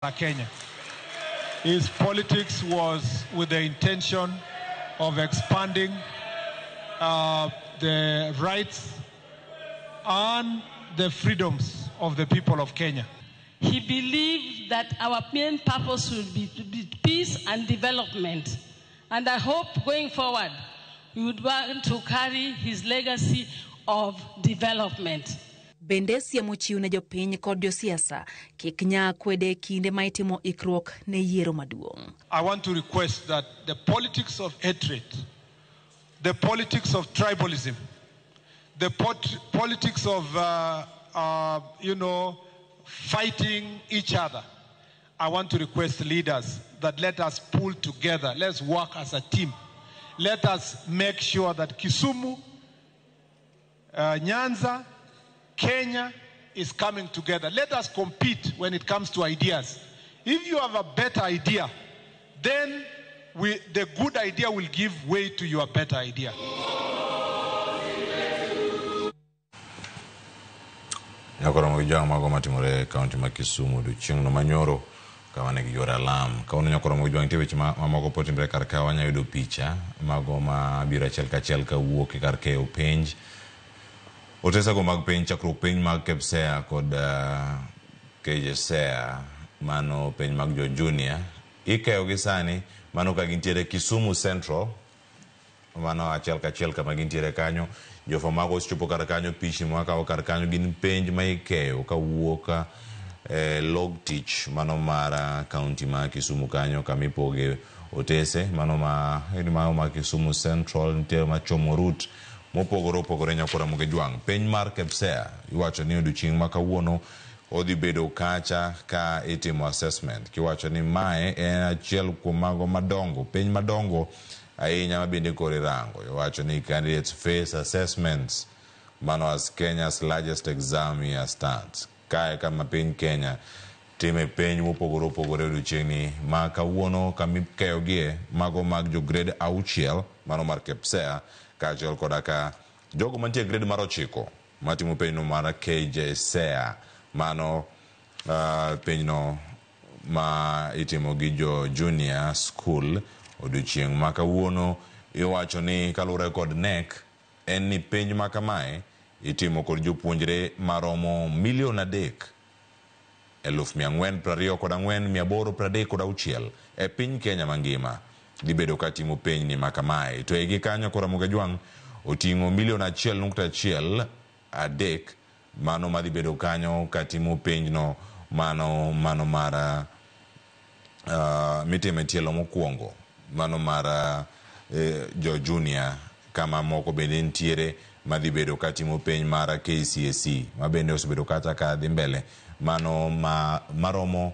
Kenya. His politics was with the intention of expanding the rights and the freedoms of the people of Kenya. He believed that our main purpose would be to be peace and development. And I hope going forward, we would want to carry his legacy of development. Bende siem ochiw ne jopiny kod josiasa kik nya kwede e kinde ma itimo ikruok ne yiero maduong'. I want to request that the politics of hatred, the politics of tribalism, the politics of fighting each other, I want to request leaders that let us pull together. Let's work as a team. Let us make sure that Kisumu, Nyanza, Kenya is coming together. Let us compete when it comes to ideas. If you have a better idea, then the good idea will give way to your better idea. Nyakoromo gi jwang' mago matimore e kaunti ma Kisumu odiochieng'no manyoro kama ne giyuoro alam. Kawuono nyakoromo gi jwang' nitie weche mamoko pod timore kar ka, wanyalo yudo picha mago ma biro achiel kachiel kawuok e kar keyo penj. Otesego mag penj, chakruok penj mag KPSEA kod KJSEA, mano penj mag jo junior, ikeyo gi sani, mano ka gintiere Kisumu Central, mano achiel kachiel kama gintiere kanyo. Jofwambo mago osechopo kar kanyo, pichni mwakawo kar kanyo gin penj ma ikeyo kawuok e log tich mano mar kaunti ma Kisumu kanyo kama ipoge otese, mano ma, mano ma Kisumu Central, nitie machomo route mopogore opogore nyakora Ramogi Jwang'. Penj mar KPSEA iwacho ni odiochieng' ma kawuono odhi bedo kacha ka itimo assessment, kiwacho ni mae en achiel kuom mago madongo, penj madongo ahinya ma bende koro irango. Iwacho ni candidates face assessments, mano as Kenya's largest exam year starts. Kae kama piny Kenya time penj mopogore opogore odiochieng'ni ma kawuono kama ikeyogie mago mag jo grade 6 mano mar KPSEA kaachiel koda ka jogo mantie grade mar 9 matimo penjno mar KJSEA, mano penjno ma itimo gi jo junior school odiochieng' ma kawuono. Iwacho ni kaluwore kod KNEC en ni penj ma kamae itimo kod jopuonjre maromo 3,424,836 e piny Kenya mangima dhi bedo ka timo penj ni ma kamae. To e gi kanyo koro Ramogi Jwang' oting'o milion 1.13 mano madhi bedo kanyo ka timo penjno mano mar mitimo e tielo mokwongo mano mar jo junior, kama moko bende nitiere madhi bedo ka timo penj mar KCSE ma bende osebedo kata ka dhi mbele mano maromo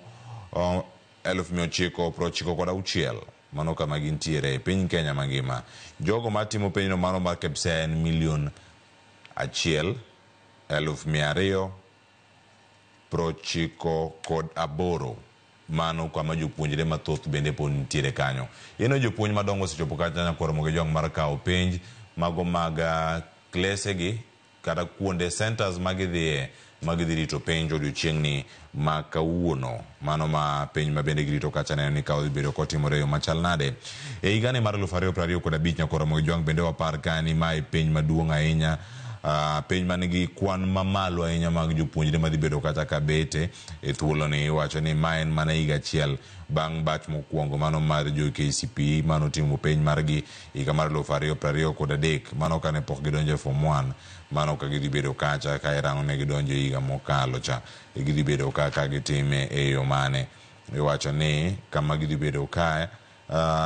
996,000 mano kama gintiere e piny Kenya mangima. Jogo matimo penjno mano mar KPSEA en 1,298,000 mano kama jopuonjre mathoth bende pod nitiere kanyo. Ino jopuonj madongo osechopo kacha nyakoro Ramogi Jwang' mar kawo penj mago mag klesegi kata kuonde centers magidhiye magidhi rito penj odiochieng'ni ma kawuono. Mano ma penj ma bende girito kacha neno ni ka odhi bedo kotimore e yo machal nade. E higani mar 2025 nyakoro Ramogi Jwang' bende wapar ka ni mae penj maduong' ahinya, penj manigi kwan mamalo ahinya mag jopuonjre madhi bedo kata ka bete e thuoloni. Iwacho ni ma en mana higa achiel bang' batch mokwongo mano mar jo KCPE mano timo penj margi higa mar 2023, mano kane pok gidonjo e form 1, mano ka gidhi bedo kacha ka irango ne gidonjo higa mokalo cha, gidhi bedo ka gitime e yo mane. Iwacho ni kama gidhi bedo kae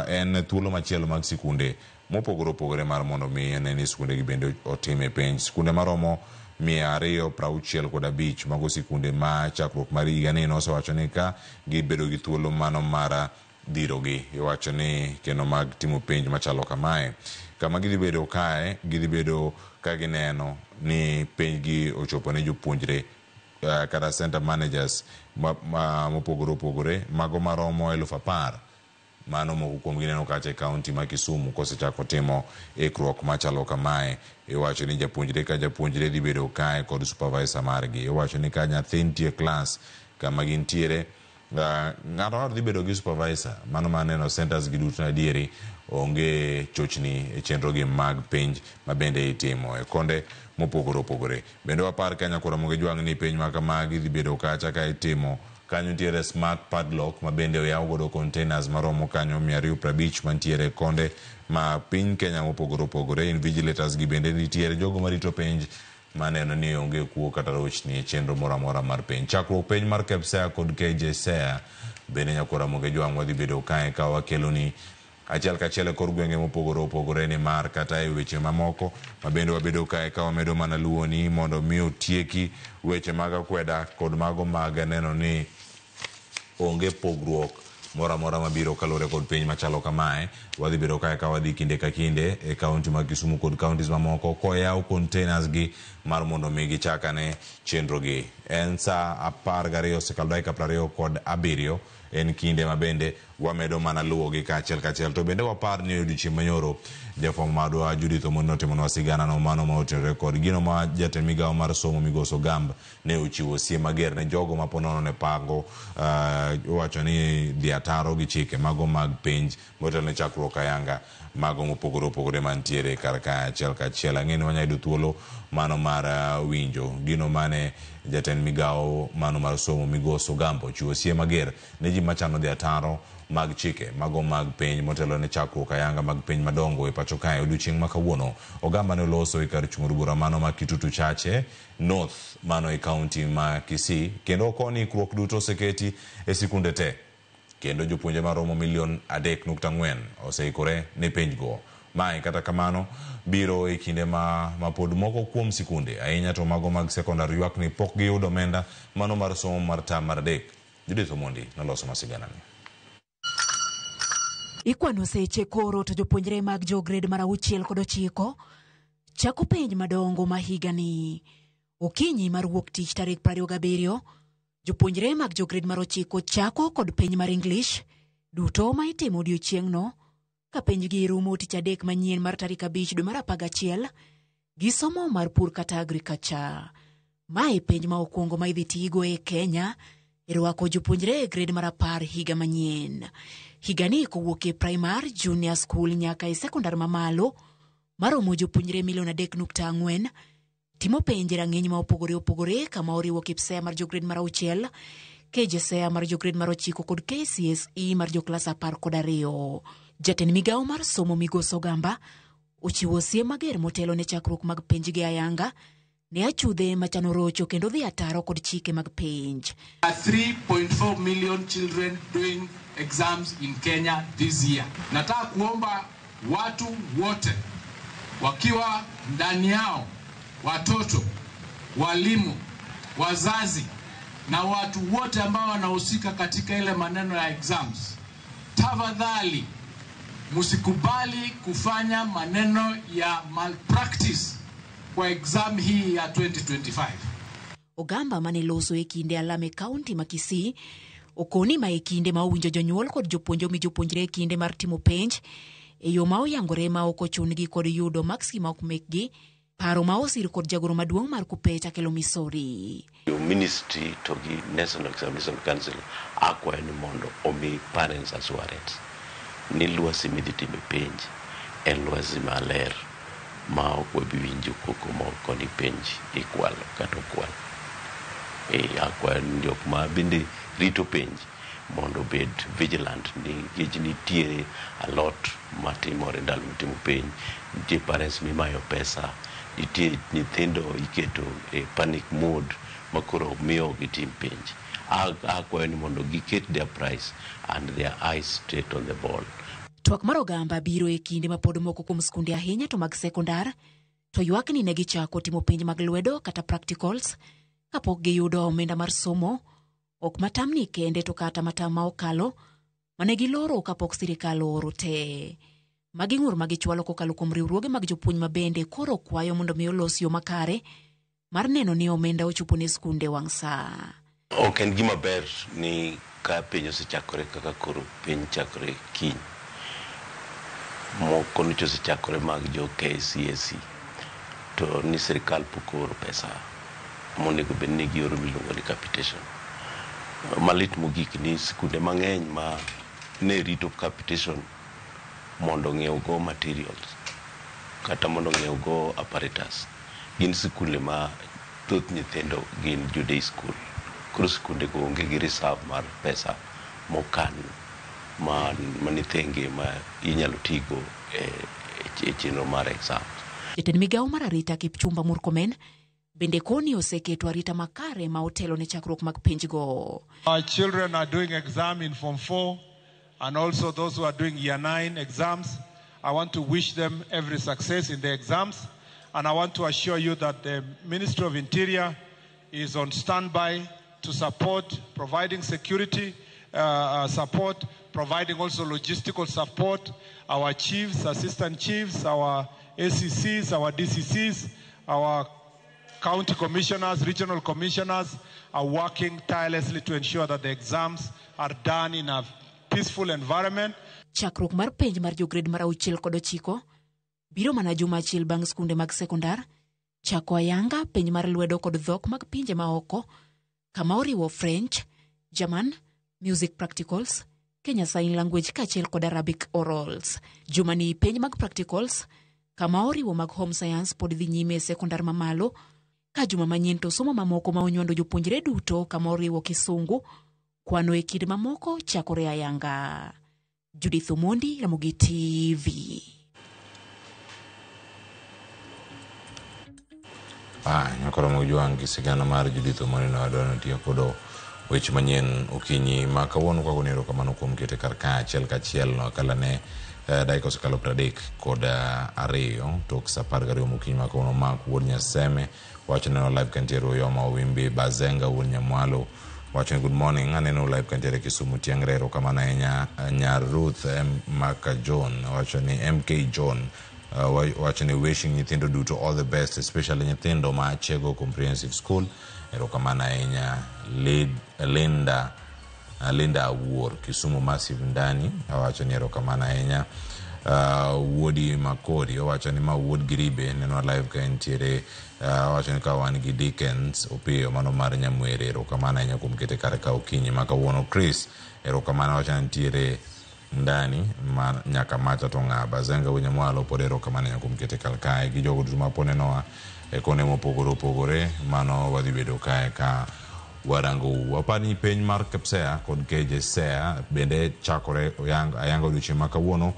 en thuolo machielo mag sikunde mopogore opogore mar mondo mi ne ni sikunde gi bende otime penj. Sikunde maromo 265 mago sikunde ma chakruok mar higa ni nosewacho ni ka gibedo gi thuolo mano mar dhirogi. Iwacho ni kendo mag timo penj machalo kamae. Kama gidhi bedo kae, gidhi bedo ka gineno ni penj gi ochopo ne jopuonjre kata center managers mopogore opogore mago maromo 10,000. Mano moko kuom gineno kacha e kaunti ma Kisumu kosechako timo ikruok machalo kamae. Iwacho ni japuonjre ka japuonjre dhi bedo kae kod supervisor margi. Iwacho ni ka nyathi nitie klas kama gintiere Ng'ato ng'ato dhi bedo gi supervisor mano mar neno centers gi duto adieri onge chochni e chenro gi mag penj ma bende itimo e konde mopogore opogore. Bende wapar Kenya koro mondo jwang' ni penj ma kamagi dhi bedo kacha ka itimo kanyo nitiere smart padlock ma bende oyaw godo containers maromo kanyo 250 mantiere konde ma piny Kenya mopogore opogore. Invigilators gi bende nitiere jogo marito penj maneno ni onge kuo kata rochni e chenro moro amora mar penj. Chakruok penj mar KPSEA kod KJSEA bende nyakora Ramogi Jwang' wadhi bedo kae ka wakeloni achiel kachiel e kor gwenge mopogore opogore nimar kata e weche mamoko ma bende wabedo kae ka wamedo mana luwoni mondo mi otieki weche mag akweda kod mago mag neno ni onge pogruok moro amora mabiro kaluwore kod penj machalo kamae. Wadhi bedo kae ka wadhi kinde ka kinde e kaunti mag Kisumu kod counties mamoko koyaw containers gi mar mondo mi gichak ane chenro gi. En saa 12 osekalo dakika 27 en kinde ma bende wamedo mana luwogi kaachiel kachiel. To bende wapar ni odiochieng' manyoro jafwambo marwa Judith Omondi notimonwa sigana no mano ma otenore kod gino ma jatend migawo mar somo migosi Ogamba ne ochiwo siem mager ne jogo ma po nono ne pango owacho ni dhi ataro gi chike mago mag penj motelo ne chakruok ayanga mago mopogore opogore mantiere kar kae achiel kachiel. Ang'e ni wanyalo yudo thuolo mano mar winjo gino mane jatend migawo mano mar somo migosi Ogamba ochiwo siem mager ne ji machano dhi ataro mag chike mago mag penj motelo ne chakruok ayanga mag penj madongo e pacho kae. Odiochieng' ma kawuono Ogamba ne oloso e kar chung' od bura mano ma Kitutu Chache North mano e kaunti ma Kisii kendo okoni ikruok duto oseketi e sikunde te kendo jopuonje maromo milion 3.4 oseikore ne penjgo. Mae kata kamano biro e kinde ma pod moko kuom sikunde ahinya to mago mag sekondar ywak ni pok giyudo omenda mano mar somo mar tam mar 3. Judith Omondi noloso masiganani. Ikwano seche koro to jopuonjre mag jo grade mar 6 kod 9 chako penj madongo ma higani. Okinyi mar wuok tich tarik 27, jopuonjre mag jo grade mar 9 chako kod penj mar English duto ma itimo odiochieng'no ka penjgi rumo tich adek manyien mar tarik 5 dwe mar 11 gi somo mar pur kata agriculture. Mae penj ma okwongo ma idhi tigo e Kenya e rwako jopuonjre e grade mar 10 higa manyien. Higani kowuok e primar, junior school nyaka e sekondar mamalo maromo jopuonjre milion 3.4 timo penj e rang'iny ma opogore opogore kama oriwo KPSEA mar jo grade mar 6, KJSEA mar jo grade mar 9 kod KCSE mar jo klas 12. Jatend migawo mar somo migosi Ogamba ochiwo siem mager motelo ne chakruok mag penj gi ayanga ne achudhe machano rocho kendo dhi ataro kod chike mag penj. 3.4 million children doing exams in Kenya this year. Nataka kuomba watu wote wakiwa ndani yao watoto, walimu, wazazi na watu wote ambao wanahusika katika ile maneno ya exams, tafadhali msikubali kufanya maneno ya malpractice kwa exam hii ya 2025. Ogamba mane loso e kinde alam e kaunti ma Kisii okoni ma e kinde ma owinjo jonyuol kod jopuonj omi jopuonjre e kinde mar timo penj e yo ma oyangore ma ok ochun-gi kod yudo maksi ma ok mekgi, paro ma osir kod jagoro maduong' mar KUPPET Akelo Misori. Yo ministry to gi National Examination Council akwayo ni mondo omi parents assurance ni lwasi midhi time penj en lwasi maler ma ok wabi winjo koko moko ni penj ikwalo kata okwal. Akwayo ni jok ma bende rito penj mondo obed vigilant nikech nitiere a lot matimore ndalo mitimo penj. Nitie parents mimayo pesa, nitie nyithindo iketo e panic mode makoro miyo ok gitim penj. Akwayo ni mondo giket their price and their eyes straight on the ball. Twak mar Ogamba biro e kinde ma pod moko kuom skunde ahinya to mag sekondar to ywak ni ne gichako timo penj mag lwedo kata practicals kapok giyudo omenda mar somo, ok matamni kende to kata matam ma okalo mane giloro kapok sirikal ooro te. Magi ng'ur ma gichwalo kokalo kuom riwruoge mag jopuonj ma bende koro kwayo mondo mi olos yo makare mar neno ni omenda ochopo ne skunde wang' saa. Ok en gima ber ni ka penj osechakore kaka koro penj chakore kiny. Moko nyocha osechakore mag jo KCSE to ni sirikal pok ooro pesa monego bed ni gioro miluongo ni capitation. Malit mogik ni skunde mang'eny ma ne rito capitation mondo ong'iew go materials kata mondo ong'iew go apparatus gin skunde ma thoth nyithindo gin jo day school. Koro skunde go onge gi reserve mar pesa mokan ma mani thenge ma inyalo tigo e chenro mar exams. Jatend migawo mar arita Kipchumba Murkomen bende koni oseketo arita makare ma otelo ne chakruok mag penjgo. Our children are doing exam in Form 4 and also those who are doing Year 9 exams. I want to wish them every success in the exams, and I want to assure you that the Ministry of Interior is on standby to support, providing security support, providing also logistical support. Our chiefs, assistant chiefs, our ACCs, our DCCs, our county commissioners, regional commissioners are working tirelessly to ensure that the exams are done in a peaceful environment. Chakruok mar penj mar jo grade mar auchiel kod ochiko biro mana juma achiel bang' skunde mag sekondar chako ayanga penj mar lwedo kod dhok mag pinje maoko kama oriwo French, German, Music Practicals, Kenya Sign Language kaachiel kod Arabic Orals. Jumani penj mag practicals kama oriwo mag Home Science pod dhi nyime e sekondar mamalo ka juma manyien to somo mamoko ma onywando jopuonjre duto kama oriwo Kisungu, kwano e kind mamoko chakore ayanga. Judith Omondi, Ramogi TV. Nyakoro Mojwang' gi sigana mar Judith Omondi no adwa tiyo kodo weche manyien okinyi ma kawuono kwa goni erokamano kuom kete kar ka achiel kachiel no kalane dakika osekalo 32 tok sa 12 mokinyi ma kawuono. Mark Wuod Nyaseme wacho neno live kantiere Uyoma Owimbi. Bazenga Wuod Nyamwalo wacho ni good morning, aneno live kantiere Kisumu Tiang're, erokamano ahinya. Nyar Ruth M Maka John wacho ni MK John wacho ni wishing nyithindo duto all the best, especially nyithindo ma Achego Comprehensive School, erokamano ahinya. Linda Linda Awuor Kisumu Massive ndani owacho ni erokamano ahinya. Wuodi Makori owacho ni ma wuod Giribe neno live ka entiere, owacho ni ka wan gi Dickens Opiyo mano mar Nyamwere, erokamano ahinya kuom kete kar ka okinyi ma kawuono. Chris erokamano owacho ni nitiere ndani ma nyaka macha to ng'a Bazenga Wunyamwalo pod erokamano ahinya kuom kete kar kae gi jogo duto ma pod nenowa e konde mopogore opogore. Mano wadhi bedo kae ka warango wapar ni penj mar KPSEA kod KJSEA bende chakore ayanga odiochieng' ma kawuono.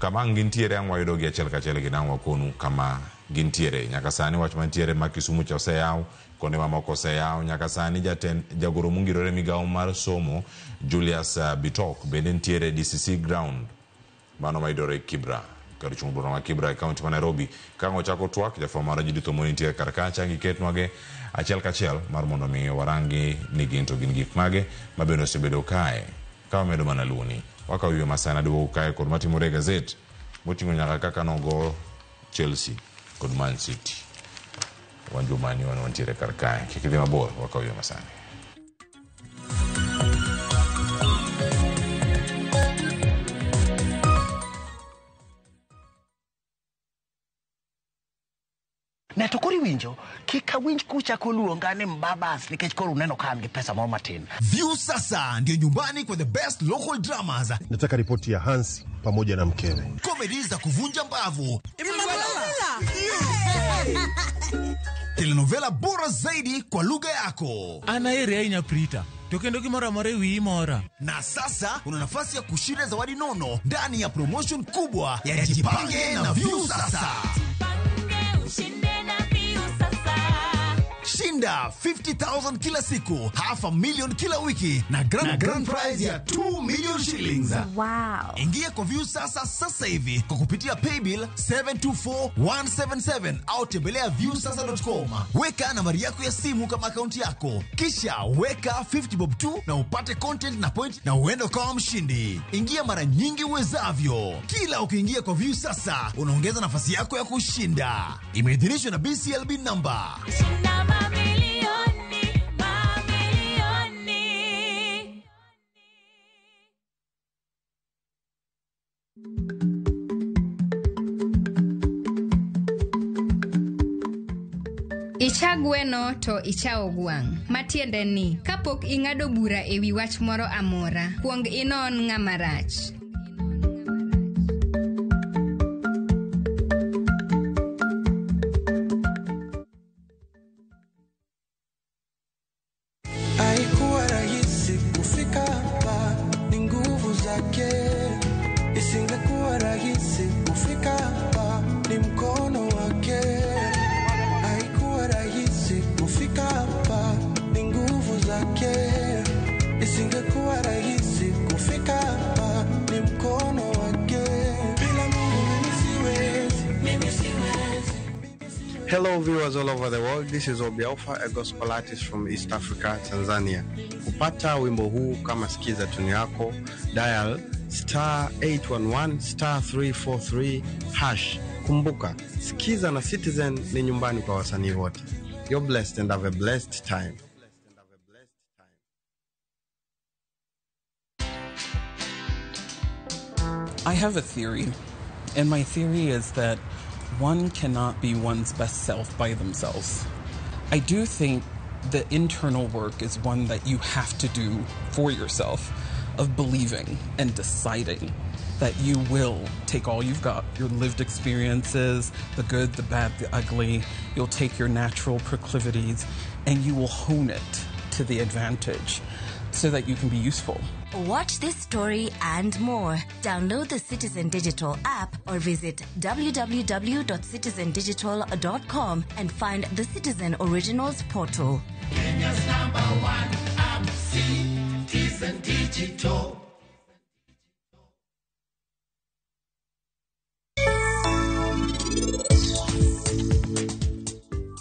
Kama ang' gintiere ang' wayudo gi achiel kachiel gi nang' wakonu kama gintiere. Nyaka sani wach mantiere ma Kisumu cha oseyaw, konde mamoko oseyaw. Nyaka sani jatend jagoro mongirore migawo mar somo Julius Bitok bende nitiere DCC ground mano mayudore Kibra, kar chung' bura ma Kibra e kaunti ma Nairobi. Ka ang' ochako twak, jafwambo marwa Judith Omoni nitiere kar kacha giketnwage achiel kachiel mar mondo mi warangi ni gin to gin gik mage ma bende osebedo kae. Ka wamedo mana luoni, wakawo ywe masana duogo kae kod matimore e gazet moting'o nyaka kaka nogo Chelsea kod Man City. Wan jomani wan wantiere kar kae. Kik idhi mabor, wakawo ywe masani. Ne to koro iwinjo, kik awinj kuchako luonga ni mbabas nikech koro uneno ka an gi pesa moro matin. View sasa ndio nyumbani kwa the best local dramas. Nataka ripoti ya Hansi pamoja na mkewe. Comedy za kuvunja mbavu. Telenovela bora zaidi kwa lugha yako. Anaeri ahinya Prita. To kendo gimoro amora e wiyi mora. Na sasa una nafasi ya kushinda zawadi nono ndani ya promotion kubwa ya Jipange na View Sasa. Shinda 50,000 kila siku, half a million kila wiki na grand prize ya 2 million shillings. Wow. Ingia kwa View Sasa sasa hivi kwa kupitia paybill 724177 au tembelea viewsasa.com. Weka nambari yako ya simu kama akaunti yako, kisha weka 50 bob tu na upate content na point na uende ukawa mshindi. Ingia mara nyingi uwezavyo. Kila ukiingia kwa View Sasa unaongeza nafasi yako ya kushinda. Imeidhinishwa na BCLB number. Shinda mamilioni, mamilioni. Icha gweno to ichawo gwang'. Matiende ni, kapok ing'ado bura e wi wach moro amora, kuong inon ng'ama rach. Haikuwa rahisi kufika hapa, ni nguvu zake. Isingekuwa rahisi kufika hapa, ni mkono wake. Haikuwa rahisi kufika hapa, ni nguvu zake. Isingekuwa rahisi kufika hapa, ni mkono wake. Bila Mungu mimi siwezi, mimi siwezi. Hello viewers all over the world. This is Obi Alpha, a gospel artist from East Africa, Tanzania. Kupata wimbo huu kama sikiza tuni yako, dial star 811 star 343 hash. Kumbuka, Sikiza na Citizen ni nyumbani kwa wasanii wote. You're blessed and have a blessed time. I have a theory, and my theory is that one cannot be one's best self by themselves. I do think the internal work is one that you have to do for yourself, of believing and deciding that you will take all you've got, your lived experiences, the good, the bad, the ugly, you'll take your natural proclivities and you will hone it to the advantage so that you can be useful. Watch this story and more. Download the Citizen Digital app or visit www.citizendigital.com and find the Citizen Originals portal. Kenya's number one app, Citizen Digital.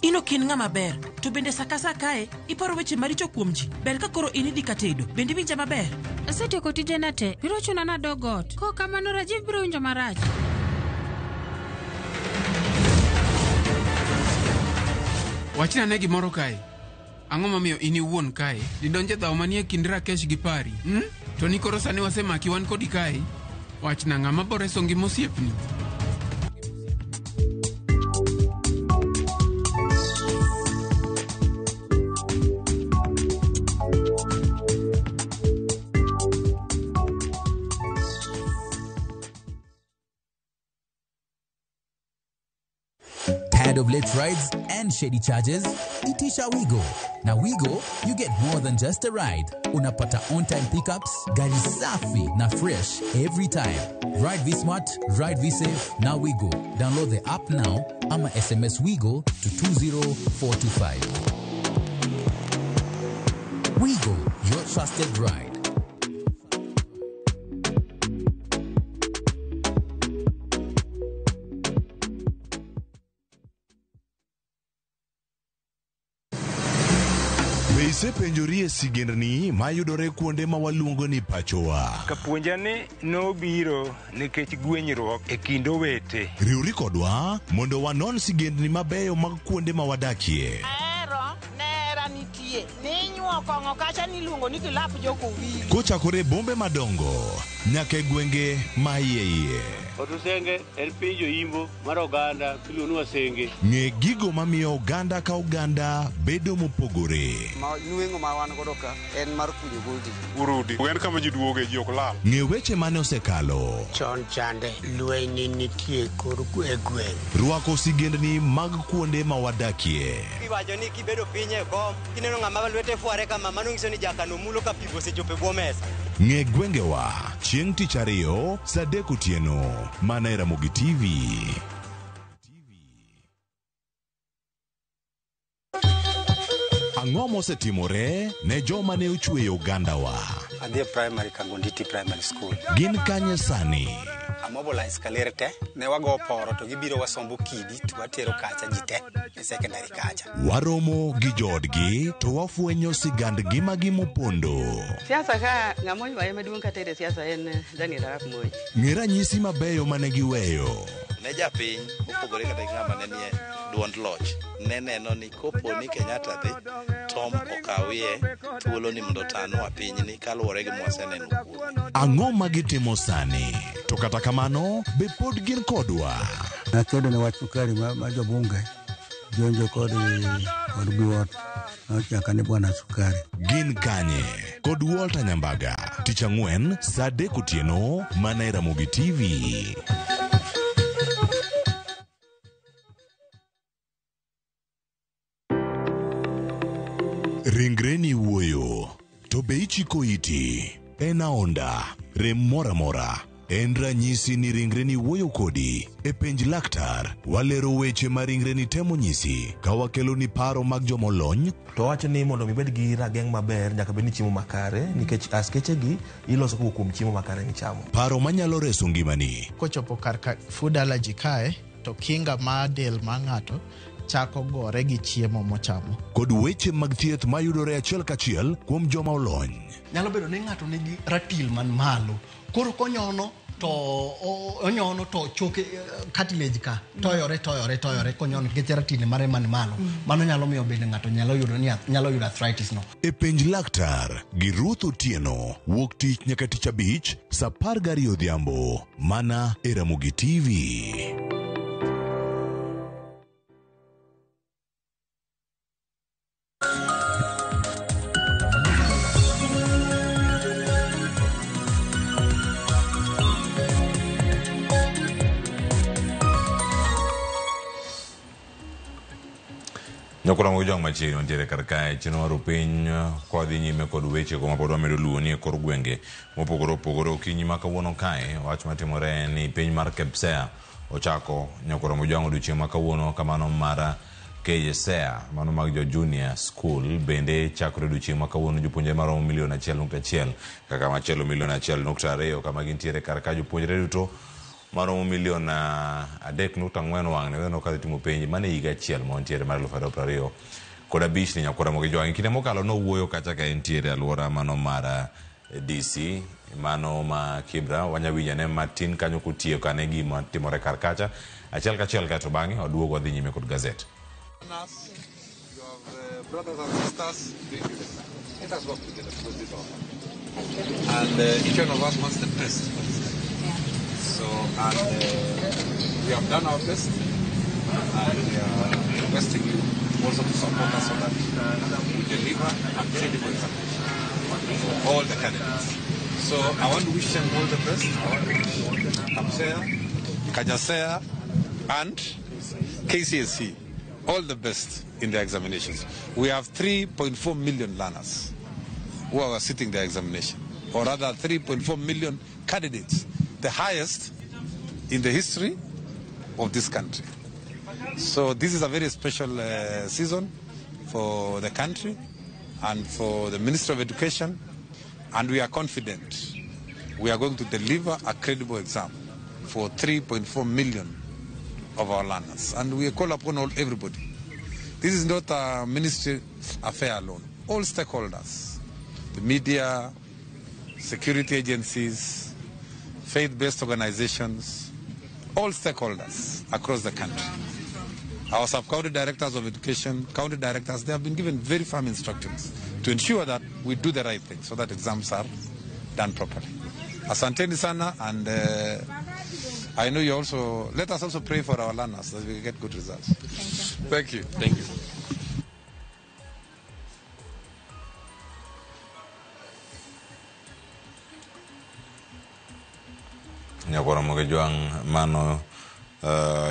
In ok in ng'ama ber to bende sa ka sa kae iparo weche maricho kuom ji ber ka koro in idhi ka tedo bende iwinja maber. Asetieko tijena te, biro chuna nadog ot. Kok kamano Rajiv biro winjo marach. Wachna ane gimoro kae. Ang'o momiyo in iwuon kae didonje dhawo manie kind Rakesh gi Pari? To ni koro sani wasemaki wan kodi kae. Wachna ng'ama boreso ngima osiepni. Tired of late rides and shady charges? Itisha Wigo. Now Wigo, you get more than just a ride. Unapata on-time pickups, gari safi na fresh every time. Ride V-Smart, ride V-Safe, now Wigo. Download the app now ama SMS Wigo to 20425. Wigo, your trusted ride. Be isepenjori e sigendni mayudore kuonde ma waluongo ni pachowa? Kapuonja ni nobiro nikech gwenyruok e kind owete. Riwri kodwa mondo wanon sigendni mabeyo mag kuonde ma wadakie. Ahero nera nitie ninyuo kong'o kacha niluongo ni kilap jokowili. Kochakore e bombe madongo nyaka e gwenge ma iye iye. Otusenge en piny joimbo mar oganda miluongo ni Wasenge. Ng'e gigo mamiyo oganda ka oganda bedo mopogore. Ma nweng'o ma wan godo ka en mar kunyo goldi. Urudi en kama ji duoge ji ok lal. Ng'e weche mane osekalo. Chon chande lweny nitie kor e gweng'. Rwako sigendni mag kuonde ma wadakie. Iwacho ni kibedo piny e kom kineno ng'ama lwete fware kama mano nyiso ni jakano mulo ka pigo osechopo e bwo mesa. Ng'e gwengewa chieng' tich ariyo saa 3 otieno mana e Ramogi TV. Ang'o mosetimore ne joma ne ochweyo ogandawa? Adhi e primary Kangonditi Primary School. Gin kanye sani? Amobilize kaler te, ne wago poro to gibiro wasombo kidi to watero kacha ji te e secondary kacha. Waromo gi joodgi to wafwenyo sigand ngimagi mopondo. Siasa ka ng'ama oywaye maduong' katere siasa en Daniel Arap Moi. Ng'e ranyisi mabeyo mane giweyo. Ne japiny mopogore kata gi ng'ama ne nie duond loch ne neno ni kopo ni Kenyatta dhi Tom okawie thuolo ni mondo otanwa pinyni kaluwore gi mwaseneno kuome. Ang'o ma gitimo sani? To kata kamano, be pod gin kodwa? Nakedo ne wach sukari ma jobunge Jonjo kod kod buot nochaka ni bwana sukari. Gin Kanye kod Walter Nyambaga tich ang'wen saa 3 otieno mana e Ramogi TV. Ringreni wuoyo, to be ichiko iti? En aonda, rem moro amora. En ranyisi ni ringreni wuoyo kodi. E penj laktar, walero weche ma ringreni temo nyisi ka wakeloni paro mag jomolony. To wacho ni mondo mi ibed gi rageng' maber nyaka bed ni chiemo makare nikech askeche gi iloso kowuok kuom chiemo makare michamo. Paro manyalo reso ngimani. Kochopo kar ka food allergy kae to kinga mar del mar ng'ato chako gore gi chiemo mochamo. Kod weche mag thieth mayudore achiel kachiel kuom joma olony. Nyalo bedo ni ng'ato nigi ratil man malo, koro konyono to onyono to choke cartilage ka toyore toyore toyore konyono nikech ratil mare man malo. Mano nyalo miyo bende ng'ato nyalo yudo ni nyalo yudo arthritis no. E penj laktar gi Ruth Otieno wuok tich nyaka tich abich saa 12 odhiambo mana e Ramogi TV. Nyokoro mojong machiegni wantiere kar kae chenro mar piny kwa dhi nyime kod weche go mapod wamedo luwo ni e kor gwenge mopogore opogore okinyi ma kawuono kae wach matimore en ni piny mar KPSEA ochako nyokoro mojong odiochieng' ma kawuono kamano mar KJSEA mano mag jo junior school bende chakore odiochieng' ma kawuono jopuonjre maromo milion 1.1 kaka machielo milion 1.2 kama gintiere kar ka jopuonjre duto maromo milion 3.4 wang'ni waneno ka dhi timo penj mane higa achiel ma wantiere mar 2025 ni nyakwara Ramogi Jwang'. E kinde mokalo nowuoyo kacha ka entiere alwora mano mar DC mano ma Kibra wanya winjo ane matin kanyo kotieko ane gima timore kar kacha achiel kachiel kaeto bang'e waduogo wadhi nyime kod gazet. You have brothers and sisters doing the Let us work together because this is our country. And each one of us wants the best for this country. So, and we have done our best, and we are requesting you also to support us so that we deliver a credible examination for all the candidates. So I want to wish them all the best. I want to wish KPSEA, KJSEA, and KCSE all the best in their examinations. We have 3.4 million learners who are sitting their examination, or rather 3.4 million candidates, the highest in the history of this country. So this is a very special season for the country and for the Ministry of Education, and we are confident we are going to deliver a credible exam for 3.4 million of our learners. And we call upon everybody. This is not a ministry affair alone. All stakeholders, the media, security agencies, faith-based organizations, all stakeholders across the country. Our sub-county directors of education, county directors, they have been given very firm instructions to ensure that we do the right thing so that exams are done properly. Asanteni sana, and I know you also, let us also pray for our learners that we get good results. Thank you. Thank you. Nyakwara Ramogi Jwang' mano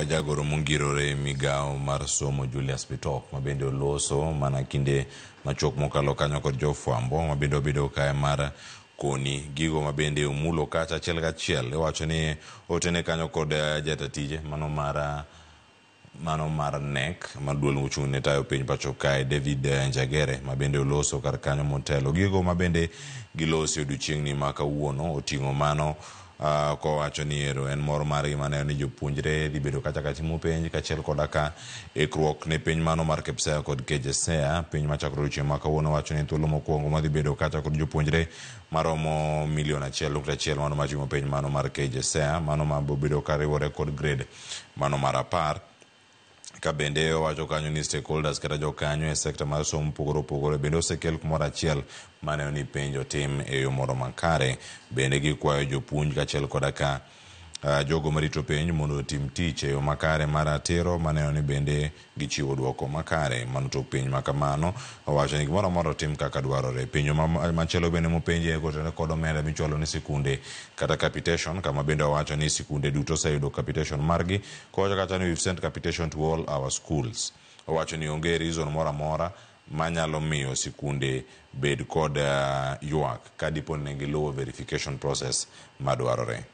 jagoro mongirore e migawo mar somo Julius Bitok ma bende oloso mana kinde machuok mokalo kanyo kod jofwambo ma bende obedo kae mar koni gigo ma bende omulo kacha achiel kachiel iwacho ni otene kanyo kod jata tije mano mar NEC ma duol mochung' ne tayo piny pacho kae David Njagere ma bende oloso kar kanyo motelo gigo ma bende giloso e odiochieng'ni ma kawuono oting'o mano kowacho ni ero en mor margi maneno ni jopuonjre dhi bedo kacha ka timo penj kaachiel koda ka ikruok ne penj mano mar KPSEA kod KJSEA piny machakore odiochieng' ma kawuono wacho ni thuolo mokwongo madhi bedo kacha kod jopuonjre maromo milion 1.1 mano matimo penj mano mar KJSEA mano ma bobedo kariwore kod grade mano mar 10 ka bende owacho kanyo ni stakeholders kata jokanyo e sekta mar somo mopogore opogore bende osekel kumoro achiel maneno ni penj otim e yo moro makare bende gikwayo jopuonj kaachiel koda ka Jogo marito penj mondo otim tich e yo makare mar ratiro maneno ni bende gichiwo duoko makare. Mano tok penj ma kamano owacho ni gimoro amora otim kaka dwarore. Penjo machielo bende mopenji kotenore kod omenda michwalo ne sikunde kata capitation, kama bende owacho ni sikunde duto oseyudo capitation margi, kowacho kacha ni we've sent capitation to all our schools. Owacho ni onge reason moro amora manyalo miyo sikunde bed kod ywak ka dipo ni ne giluwo verification process madwarore.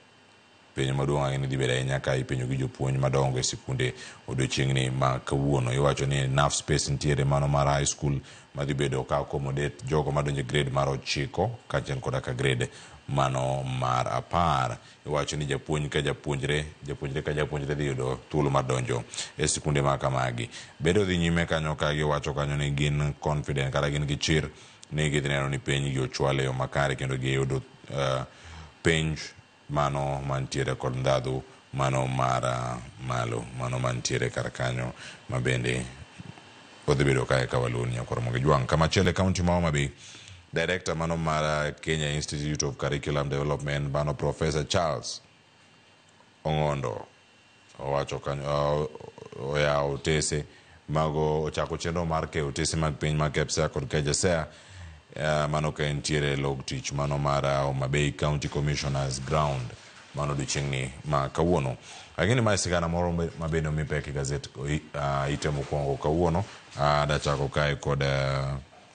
Penjo maduong' ahinya ni dhi bedo ahinya ka ipenjo gi jopuonj madongo e sikunde odiochieng'ni ma kawuono. Iwacho ni enough space nitiere mano mar high school madhi bedo ka accommodate jogo madonjo e grade mar 9 kaachiel koda ka grade mano mar 10. Iwacho ni japuonj ka japuonjre, japuonjre ka japuonjre dhi yudo thuolo mar donjo e sikunde ma kamagi. Bedo dhi nyime kanyo ka giwacho kanyo ni gin confident kata gin gi chir ni gidhi neno ni penj gi ochwal e yo makare kendo giyudo penj mano mantiere kod ndhadhu mano mar malo mano mantiere kar kanyo ma bende odhi bedo kae ka waluwo ni nyakwar Ramogi Jwang'. Kamachielo e kaunti ma Homa Bay, director mano mar Kenya Institute of Curriculum Development mano Professor Charles Ong'ondo owacho kanyo oyawo otese mago ochako chenro mar keyo otese mag piny mag KPSEA kod KJSEA, mano ka entiere log tich mano mar Homa Bay County Commissioners Ground mano odiochieng'ni ma kawuono. Lakini mae sigana moro ma bende omi pek e gazet ite mokwongo kawuono. Adachako kae kod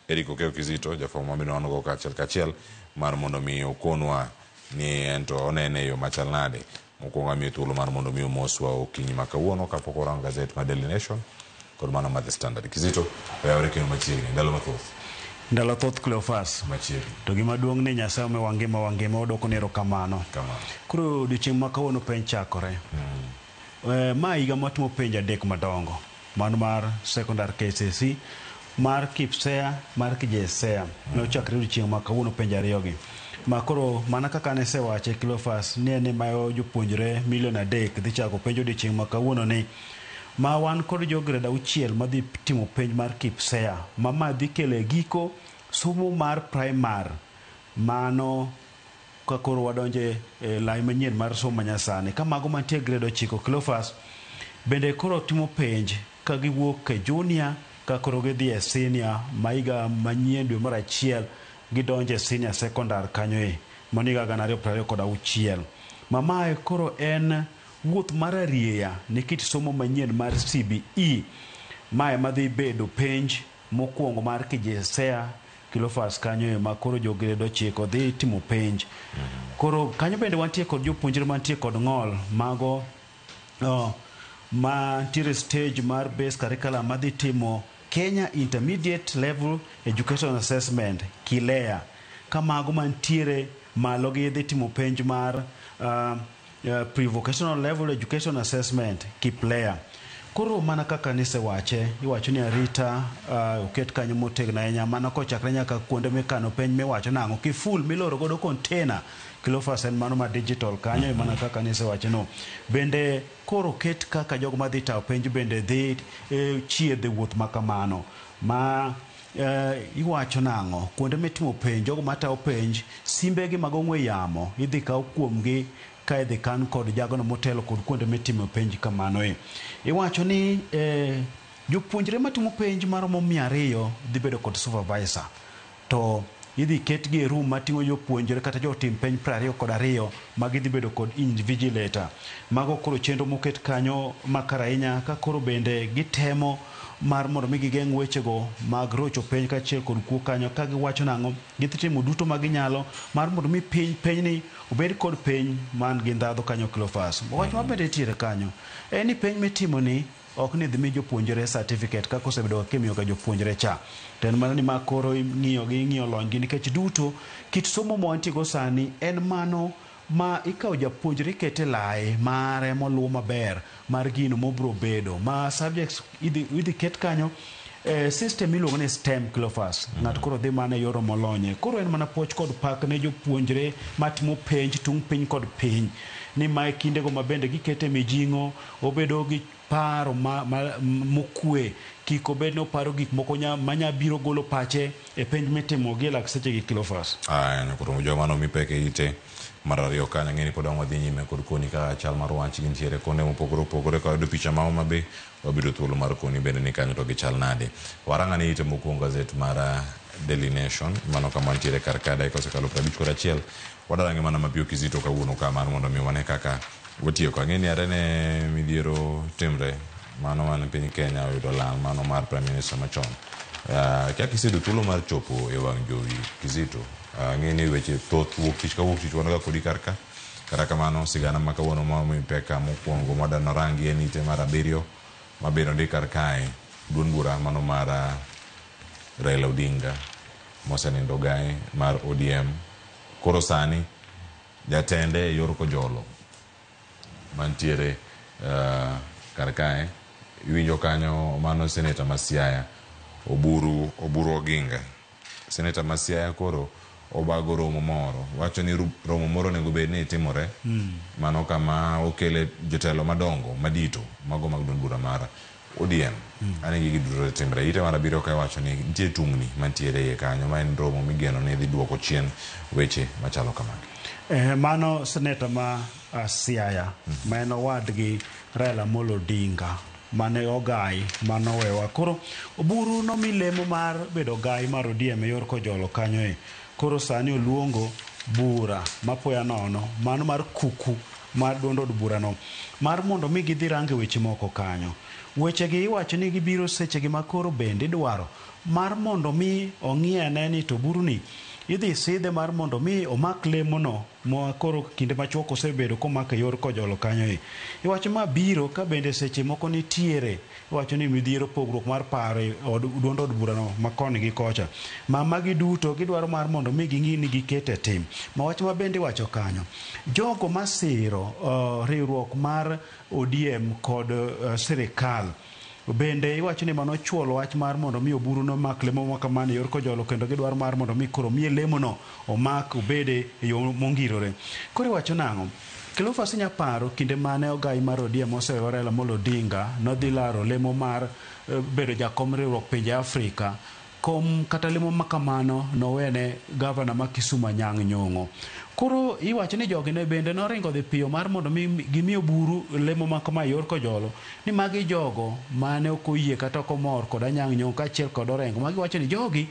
Eric Okeyo Kizito, jafwambo ma bende wan go kaachiel kachiel mar mondo mi okonwa ni en to onene e yo machal nade. Mokwongo amiye thuolo mar mondo mi omoswa okinyi ma kawuono kapok warango gazet mar Daily Nation kod mano mar The Standard. Kizito, oyawore kendo machiegni, ndalo mathoth. Ndalo thoth Cleophas. Machiegni. To gima duong' ni Nyasaye omiwa ngima wangima wadwoko ni erokamano. Kamano. Koro odiochieng' ma kawuono penj chakore. Ma higa matimo penj 3 madongo. Mano mar secondary KCSE, mar KPSEA, mar KJSEA. Nochakre odiochieng' ma kawuono penj 2 gi. Ma koro mana kaka ne asewache Cleophas ni en ma jopuonjre milion 3 dhi chako penj odiochieng' ma kawuono ni. Ma wan kod jo grade 6 madhi timo penj mar KPSEA, ma dhi kelo e giko somo mar primar. Mano ka koro wadonje e lai manyien mar somo manyasani. Ka mago mantie grade 9 Cleophas bende koro timo penj ka giwuok e junior ka koro gidhi e senior ma higa manyien dwe mar 1 gidonje e senior secondary kanyo e mano higa 2026. Ma mae koro en wuoth mar arieya ne kit somo manyien mar CBE. Mae madhi bedo penj mokwongo mar KJSEA Cleophas kanyo e ma koro jo grade 9 dhi timo penj. Koro kanyo bende wantie kod jopuonjre mantie kod ng'ol mago ma ntiere stage mar base curriculum madhi timo Kenya Intermediate Level Education Assessment KILEA. Ka mago mantiere malo gi dhi timo penj mar pre-vocational level education assessment KIPLEA. Koro mana kaka nisewache, iwacho ni arita oket kanyo motegno ahinya, mana kochakre nyaka kuonde mikano penj miwacho nang'o, kiful miloro godo container Cleophas en mano ma digital kanyo, mana kaka nisewache no. Bende koro ket kaka jogo madhi tayo penj bende dhi chiedhe wuoth ma kamano. Ma iwacho nang'o, kuonde mitimo penj, jogo matayo penj, simbegi mag ong'we yamo idhi kaw kuomgi ka idhi kan kod jagono motelo kod kuonde mitimo penj kamano e. Iwacho ni jopuonjre matimo penj maromo 200 dhi bedo kod supervisor. To idhi ketgi e room mating'o jopuonjre kata jotim penj 22 ma gidhi bedo kod invigilator. Mago koro chenro moket kanyo makare ahinya ka koro bende gitemo mar mondo mi gigeng' wechego mag rocho penj kaachiel kod kuo kanyo ka giwacho nang'o, gidhi timo duto ma ginyalo mar mondo mi penjni obed kod penj man gi ndhadhu kanyo Cleophas. Wach ma bende nitiere kanyo en ni penj mitimo ni ok ni dhi mi jopuonjre certificate kaka osebedo kimiyo ga jopuonjre cha. To en mana ni ma koro ing'iyo gi ing'iyo lony gi nikech duto kit somo ma wantie go sani en mano ma ikawo japuonjre ikete lai mare moluwo maber mar gino mobro bedo ma subjects idhi ket kanyo system miluongo ni STEM Cleophas. Ng'ato koro dhi mana e yor molonye. Koro en mana puoch kod pak ne jopuonjre matimo penj tung' piny kod piny ni mae kindego ma bende gikete mijing'o obedo gi paro mokwe, kik obed ni oparo gik moko manya biro golo pache e penj mitimo gi e lak seche gi Cleophas. Aya, nyakoro joma nomi pek e ite Mar ariyo kanyo ang'e ni pod ang' wadhi nyime kod koni kaka chal mar wach gintiere kuonde mopogore opogore. Ka wayudo picha ma Homa Bay, wabiro thuolo mar koni bende ni kanyo to gichal nade. Warang' ane ite mokwongo gazet mar Daily Nation, mano kama wantiere kar ka dakika osekalo 51. Wadarange mana mapiyo Kizito kawuono ka mar mondo mi wane kaka watieko. Ang'e ni are ne midhiero timre mano man piny Kenya oyudo lal mano mar Prime Minister machon. Kia kiseyudo thuolo mar chopo e wang' jowi Kizito, ang'e ni weche thoth wuok tich ka wuok tich wan ga kodi kar ka. Kata kamano sigana ma kawuono ma omi pek mokwongo mwadwa rangi en ite mar abiriyo ma bende ondik kar kae duond bura mano mar Raila Odinga mosenindo gai mar ODM. Koro sani jatende e yor Kojolo mantiere kar kae iwinjo kanyo mano seneta ma Siaya Oburu Oginga. Seneta ma Siaya koro obago romo moro, wacho ni romo moro onego bed ni timore mano kama okele jotelo madongo madito mago mag duond bura mar ODM. Ane gigi duto timre. Ite mar abiriyo ka iwacho ni nitie tungni mantiere iye kanyo ma en romo migeno ni dhi duoko chien weche machalo kamagi. Mano seneta ma Siaya ma en owadgi Raila Amolo Odinga mane ogai manowewa. Koro Oburu nomi lemo mar bedo gai mar ODM e yor Kojolo kanyo e. Koro sani oluongo bura mapoya nono mano mar kuku mar duond od burano mar mondo mi gidhi range weche moko kanyo. Wechegi iwacho ni gibiro sechegi ma koro bende idwaro mar mondo mi ong'i ane ni to Oburu ni idhi sidhe mar mondo mi omak lemono ma koro kinde machuok osebedo komako e yor Kojolo kanyo e. Iwacho ma biro ka bende seche moko nitiere iwacho ni midhiero pogruok mar paro e duond od burano ma koni gi kocha. Ma magi duto gidwaro mar mondo mi ging'i ni gikete tim. Ma wach ma bende iwacho kanyo, jogo masiro riwruok mar ODM kod sirikal bende iwacho ni mano chuolo wach mar mondo mi Oburu nomak lemo ma kamano e yor Kojolo kendo gidwaro mar mondo mi koro miye lemono omak obede e yo mongirore. Koro iwacho nang'o? Cleophas inya paro kinde mane ogai mar ODM oseweyo Raila Amolo Odinga nodhi laro lemo mar bedo jakom riwruok pinje Afrika. Kom kata lemo ma kamano nowene gavana ma Kisumu Anyang' Nyong'o. Koro iwacho ni jogi ne bende noringo dhi piyo mar mondo mi gimi Oburu lemo ma kama e yor Kojolo ni magi jogo mane ok oyie kata ok omor kod Anyang' Nyong'o kaachiel kod Orengo. Magi wacho ni jogi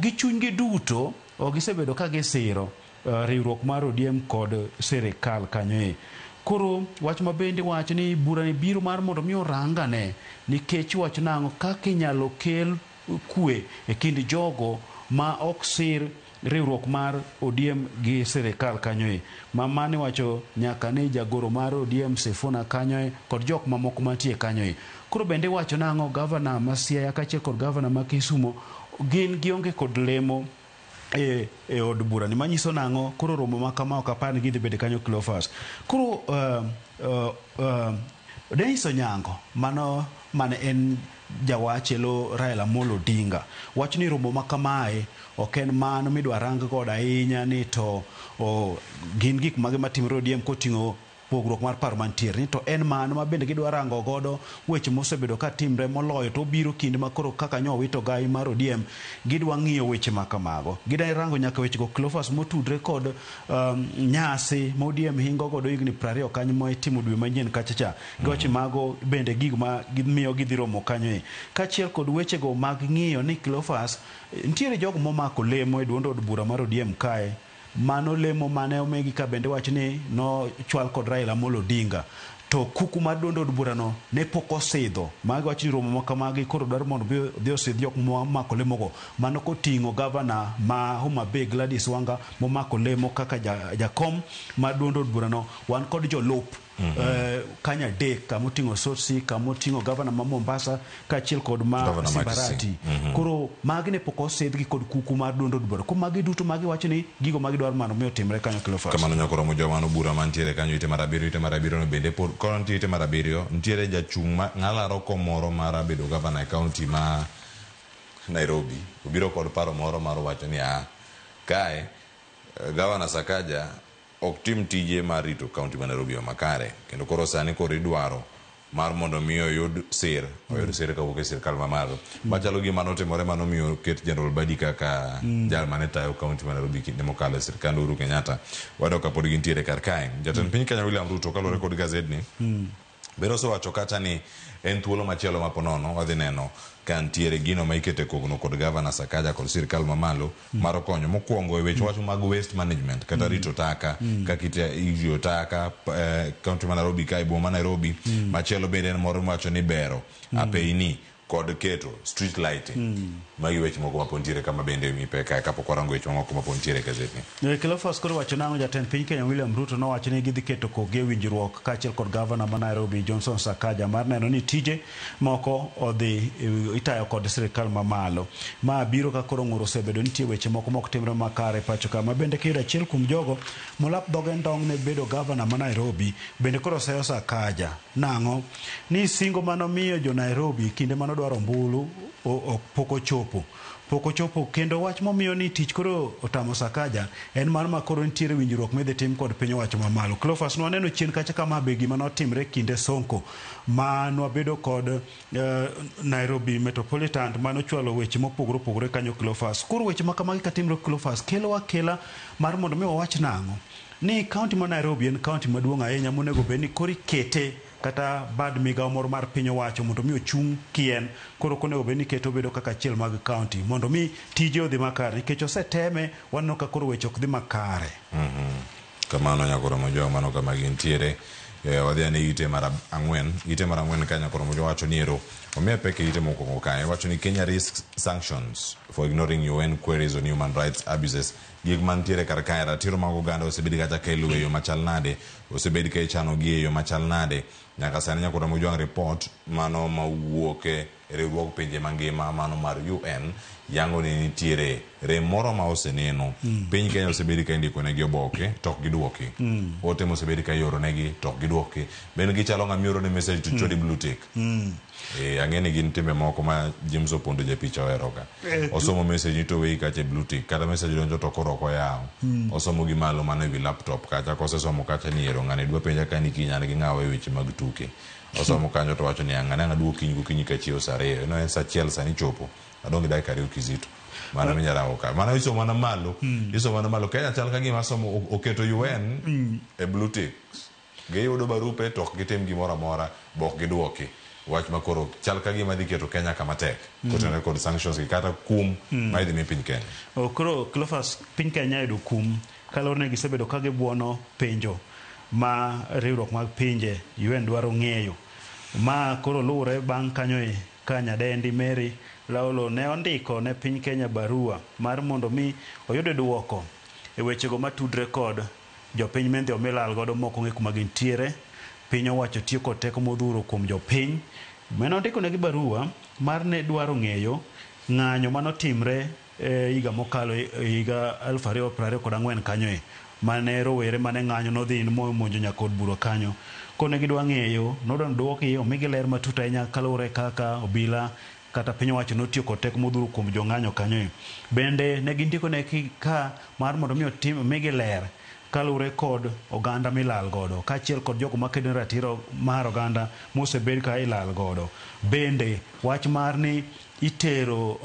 gi chunygi duto ok gisebedo ka gisiro riwruok mar ODM kod sirikal kanyo e. Koro wach ma bende wacho ni bura ni biro mar mondo mi orangane nikech wach nang'o kaka inyalo kel kwe e kind jogo ma ok sir riwruok mar ODM gi sirikal kanyo e. Ma mane wacho nyaka ni jagoro mar ODM Sifuna kanyo e kod jok mamoko mantie kanyo e. Koro bende wacho nang'o gavana ma Siaya kaachiel kod gavana ma Kisumo gin gionge kod lemo e od bura ni manyiso nang'o koro romo ma kama ok apar ni gidhi bedo kanyo Cleophas. Koro Dennis Onyango mano mane en jawach e lo Raila Amolo Odinga wacho ni romo ma kamae ok en mano midwa rang godo ahinya ni to gin gik mage matimore ODM koting'o pogruok mar paro mantiere ni to en mano ma bende gidwa rango godo weche mosebedo ka timre moloyo to obiro kinde ma koro kaka nyo owito gai mar ODM gidwa ng'iyo weche ma kamago. Gidwa rango nyaka wechego Cleophas motudre kod nyasi ma ODM hingo godo higni 20 kanyo ma itimo dwe manyien kacha cha. Giwacho mago bende gigo ma miyo gidhi romo kanyo e. Kaachiel kod wechego mag ng'iyo ni Cleophas nitiere jogo momako lemo e duond od bura mar ODM kae. Mano lemo mane omigi ka bende wach ni nochwal kod Raila Amolo Odinga to kuku mar duond od burano ne pok osidho. Magi wach ni romo ma kamagi koro dwaro mondo odhi osidh jok momako lemogo. Mano koting'o gavana ma Homa Bay Gladys Wanga momako lemo kaka jakom mar duond od burano. Wan kod jolup kanyo adek kamoting'o Sotsi, kamoting'o gavana ma Mombasa kaachiel kod ma Sibarati. Koro magi ne pok osidhgi kod kuku mar duond od bura. Koro magi duto magi wacho ni gigo magi dwaro mondo mi otimre kanyo Cleophas. Kamano nyaka romo joma no bura mantiere kanyo ite mar abiriyo no bende pod koro nitie ite mar abiriyo nitiere jachung' ma ng'alaro kom moro mar bedo gavana e kaunti ma Nairobi obiro kod paro moro mar wacho ni kae gavana Sakaja ok tim tije mar rito kaunti ma Nairobi makare kendo koro sani koro idwaro mar mondo mi oyud sir, oyud sir kawuok e sirkal mamalo. Machalo gima notimore mano miyo oket General Badi kaka jal mane tayo kaunti ma Nairobi kinde mokalo e sirkand Uhuru Kenyatta. Wayudo ka pod gintiere kar kae. Jatend piny Kenya William Ruto kaluwore kod gazedni bende osewacho kacha ni en thuolo machielo ma ponono wadhi neno ka ntiere gino ma ikete kogno kod gavana Sakaja kod sirkal mamalo mar konyo mokwongo e weche wach mag waste management kata rito taka kaka iriyo taka kaunti ma Nairobi ka e boma ma Nairobi. Machielo bende en moro miwacho ni bero apeyni kod keto street lighting. Magi weche moko ma pod ntiere kama bende mipe kae kapok warango weche mamoko ma pod ntiere e gazetni. Cleophas koro wacho nang'o? Jatend piny Kenya William Ruto nowacho ni gidhi keto kogi e winjruok kaachiel kod gavana ma Nairobi Johnson Sakaja mar neno ni tije moko odhi itayo kod sirikal mamalo. Ma biro ka koro ng'ur osebedo nitie weche moko mok timre makare pacho ka ma bende kiyudo achiel kuom jogo molap dhoge ndong' ne bedo gavana ma Nairobi bende koro seyo Sakaja. Nang'o? Ni singo manomiyo jo Nairobi kinde manodwaro ombulu pok ochopo. Pok ochopo kendo wach momiyo ni tich koro otamo Sakaja en mar ma koro nitiere winjruok midhi tim kod piny owacho mamalo. Cleophas nwaneno chien kacha kama be gima notimre kinde Sonko ma nwabedo kod Nairobi Metropolitan manochwalo weche mopogore opogore kanyo Cleophas. Koro weche ma kamagi katimre Cleophas kelo akela mar mondo mi wawach nang'o? Ni kaunti ma Nairobi en kaunti maduong' ahinya monego bed ni koro ikete kata bad migawo moro mar piny owacho mondo mi ochung' kien. Koro ok onego bed ni iketo obedo kaka achiel mag kaunti mondo mi tije odhi makare nikech oseteme waneno ka koro weche ok dhi makare. Kamano Nyakoro Mojwang' mano kama gintiere. Wadhi ane ite mar ang'wen. Ite mar ang'wen ka Nyakoro Mojwang' wacho ni ero omiya pek e ite mokwongo kae. Wacho ni Kenya risks sanctions for ignoring UN queries on human rights abuses. Gik mantiere kar kae ratiro mag oganda osebed kacha ka iluwo e yo machal nade, osebed ka ichano gi e yo machal nade. Nyaka sani Nyakoro Mojwang' report mano mawuok e riwruog pinje mangima mano mar UN yango ni nitiere rem moro ma oseneno. Piny Kenya osebed ka indiko negi oboke to ok giduoki. Ote mosebed ka ioro negi to ok giduoki. Bende gichalo ng'ama ioro ne message to chwadi blue tick. Ang'e ni gin timbe moko ma James Opondo japicha ohero ga. Osomo message ni to oweyi kacha e blue tick. Kata message donjo to koro ok oyaw. Osomo gi malo mana ewi laptop kacha. Kosesomo kacha ni ero ng'ani dwa penja ka ni kiny an gi ng'awa e weche mag tuke. Osomo kanyo to wacho ni ng'ane ang' aduog kiny gokinyi kachiewo saa 2. No en saa 1 sani chopo. Adong' gi dakika 2 kizito. Mano minyalo rango ka. Mano isomo mana malo. Isomo mana malo. Kenya chal ka gima somo oketo UN e blue ticks. Giyudo barupe to ok gitim gimoro amora bo ok giduoki. Wach ma koro chal ka gima dhi keto Kenya kama tek. Kotenore kod sanctions gi kata kum ma idhi mi piny Kenya. Koro Cleophas piny Kenya yudo kum kaluwore ni gisebedo ka gibuono penjo ma riwruok mag pinje UN dwaro ng'eyo. Ma koro luwore bang' kanyo e ka nyadendi Mary Laulo ne ondiko ne piny Kenya barua mar mondo mi oyud duoko e wechego matudre kod jopiny mendhi omilal godo mok ong'e kuma gintiere. Piny owacho tiyo kod teko modhuro kuom jopiny. Mane ondiko negi barua mar ne dwaro ng'eyo ng'anyo manotimre higa mokalo higa 2024 kanyo e mane rowere mane ng'anyo nodhi momonjo nyaka od bura kanyo. Koro ne gidwa ng'eyo nodwa ni duoki omigi ler matut ahinya kaluwore kaka obila kata piny owacho notiyo kod teko modhuro kuom jong'anyo kanyo e. Bende ne gindiko ne ka mar mondo mi omigi ler kaluwore kod oganda milal godo kaachiel kod jogo makedo ne ratiro mar oganda mosebed ka ilal godo. Bende wach mar ni itero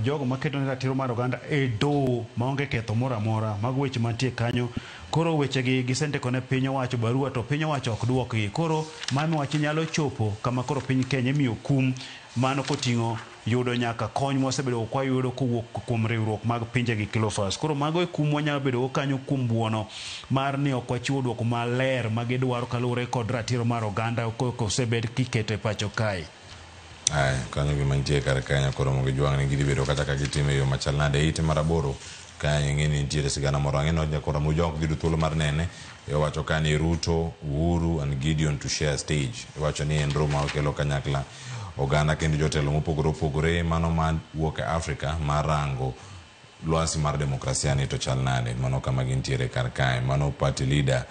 jogo makedo ne ratiro mar oganda e doho maonge ketho moro amora. Mago weche mantie kanyo. Koro wechegi gisendiko ne piny owacho barua to piny owacho ok duokgi. Koro mano wach nyalo chopo kama koro piny Kenya imiyo kum mano koting'o yudo nyaka kony mwasebedo kwayudo kowuok kuom riwruok mag pinje gi Cleophas. Koro mago e kum mwanyalo bedo go kanyo kuom buono mar ni ok wachiwo duoko maler ma gidwaro kaluwore kod ratiro mar oganda kosebed kiketo e pacho kae. Aya, kanyo gima nitie kar kae koro mondo gijwang' ni gidhi bedo kata ka gitime e yo machal nade. Ite mar 8 kae ing'e ni nitiere sigana moro ang'e ni koro Mojwang' ok yudo thuolo mar nene. Iwacho ka ni Ruto, Uhuru and Gideon to share stage. Iwacho ni en romo makelo kanyakla oganda kendo jotelo mopogore opogore mano ma wuok e Afrika mar rango lwasi mar demokrasia ni to chal nade. Mano kama gintiere kar kae. Mano party leader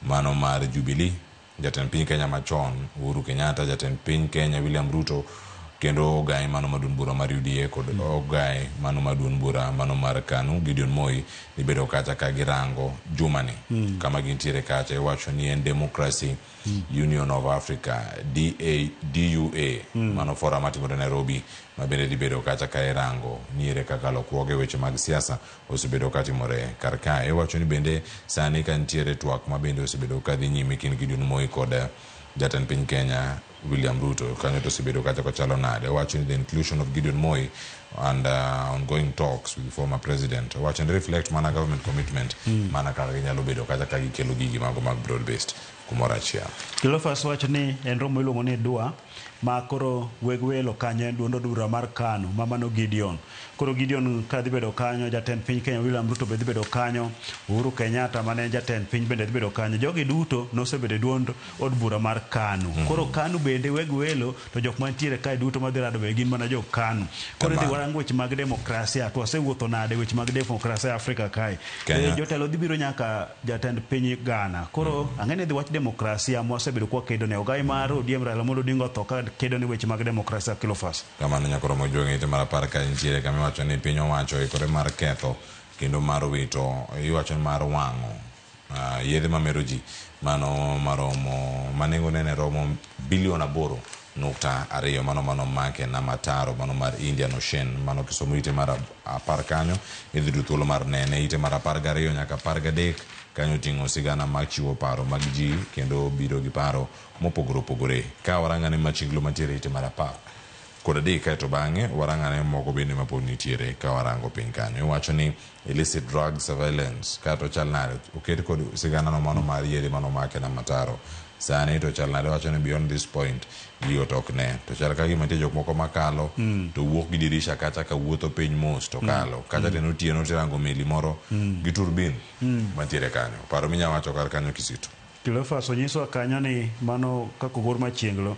mano mar Jubilee, jatend piny Kenya machon Uhuru Kenyatta, jatend piny Kenya William Ruto Kendo ogai mano ma duond bura mar UDA kod ogai mano ma duond bura mano mar KANU Gideon Moi gibedo kacha ka girango jumani kama gintiere kacha. Iwacho ni en Democracy Union of Africa DA, DUA mano forum matimore Nairobi ma bende dhi bedo kacha ka irango ni ere kaka lokruoge weche mag siasa osebedo katimore kar kae. Iwacho ni bende sani ka nitiere twak ma bende osebedo ka dhi nyime kind Gideon Moi kod jatend piny Kenya William Ruto kanyo to osebedo kacha kochalo nade. Owacho ni the inclusion of Gideon Moi and ongoing talks with the former president owacho ni reflect mana government commitment mana kaka ginyalo bedo kacha ka gikelo gigi mago mag broad based kumoro achiel. Cleophas wacho ni en romo iluongo ni DUA ma koro weg welo kanyo en duond od bura mar KANU ma mano Gideon. Koro Gideon ka dhi bedo kanyo, jatend piny Kenya William Ruto be dhi bedo kanyo, Uhuru Kenyatta mane en jatend piny bende dhi bedo kanyo. Jogi duto nosebedo e duond od bura mar KANU. Koro KANU bende weg welo to jok mantiere kae duto madhi rado be gin mana jo KANU. Koro idhi warang weche mag demokrasia to wasewuotho nade weche mag demokrasia e Afrika kae. Kenya. Jotelo dhi biro nyaka jatend piny Ghana. Koro ang'e ni idhi wach demokrasia mwasebedo kwakedo ne. Ogai mar ODM Raila Amolo Odinga otho ka kedo ne weche mag demokrasia Cleophas. Kamano nyakoro mojuong' ite mar 10 ka nitiere kama iwacho ni piny owacho oikore mar ketho kendo mar wito iwacho ni mar wang'o yedhe mamero ji mano maromo manengone ne romo bilion 8.2 mano mano make na mataro mano mar Indian Ocean. Mano kisomo ite mar 10 kanyo idhi yudo thuolo mar nene ite mar 12 nyaka 13 kanyo oting'o sigana machiwo paro mag ji kendo biro gi paro mopogore opogore. Ka warang'ane machiglo mantiere ite mar 13 kaeto bang'e warang'ane moko bende mapod nitiere ka warango piny kanyo. Iwacho ni illicit drug surveillance kato chal nade oket kod sigana no mano mar yedhe mano make na mataro sani to chal nade. Iwacho ni beyond this point gigo to ok ne to chal ka gima nitie jok moko makalo to wuok gi dirisha kacha ka wuotho piny mos to kalo kacha to en otieno tirango meli moro gi turbin mantiere kanyo. Paro minya wacho kar kanyo Kisito. Cleophas onyisowa kanyo ni mano kaka ogor machienglo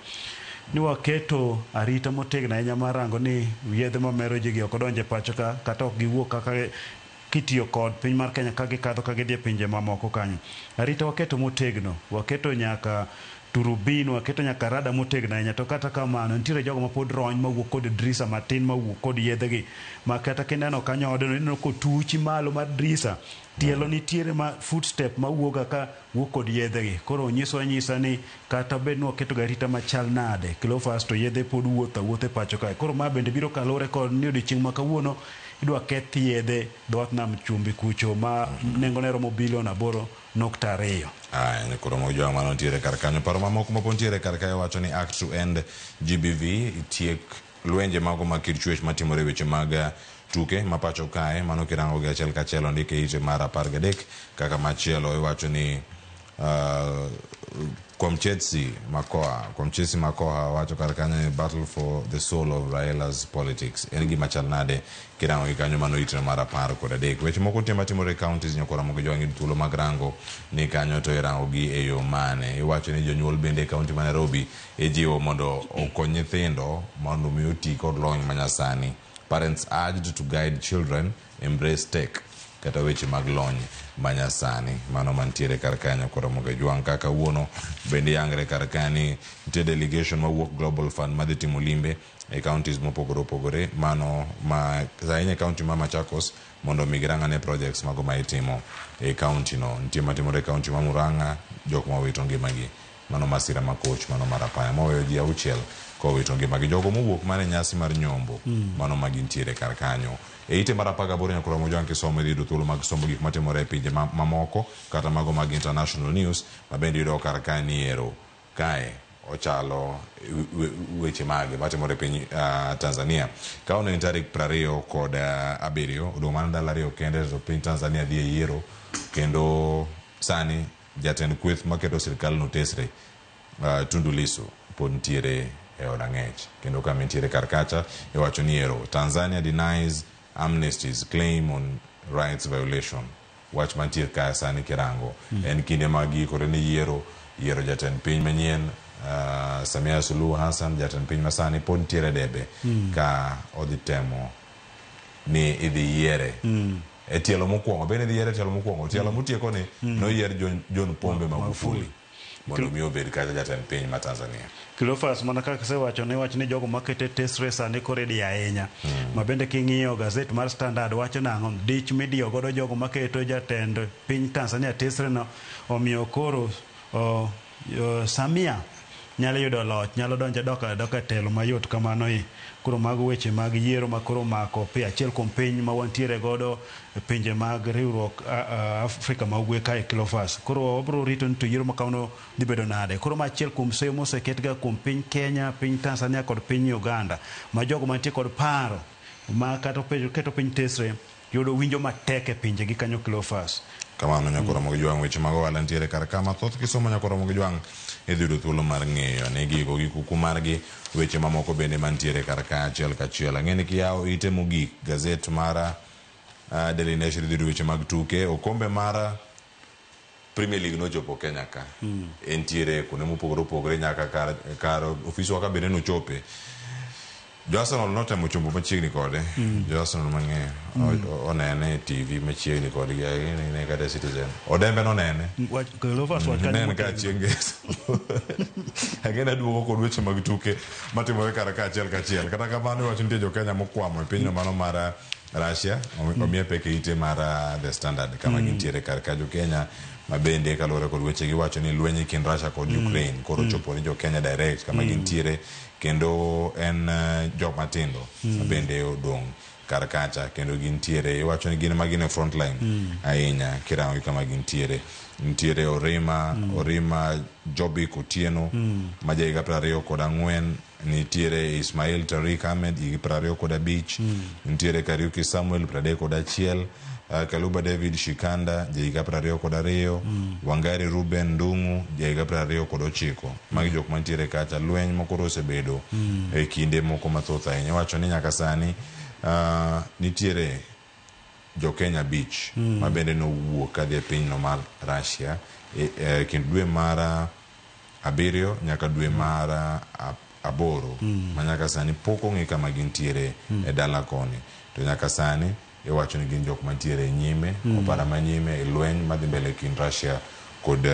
ni waketo arita motegno ahinya mar rango ni yedhe mamero ji gi ok odonjo e pacho ka kata ok giwuok kaka kitiyo kod piny mar Kenya ka gikadho ka gidhi e pinje mamoko kanyo. Arita waketo motegno, waketo nyaka turubin, waketo nyaka rada motegno ahinya. To kata kamano nitiere jogo mapod rony mawuok kod drisa matin mawuok kod yedhegi ma kata kineno kanyo odeno ineno kotuchi malo mar drisa tielo nitiere ma footstep mawuoga ka wuok kod yedhegi. Koro nyiso anyisa ni kata bed ni waketo ga arita machal nade Cleophas to yedhe pod wuotho awuotha e pacho kae. Koro ma bende biro kaluwore kod ni odiochieng' ma kawuono idwa keth yedhe dho wath nam chumbi kucho ma nengone romo bilion 8.2. Aya, koro mojwang' mano nitiere kar kanyo. Paro mamoko mapod nitiere kar kae wacho ni Act to End GBV tiek lwenje mago mag kit chwech matimore weche mag tuke ma pacho kae. Mano kirango gi achiel kachiel ondike ite mar 13 kaka machielo iwacho ni Kwamchetsi Makoha wacho kar kanyo ni battle for the soul of Raila's politics. En gima chal nade kirango gi kanyo mano ite mar 13. Weche moko nitie matimore e counties nyakora moko jwang' thuolo mag rango ni kanyo to irango gi e yo mane. Iwacho ni jonyuol bende e county ma Nairobi ijiwo mondo okony nyithindo mondo mi oti kod lony manyasani. Parents urged to guide children embrace tech kata weche mag lony manyasani. Mano mantiere kar kanyo koro mogo jwang' kaka wuono bende yangre kar kani nitie delegation mawuok Global Fund madhi timo limbe e counties mopogore opogore mano ma ahinya e county ma Machakos mondo mi girang'ane projects mago ma itimo e county no. Nitie matimore e county ma Murang'a jok ma owito ngimagi mano masira ma koch mano mar apaya moweyo ji 6 kowito ngimagi. Jogo mowuok mana e nyasi mar nyombo mano ma gintiere kar kanyo. E ite mar 18 nyakoro mojwang' kisomo idhi yudo thuolo mag somo gik matimore e pinje mamoko kata mago mag international news ma bende yudo kar kae ni ero kae ochalo weche mage matimore e piny Tanzania. Ka en tarik 27 odong' mana ndalo 2 kende to piny Tanzania dhi e yiero kendo sani jatend kweth maketo sirikal no tesre Tundu Lissu pod nitiere e od ang'ech kendo kama nitiere kar kacha iwacho ni ero Tanzania denies Amnesty's claim on rights violation. Wach mantie ka sani kirango en kinde mag giikore ne yiero jatend piny manyien Samia Suluhu Hassan jatend piny masani pod nitiere debe ka odhi temo ni idhi yiere e tielo mokwongo bende idhi yiere e tielo mokwongo tielo motieko ni noyier John Pombe Magufuli. Mondo mi obed kata jatend piny ma Tanzania. Cleophas, mana kaka asewacho ne wach ni jogo makete tesre sani koro idiyo ahinya. Ma bende king'iyo gazet mar Standard wacho nang'o, dich midiyo godo jogo maketo jatend piny Tanzania tesre no omiyo koro Samia nyalo yudo loch, nyalo donjo dok adoka e telo mayot kamano i. Koro mago weche mag yiero ma koro omako achiel kuom piny ma wantiere godo e pinje mag riwruok Afrika ma ugwe kae Cleophas. Koro wabro rito ni to yiero ma kamano dhi bedo nade. Koro ma achiel kuom seyo moseketga kuom piny Kenya, piny Tanzania kod piny Uganda ma jogo mantie kod paro ma kata keto piny tesre yudo winjo matek e pinjegi kanyo Cleophas. Kamano nyako romo gi jwang' weche mag ohala nitiere kar ka mathoth kisomo nyako romo gi jwang' idhi yudo thuolo mar ng'eyo ne gigo gi kuku margi weche mamoko bende mantiere kar ka achiel kachiel. Ang'e ni kiyawo ite mogik gazet mar Daily Nation idhi yudo weche mag tuke okombe mar Premier League nochopo Kenya ka. Entiere kuonde mopogore opogore nyaka kar ofiswa ka bende nochope. Jo Arsenal notemo chombo machiegni kode. Jo Arsenal mang'eyo onene e TV machiegni kodgi ne kata Citizen. Odembe nonene. Cleophas wach kanyo Ne en ka motegno. chieng' ngeso. Ang'e aduogo kod weche mag tuke matimore kar ka achiel kachiel. Kata kamano iwacho nitie jo Kenya mokwamo e pinyno mano mar Russia omiye pek e ite mar The Standard kama gintiere kar ka jo Kenya ma bende kaluwore kod weche giwacho ni lweny e kind Russia kod Ukraine koro chopo ni jo Kenya direct kama gintiere kendo en jok matindo ma bende odong' kar kacha kendo gintiere iwacho ni gin ma gin e front line ahinya kirango gi kama gintiere nitiere Orima Orima Jobik Otieno ma ja higa 24 nitiere Ismail Tariq Ahmed higi 25 nitiere Kariuki Samuel 31 Kaluba David Shikanda ja higa 22 Wangari Ruben Ndung'u ja higa 29. Magi jok mantiere kacha lweny mokoro osebedo e kinde moko mathoth ahinya. Iwacho ni nyaka sani nitiere jo Kenya 5 ma bende nowuok kadhi e pinyno mar Russia e kind dwe mar 7 nyaka dwe mar 8 ma nyaka sani pok ong'e kama gintiere e dala koni. To nyaka sani iwacho ni gin jok mantiere e nyime opara manyime e lweny madhi mbele kind Russia kod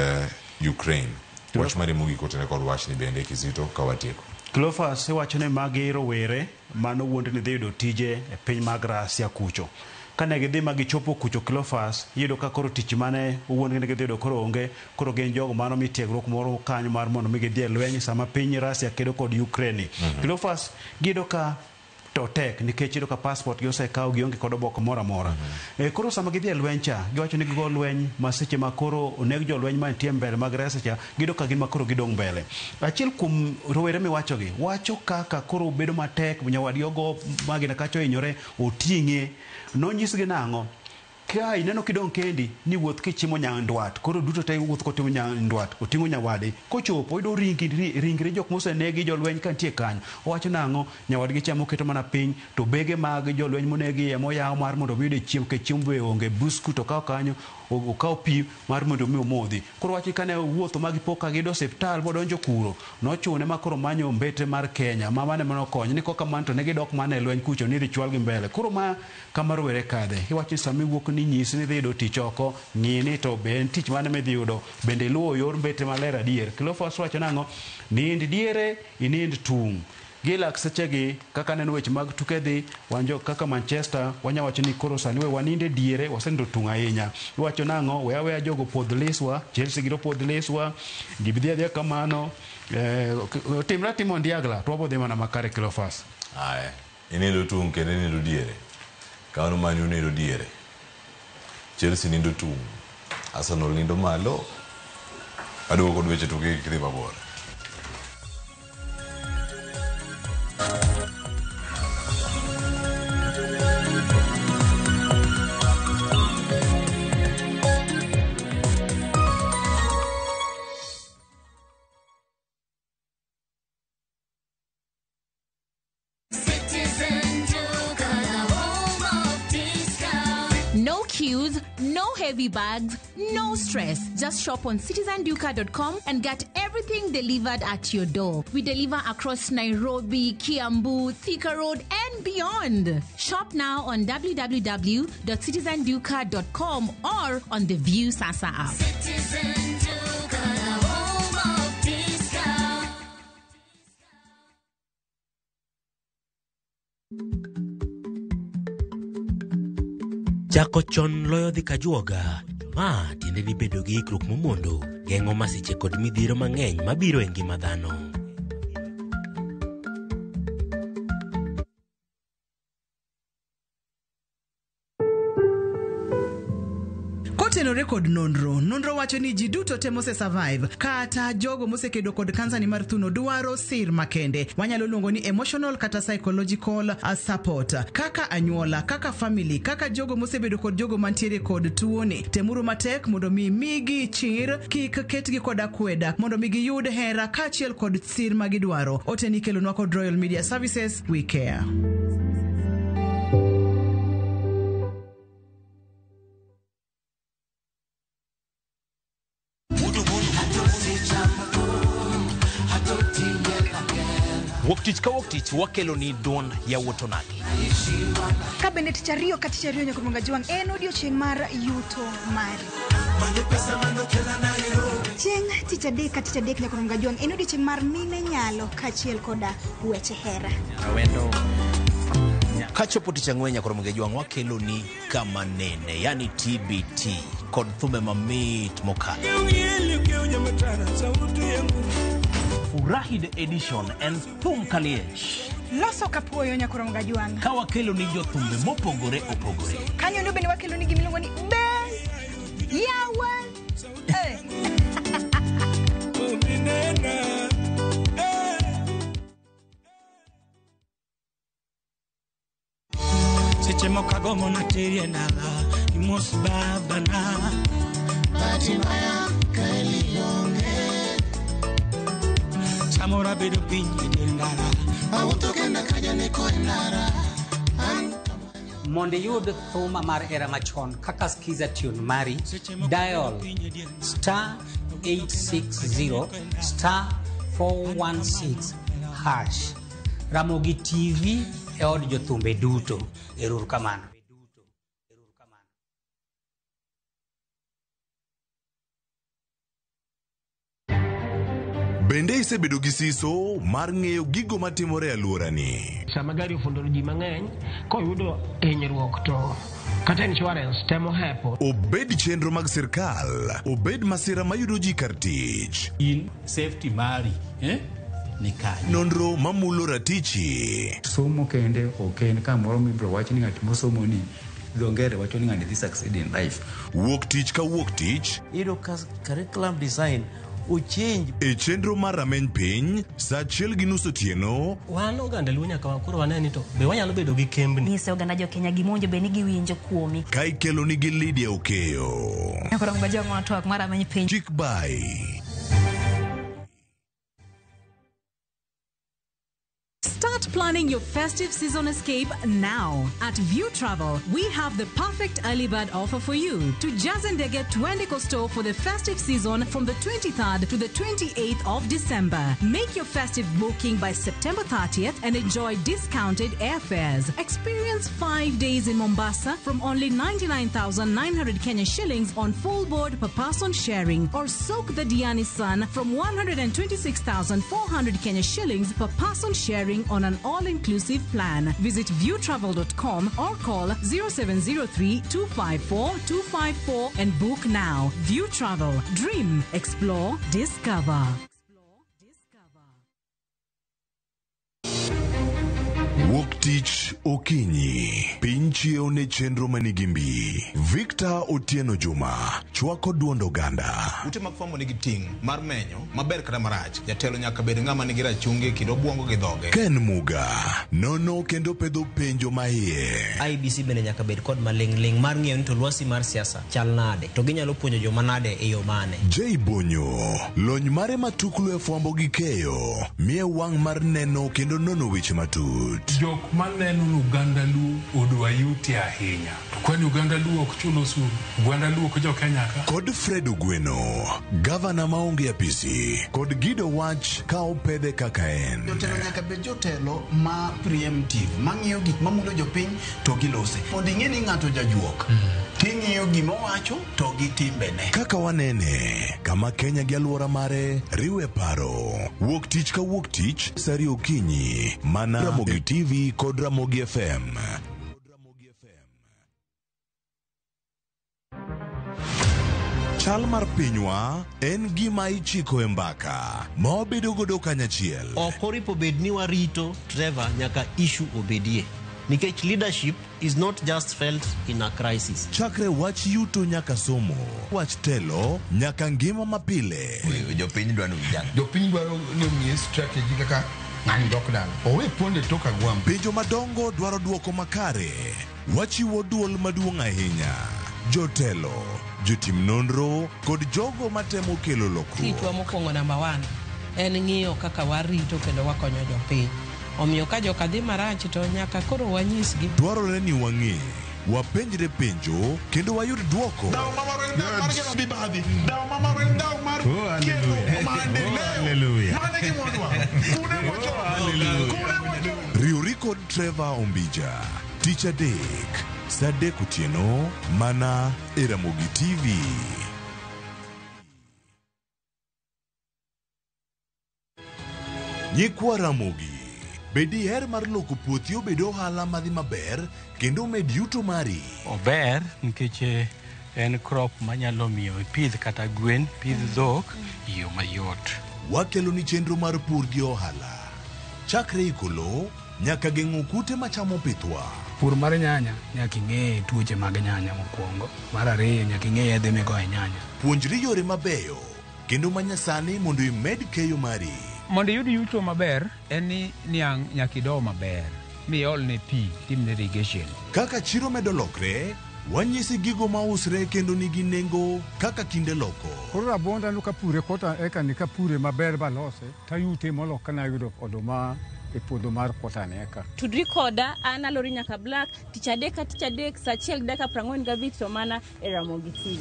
Ukraine. Wach mari mogik otenore kod wachni bende Kizito ka watieko. Cleophas iwacho ni magi rowere manowuond ni dhi yudo tije e piny mag Russia kucho. Kane gidhi ma gichopo kucho Cleophas, iyudo ka koro tich mane owuondgi ni gidhi yudo koro onge, koro gin jogo mano mi tiegruok moro kanyo mar mondo mi gidhi e lweny sama piny Russia kedo kod Ukraine. Cleophas giyudo ka to tek nikech iyudo ka passport gi osekaw gionge kod oboke moro amora. Koro sama gidhi e lweny cha, giwacho ni gigo lweny ma seche ma koro oneg jolweny mantie mbele mag Russia cha, giyudo ka gin ma koro gidong' mbele. Achiel kuom rowere miwachogi, wacho kaka koro bedo matek, nyawadgi ogo magina kacha ohinyore, oting'e. Nonyisgi nang'o? Ka ineno kidong' kendi ni wuoth kichimo nyandwat, koro duto te wuoth kotimo nyandwat, oting'o nyawadi, kochopo oyudo ringre jok mosenegi jolweny kantie kanyo. Owacho nang'o? Nyawadgi cha moketo mana piny, to bege mag jolweny monegi ema oyaw mar mondo mi oyude chiemo, nikech chiemo be onge, buskut okaw kanyo, okaw pi mar mondo mi omodhi. Koro wacho ni kane owuotho ma gipo ka giyudo osiptal modonjo kuro, nochune ma koro manyo mbete mar Kenya, ma mane manokonyo, ni kok kamano to ne gidok mana e lweny kucho ni idhi chwalgi mbele. Koro ma kama rowere kadhe, iwacho ni sama iwuok ni nyisi ni idhi yudo tich oko, ng'i ni to be en tich mane midhi yudo, bende iluwo yor mbete maler adier. Cleophas wacho nang'o? Nind diere, inind tung'. Gi lak sechegi, kaka aneno weche mag tuke dhi, wan jo kaka Manchester, wanya wacho ni koro sani we waninde diere, wasenindo tung' ahinya. Iwacho nang'o? We aweya jogo podh liswa, Chelsea giro podh liswa, gibidhi adhiya kamano, timre atima ondiagla, to wabodhi mana makare Cleophas. Aya, inindo tung' kendo inindo diere. Kamano Man U nindo diere. Chelsea nindo tung'. Arsenal nindo malo. Aduogo kod weche tuke kik idhi mabor. No queues, no heavy bags, no stress. Just shop on citizenduka.com and get everything delivered at your door. We deliver across Nairobi, Kiambu, Thika Road, and beyond. Shop now on www.citizenduka.com or on the View Sasa app. Citizen Duka, the home Chako chon loyo dhi kajuoga. Ma tiende ni bedo gi ikruok momondo geng'o masiche kod midhiero mang'eny mabiro e ngima dhano. Kotenore kod nonro, nonro wacho ni ji duto te mose survive kata jogo mosekedo kod kansa ni mar thuno dwaro sir makende. Wanyalo luongo ni emotional kata psychological support. Kaka anyuola, kaka family, kaka jogo mosebedo kod jogo mantiere kod tuoni. Temuru matek mondo mi migi chir, kik ketgi kod akweda, mondo mi giyud hera kaachiel kod sir magidwaro. Ote ni kelonwa kod Royal Media Services, we care. Wuok tich ka wuok tich wakelo ni duond yawuot onagi. Ka bende tich ariyo ka tich ariyo nyaka Mwanga Jwang' en odiochieng' mar yuto mari. Chieng' tich adek ka tich adek nyaka Mwanga Jwang' en odiochieng' mar mine nyalo kaachiel koda weche hera. Kachopo tich ang'wen nyaka Ramogi Jwang' wakelo ni kama nene, yani TBT kod thumbe mamit mokalo. Furahi the edition en thum kaliech Loso kapuoyo nyaka Mwanga Jwang'. ka wakelo ni jothumbe mopogore opogore. Kanyo no bende wakelo ni gimiluongo ni be yawa. Eh. Seche moko agombo nateri e dala imos babana samoro abedo piny e dier ndara awuotho kenda ka janeko e ndara. Mondo iyud thuma mar era machon kaka Skiza tune mari, dial star 860 star 416 hash. Ramogi TV e od jothumbe duto. Ero uru kamano. Bende isebedo gi siso mar ng'eyo gigo matimore e alworani? Sama gari ofundoro ji mang'eny, koyudo hinyruok to kata insurance temo hepo. Obed chenro mag sirkal, obed masira mayudo ji kar tich. In safety mari ni kanye? Nonro mamulo ratichi. Somo kende ok en kamoro mibiro wach ni ng'at mosomo ni dho ngere wacho ni ng'ani dhi succeed in life. Wuok tich ka wuok tich. Iyudo ka curriculum design ochange. E chenro mar rameny piny, saa 1:30 otieno. Wan oganda Luo nyaka koro wane ni to be wanyalo bedo gi kembni. Nyise oganda jo Kenya gima owinjo bed ni giwinjo kuomi. Ka ikelo nigi Lydia Okeyo. Nyakoro Mga Jwang' twak mar rameny piny. Chik bai. Start planning your festive season escape now. At View Travel, we have the perfect early bird offer for you. To Jazendege Twende Costo for the festive season from the 23rd to the 28th of December. Make your festive booking by September 30th and enjoy discounted airfares. Experience 5 days in Mombasa from only 99,900 Kenya shillings on full board per person sharing, or soak the Diani sun from 126,400 Kenya shillings per person sharing on an all-inclusive plan. Visit viewtravel.com or call 0703 254 254 and book now. View Travel. Dream, explore, discover. Wuok tich okinyi, piny chiewo ne chenro manigi mbi. Victor Otieno Juma chwako duond oganda. Ute mag fwambo nigi ting' mar menyo maber kata marach. Jatelo nyaka bed ng'ama nigi rachungi kendo obwongo gi dhoge. Ken Muga nono kendo pedho penjo maiye. IEBC bende nyaka bed kod maling'ling' mar ng'eyo ni to lwasi mar siasa chal nade, to ginyalo puonjo joma nade e yo mane. J Bonyo, lony mare matuklu e fwambo gi keyo, miye wang' mar neno kendo nono weche matut. Jok maneno ni oganda Luo odwa yuti ahinya. To kwani oganda Luo ok chul osuru? Oganda Luo ok jo Kenya ka? Kod Fred Ogweno, gavana maonge apisi, kod Gido Wach ka opedhe kaka en. Jotelo nyaka bed jotelo ma preemptive, mang'iyo gik mamulo jopiny to gilose. Mondo ing'e ni ng'ato jajuok, ting'iyo gima owacho to gi timbene. Kaka wanene, kama Kenya gi alwora mare riwe paro. Wuok tich ka wuok tich, saa ariyo okinyi, mana Ramogi TV kod Ramogi FM. Chal mar pinywa en gima ichiko e mbaka ma wabedo godo kanyachiel. Ok oripo bed ni warito Trevor nyaka issue obedie. Nikech leadership is not just felt in a crisis. Chakre wach yuto nyaka somo, wach telo nyaka ngima mapile. Jopiny dwaro ni Jopiny dwaro ni omiye strategy kaka ng'ani dok dala. Owe ponde tok agwambo. Penjo madongo dwaro dwoko makare. Wachiwo duol maduong' ahinya. Jotelo, jotim nonro kod jogo matemo kelo lokruok. Tichwa mokwongo namba 1 en ng'iyo kaka warito kendo wakonyo jopiny. Omiyo ka joka dhi marach to nyaka koro wanyisgi. Dwarore ni wang'e, wapenjre penjo kendo wayud dwoko. Riwri kod Trevor Ombija tich adek saa 3 otieno mana e Ramogi TV. Nyikwa Ramogi, be diher mar loko puothi obed ohala madhi maber kendo omed yuto mari? Ober nikech en crop manyalo miyo ipidh kata gwen, pidh dhok e yo mayot. Wakelo ni chenro mar pur gi ohala. Chakre iko lowo nyaka geng'o kute machamo pithwa. Pur mar nyanya nyaka ing'e tuoche mag nyanya mokwongo. Mar ariyo nyaka ing'e yedhe migoyo e nyanya. Puonjri yore mabeyo kendo manyasani mondo imed keyo mari. Mondo iyud yuto maber en ni niang' nyaka ido maber miolne pi timne irrigation. Kaka chiro medo lokre, wanyisi gigo mausre kendo nigi nengo kaka kinde loko. Koro rabonda no kapure kota eka ni kapure maber balose tayute molo kana yudo oduma e puodho mar kota ni eka. Tudri koda an Alori Nyaka Black tich adek ka tich adek saa 1:45 to mana e Ramogi TV.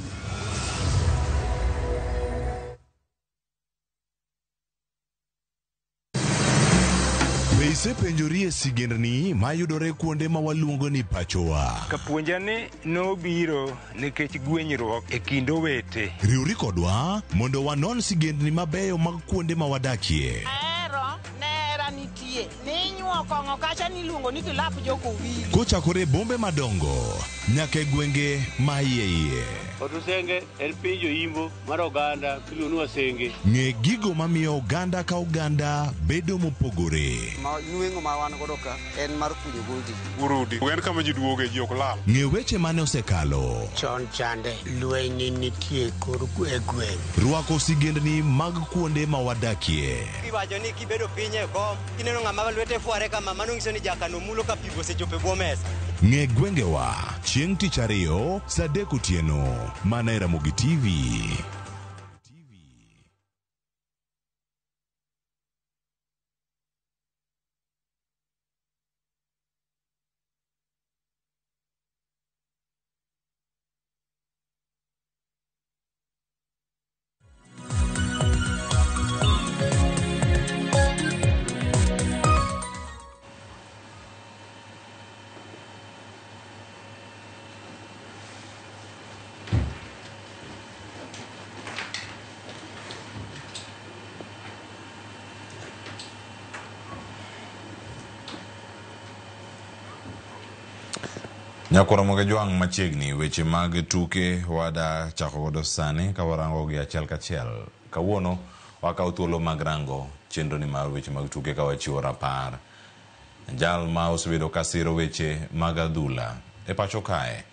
Be isepenjori e sigendni mayudore kuonde ma waluongo ni pachowa? Kapuonja ni nobiro nikech gwenyruok e kind owete. Riwri kodwa mondo wanon sigendni mabeyo mag kuonde ma wadakie. Ahero nera nitie ninyuo kong'o kacha niluongo ni kilap jokowili. Kochakore e bombe madongo nyaka e gwenge ma iye iye. Otusenge en piny joimbo mar oganda miluongo ni Wasenge. Ng'e gigo mamiyo oganda ka oganda bedo mopogore. Ma nweng'o ma wan godo ka en mar kunyo goldi. Urudi. En kama ji duoge ji ok lal. Ng'e weche mane osekalo. Chon chande lweny nitie kor e gweng'. Rwako sigendni mag kuonde ma wadakie. Iwacho ni kibedo piny e kom, kineno ng'ama lwete fware kama, mano nyiso ni jakano mulo ka pi osechopo e bwo mesa. Ng'e gwengewa chieng' tich ariyo saa 3 otieno mana e Ramogi TV. Nyakoro Jwang' machiegni weche mag tuke wada chako godo sani ka warango gi achiel kachiel. Kawuono wakawo thuolo mag rango chenro ni mar weche mag tuke ka wachiwo rapar. Jal ma osebedo ka siro weche mag adhula e pacho kae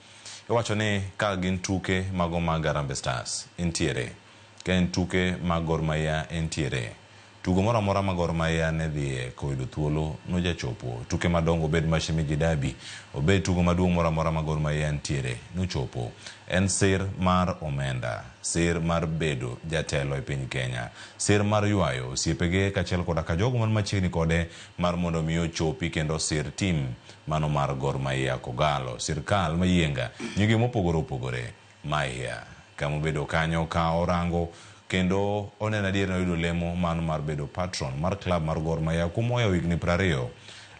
iwacho ni ka gin tuke mago mag Harambee Stars entiere, ka en tuke mag Gor Mahia entiere. Tugo moro amora ma Gor Mahia ne dhiye koyudo thuolo nojachopo. Tuke madongo obed Mashemeji Derby, obed tugo maduong' moro amora ma Gor Mahia ntiere nochopo. En sir mar omenda, sir mar bedo jatelo e piny Kenya, sir mar ywayo osiepege kaachiel koda ka jogo man machiegni kode mar mondo mi ochopi kendo sir tim mano mar Gor Mahia Kogalo. Sirkal mayienga nyinge mopogore opogore Mahia kama obedo kanyo ka orango kendo oneno adier noyudo lemo mano mar bedo patron mar club mar Gor Mahia kuom oyawo higni 20.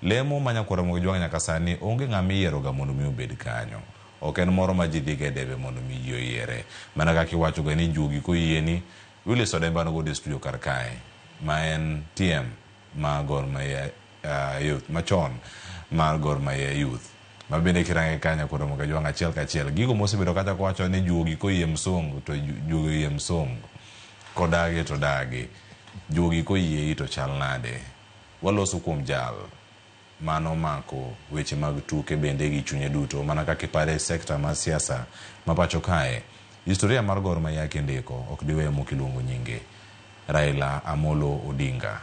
Lemo ma Nyakwar Ramogi Jwang' nyaka sani onge ng'ama iyieroga mondo mi obed kanyo. Ok en moro ma ji dhiga e debe mondo mi ji oyiere. Mana kaka iwachoga ni juogi koyieni, Willis Odemba nogodo e studio kar kae ma en TM mar Gor Mahia Youth machon mar Gor Mahia Youth. Ma bende kirange kanyo kod Ramogi Ajwang' achiel kachiel. Gigo mosebedo kacha kowacho ni juogi koyie msungu to juogi oyie msungu. Kodagi to dagi. Juogi koyiei to chal nade? Waloso kuom jal mano mako weche mag tuke bende gi chunye duto mana kaka ipare e sekta mar siasa ma pacho kae. Historia mar Gor Mahia kindiko ok diwe mok iluongo nyinge. Raila Amolo Odinga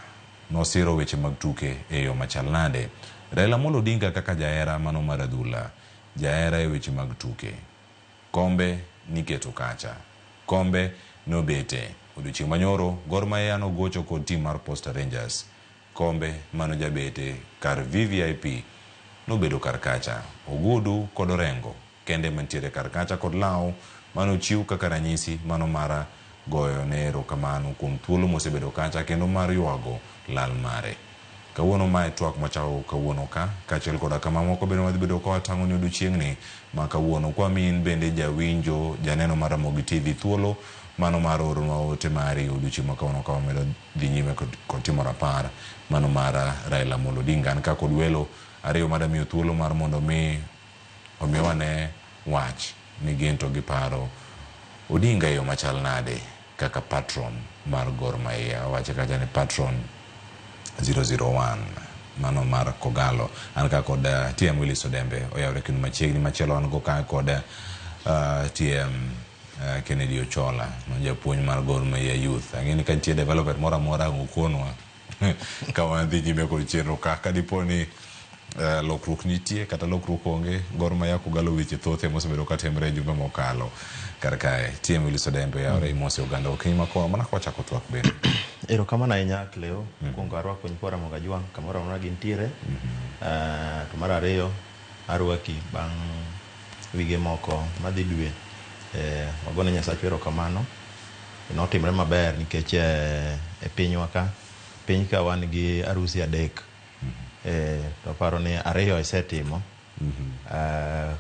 nosiro weche mag tuke e yo machal nade? Raila Amolo Odinga kaka jahera mano mar adhula, jahera e weche mag tuke. Kombe niketo kacha. Kombe nobete. Odiochieng' manyoro, Gor Mahia nogocho kod tim mar Posta Rangers. Kombe mano jabete kar VVIP nobedo kar kacha. Ogudu kod Orengo kende mantiere kar kacha kod law mano ochiw kaka ranyisi mano mara goyo ne erokamano kuom thuolo mosebedo kacha kendo mar ywago lal mare. Kawuono mae twak mwachako kawuono ka, kaachiel koda kama moko bende wadhi bedo ka watang'o ni odiochieng'ni ma kawuono. Kwa min bende jawinjo, janeno mar Ramogi TV thuolo mano mar oronwa ote mari odiochieng' ma kawuono ka wamedo dhi nyime kod timo rapar mano mar Raila Amolo Odinga. An ka kod welo ariyo madamiyo thuolo mar mondo mi omiwa ne wach ni gin to giparo Odinga e yo machal nade kaka patron mar Gor Mahia. Wawache kacha ni patron 001 mano mar Kogalo. An ka kod TM Willis Odembe oyawre kendo machiegni. Machielo an go ka kod TM Kennedy Ochola, ma japuonj mar Gor Mahia Youth. Ang'e ni ka nitie development moro amora ang' ukonwa ka wadhi nyime kod chenro ka. Ka dipo ni lokruok nitie kata lokruok onge, Gor Mahia Kogalo weche thoth mosebedo ka timre e jumbe mokalo kar kae. TM Willis Odembe oyawre imose oganda okinyi makoa mana ka wachako twak bende. Erokamano ahinya Cleo. Mokwongo arwako nyikwa Ramogi Ajwang' kamoro amora gintiere. To mar ariyo arwaki bang' wige moko madhi dwe. Wagone Nyasachwa erokamano. Notimre maber nikech e pinywa ka, piny ka wan gi arusi adek. To aparo ni ariyo isetimo.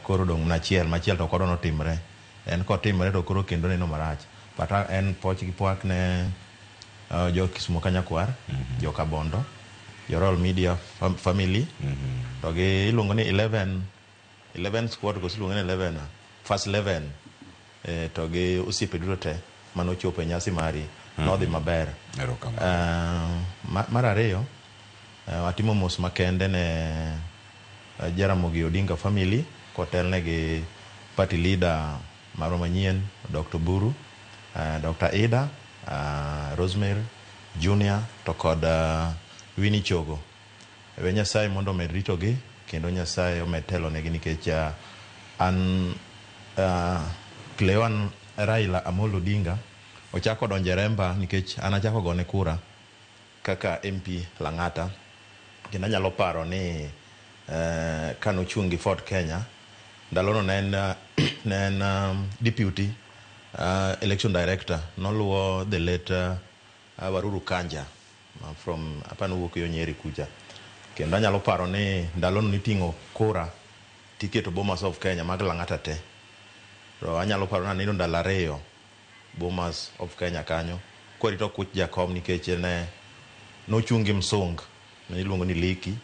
Koro odong' mana achiel, machiel to ok wadwa notimre. En kotimre to koro kendo neno marach. But en poch gi pwak ne jo Kisumo Kanyakwar, jo Kabondo, jo Royal Media Family, to gi iluongo ni 11 squad koso iluongo ni 11 first 11 to gi osiepe duto te manochopo e nyasi mari nodhi maber. Mar ariyo atimo mos makende ne Jaramogi Odinga family kotelne gi party leader marwa manyien Dr. Buru, Dr. Ida, Rosemary Junior to kod Winnie Chogo. We Nyasaye mondo omed ritogi kendo Nyasaye omed telonegi nikech an Cleo an Raila Amolo Odinga ochako donjo e remba nikech an achako gone kura kaka MP Lang'ata kendo anyalo paro ni kanochung' gi Ford Kenya ndalono ne en deputy election director noluwo the late Waruru Kanja from apani owuok yo Nyeri kucha kendo anyalo paro ni ndalono niting'o kura tiketo Bomas of Kenya mag Lang'ata te to anyalo paro ni anindo ndalo ariyo Bomas of Kenya kanyo kwarito kuch jakom nikech ne nochung' gi msung ne iluongo ni Liki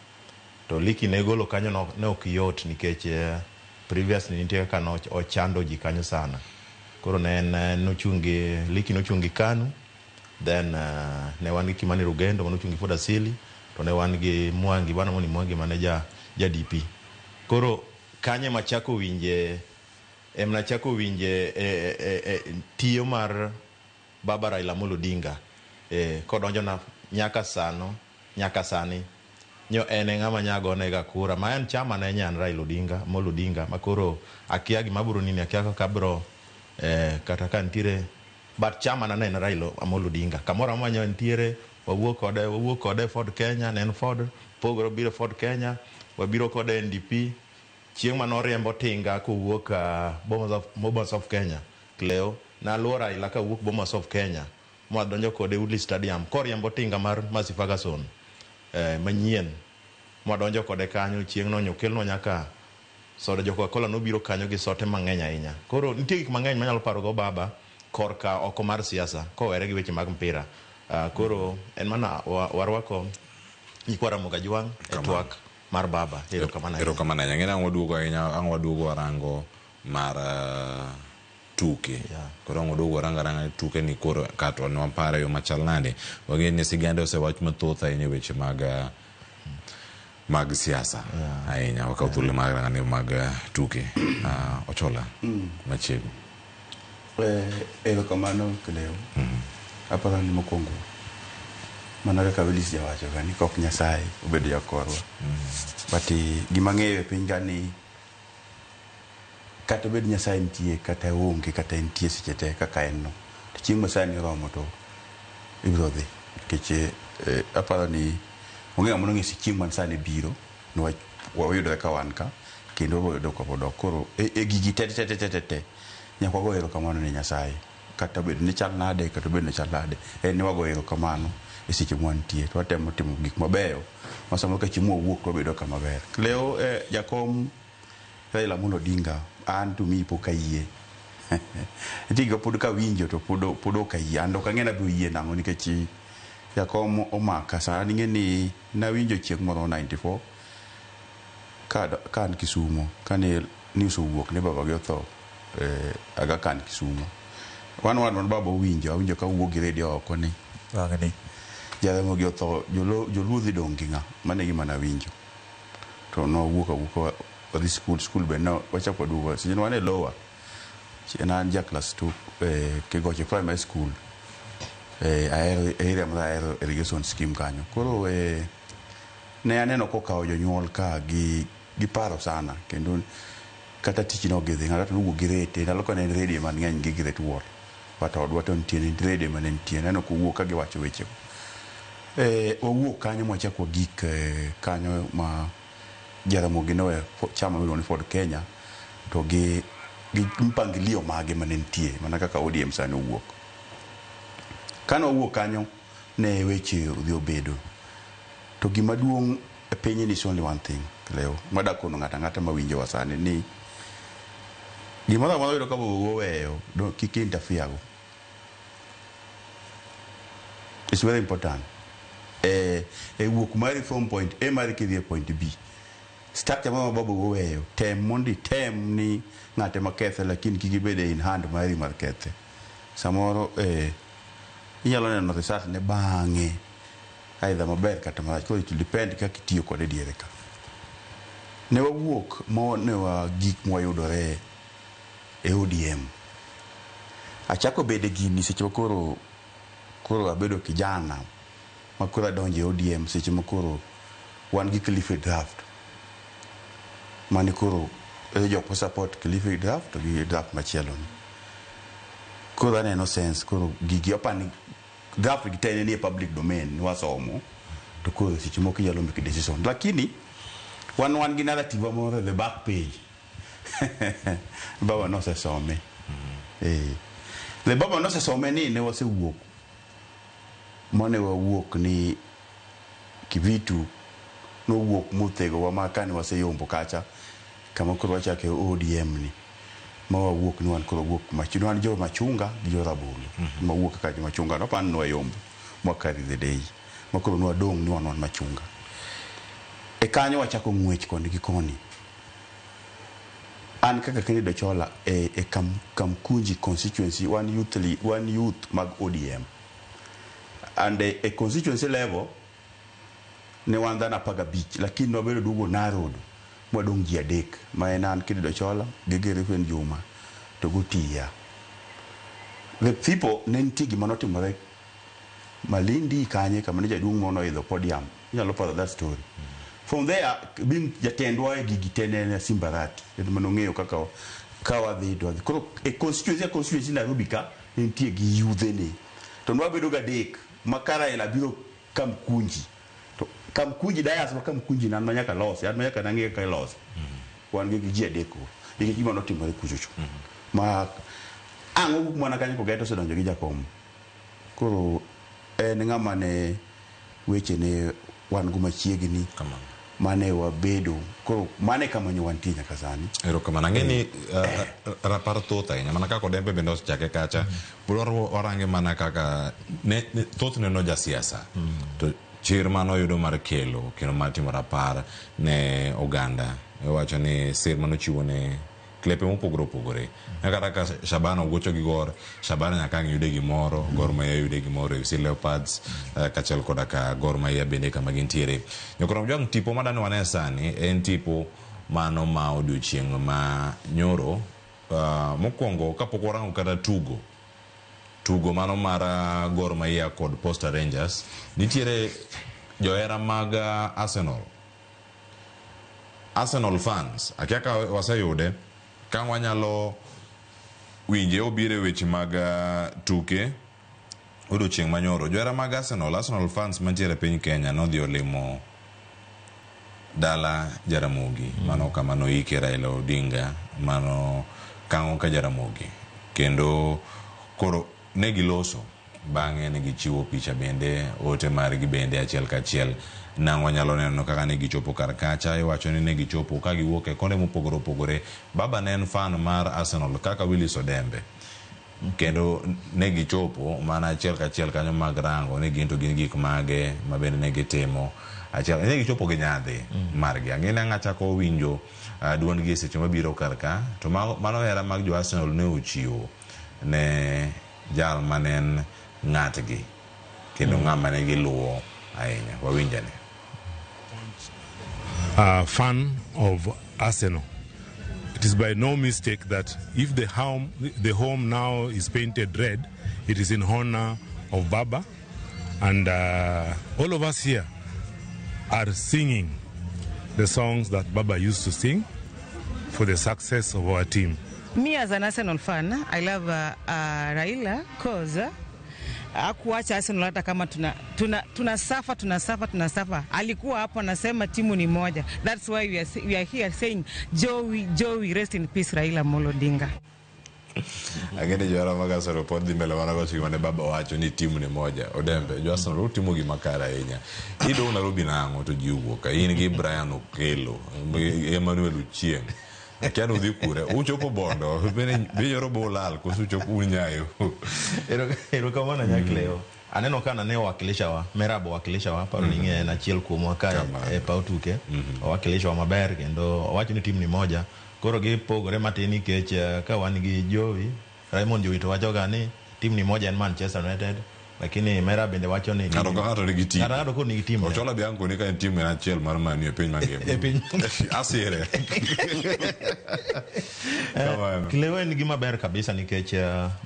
to Liki ne golo kanyo ne ok yot nikech previously nitie kaka ne ochando ji kanyo sana koro ne en nochung' gi Liki nochung' gi KANU then ne wan gi Kimani Rugendo manochung' gi Ford Asili to ne wan gi Mwangi bwana moni Mwangi mane ja DP koro kanyo ema achako winje ema nachako winje tiyo mar baba Raila Amolo Odinga kodonjona nyaka sano nyaka sani nyo en e ng'ama nya gonega kura ma en chama ne nyan Raila Odinga Amolo Odinga makoro akia gima biro nini akia kaka abiro kata ka nitiere but chama na ne en Raila Amolo Odinga kamoro amora ma nitiere wawuok kode Ford Kenya ne en Ford pogore obiro Ford Kenya wabiro kode NDP chieng' manoriembo tinga kowuok Bomas of Kenya Cleo naluwo Raila kawuok Bomas of Kenya mwadonjo kode Woodley Stadium koriembo tinga mar Massey Ferguson manyien mwadonjo kode kanyo chieng' no nyokelnwa nyaka soda jo Coca-Cola nobiro kanyo gi sote mang'eny ahinya. Koro nitie gik mang'eny manyalo paro go baba korka oko mar siasa kowere gi weche mag mpira. Koro en mana warwako nyikwa Ramogi Ajwang' e twak mar baba. Erokamano ahinya. Erokamano ahinya. Ng'eni ang' waduogo ahinya, ang' waduogo warango mar tuke. Koro ang' waduogo warango aranga tuke ni koro kato ne wapare yo machal nade. Wang'e ni sigande osewach mathoth ahinya e weche mag mag siasa ahinya. Wakaw thuolo mar rango ni mag tuke. Ochola machiegni. Erokamano Cleo. Aparo ni mokwongo mana kaka Willis jawacho ga ni kok Nyasaye obedo jakorwa. But gima ang'eyo e piny ka ni kata obed Nyasaye nitie kata onge kata entie seche te kaka en no, to chieng' ma sani oromo to ibiro dhi. Nikech aparo ni onge ng'ama nong'eyo chieng' man sani biro niwach wayudore ka wan ka kendo wayudo ka pod ok. Koro e gigi te te te te te nyaka wago erokamano ne Nyasaye. Kata obed ni chal nade, kata obed ni chal nade, en ni wago erokamano e seche mwantie to watemo timo gik mabeyo ma samoro ka chieng' mwawuok to wabedo kama ber. Leo jakom Raila Amolo Odinga, an to mi pok ayie. Nitie gima pod kawinjo to pod ok ayie. An ok ang'e ni abiro yie nang'o nikech jakom omaka. Sani ing'e ni nawinjo chieng' moro 94 ka an Kisumo, kane news owuok ni babagi otho Aga Khan Kisumo. Wan wan baba owinjo, awinjo ka owuok gi redio oko ni wang'ni Jaramogi otho, joluo dhi dong' gi ng'a? Mano e gima nawinjo. To nwawuok awuoka wadhi skul, skul be ne wachako waduogo. Seche ne wan e lower, ne an ja class 2 Kigoche Primary School. Ahero area mar Ahero irrigation scheme kanyo. Koro ne aneno kokawo jonyuol ka gi paro sana kendo kata tich ne ok gidhi, ng'ato nowuok gi rete, ndalo ka ne en radio mang'eny gi Great Wall. But odwa to nitie, ne radio mane nitie, naneno kowuok ka giwacho wechego. Wawuok kanyo mwachako wagik kanyo ma Jaramogi noweyo chama miluongo ni Ford Kenya to gi mpangilio mage mane nitie mana kaka ODM sani owuok. Kane wawuok kanyo ne weche odhi obedo. To gima duong' e pinyni is only one thing, Leo, madakono ng'ato ang'ata mawinjowa sani ni gimoro amora yudo ka baba oweyo, kik interfere go. It's very important. E wuok mari from point A mari kidhi e point B. Structure ma baba oweyo, tem mondo item ni ng'ate makethe, lakini kik ibed in hand mari mar kethe. Samoro inyalo neno result ne bang'e, either maber kata marach. Koro it will depend kaka itiyo kode diere ka. Ne wawuok ma ne wagik mwayudore e ODM. Achako bedo e gini seche ma koro abedo kijana ma koro adonjo e ODM seche ma koro wan gi Kilifi draft. Mane koro jok ma support Kilifi draft to gi draft machielo ni. Koro aneno sense, koro gigi apani draft gi te nie public domain wasomo to koro seche moko inyalo make decision. Lakini wan gi narrative moro the back page. Baba nosesome. The baba nosesome ni ne wasewuok. Mane wawuok ni Kivitu nowuok mothego wa ma kane waseyombo kacha kama koro wachake ODM ni. Ma wawuok ni wan koro wuok machunga, wan jo machunga gi jo rabolo. Ma wuok kaka jo machunga no pan nwayombo mwa carry the day. Ma koro nwadong' ni wan machunga. E kanyo wachako ng'wech koni gi koni. An kaka Kennedy Ochola e Kamkunji constituency wan youth mag ODM. And e constituency level ne wan dhano 15, lakini wabedo duogo narrowed mwadong' ji 3 ma en an Kennedy Ochola gi Griffin Juma to gotiya. The people ne nitie gima notimore Malindi kanye kama ne jaduong' moro noidho podium. Inyalo paro that story. From there, being jatendwa e gigi te ne en Simbarati. En manong'eyo kaka ka wadhi to wadhi. Koro e constituency Nairobi ka ne nitie gi yudhe ne. To nwabedo ga 3 ma ka Raila biro Kamkunji. To Kamkunji dayas ma Kamkunji nan ma nyaka losi, an ma nyaka nang'e kaka ilosi. Wan gi ji 3 go. Nikech gima notimore kuchocho. Ma ang' owuok mana kanyo kogeto osedonjo gi jakom. Koro en ng'ama ne weche ne wan go machiegni. Mane wabedo. Koro mane kama nyo wantie nyaka sani. Erokamano. Ang'e ni rapar thoth ahinya. Mana kaka Odembe bende osechake kacha. Pod warange mana kaka thothne no jasiasa. To Chir mane oyudo mar kelo kendo mar timo rapar ne oganda. Iwacho ni sir mane ochiwo ne klepe mopogore opogore. Kata ka Shabana ogocho gi Gor, Shabana nyaka ang' yude gimoro, Gor Mahia yude gimoro, AFC Leopards kaachiel koda ka Gor Mahia bende kama gintiere. Nyakoro Ojwang' tipo madani wane sani en tipo mano ma odiochieng' ma nyoro mokwongo kapok warango kata tugo tugo mano mar Gor Mahia kod Posta Rangers nitiere johera mag Arsenal Arsenal fans akia ka waseyude ka wanyalo winje obiro e weche mag tuke odiochieng' manyoro johera mag Arsenal Arsenal fans mantiere e piny Kenya nodhi olimo dala Jaramogi mano kama noike Raila Odinga mano kang'o ka Jaramogi kendo koro ne giloso bang'e ne gichiwo picha bende ote margi bende achiel kachiel nang' wanyalo neno kaka ne gichopo kar kacha iwacho ni ne gichopo ka giwuok e konde mopogore opogore baba ne en fan mar Arsenal kaka Willis Odembe kendo ne gichopo mana achiel kachiel kanyo mag rango ni gin to gin gik mage ma bende ne gitimo achiel ne gichopo gi nyadhi margi ang'e ni ang' achako winjo duondgi e seche mabiro kar ka to mano hera mag jo Arsenal ne ochiwo ne jal mane en ng'atgi kendo ng'ama ne giluwo ahinya wawinjane a fan of Arsenal. It is by no mistake that if the home now is painted red, it is in honor of Baba. And all of us here are singing the songs that Baba used to sing for the success of our team. Me as an Arsenal fan, I love Raila cause hakuacha Arsenal hata kama tuna suffer tuna suffer tuna suffer. Alikuwa hapo anasema timu ni moja. That's why we are here saying Joey, Joey, rest in peace Raila Amolo Odinga. Ang'e johera mag Arsenal pod dhi mbele mana gocho gima ne baba wacho ni timu ni moja. Odembe, jo Arsenal utimo gima kare ahinya. Idong' Nairobi nang'o to ji owuok ka. In gi Brian Okelo, Emmanuel Ochieng'. Akia ni udhi kure. Uchopo Bondo, bende nyoro bo ulal koso uchopo un Nyayo. Erokamano Nyakleo. Aneno ka nane owakilishawa, Merab owakilishawa, aparo ni ing'e en achiel kuomwa ka e paw tuke. Owakilishawa maber kendo owacho ni tim ni moja. Koro gipogore matin nikech ka wan gi Jowi, Raymond Jowi to wachoga ni tim ni moja en Manchester United, lakini Merab bende wacho ni Ng'ato ka ng'ato nigi tim. Ng'ato ka ng'ato koro nigi tim. Ochola Bianco ni ka en tim en achiel mar Man U e piny mangima. E piny Asire. Kamano. Cleo en gima ber kabisa nikech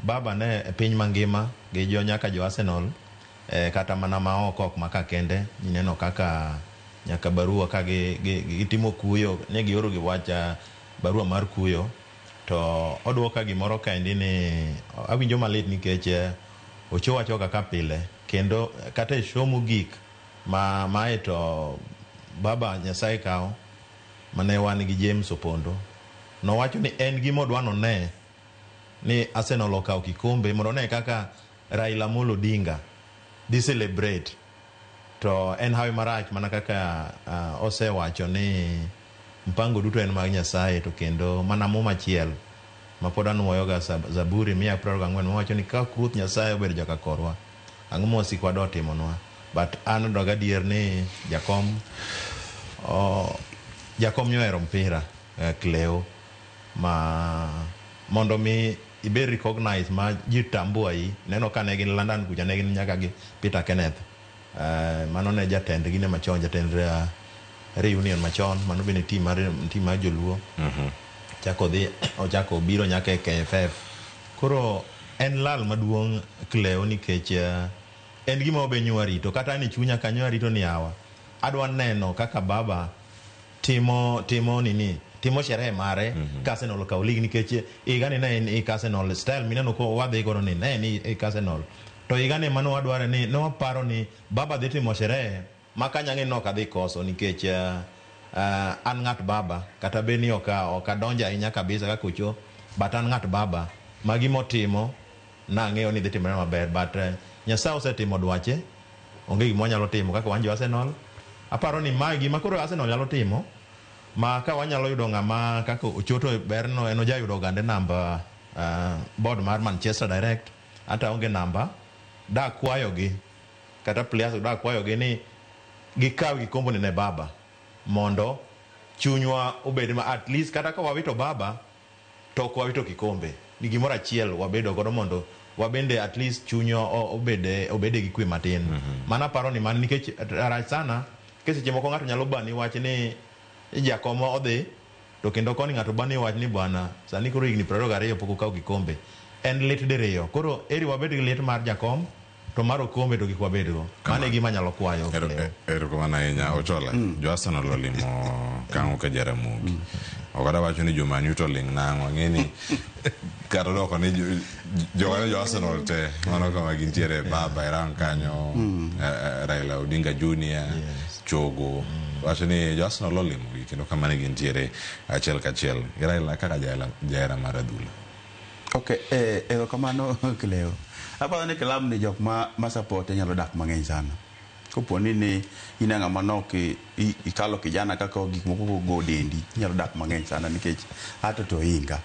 baba ne e piny mangima gi jo nyaka jo Arsenal kata mana maoko ok maka kende ineno kaka nyaka barua ka gitimo kuyo ne gioro gi wach barua mar kuyo to oduoka gimoro kaendi ni awinjo malit nikech ochowo achoka ka pile kendo kata e show mogik ma mae to baba Nyasaye kawo mane wan gi James Opondo nowacho ni en gima odwa none ni Arsenal okawo kikombe mondo one kaka Raila Amolo Odinga dhi celebrate to en hawi marach mana kaka osewacho ni mpango duto en mag Nyasaye to kendo mana muma achiel ma pod anuoyoga Zaburi 124 mawacho ni ka Ruoth Nyasaye obedo joka korwa ang'o ma wasikwa dotimonwa but an to gadier ni jakom jakom nyohero mpira Cleo ma mondo mi ibed recognized ma ji tambua yi neno ka ne gin London kucha ne gin nyaka gi Peter Kenneth mano ne jatend gi ne machon jatend reunion machon mano bende team mar joluo chako dhi ochako obiro nyaka e KFF koro en lal maduong' Cleo nikech en gima wabe nyo warito kata an e chunya kanyo arito ni yawa adwa neno kaka baba timo nini timo sherehe mare ka Arsenal okawo league nikech higani ne en hik Arsenal style mineno ko wadhi godo ni ne en hik Arsenal to higani mane wadware ni ne waparo ni baba dhi timo sherehe ma kanyang'e ni ok adhi koso nikech an ng'at baba kata bed ni ok adonjo ahinya kabisa kaka Ocho but an ng'at baba ma gimotimo nang'eyo ni dhi timore maber but Nyasaye osetimo dwache onge gima wanyalo timo kaka wan jo Arsenal aparo ni mae gima koro Arsenal nyalo timo ma ka wanyalo yudo ng'ama kaka Ochoto berno en ojayudo gande namba board mar Manchester Direct ata onge namba da kwayogi kata players da kwayogi ni gikaw gikomboni ne baba mondo chunywa obed ma at least kata ka wawito baba to ok wawito kikombe ni gimoro achiel wabedo godo mondo wabende at least chunywa obede obede gi kwe matin. Mano aparo ni mano nikech rach sana nikech seche moko ng'ato nyalo bani wach ni jakom odhi to kendo koni ng'ato bani wach ni bwana sani koro higni 22 pok okaw kikombe en lit diriyo koro eri wabed gi lit mar jakom to mar okombe to kik wabedgo mano e gima anyalo kwayo Cleo. Erokamano ahinya Ochola. Jo Arsenal olimo kang'o ka Jaramogi. Ok adwa wacho ni jo Man U to oling' nang'o. Ang'e ni kata doko ni joga jo Arsenal te mano kama gintiere baba Iran kanyo Raila Odinga Junior Chogo wacho ni jo Arsenal olimo gi kendo kama ne gintiere achiel kachiel. Raila kaka jahera mar adhula. Ok, erokamano Cleo. Aparo ni club ni jok ma support nyalo dak mang'eny sana. Kopo ni in ng'ama nok ikalo kijana kaka gik moko go dendi, inyalo dak mang'eny sana nikech ato to oinga.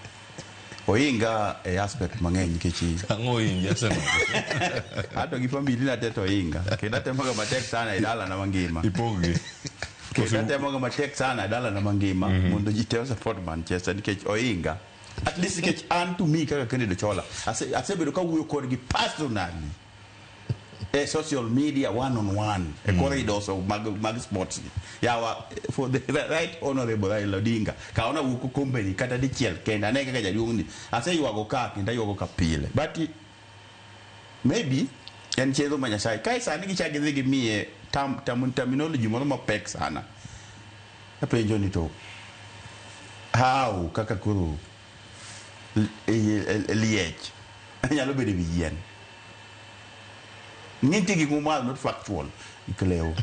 Oinga e aspect mang'eny nikech Ang'o oingi Arsenal? Ato gi family na te to oinga. Kendo atemoga matek sana e dalana mangima. Ipog-gi. Kendo atemoga matek sana e dalana mangima mondo ji te support Manchester nikech oinga. At least nikech an to me kaka Kennedy Ochola asebedo kawuoyo kodgi personally e social media one on one e corridors of mag sports gi. Yawa for the right honorable Raila Odinga kaona wuok company kata dichiel kende ane kaka jaduong' ni aseywago ka kendo aywago ka pile but maybe en chenro ma Nyasaye kae sani gichak gidhi gimiye terminology moro mapek sana apenjo ni to how kaka koro liech nyalo bedo e wi yien nitie gik moko not factual Cleo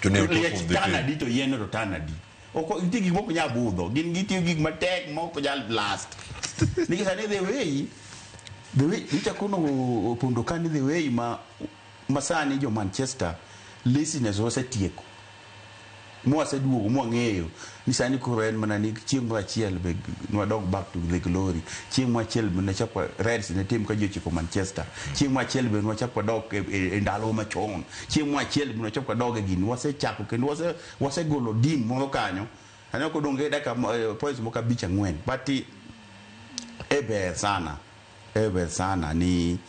To ne liech tan adi to yien to tan adi ok nitie gik moko nyal budho gin gitiyo gik matek mok nyal last nikech sani the way nyocha kono opondo ka ni the way ma sani jo Manchester laziness osetieko mwaseduogo mwang'eyo ni sani koro en mana ni chieng' moro achiel be nwadog back to the glory chieng' moro achiel be nwachak Reds ne tim ka ji ochiko Manchester chieng' moro achiel be nwachak wadok e ndalo machon chieng' moro achiel be nwachak wadog e gini wasechako kendo wasegolo din moro kanyo aneno kodong' gi dakika points moko 5 4 but e ber sana ni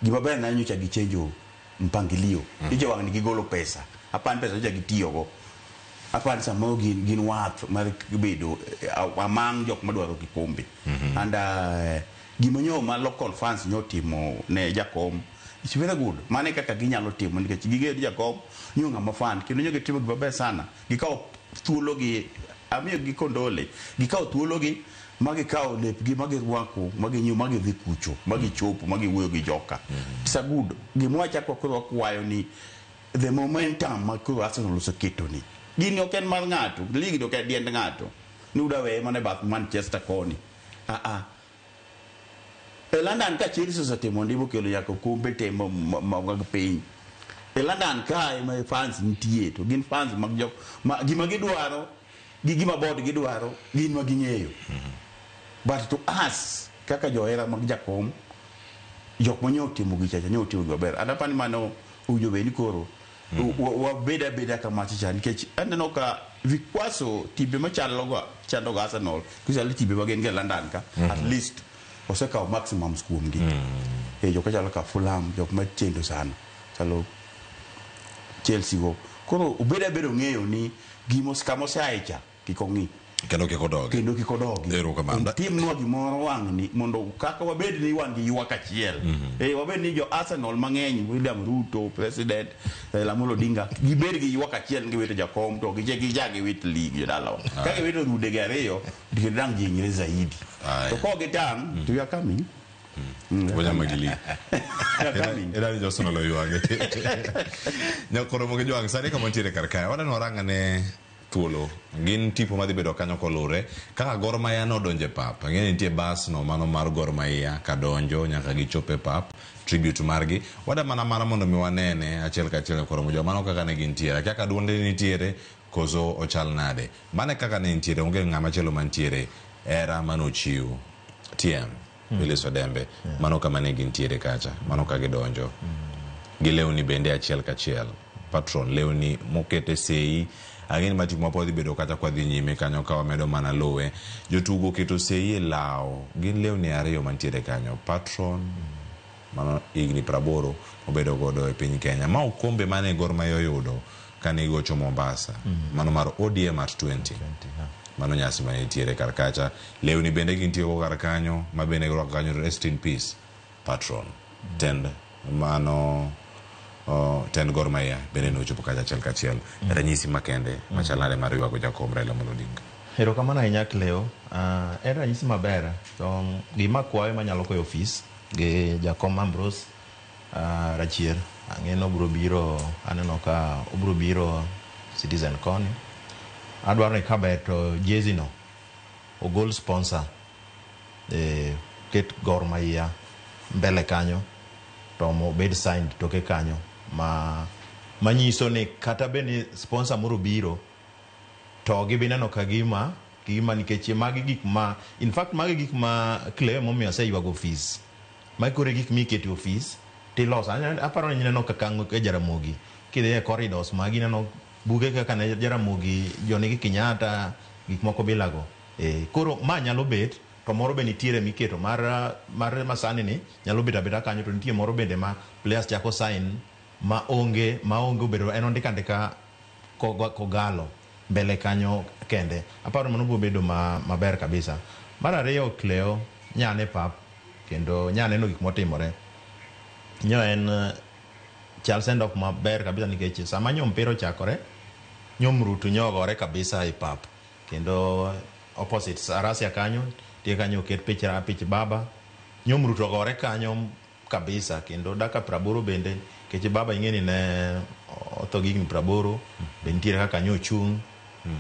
gima ber na nyocha gichenjo mpangilio ijo wang' ni gigolo pesa apan pesa nyocha gitiyogo apan samoro gin wath mar bedo among jok madwaro kikombe and gima nyo ma local fans nyo timo ne jakom it's very good mane kaka ginyalo timo nikech gigeno ni jakom nyo ng'ama fan kendo nyo gitimo gima ber sana gikawo thuologi amiyo gi kondole gikawo thuologi ma gikawo lepgi ma girwako ma ginyiewo ma gidhi kucho ma gichopo ma giwuoyo gi joka it's a good gima wachako koro wakwayo ni the momentum ma koro Arsenal oseketo ni gini ok en mar ng'ato league ok en diend ng'ato ni uda weye mana e bath Manchester koni e London ka Chelsea osetimo ndi mokelo nyaka okombe te mag piny e London ka ema fans nitie to gin fans mag jok ma gima gidwaro gi gima board gidwaro gin ma ging'eyo but to us kaka johera mag jakom jok manyo otimo gichacha nyo otimo maber and apani mano owinjo bed ni koro wabed abeda kamacha cha nikech aneno ka vikwaso timbe machalo chandogo Arsenal kichalo timbe magin go e London ka at least osekawo maximums kuomgi e jok machalo ka Fulham jok machendo sana chalo Chelsea go koro obed abeda ong'eyo ni gima kama oseaye cha kik ong'i kendo kik odogi kendo kik odogi erokamano timnwa gimoro wang'ni mondo kaka wabed ni wan gi ywak achiel wabed ni jo Arsenal mang'eny William Ruto president Raila Amolo Odinga gibed gi ywak achiel giwito jakom to gichak giwit league jodalawa ka giwito rude gi ariyo to dang' ji hinyre zaidi to kok gitang' to we are coming Wanyama gi league Eda ni Arsenal oywage nyakoro mogi jwang' sani kama ntiere kar kae wadwa ni warang ane thuolo gin tipo madhi bedo kanyo kolure kaka Gor Mahia nodonjo e pap ang'e ni nitie bas no mano mar Gor Mahia kadonjo nyaka gichop e pap tribute margi wada mana mondo mi wanene achiel kachiel koro mojo mano kaka ne gintiere akia ka duonde nitiere koso ochal nade mane kaka ne nitiere onge ng'ama chielo mantiere era manochiw TM Willis Odembe mano kama ne gintiere kacha mano ka gidonjo gi lewni bende achiel kachiel. Patron lewni mokete sei ang'e ni matimo mapod dhi bedo kata kwa dhi nyime kanyo ka wamedo mana luwe. Jotugo oketo sei e law, gin lewni ariyo mantiere kanyo. Patron mano higni 80 obedo godo e piny Kenya. Ma okombe mane Gor Mahia oyudo kane igocho Mombasa. Mano mar ODM at 20. Mano nyasi mane nitiere kar kacha. Lewni bende gintie go kar kanyo, ma bende girwako kanyo rest in peace patron. Tend mano tend Gor Mahia bende nochopo kacha achiel kachiel. Ranyisi makende machal nade mar ywago jakom Raila Amolo Odinga. Erokamano ahinya Cleo. En ranyisi maber to gima kwayo manyalo kwayo ofis gi jakom Ambrose Rachier ang'e ni obiro biro aneno ka obiro biro Citizen koni. Adwaro ni kaber to jezi no ogol sponsor ket Gor Mahia mbele kanyo to obed signed toke kanyo ma manyiso ni kata bed ni sponsor moro biro to gibineno ka gima nikech magi gik ma in fact magi gik ma Cleo momiyo aseywago ofis. Magi koro e gik mikete ofis tiloso. Aparo ni ineno kaka e Jaramogi kidhi e corridors magi ineno buge kaka ne Jaramogi jonigi Kenyatta gik moko bilago. Koro ma nyalo bet to moro be nitiere miketo mar masani ni nyalo bet abeta kanyo to nitie moro bende ma players chako sign ma onge obedo en ondika andika kogalo mbele kanyo kende. Aparo mano biro bedo maber kabisa. Mar ariyo Cleo nyane pap kendo nyaneno gik motimore. Nyo en chal send off maber kabisa nikech sama nyo mpira ochakore nyo mrutu nyogore kabisa e pap kendo opposite Arasia kanyo tie kanyo oket pich baba nyo mrutu ogore kanyo kabisa kendo dakika 80 bende nikech baba ing'e ni ne otho gi higni 80 be nitiere kaka nyo ochung'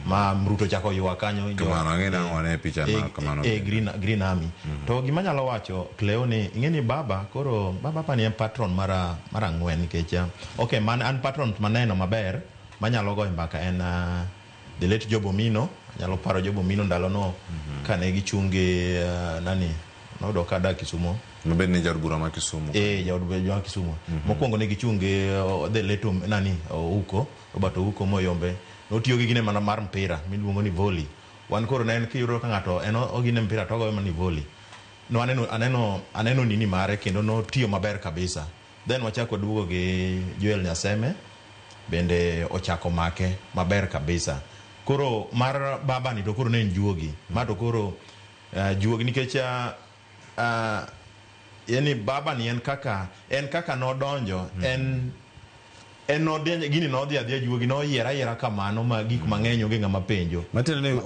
ma mruto chako ywak kanyo Kamano ang'e nang'o ne picha ma kamano. Green Army. To gima nyalo wacho Cleo ni ing'e ni baba koro baba pani en patron mar ang'wen nikech okay man an patron maneno maber manyalo goyo mbaka en the late Job Omino. Anyalo paro Job Omino ndalo no kane gichung' gi nani noyudo ka adak Kisumo. Mabed ni jaod bura ma Kisumu. Jaod bura ma Kisumu. Mokwongo ne gichung' gi the late nani Ouko, Robert Ouko Moyombe. Notiyo gi gine mana mar mpira miluongo ni volley. Wan koro ne en kiyudo ka ng'ato en ogine mpira to ogoyo mana ni volley. No aneno nini mare kendo notiyo maber kabisa. Then wachako waduogo gi Joel Nyaseme bende ochako make maber kabisa. Koro mar baba ni to koro ne en juogi. Ma to koro juogi nikech yani baba ni en kaka nodonjo en nodonjo gini nodhi adhiya juogi noyiera yiera kamano ma gik mang'eny onge ng'ama penjo. Matiende ni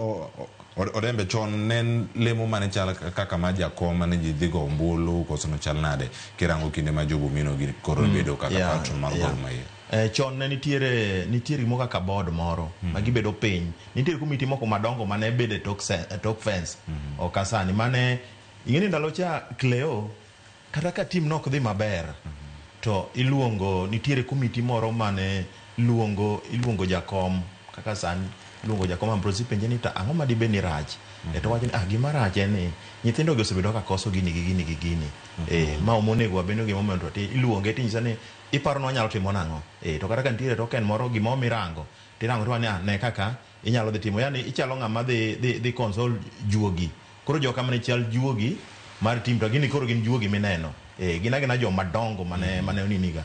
Odembe chon ne lemo mane chal kaka ma jakom mane ji dhi go ombulu koso nochal nade kirango kinde ma Job Omino gi koro bedo kaka patron mar Gor Mahia. Chon ne nitiere gimoro kaka board moro ma gibedo piny. Nitiere komiti moko madongo mane bedo e tok fence. Ok sani mane ing'e ni ndalo cha Cleo kata ka team nok dhi maber to iluongo nitiere komiti moro mane iluongo jakom kaka sani iluongo jakom Ambrose penje ni ta ang'o ma dibed ni rach. To wacho ni gima rach en ni nyithindo gi osebedo ka koso gini gi gini gi gini. Ma omonego wabedo gi moment to iluonge tinyise ni iparo ni wanyalo timo nang'o. To kata ka nitiere token moro gima omirango tirango to ne kaka inyalo dhi timo. Yani ichalo ng'ama dhi console juogi. Koro joka mane chal juogi mar team to gini koro gin juogi mineno. Gin agina joma dongo mane oniniga.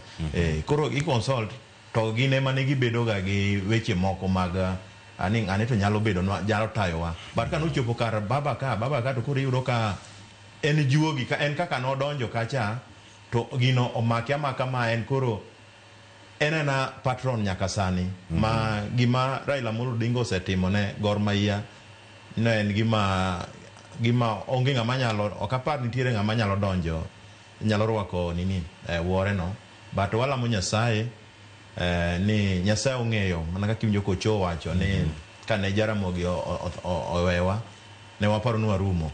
Koro i consult to gin ema ne gibedo ga gi weche moko mag ani to nyalo bedo nyalo tayowa. But ka nochopo kar baba ka to koro iyudo ka en juogi ka en kaka nodonjo kacha to gino omake amaka ma en koro en ena patron nyaka sani. Ma gima Raila Amolo Odinga osetimo ne Gor Mahia ne en gima onge ng'ama nyalo ok apar nitiere ng'ama nyalo donjo nyalo rwako nini wuore no. But walamo Nyasaye ni Nyasaye ong'eyo mana kaka iwinjo kocho wacho ni kane Jaramogi owewa ne waparo ni warumo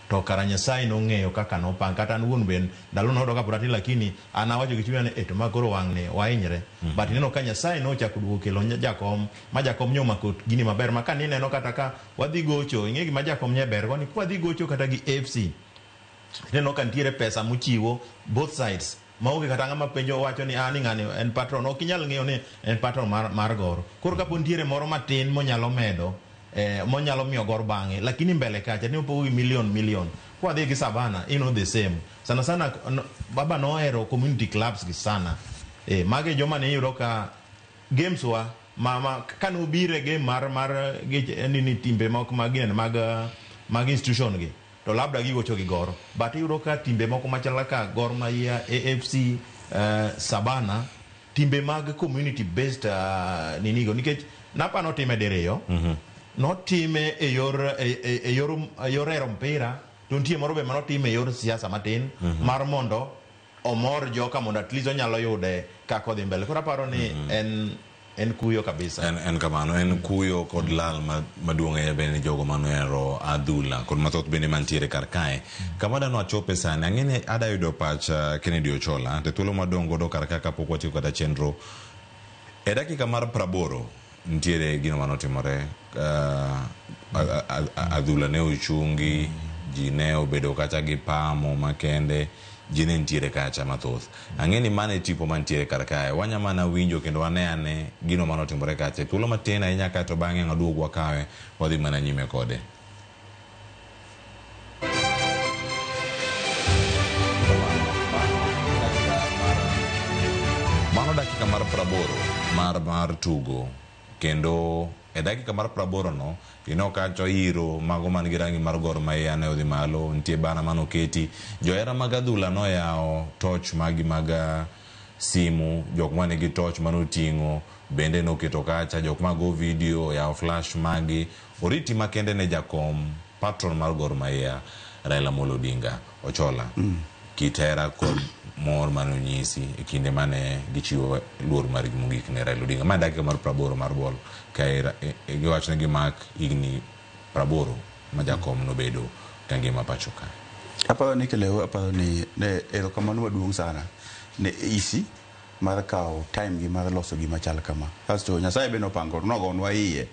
to kara Nyasaye nong'eyo kaka nopang kata an wuon ben ndalo noyudo kapod atin lakini an awacho gi chunya ni to ma koro wang'ni wahinyre. But ineno ka Nyasaye nochako duogo kelo jakom ma jakom nyomako gini maber ma ka nineno kata ka wadhi gocho ing'e gima jakom nye ber go ni kwadhi gocho kata gi AFC ineno ka nitiere pesa mochiwo both sides. Maonge kata ng'ama penjo wacho ni ah ni ng'ani en patron. Ok inyal ng'eyo ni en patron mar Gor. Koro kapo nitiere moro matin monyalo medo monyalo miyo Gor bang'e, lakini mbele kacha ne opogo gi million million. Kwadhi gi Savana, you know the same. Sana sana no, baba nohero community clubs gi sana. Magi joma ne iyudo ka games wa ma kane obiro e game mar nini timbe moko mag ginene mag institution gi to labda gigocho gi Gor, but iyudo ka timbe moko machal kaka Gor Mahia, AFC, Sabana, timbe mag community based ninigo nikech napa notime diriyo. Notime e yor e yor hero mpira to nitie moro be manotime e yor siasa matin mar mondo omor joka mondo at least onyalo yude kaka odhi mbele. Koro aparo ni en kuyo kabisa. En kamano, en kuyo kod lal maduong' ahinya bende ni jogo manohero adhula kod mathoth bende mantiere kar kae. Kama adwa achope sani, ang'e ni ada yudo pach Kennedy Ochola, to thuolo madong' godo kar ka kapok watieko kata chenro. E dakika mar 80 nitiere gino manotimore, adhula ne ochungi, ji ne obedo kacha gi pamo makende, ji ne nitiere kacha mathoth. Ang'e ni mano e tipo mantiere kar kae. Wanya mana winjo kendo wane ane gino manotimore kacha. Thuolo matin ahinya kae to bang'e waduog wakawe, wadhi mana nyime kode. Mano dakika mar 80 mar tugo, kendo e dakika mar 80 no ineno kacha iro mago man gi rangi mar Gor Mahia ne odhi malo, nitie bana manoketi, johera mag adhula noyawo toch magi mag simu, jok manigi toch manoting'o bende noketo kacha, jok mago video oyawo flash magi, oriti makende ne jakom patron mar Gor Mahia Raila Amolo Odinga. Ochola, kit hera kod mor manonyisi e kinde mane gichiwo luor margi mogik ne Raila Odinga. Ma dakika mar 80 mar ball ka giwacho ni gimak higni 80 ma jakom nobedo ka ngima pacho ka. Aparo ni Kileo, aparo ni ne erokamano maduong' sana ne EC mar kawo time gi mar loso gima chal kama. Kasto Nyasaye be nopango nogonwa iye.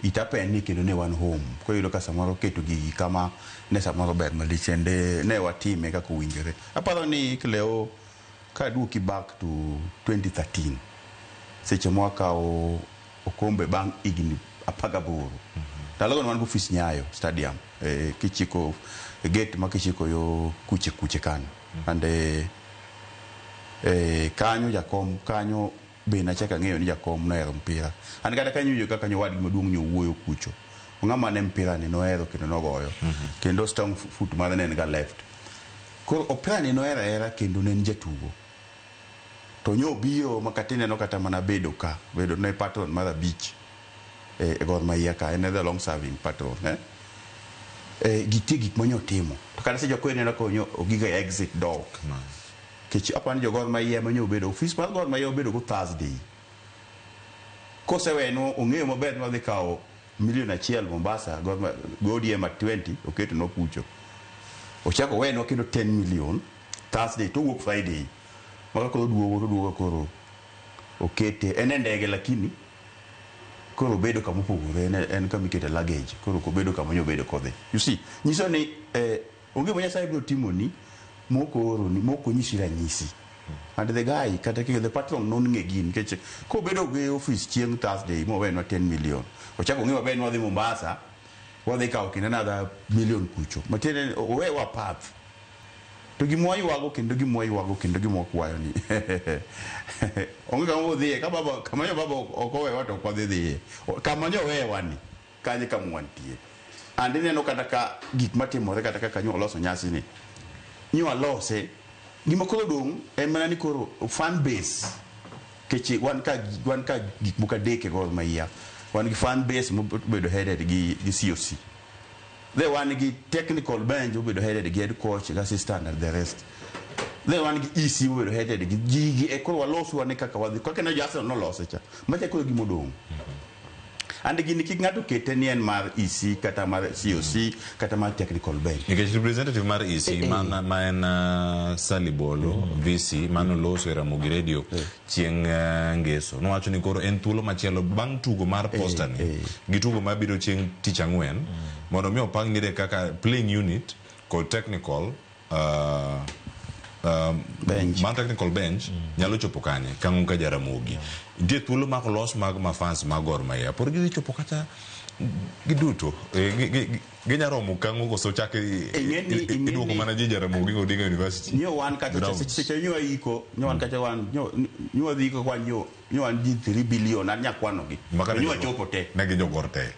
It happened ni kendo ne wan home. Koro iyudo ka samoro keto gigi kama ne samoro ber malich ende ne watime kaka owinjore. Aparo ni Kileo kaduoki back to 2013 seche mwakawo okombe bang' higni 18. Ndalogo ne wan go ofis Nyayo Stadium kichiko gate ma kichiko yo kuche kuche kanyo. And kanyo jakom kanyo be nachako ang'eyo ni jakom nohero mpira. An kata kanyo winjo kaka nyowadgi maduong' nyowuoyo kucho. Ng'ama ne mpira ni nohero kendo nogoyo. Kendo strong foot mare ne en ga left. Koro opira ni nohero ahera kendo ne en jatugo. To nyobiro ma kata ineno kata mana bedo ka, bedo ne patron mar 5 e Gor Mahia ka, en the long serving patron. Gitie gik manyotimo. To kata seche moko ineno ka ogiga exit door. Kech apani jo Gor Mahia manyo obedo, ofis mar Gor Mahia obedo go Thursday. Kosewenwa ong'eyo maber ni wadhi kawo milion 1 Mombasa, Gor Mahia, go ODM at 20, oketo nwa kucho. Ochako owenwa kendo 10 million Thursday, to owuok Friday. Maka koro duogo, to duogo koro okete, en e ndege lakini koro obedo kama opogore, en kama ikete luggage, koro ok obedo kama obedo kodhi. You see, nyiso ni onge gima Nyasaye biro timoni mok ooroni, mok onyisi ranyisi. And the guy, kata the patron nong'e gini, nikech kobedo gi office chieng' Thursday mowenwa 10 million, ochako ong'e maber ni wadhi Mombasa, wadhi kawo kendo another million kucho. Matiende ni owewa path. To gima waywago kendo gima waywago kendo gima wakwayo ni onge kama wadhiye, ka baba, kama nyo baba ok owewa to ok wadhi dhiye. Kama nyo owewa ni, kanye kama wantie. And ineno kata ka gik matimore kata kaka nyo waloso nyasi ni, nyo walose, gima koro dong' en mana ni koro fan base, nikech wan ka gik moko adek e Gor Mahia. Wan gi fan base mobedo headed gi COC. Then wan gi technical bench mobedo headed gi head coach, gi assistant and the rest. Then wan gi EC mobedo headed gi gigi e koro walosu wane kaka wadhi. Kaka ne jo Arsenal nolose cha. Macha koro gima odong'. And gini kik ng'ato kete ni en mar EC kata mar COC kata mar technical bench. Nikech representative mar EC ma en Sally Bolo, VC manoloso e Ramogi Radio chieng' Ngeso. Nowacho ni koro en thuolo machielo bang' tugo mar Posta ni gi tugo mabiro chieng' tich ang'wen mondo mi opang nire kaka playing unit kod technical Bench. Mar technical bench nyalo chopo kanye kang'o ka Jaramogi nitie thuolo mag los mag mafans mag Gor Mahia pod gidhi chopo kata giduto ginya romo kang'o koso chak iduoko mana ji Jaramogi Odinga University nyo wan kata seche nyo iko nyo wan kata wan nyo dhi iko kwa nyo wan ji 3 billion an nyakwano gi nyo chopo te ne gi jogor te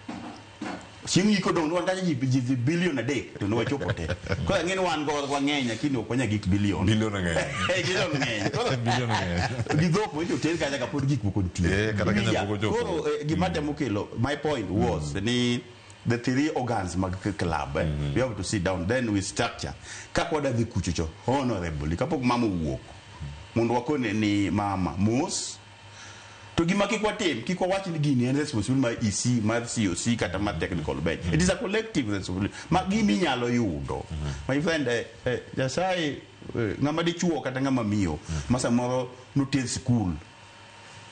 chieng' iko dong' wan kata ji billion 3 to nwachopo te. Koro ang'e ni wan go wang'eny lakini ok wanyal gik billion. Billion ng'eny. Billion ng'eny. Billion ng'eny. Gi dhok mondo oter kacha ka pod gik moko nitie. Kata kacha pok ochopo. Koro gima temo kelo, my point was ni the three organs mag club, we have to sit down, then we structure. Kaka wadhi kuchocho honorably kapok mama owuok mondo wakone ni mama mos. To gima kik watim, kik wawach ni gini en responsibility mar EC, mar COC kata mar technical bench. It is a collective responsibility. Ma gima inyalo yudo. My friend, Nyasaye, ng'ama dichuo kata ng'ama miyo, ma samoro noter sikul,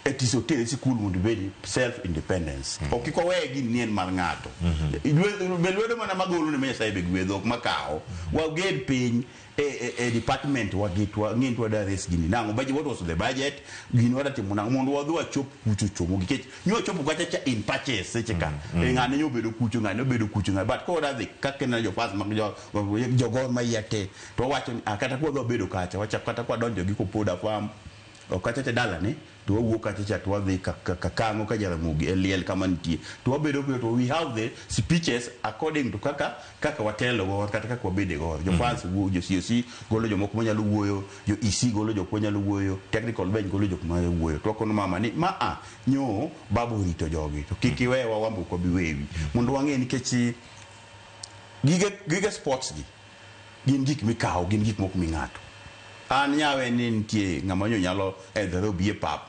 etis otere sikul mondo ibed self independence. Ok kik wawe gini ni en mar ng'ato. Be lwedo mana magolo ne Nyasaye be gwedho ok makawo. Waged piny e department wagitwa ng'in to wadwa raise gini nang'o budget, what was the budget gini wadwa timo nang'o mondo wadhi wachop kucho chomo nikech nyo chopo kacha cha in patches seche ka ng'ane nyo obedo kucho ng'ane obedo kucho ng'ane but koro wadhi kaka ineno jofans mag jo Gor Mahia te to wawacho ni kata kwa wadhi wabedo kacha wachak kata kwa donjo gi Kopoda farm ok kacha cha dalane to wawuok kacha cha to wadhi Kakang'o ka Jaramogi e liel kama nitie to wabedo piny to we have the speeches according to kaka watelo go kata kaka wabede go. Jofans wuoyo, jo COC golo jomoko manyalo wuoyo, jo EC golo jok manyalo wuoyo, technical bench golo jok manyalo wuoyo. To wakono mama ni ma a nyo babu rito jogi to kik iwewa wambo ok wabi wewi mondo wang'e nikech gige sports gi gin gik mikawo, gin gik mok mi ng'ato. An nyawe ni nitie ng'ama nyo nyalo edhore obi e pap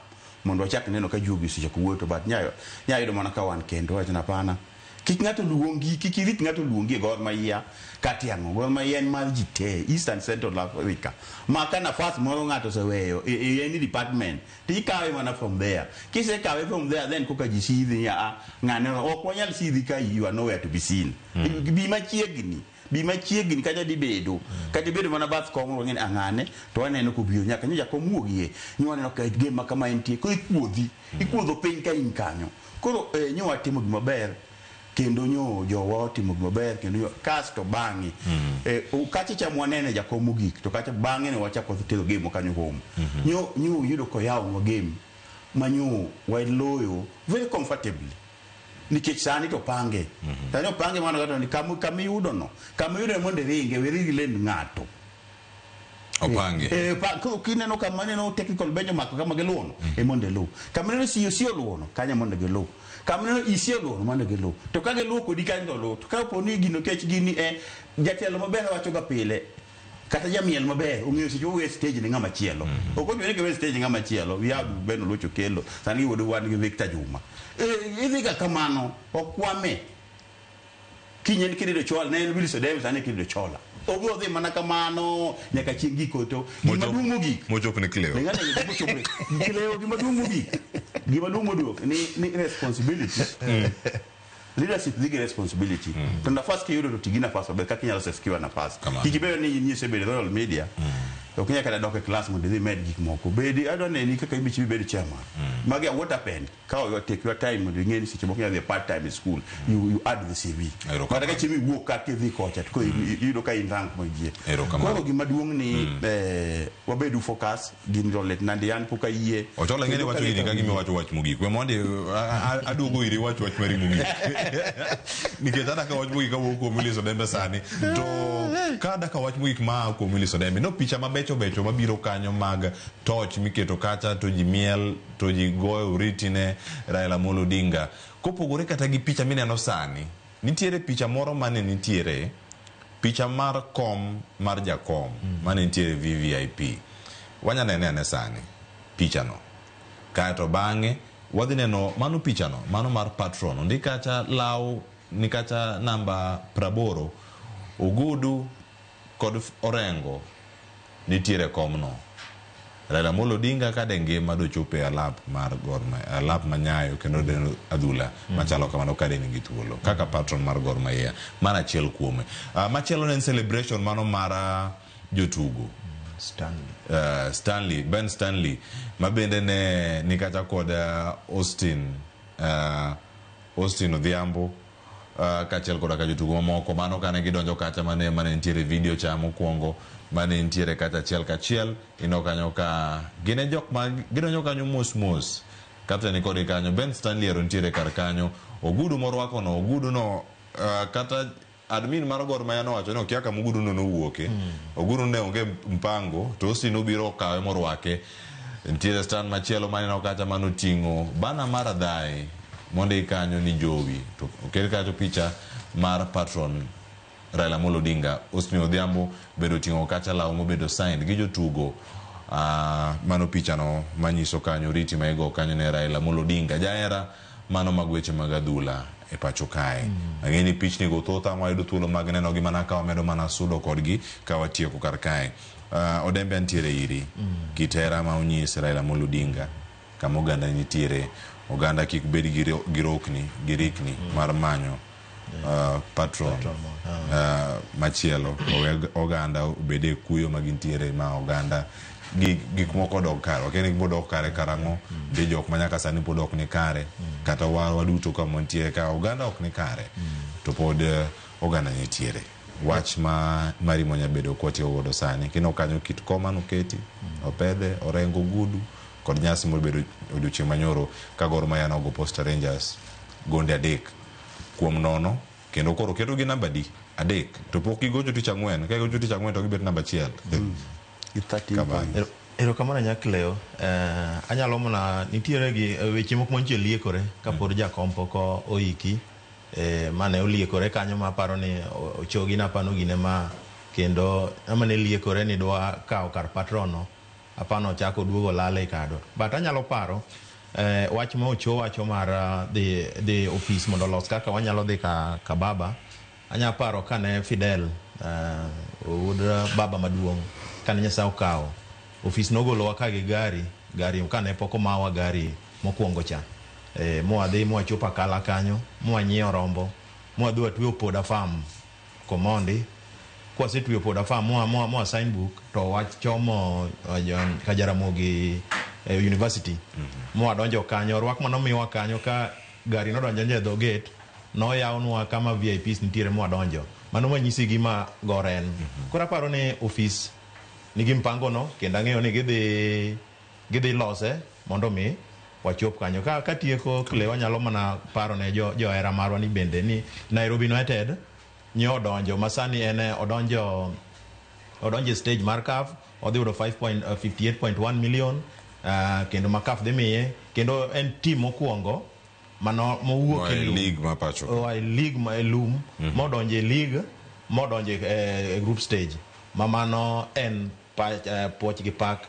mondo wachak neno ka juogi osechako wuoyo to but nyayo yudo mana ka wan kendo wacho ni hapana. Kik ng'ato luongi, kik irit ng'ato luongi e Gor Mahia kata ang'o. Gor Mahia en mar ji te, East and Central Africa. Ma ka nafas moro ng'ato oseweyo e any department, to ikawe mana from there. Kisekawe from there, then koka ji sidhi ni a ng'ane ok wanyal sidhi ka you are nowhere to be seen. Bi machiegni. Bi machiegni kata dibedo. Kata ibedo mana bath kom wang'e ni ang'ane to waneno kobiro nyaka nyo jakom wuogie. Nyo waneno ka game ma kama entie. Koro ikuodhi. Ikuodho piny ka in kanyo. Koro nyo watimo gima ber kendo nyo jowa otimo gima ber kendo nyo kasto bang'e. Kacha cha mwanene jakom mogik to kacha bang'e ne wachako tero game kanyo home. Nyo yudo koyawnwa game ma nyo waloyo very comfortably. Nikech sani to pange. Sani opange mano kata ni kama iyudo no. Kama iyudo mondo iringe, we ring lend ng'ato. Opange. Kineno kama neno technical bench omako kama giluwono, e mondo iluw. Kama neno COC oluwono, kanyo mondo giluw. Kama neno EC oluwono, mondo giluw. To ka giluwo kodi kanyo to luw. To ka opo ni gino kech gini jatelo maber wacho ga pile, kata jamiel maber ong'eyo seche owe stage ne ng'ama chielo. Ok ochuno ni kiwe stage ng'ama chielo, we have Ben Oluoch Okello, sani giwuodo wan gi Victor Juma. Idhi ga kamano, okwame. Kiny en Kennedy Ochola, ne en Wilson Davis, sani Kennedy Ochola. Obiro dhi mana kamano nyaka chieng' giko to gima duong' mogik. Mochop ne Cleo. Cleo gima duong' mogik. Gima duong' mogik ni responsibility. Leadership dhi gi responsibility. To nafas kiyudo to ti gi nafas maber kaka inyalo secure nafas. Kik ibedo ni inyise bedo Royal Media. Ok inyal kata dok e class mondo idhi med gik moko. Bedi adwa neni kaka ibichi bedo chairman. Magi what happened? Ka you take your time mondo ing'e ni seche moko inyalo dhi part time in school. You add the CV. Kata ka chieng' iwuok ka kidhi kocha to koro iyudo ka in rank moyie. Koro gima duong' ni wabedu focus gin rolet nandi an pok ayie. Ochola ng'eni wacho gini ka gima wacho wach mogik. We mondi aduogo iri wach wach mari mogik. Nikech adaka wach mogik kawuok kuom Willis Odembe sani. To ka adaka wach mogik ma kuom Willis Odembe, no picha mabecho becho mabiro kanyo mag toch miketo kacha to ji miel to ji goyo oriti ne Raila Amolo Odinga. Kopogore kata gi picha mineno sani, nitiere picha moro mane nitiere, picha mar kom mar jakom mane nitiere VVIP. Wanya nene ane sani picha no. Kaeto bang'e wadhi neno mano picha no, mano mar patron. Ondik kacha law ni kacha namba 80, Ogudu kod Orengo nitiere komno. Raila Amolo Odinga kade ngima dochopo e alap mar Gor Mahia, alap manyayo kendo deno adhula machalo kamano kade nigi thuolo kaka patron mar Gor Mahia. Mano achiel kuome. Machielo ne en celebration mano mar jotugo. Stanley. Stanley, Ben Stanley ma bende ne ni kacha kod Austin Austin Odhiambo kaachiel koda ka jotugo mamoko. Mano kane gidonjo kacha mane nitiere video cha mokwongo mane nitiere kacha achiel kachiel. Ineno kanyo ka gin e jok ma gidonjo kanyo mos mos. Captain ni kodgi kanyo, Ben Stanley ero nitiere kar kanyo. Ogudu morwako no, ogudu no kata admin mar Gor Mahia nowacho ni okia kama ogudu no nowuoke. Ogudu ne onge mpango to Austin obiro okawe morwake. Nitiere stand machielo maneno kacha manoting'o bana mar Adhai mondik kanyo ni Jowi. To oket kacho picha mar patron Raila Amolo Odinga. Austin Odhiambo bende oting'o kacha law mobedo signed gi jotugo. Mano picha no manyiso kanyo riti ma igo kanyo ne Raila Amolo Odinga. Jahera mano mag weche mag adhula e pacho kae. Ang'e ni pichni go thoth ama wayudo thuolo mag nenogi mana ka wamedo mana sudo kodgi ka watieko kar kae. Odembe nitiere iri. Kit hera ma onyis Raila Amolo Odinga kama oganda nitiere. Oganda kik bed gi rokni, gi rikni mar manyo patron machielo. Owe oganda obed e kuyo ma gintiere ma oganda gik moko odog kare. Wakia ni gibodok kare karang'o. Nitie jok ma nyaka sani pod ok ni kare. Kata waduto kama wantiere ka oganda ok ni kare. To pod oganda nitiere. Wach ma mari mwanya bedo kwatiyo godo sani. Kineno kanyo kit koma noketi, opedhe, orengo ogudu kod nyasi mobedo odiochieng' manyoro ka Gor Mahia nogo Posta Rangers gonde 3-0 kendo koro keto gi namba di 3 to pok gigocho tich ang'wen. Ka gigocho tich ang'wen to gibet namba 1. Gi 13 points. Erokamano Nyakleo. Anyalo mana nitiere gi weche moko mantie liekore kapod jakom pok oiki. Mane oliekore kanyo ma paro ni ochogi napano gine ma kendo ama ne liekore ni dwa kawo kar patron no apano ochako duogo lale kado. But anyalo paro wach ma Ocho wacho mar dhi ofis mondo olos kaka wanyalo dhi ka baba. Anyalo paro kane Fidel wuod baba maduong' kane Nyasaye okawo ofis nogolowa ka gi gari kane pok omawa gari mokwongo cha. Mwadhi mwachopo Akala kanyo mwanyiewo rombo mwadhi watweyo Poda Farm Komondi. Kwasetweyo Poda Farm mwa sign book to wachomo Kajaramogi University. Mwadonjo kanyo rwak manomiwa kanyo ka gari nodonjo e dho gate noyawnwa kama VIPs nitiere mwadonjo. Mano manyisi gima Gor en. Koro aparo ni ofis nigi mpango no kendo ang'eyo ni gidhi lose mondo mi wachop kanyo. Ka tieko kle wanyalo mana paro ne johera marwa ni bende ni Nairobi United nyo odonjo ma sani en odonjo e stage mar CAF odhi yudo 58.1 million kendo ma CAF dhi miye kendo en team mokwongo mano mowuok e league ma pacho oa e league ma e lum modonjo e league modonjo e group stage ma mano en puoch gi pak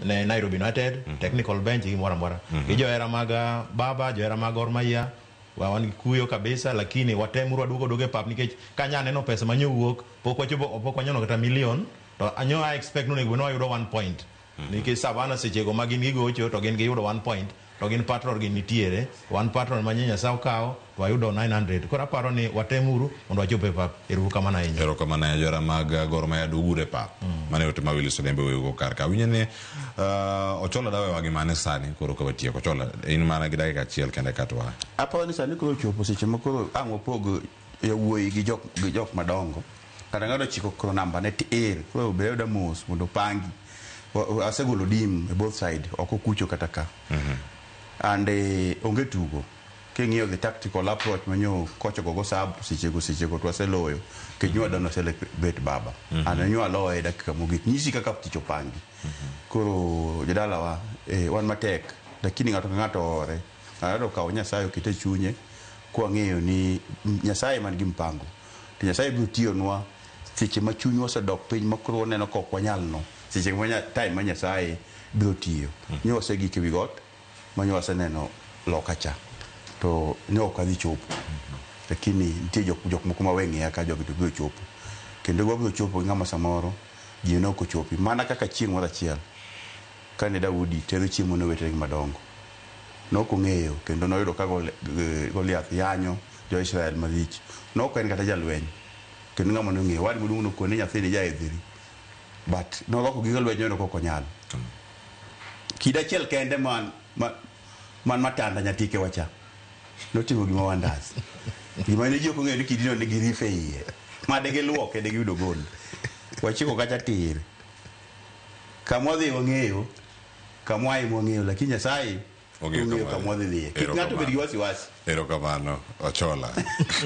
ne Nairobi United technical bench gi moro amora. Gi johera mag baba, johera mag Gor Mahia wan gi kuyo kabisa lakini watemuru waduogo duogo e pap nikech kanya neno pesa manyo wuok pok wachopo pok wanyono kata million to anyo I expect ni onego wayudo 1 point. Nikech Savana sechego ma gin gigocho to gin giyudo 1 point to gin patron gin nitiere 1 patron ma Nyasaye okawo to wayudo 900. Koro aparo ni watemuru mondo wachop e pap. Erokamano ahinya. Erokamano ahinya johera mag Gor Mahia duoguru e pap. Mano e ote ma Willis Odembe weyugo kar ka. Winjo ni Ochola dawewa gi mane sani koro ka watieko. Ochola in mana gi dakika achiel kende katwa. Aparo ni sani koro ochopo seche ma koro ang' wapog yawuoyi gi jok madongo. Kata ng'ato chiko koro namba ne tir. Koro obed abeda mos mondo opangi. Asegolo dim e both side ok okucho kata ka. And onge tugo. King'iyo the tactical approach manyo kocha gogo sab sechego to waseloyo. Nikech nyo wadwa celebrate baba. And nyo aloye dakika mogik. Nyisi kaka tich opangi. Koro jodalawa wan matek. Lakini ng'ato ka ng'ato oore. Ng'ato okawo Nyasaye okete e chunye kwang'eyo ni Nyasaye man gi mpango. To Nyasaye biro tiyonwa seche ma chunywa osedok piny ma koro waneno ka ok wanyal no. Seche ma time ma Nyasaye biro tiyo. Nyo wasegik ewi got ma nyo waseneno loka cha. To nyo ok adhi chopo. Lakini nitie jok moko ma weng'iya ka jogi to biro chopo. Kendo wabiro chopo gi ng'ama samoro ji ne ok ochopi. Mana kaka chieng' moro achiel kane Daudi tero chiemo ne owetene madongo. Nok ong'eyo kendo noyudo ka Goliath yanyo jo-Israel malich. Nok en kata jalweny. Kendo ng'ama nong'eyo wad maduong' nokone nyathini jaidhiri. But norwako gige lweny no kok onyal. Kida achiel kende man matanda nyatike wacha. Notimo gima wonders. Gima ne ji ok ong'eyo ni kidino nigi rife iye. Ma de giluoke de giyudo gol. Wachiko kacha tir. Kamwadhi wang'eyo, kamwae wang'eyo, lakini Nyasaye ong'eyo kamwadhi dhiye. Kik ng'ato bed gi wasiwasi. Erokamano, Ochola.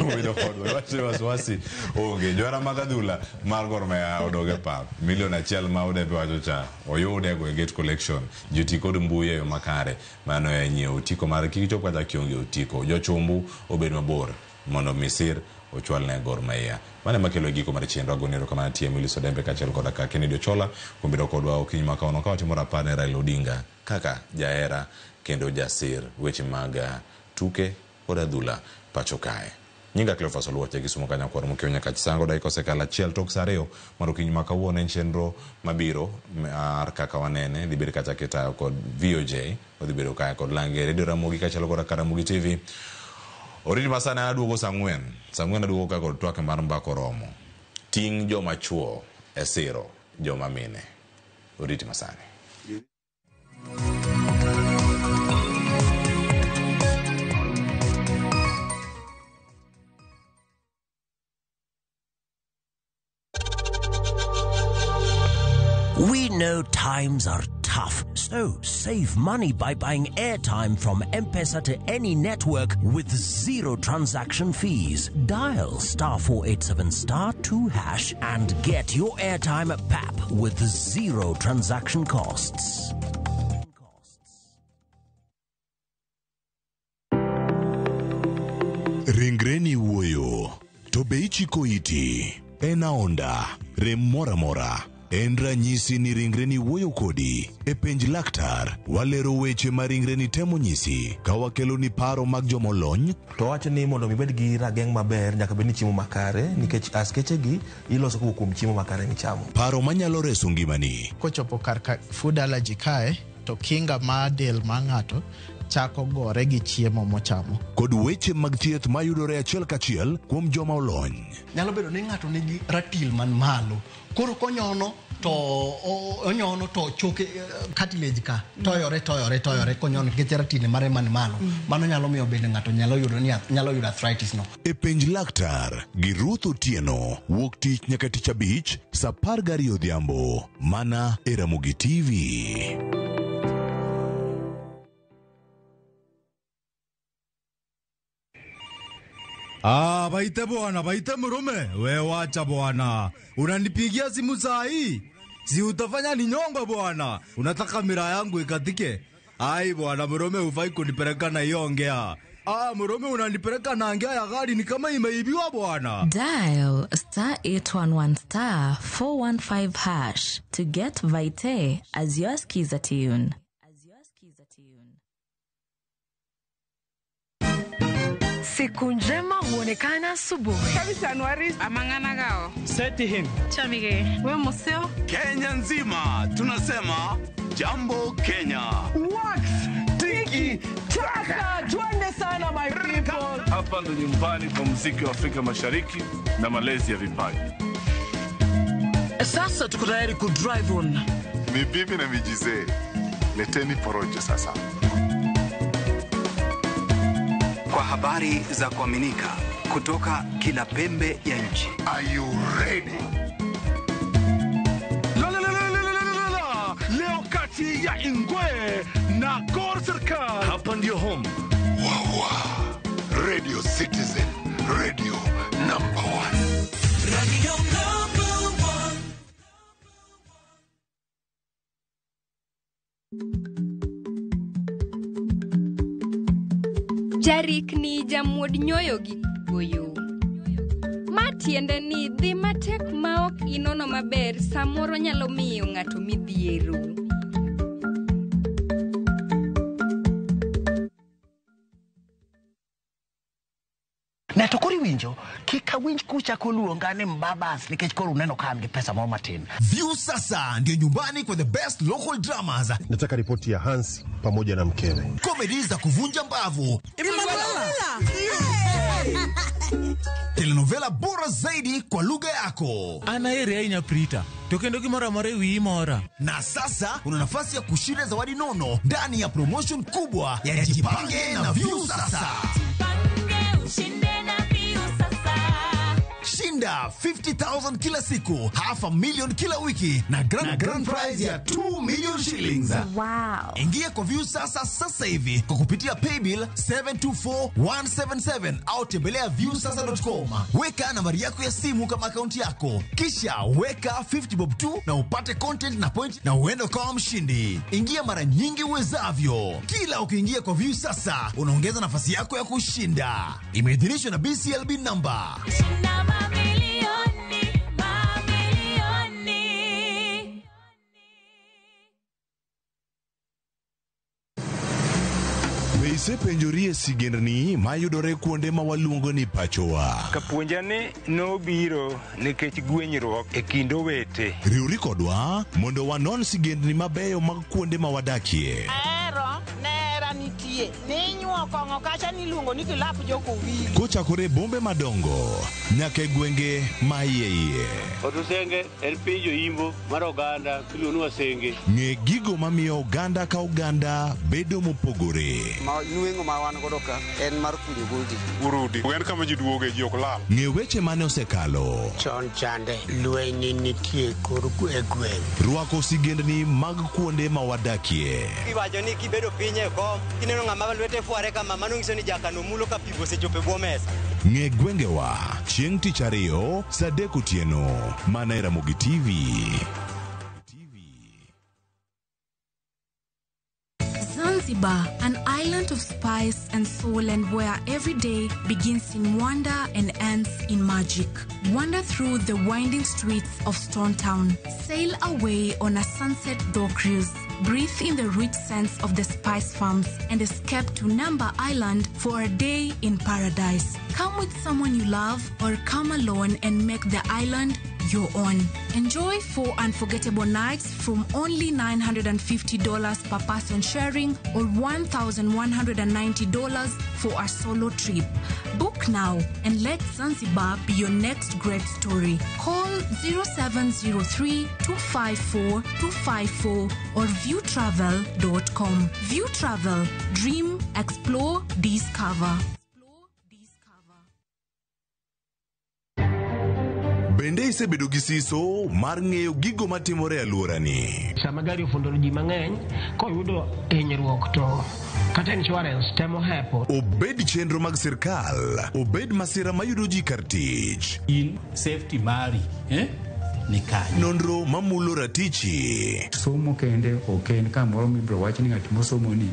Obedo kodwa. Wach wasiwasi onge. Johera mag adhula mar Gor Mahia odok e pap. Milion 1 ma Odepe wacho cha oyude go e gate collection. Ji oti kod mbui e yo makare. Mano e nyiewo otiko mar kik ichop kata kionge otiko. Jochumbu obed mabor mondo misir ochwal ne Gor Mahia. Mano ema kelo giko mar chenro. Agoni erokamano TM Willis Odembe kaachiel koda ka Kennedy Ochola kuom bedo kodwa okinyi ma kawuono ka watimo rapar ne Raila Odinga kaka jahera kendo jasir weche mag tuke kod adhula pacho kae. Nyinga Cleophas Oluoch e Kisumu kanyo kwar mokiewo nyaka Chisango dakika osekalo 1 tok saa 2 mar okinyi ma kawuono en chenro mabiro mar kaka wanene dhi bedo kacha kitayo kod VOJ odhi bedo kaya kod Lange Radio Ramogi kaachiel koda ka Ramogi TV. Oriti ma sani aduogo saa 4. Saa 4 aduogo ka kod twak mar mbaka oromo. Ting' joma chuo e siro joma mine. Oriti ma sani. We know times are tough, so save money by buying airtime from M-Pesa to any network with 0 transaction fees. Dial *487*2# and get your airtime at PAP with 0 transaction costs. Ringreni wuoyo, to be ichiko iti? En aonda, rem mora mora. En ranyisi ni ringreni wuoyo kodi. E penj laktar, walero weche ma ringreni temo nyisi ka wakelo ni paro mag jomolony. To wacho ni mondo ibed gi rageng' maber nyaka bed ni chiemo makare nikech askeche gi iloso kowuok kuom chiemo makare michamo. Paro manyalo reso ngimani. Kochopo kar ka food allergy kae to kinga mar del mar ng'ato chako gore gi chiemo mochamo. Kod weche mag thieth mayudore achiel kachiel kuom joma olony. Nyalo bedo ni ng'ato nigi ratil man malo. Koro konyono to onyono to choke cartilage ka toyore konyono nikech ratil mare man malo. Mano nyalo miyo bende ng'ato nyalo yudo arthritis no. E penj laktar gi Ruth Otieno wuok tich nyaka tich abich saa 12 odhiambo mana e Ramogi TV. Ah, baite bwana, baite murume. We wacha bwana. Unanipigia simu saa hii? Si utafanya ninyongo bwana. Unataka mira yangu ikatike? Ai bwana, murume hufai kunipeleka na hiyo ongea. Ah, murume unanipeleka na ngea ya gari ni kama imeibiwa bwana. Dial *811 *415# to get Vite as your skiza tune. Siku njema huonekana asubuhi. Kabisa Anuari amangana gao. Seti him. Chamige. We museo. Kenya nzima tunasema jambo Kenya. Wax tiki taka twende sana my people. Hapa ndo nyumbani kwa muziki wa Afrika Mashariki na malezi ya vipaji. Sasa tuko tayari ku drive on. Ni bibi na mijizee. Leteni porojo sasa. Kwa habari za kuaminika kutoka kila pembe ya nchi. Are you ready? La la la la la la la. Leo kati ya Ingwe na Gor Serikal. Hapa ndio home. Wawa. Radio Citizen, radio number 1. Radio number 1. Jarikni jamuod nyoyo gi goyo. Ma tiende ni dhi matek ma ok inono maber samoro nyalo miyo ng'ato midhiero. Na to koro iwinjo kik awinj kucha koluonga ni mbabas nikech koro uneno ka an gi pesa moro matin. View sasa ndio nyumbani kwa the best local dramas. Nataka ripoti ya Hans pamoja na mkewe. Comedy za kuvunja mbavu. Emanuela! Yeah! Telenovela bora zaidi kwa lugha yako. An aheri ahinya Prita, to kendo gimoro amora e wiyi mora. Na sasa una nafasi ya kushinda zawadi nono ndani ya promotion kubwa ya Jipange na Viusasa. Shinda 50,000 kila siku, half a million kila wiki na grand prize ya 2 million shillings. Wow. Ingia kwa Viusasa sasa hivi kwa kupitia paybill 724177 au tembelea viusasa.com. Weka nambari yako ya simu kama akaunti yako, kisha weka 50 bob tu na upate content na point na uende ukawa mshindi. Ingia mara nyingi uwezavyo. Kila ukiingia kwa Viusasa unaongeza nafasi yako ya kushinda. Imeidhinishwa na BCLB number Be isepenjori e sigendni mayudore kuonde ma waluongo ni pachowa? Kapuonja ni nobiro nikech gwenyruok e kind owete. Riwri kodwa mondo wanon sigendni mabeyo mag kuonde ma wadakie. Ahero nera nitie ninyuo kong'o kacha niluongo ni kilap jokowili. Kochakore e bombe madongo nyaka e gwenge ma iye iye. Otusenge en piny joimbo mar oganda miluongo ni Wasenge. Ng'e gigo mamiyo oganda ka oganda bedo mopogore. Ma nweng'o ma wan godo ka en mar kunyo godi. Urudi. En kama ji duoge ji ok lal. Ng'e weche mane osekalo. Chon chande lweny nitie kor e gweng'. Rwako sigendni mag kuonde ma wadakie. Iwacho ni kibedo piny e kom kineno ng'ama lwete fware kama mano nyiso ni jakano mulo ka pi osechopo e bwo mesa. Ng'e gwengewa chieng' tich ariyo saa 3 otieno mana e Ramogi TV. Zanzibar, an island of spice and soul, and where every day begins in wonder and ends in magic. Wander through the winding streets of Stone Town. Sail away on a sunset dhow cruise. Breathe in the rich scents of the spice farms and escape to Namba Island for a day in paradise. Come with someone you love or come alone and make the island your own. Enjoy 4 unforgettable nights from only $950 per person sharing or $1,190 for a solo trip. Book now and let Zanzibar be your next great story. Call 0703 254 254 or viewtravel.com. View Travel, dream, explore, discover. Bende isebedo gi siso mar ng'eyo gigo matimore e alworani? Sama gari ofundo ji mang'eny koyudo hinyruok to kata insurance temo hepo. Obed chenro mag sirkal, obed masira mayudo ji kar tich. In safety mari, ni kanye? Nonro mamulo ratichi. Somo kende ok en kamoro mibiro wach ni ng'at mosomo ni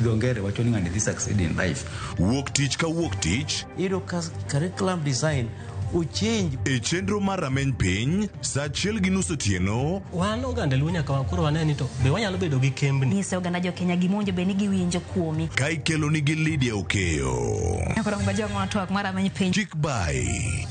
dho ngere wacho ni ng'ani dhi succeed in life. Wuok tich ka wuok tich. Iyudo ka curriculum design ochange. E chenro mar rameny piny, saa 1:30 otieno. Wan oganda Luo nyaka koro wane ni to be wanyalo bedo gi kembni. Nyise oganda jo Kenya gima owinjo bed ni giwinjo kuomi. Ka ikelo nigi Lydia Okeyo. Koro ngajong' twak mar rameny piny. Chik bai.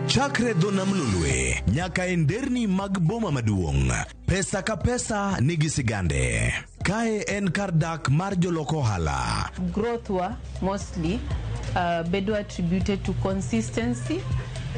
Chakre dho nam Lolwe nyaka e nderni mag boma maduong', pesa ka pesa nigi sigande. Kae en kar dak mar jolok ohala. Growth wa mostly bedo attributed to consistency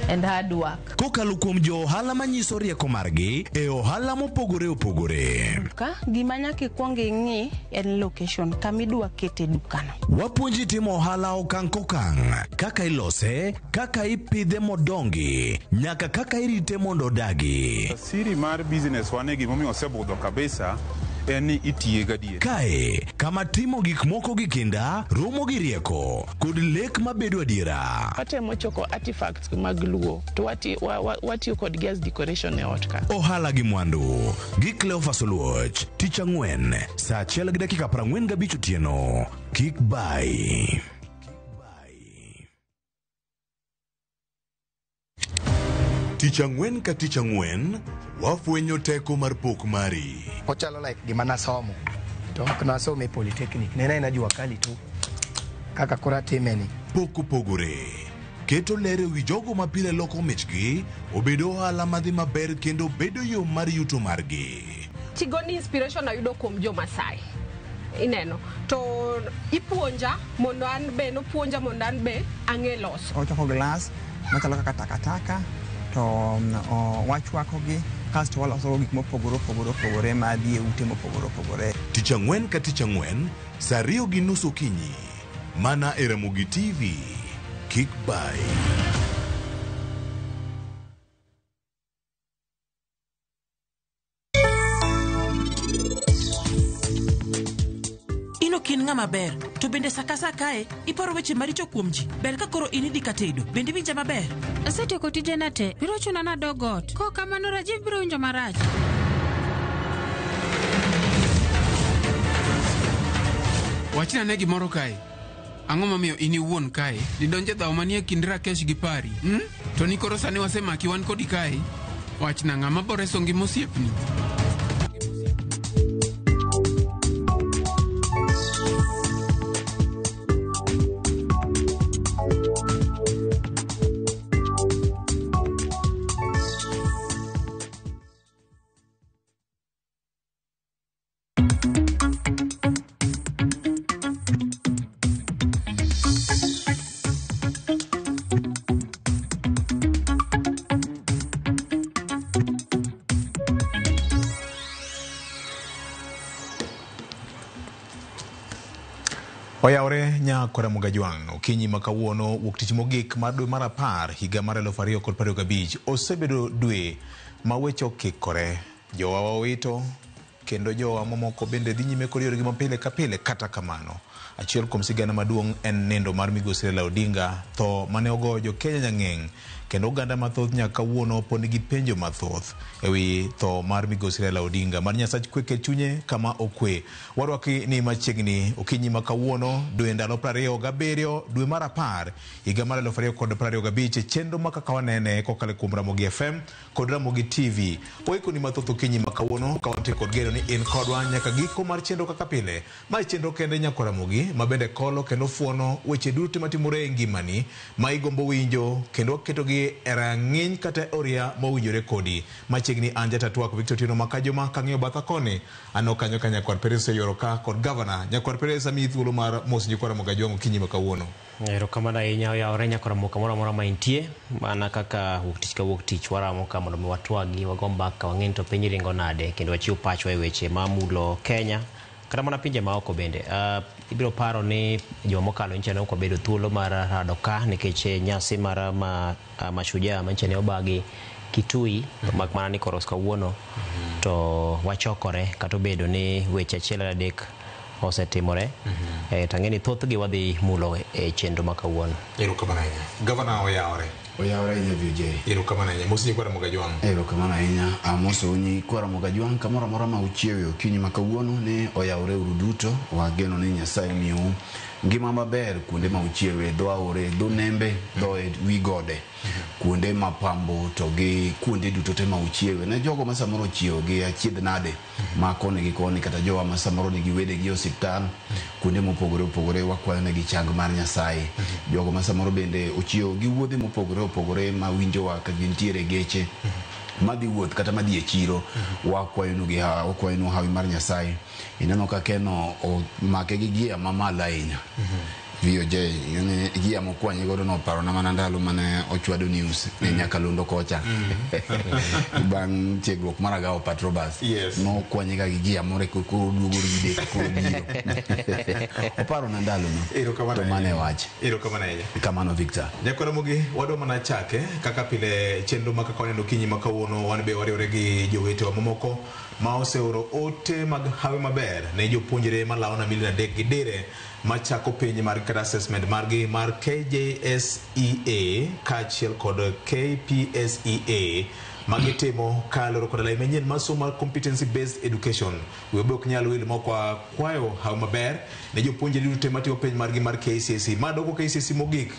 and hard work. Kokalo kuom jo ohala manyiso rieko margi e ohala mopogore opogore. Ka gima nyaka ikwong ing'i en location kama idwa kete dukano. Wapuonji timo ohala okang' kokang', kaka ilose, kaka ipidhe modongi, nyaka kaka irite mondo odagi. Siri mar business wane gimomiyo osebudho kabisa en ni itiye gadier. Kae kama timo gik moko gi kinda, romo gi rieko, kod lek mabedo adiera. Watemo choko artifacts mag Luo to watiyo kodgi as decoration e ot ka. Ohala gi mwandu gi Cleophas Oluoch, tich ang'wen saa 1:45 otieno. Kik bai. Tich ang'wen ka tich ang'wen, wafwenyo teko mar pok mari. Ochalo like gima nasomo to ok nasomo e polytechnic, ne en aena jua kali tu kaka koro atime ni. Pok opogore. Keto ler e wi jogo ma pile loko michgi obedo ohala madhi maber kendo bedo yo mar yuto margi. Tigoni inspiration ayudo kuom jo Masai. Ineno to ipuonja mondo an be nopuonja mondo an be ang'e loso. Ochoko glass machalo kaka takataka to wachwakogi kasto waloso gik mopogore opogore opogore madhi e ute mopogore opogore. Tich ang'wen ka tich ang'wen, saa 2:30 okinyi. Mana e Ramogi TV. Kik bai. In ok in ng'ama ber, to bende sa ka sa kae iparo weche maricho kuom ji. Ber ka koro in idhi ka tedo, bende iwinja maber? Asetieko tijena te, biro chuna nadog ot. Kok kamano Rajiv biro winjo marach. Wachna ne gimoro kae. Ang'o momiyo in iwuon kae didonje dhawo manie kind Rakesh gi Pari? To ni koro sani wasemaki wan kodi kae. Wachna ng'ama boreso ngima osiepni. Oyawore nyakora Mugajwang' okinyi ma kawuono wuok tich mogik mar dwe mar 10 higa mar 2025 osebedo dwe ma weche okikore. Jowa wawito kendo jowa mamoko bende dhi nyime kod yoregi mapile ka pile. Kata kamano, achiel kuom sigana maduong' en nindo mar migosi Raila Odinga, tho mane ogoyo jo Kenya nyang'eng' kendo oganda mathoth nyaka kawuono pod nigi penjo mathoth ewi tho mar migosi Raila Odinga. Mar Nyasach kwe ket chunye kama okwe. Warwaki ni machiegni okinyi ma kawuono dwe ndalo 27 dwe mar 10 higa mar 2025 e chenro ma kaka wanene kokalo kuom Ramogi FM kod Ramogi TV. Waikoni mathoth okinyi ma kawuono ka wantie kod geno ni in kodwa nyaka giko mar chenro kaka pile. Ma chenro kende nyaka Ramogi ma bende kolo kendo fuono weche duto matimore e ngimani ma igombo winjo kendo waketogi e rang'iny kata e oria mowinjore kodi. Machiegni an jatatwak Victor Otieno Makajuma kang'iyo batha koni aneno kanyo ka Nyakwar Perez oseyoro ka kod gavana. Nyakwar Perez amiyi thuolo mar mos nyikwa Ramogi Ajwang' okinyi ma kawuono. Erokamano ahinya oyawore nyakora kamoro amora ma intie. Mana kaka wuok tich ka wuok tich waramo ka mondo mi watwagi, wago mbaka, wang'e ni to piny ringo nade kendo wachiw pachwa e weche mamulo Kenya kata mana pinje maoko bende. Ibiro paro ni juma mokalo nyicha ne ok wabedo thuolo mar rado ka nikech nyasi mar mashujaa manyicha ne obagi Kitui, mak mana ni koro kawuono to wachokore kata obedo ni weche achiel adek osetimore. To ang'e ni thothgi wadhi mulo e chenro ma kawuono. Erokamano ahinya. Gavana oyawore. Oyawore ahinya VJ. Erokamano ahinya. Mos nyikwa Ramogi Ajwang'. Erokamano ahinya. Amoso nyikwa Ramogi Ajwang' kamoro amora ma uchiewe okinyi ma kawuono ni oyawore uru duto. Wageno ni Nyasaye omiyou ngima maber kuonde ma uchiewe, dho aore, dho nembe, dho wi gode, kuonde mapambo to gi kuonde duto te ma uchiewe. Ne jogo ma samoro ochiewo gi achiedh nade ma koni gi koni, kata jowa ma samoro nigi wedegi e osiptal kuonde mopogore opogore, wakwayo negi chang mar Nyasaye. Jogo ma samoro bende ochiewo gi wuodhe mopogore opogore ma winjowa ka gintiere e geche madhi wuoth kata madhi e chiro, wakwayonu hawi mar Nyasaye. Ineno ka Keno omake gi gia mamalo ahinya. VOJ gia mokwanye godo noparona mana ndalo mane ochwado news e Nyakalondo kocha. Bang' tiegruok mar Agawo Patrobas. Nokwanye ga gi gia moro koro duogo ride koro biro. Oparona ndalono. To mano e wach. Erokamano ahinya. Kamano Victor. Nyakwar Ramogi, wadwa mana chake kaka pile chenro ma kaka waneno okinyi ma kawuono wan be wariwore gi jowetewa mamoko ma oseoro ote mag hawi maber ne jopuonjre malawo na milion 3 gi dire machako penj mar kata assessment margi mar KJSEA kaachiel kod KPSEA magitimo kaluwore kod lai manyien mar somo mar competency based education. Webe ok nyal wil mok wakwayo hawi maber ne jopuonjre duto matimo penj margi mar KCSE madoko KCSE mogik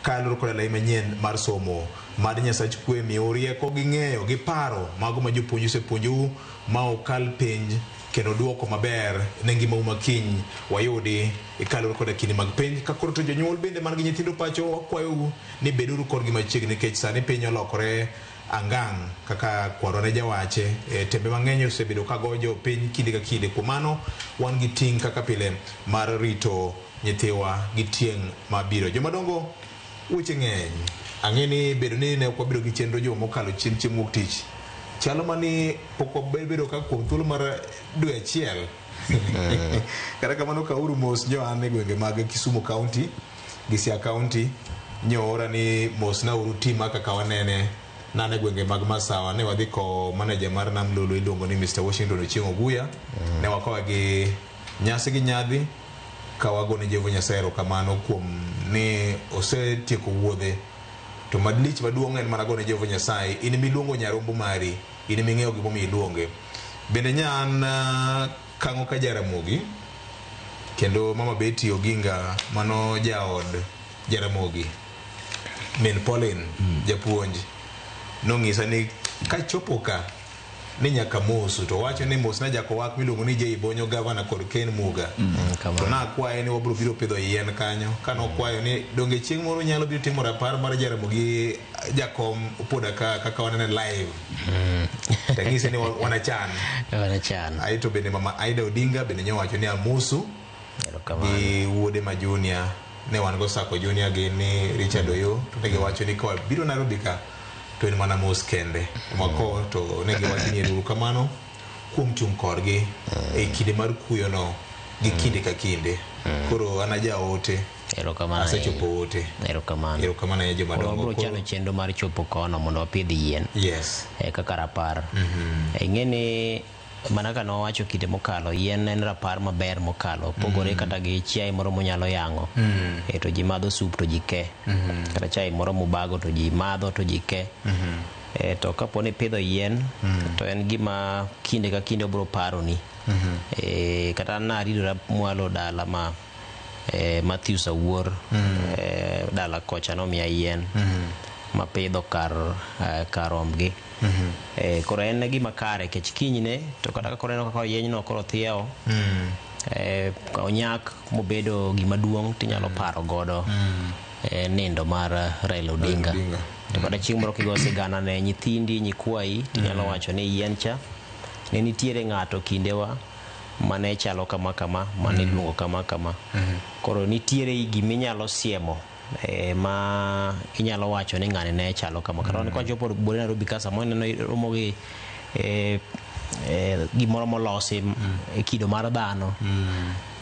kaluwore kod lai manyien mar somo. Mad Nyasach kwe miyou rieko gi ng'eyo gi paro mago ma jopuonj osepuonjou ma okal penj kendo duoko maber ne ngimau ma kiny wayudi kaluwore koda kinde mag penj. Ka koro to jonyuol bende man gi nyithindo pacho wakwayou ni beduru kodgi machiegni nikech sani piny olokore. Angang' kaka kwarwa ne jawache, tembe mang'eny osebedo ka gojo piny kinde ka kinde. Kuom mano wan gi ting' kaka pile mar rito nyithiwa gi tieng' mabiro. Jomadongo, weche ng'eny. Ang'e ni bedo ni ne ok wabedo gi chenro juma mokalo chien chieng' wuok tich. Chalo mani pok wabedo ka kuom thuolo mar dwe achiel. Kata kamano kauru mos Joan e gwenge mag Kisumu County gi Siaya County. Nyoora ni mos nauru tima kaka wanene nane gwenge mag Masawa. Ne wadhi ko manager mar Nam Lolo iluongo ni Mr. Washington Ochieng' Oguya. Ne wakowe gi nyasi gi nyadhi ka wagone Jehova Nyasaye erokamano kuom ni osetieko wuodhe. To malich maduong' en mana gone Jehova Nyasaye, in miluongo nyarombo mari, in ming'eyo gimomiyo iluonge. Bende nya an kang'o ka Jaramogi, kendo Mama Betty Oginga mano jaod Jaramogi, min Pauline, japuonj, nong'isa ni kachopo ka ni nyaka mosu, to wacho ni mosna jakowak miluongo ni Jay Bonyo, gavana kod Ken Muga. To nakwaye ni wabiro biro pidho yien kanyo. Kanokwayo ni donge chieng' moro nyalo biro timo rapar mar Jaramogi jakom Opoda ka kaka wanene live. Tang'ise ni wanachan. Wanachan. Aeto bende Mama Aida Odinga bende nyowacho ni amosu gi wuode ma junior. Ne wan go Sako Junior gi ni Richard Oyo, to ne giwacho ni koa biro Nairobi ka to en mana mos kende. Mako to ne giwacho ni ero kamano kuom chung' korgi e kinde mar kuyo no gi kinde ka kinde. Koro an ajaote. Erokamano. Asechopo ote. Erokamano. Erokamano ne joma dongo. Wabiro chano chenro mar chopo kono mondo wapidh yien. Yes. Kaka rapar. Ing'e ni mana ka nowacho kinde mokalo, yien en rapar maber mokalo, pogore kata gi chiaye moro monyalo yang'o. To ji madho sup to ji ke. Kata chai moro mubago to ji madho to ji ke. To kapo ni ipidho yien, to en gima kinde ka kinde obiro paroni. Kata an naridora mwalo dala ma Matthews Awuor, dala kocha nomiya yien mapidho kar rombgi. Koro en gima kare kech kinyne to kata ka koro ineno kaka yienyno koro thiewo, onyak mobedo gima duong' tinyalo paro godo nindo mar Raila Odinga. To kata chieng' moro kigo sigana ne nyithindi, nyikwayi, tinyalo wacho ni yien cha ne nitiere ng'ato kindewa mane chalo kama kama, mane iluongo kama kama. Koro nitiere giminyalo siemo ma inyalo wacho ni ng'ani ne chalo kama. Kata kwachopo bore Nairobi ka samoro ineno romo gi gimoro molosi e kido mar dhano.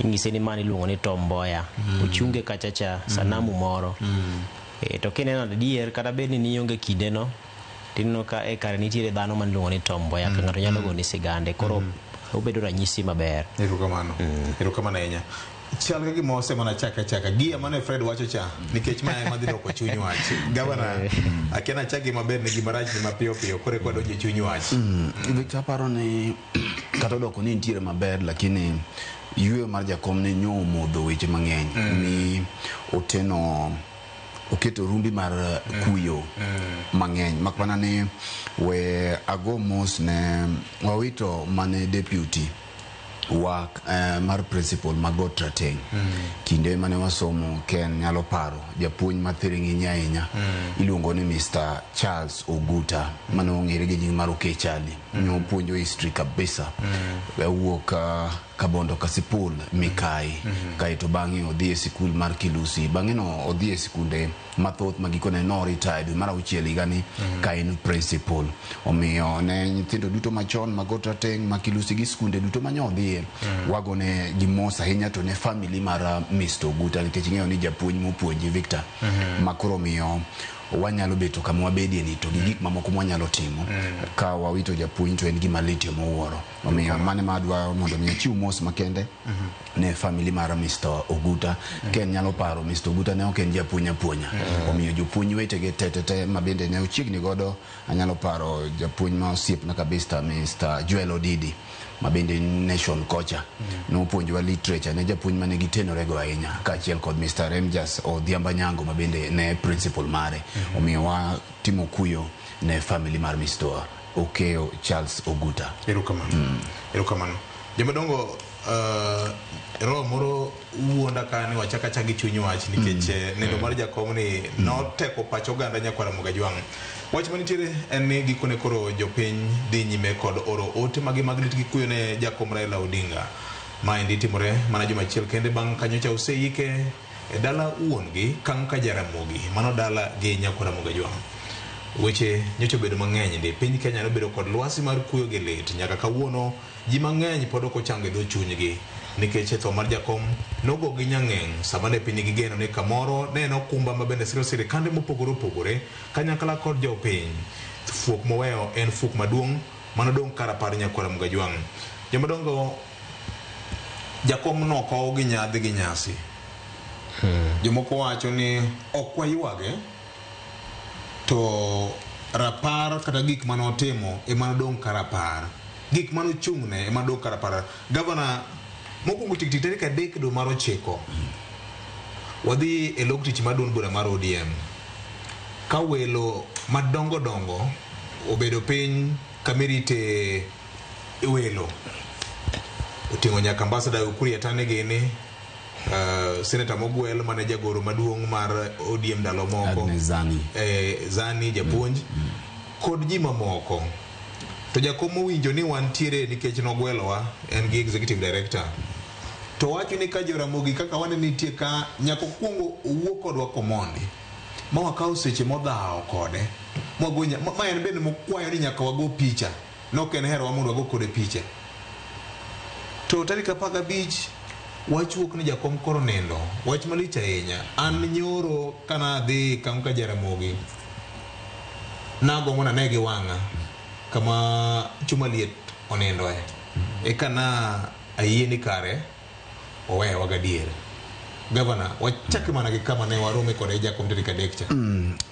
Inyise ni mano iluongo ni Tom Mboya. Ochunge kacha cha sanamu moro. To kineno adier kata bed ni nionge kindeno, tineno ka kare nitiere dhano maniluongo ni Tom Mboya, ka ng'ato nyalo goni sigande. Koro obedo ranyisi maber. Erokamano. Erokamano ahinya. Chal ka gima osemana chaka chaka. Gia mane Fred wacho cha, nikech ma ema dhi loko chuny wach. Gavana, akia nachaki maber ni gima rach ni mapiyo piyo, koro eka wadonjo e chuny wach. Victor, aparo ni kata odoko ni nitiere maber, lakini yueyo mar jakom ne nyo omodho weche mang'eny. Ni oteno oketo rumbi mar kuyo mang'eny. Mak mana ni we ago mos ne wawito mane deputy wa mar principal Magot Rateng. Kinde mane wasomo Ken nyalo paro japuonj mathiring'inyi ahinya. Iluongo ni Mr. Charles Oguta, mane ong'ere gi nying mar Okechali. Nopuonjo history kabisa. Owuok Kabondo Kasipul Mikai. Kaeto bang'e odhi e sikul mar Kilusi. Bang'e no odhi e sikunde mathoth ma gikone no retire dwe mar auchiel higani ka en principal. Omiyo ne nyithindo duto machon Magot Rateng, ma Kilusi gi skunde duto mane odhiye, wagone gi mos ahinya to ne family mar Mr. Oguta, nikech ing'eyo ni japuonj mopuonji Victor, ma koro miyo wanyalo beto kama wabedie ni to gi gik mamoko mwanyalo timo. Ka wawito japuonj to en gima lit mowuoro. Omiyo mane ma adwa mondo mi achiw mos makende ne family mar Mr. Oguta. Ken nyalo paro Mr. Oguta ne ok en japuonj apuonya. Omiyo jopuonj wetege te ma bende ne ochiegni godo, anyalo paro japuonj ma osiepna kabisa Mr. Joel Odidi, ma bende nation kocha. Nopuonjowa literature, ne japuonj mane gitenorego ahinya, kaachiel kod Mr. Remjas Odhiambo Nyango ma bende ne principal mare. Omiyo watimo kuyo ne family mar Mr. Okeo Charles Oguta. Erokamano. Erokamano. Jomadongo, Roho moro wuonda ka ni wachak achak gi chuny wach nikech nindo mar jakom ni noteko pach oganda nyakwar Ramogi Ajwang'. Wach manitiere en ni gikone koro jopiny dhi nyime kod oro ote magi mag lit gi kuyo ne jakom Raila Odinga. Maendi timore mana juma achiel kende bang' ka nyocha oseike e dala wuon-gi Kang' ka Jaramogi, mano dala gi nyakwar Ramogi Ajwang'. Weche nyocha obedo mang'eny ndi. Piny Kenya nobedo kod lwasi mar kuyo gi lit. Nyaka kawuono ji mang'eny pod ok ochango e dho chunygi nikech tho mar jakom nogogi nyang'eng' sama ne piny nigi geno ni kamoro ne en okumba ma bende siro sirikande mopogore opogore kanyakla kod jopiny. Fuok moweyo en fuok maduong' manodong' ka rapar nyakwar Ramogi Ajwang'. Jomadongo jakom nokow gi nyadhi gi nyasi. Jomoko wacho ni ok waywage to rapar kata gik mane otimo ema nodong' ka rapar. Gik mane ochung'ne ema nodong' ka rapar. Gavana, mokwongo tik tik tarik 3 dwe mar 9 wadhi e log tich mar duond bura mar ODM ka welo madongo dongo obedo piny kamirite welo oting'o nyaka ambassador Ukur Yatani gini Senator Mogwel mane jagoro maduong' mar ODM ndalo moko Agnes Zani. Zani japuonj kod ji mamoko. To jakom owinjo ni wantiere nikech nogwelowa en gi executive director. To wacho ni ka Joramogi kaka wane nitie ka nyaka okuongo owuo kodwa komondi. Ma wakawo seche modhawo kode. Ma en bende mokwayo ni nyaka wago picha. Nok en herowa mondo wago kode picha. To tarik 15 wach wuok ni jakom koro nindo. Wach malich ahinya. An nyoro kana adhi Kang' ka Jaramogi. Nagombo nane gi wang'a kama chuma liet onindoe. Eka na ayie ni kare owewa gadier. Gavana, wachak mana gi kama ne warome kode jakom tarik 3 cha.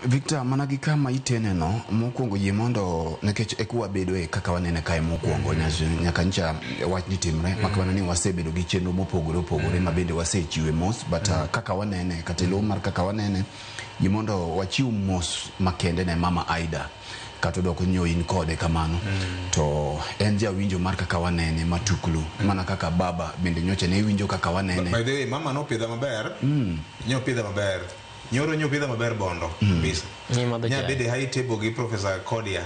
Victor, mana gi kama iteneno, mokwongo yie mondo nikech eka wabedoe kaka wanene kae mokwongo nyaka ncha wach ni timre mak mana ni wasebedo gi chenro mopogore opogore ma bende wasechiwe mos but kaka wanene kata e lowo mar kaka wanene yie mondo wachiw mos makende ne Mama Aida kata odoko nyo in kode kamano to en jawinjo mar kaka wanene matuklu mana kaka baba bende nyocha ne winjo kaka wanene. By the way, mama nopidha maber. Nyopidha maber. Nyoro nyopidha maber bondo. Kabisa. Imadho Nya chai. bede high table gi Professor Kodia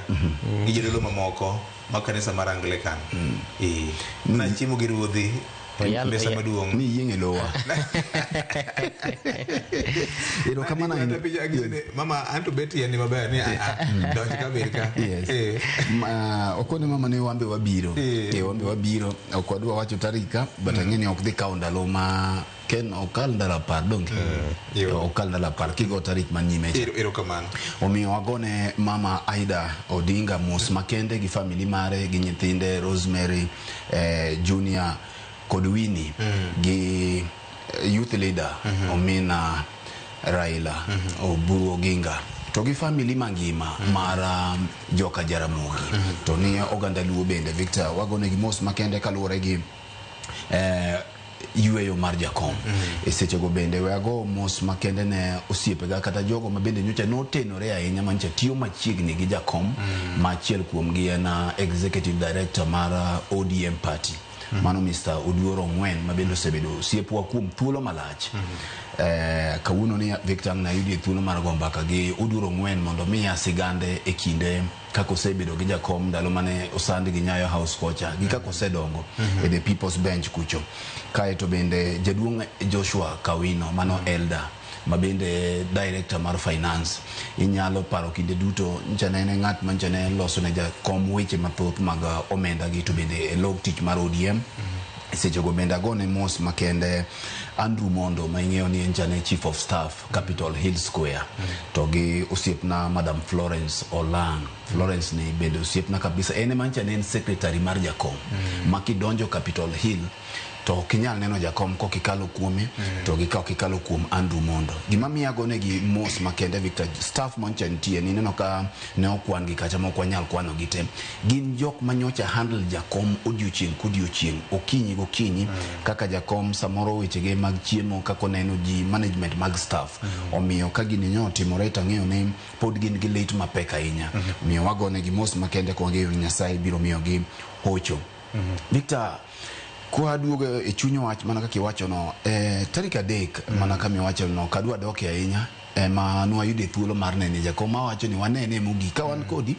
gi jodolo mamoko ma kanisa mar Anglican. Nachiemo gi ruodhi mesa maduong'. Ni yieng' e lowa. Erokamano ahinya. Mama anto bet yien ni maber ni donj ka bed ka. Yes. Okone mama ni wambe wabiro. Wambe wabiro. Ok wadwa wacho tarik ka, but ang'e ni ok dhi kawo ndalo ma ken ok kal ndalo 10 donge? Ok kal ndalo 10 kigo tarik man nyime cha. Erokamano. Omiyo wagone Mama Aida Odinga mos makende gi family mare gi nyithinde Rosemary, Junior kod Winnie gi youth leader Omina Raila Oburu Oginga to gi family mangima mar joka Jaramogi to ni oganda Luo bende Victor wagone gi mos makende kaluwore gi yweyo mar jakom. E sechego bende we ago mos makende ne osiepega kata jogo ma bende nyocha notenore ahinya manyocha tiyo machiegni gi jakom ma achiel kuomgi en executive director mar ODM party. Mano Mr. Oduor Ong'wen ma bende osebedo osiepwa kuom thuolo malach. Kawuono ni Victor ang' nayudie thuolo mar go mbaka gi Oduor Ong'wen mondo miya sigande e kinde kaka osebedo gi jakom ndalo mane osand gi Nyayo House kocha gi kaka osedongo e the People's Bench kucho. Kaeto bende jaduong' Joshua Kawino mano elder ma bende director mar finance inyalo paro kinde duto ncha ne en ng'at ma ncha ne loso ne jakom weche mathoth mag omenda gi to bende e log tich mar ODM. Sechego bende agone mos makende Andrew Mondo ma ing'eyo ni en chane chief of staff Capitol Hill Square to gi osiepna Madam Florence Olang. Florence ni bende osiepna kabisa, en ema ncha ne en secretary mar jakom ma kidonjo Capitol Hill to ok inyal neno jakom kok ikalo kuome to gi ka ok ikalo kuom Andrew Mondo. Gima miyo agonegi mos makende Victor, staff mancha nitie ni ineno ka ne okwan gi kacha ma ok wanyal kwano gi te. Gin jok manyocha handle jakom odiochieng' kodiochieng', okinyi gokinyi, kaka jakom samoro wechege mag chiemo, kaka oneno ji, management mag staff. Omiyo ka gini nyo otimore to ang'eyo ni pod gin gi lit mapek ahinya. Omiyo wagonegi mos makende ka wang'eyo ni Nyasaye biro miyogi hocho. Victor, Kwaduogo e chuny wach mana kaka iwachono, tarik 3 mana kama iwachono, ok adwa dokie ahinya, ema nwayude thuolo mar nene jakom mawacho ni wanene mogik ka wan kodi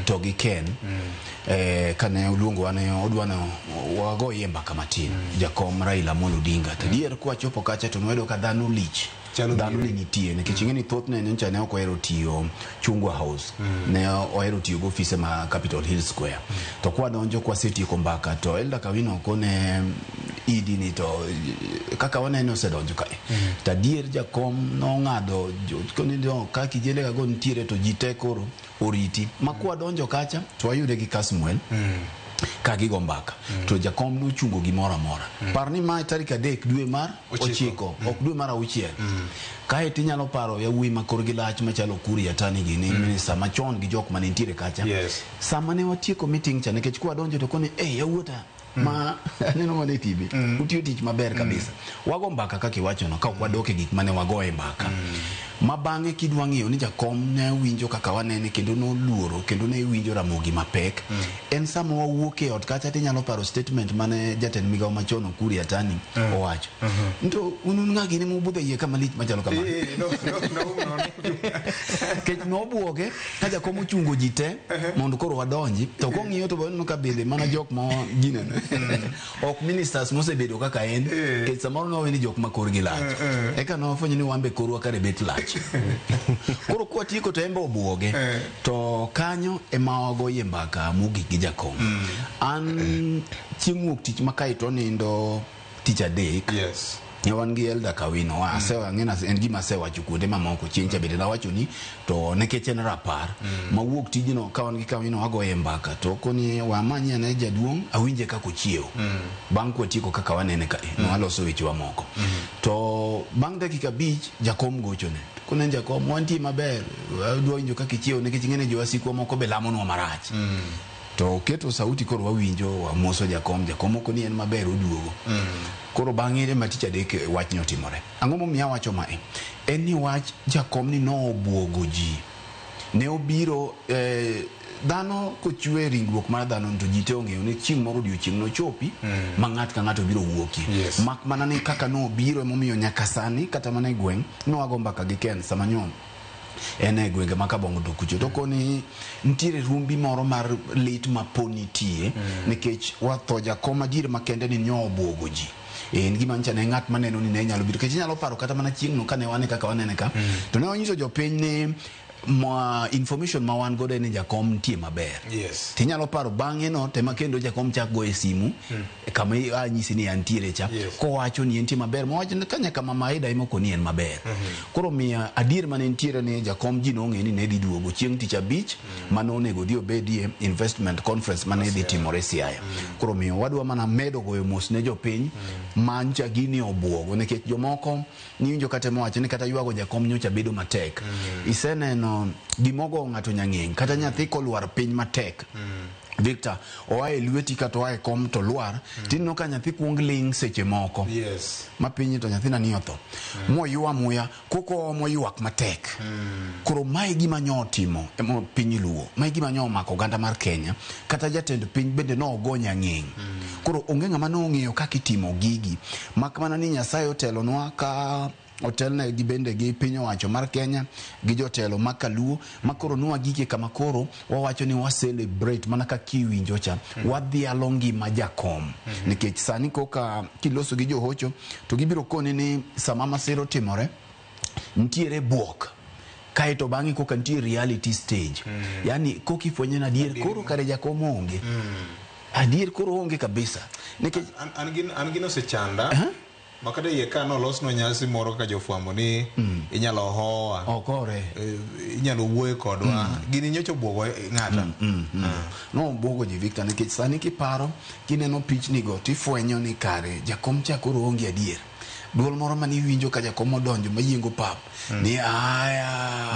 to gi Ken, kane oluongowa ne odwa ni wagoye mbaka matin, jakom Raila Amolo Odinga. To adier kwachopo kacha to nwayudo ka dhano lich, dhano ne nitie, nikech ing'e ni thothne nyocha ne ok ohero tiyo Chungwa House, ne ohero tiyo gi ofise ma Capitol Hill Square. To kwadonjo kwasetieko mbaka to Elda Kawino kone idi ni to kaka wanene osedonjo kae. To adier jakom nong'ado koni no, ka kijende go nitiere to ji te koro oriti. Ma kwadonjo kacha to wayude gi Kasmuel ka gigo mbaka, to jakom nochungo gimoro amora. Par ni mae tarik 3 dwe mar 9, ok dwe mar 6. Kae tinyalo paro yawuoyi ma korgi lach machalo Ukur Yatani gini, minista machon gi jok mane nitiere kacha. Sama ne watieko meeting cha, nikech kwadonjo to koni, yawuota ma aneno mana e TV, utiyo tich maber kabisa. Wago mbaka kaka iwachono, ka ok wadok e gik mane wagoye mbaka. Ma bang'e kidwa ng'iyo ni jakom ne winjo kaka wanene kendo noluoro kendo ne winjo Ramogi mapek. En sama wawuok e ot kacha tinyalo paro statement mane jatend migawo machon Ukur Yatani owacho. To un un ng'a gini mubudho iye kama lich machalo kamano? Nikech nobuoge ka jakom ochungo ji te mondo koro wadonji, to kong'iyo to boneno ka bende mana jok ma ginene. Ok ministers mosebedo kaka en, nikech samoro nowe ni jok ma korgi lach. Eka nofwenyo ni wan be korwa kare bet lach. Koro kwatieko to en be obuoge. To kanyo ema wagoye mbaka mogik gi jakom. An chieng' wuok tich ma kae to nindo tich 3. Ne wan gi Elda Kawino, en gima asewacho kuonde mamoko chieng' cha bende nawacho ni to nikech en rapar, mawuok tijno ka wan gi Kawino wagoye mbaka to koni wamany ane jaduong' awinje kaka ochiewo. Bang' kwatieko kaka wanene kae, nwaloso wechewa moko. To bang' dakika 5 jakom gochone. Kone jakom wantie maber, wadwa winjo kaka ichiewo nikech ing'e ni jowasikwa moko be lamonwa marach. To oketo sauti koro wawinjo, wamoso jakom, jakom oko ni en maber oduogo. Koro bang'e ema tich 3 wachni otimore. Ang'o momiyo awacho mae? En ni wach jakom ni nobuogo ji. Ne obiro, dhano kochwe ringruok mar dhano to ji te ong'eyo ni chieng' moro odiochieng' nochopi ma ng'ato ka ng'ato biro wuokie. Mak mana ni kaka nobiro emomiyo nyaka sani kata mana e gweng' nwago mbaka gi Ken sama nyo en e gwenge ma Kabongo to kucho to koni nitiere rumbi moro mar lit ma po nitie, nikech watho jakom adier makende ni nyo obuogo ji. En gima nyicha ne ng'at maneno ni ne nyalo biro, nikech inyalo paro kata mana chieng'no kane wane kaka wanene ka, to ne wanyiso jopiny ni ma information ma wan godo en ni jakom nitie maber. Tinyalo paro bang'e no tema kendo jakom chak goye simu, kama anyisi ni antiere cha, kowacho ni entie maber, mowacho ni ka nyaka mama Aida ema okoni en maber. Koro miya adier mane nitiere ni jakom ji nong'e ni ne dhi duogo chieng' tich 5, mane onego odhi obedie investment conference mane dhi timore Siaya. Koro miyo wadwa mana medo goyo mos ne jopiny, mancha gini obuogo, nikech jomoko niwinjo kata mowacho ni kata ywago jakom nyocha bedo matek. Iseneno gimogo ng'ato nyang'eng', kata nyathi kolwar piny matek. Victor, oa e lweti kata oa e kom to lwar, tineno ka nyathi kuong ling' seche moko. Ma piny to nyathina ni otho. Moywa muya, koko omo ywak matek. Koro mae gima nyo otimo e piny Luo. Mae gima nyo omako oganda mar Kenya. Kata jatend piny bende nogo nyang'eng'. Koro onge ng'ama nong'eyo kaka itimo gigi. Mak mana ni Nyasaye otelonwa ka otelne gi bende gi piny owacho mar Kenya gi jotelo ma Kaluo, ma koro nwagike kama koro wawacho ni wa celebrate mana kaka iwinjo cha, wadhialo ngima jakom. Nikech sani koka kiloso gi johocho to gibiro koni ni sama masira otimore nitiere buok, kaeto bang'e koka nitie reality stage. Yani koka ifwenyo ni adier koro kare jakom onge. Adier koro onge kabisa. Nikech An gino osechanda. Makata iye ka nolosnwa nyasi moro kaka jofwambo ni inyalo howa. Okore. Inyalo wuoyo kodwa. Gini nyocha obuogo ng'ata. No obuogo ji Victor, nikech sani kiparo kineno pichni go tifwenyo ni kare jakom cha koro onge adier. Duol moro mane iwinjo ka jakom odonjo mayiengo pap, ni aya,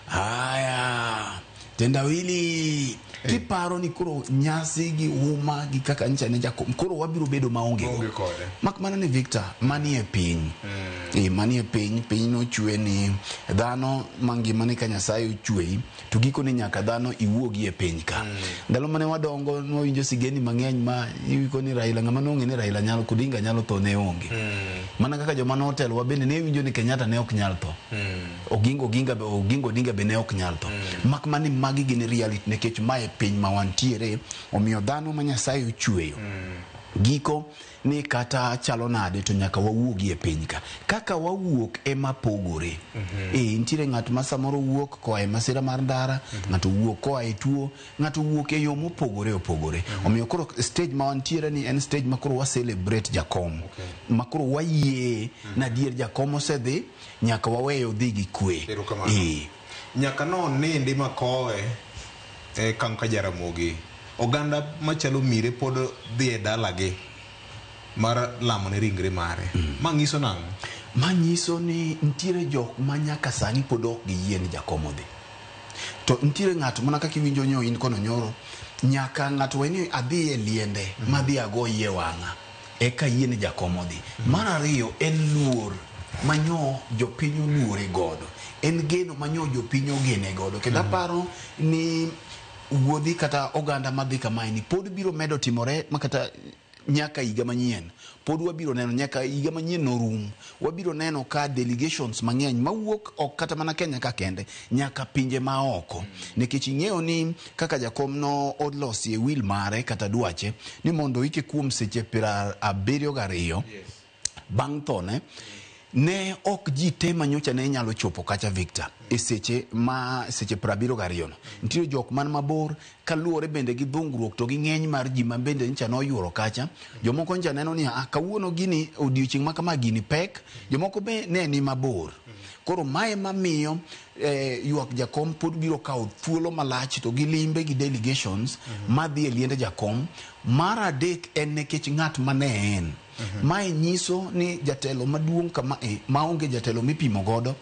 aya, tendawili. Kiparo ni koro nyasi gi huma gi kaka nyicha ne jakom, koro wabiro bedo maonge go. Maonge kode. Mak mana ni Victor, manie piny. Manie piny, piny nochwe ni dhano mangima ni ka Nyasaye ochweyi to gikone nyaka dhano iwuogi e piny ka. Ndalo mane wadongo nwawinjo sigendni mang'eny ma iwiko ni Raila ng'ama nong'e ni Raila nyalo Odinga nyalo tho ne onge. Mana kaka joma notelo wa bende ne winjo ni Kenyatta ne ok nyal tho. Oginga Oginga be Oginga Odinga be ne ok nyal tho. Mak mana ni magi gin reality nikech mae piny ma wantiere omiyo dhano ma Nyasaye ochweyo giko ni kata chalo nade to nyaka wawuogi e piny ka. Kaka wawuok ema pogore. Nitiere ng'at ma samoro wuok koa e masira mar ndara, ng'ato wuok koa e tuo, ng'ato wuok e yo mopogore opogore. Omiyo koro stage ma wantiere ni en stage ma koro wa celebrate jakom. Ma koro wayie na adier jakom osedhi nyaka waweyo dhi gi kwe. Erokamano. Nyaka nonindi makowe e kang' ka Jaramogi. Oganda machalo mire pod dhi e dalagi mar lamo ne ringre mare. Ma nyiso nang'o? Ma nyiso ni nitiere jok ma nyaka sani pod ok giyie ni jakom odhi. To nitiere ng'ato mana kaka iwinjo nyo in kono nyoro, nyaka ng'ato we ni adhi e liende madhi ago yie wang'a eka yie ni jakom odhi. Mar ariyo en luor manyo jopiny oluore godo. En geno manyo jopiny ogene godo. Kendo aparo ni wuodhi kata oganda madhi kamae ni pod biro medo timore makata nyaka higa manyien pod wabiro neno nyaka higa manyien norum wabiro neno ka delegations mang'eny mawuok ok kata mana Kenya ka kende nyaka pinje maoko nikech ing'eyo ni kaka jakom no olosi e will mare kata dwache ni mondo oike kuom seche 72 bang' thone ne ok ji te manyocha ne nyalo chopo kacha Victor e seche ma seche 72 no nitiere jok man mabor kaluwore bende gi dhungruok to gi ng'eny mar ji ma bende nyocha noyuoro kacha jomoko nyocha neno ni ah, kawuono gini odiochieng' ma kama gini pek jomoko be ne ni mabor koro mae mamiyo ywak jakom pod biro kawo thuolo malach to gi limbe gi delegations madhi e liende jakom mar adek en nikech ng'at mane en Mae nyiso ni jatelo maduong' kama e maonge jatelo mipimo godo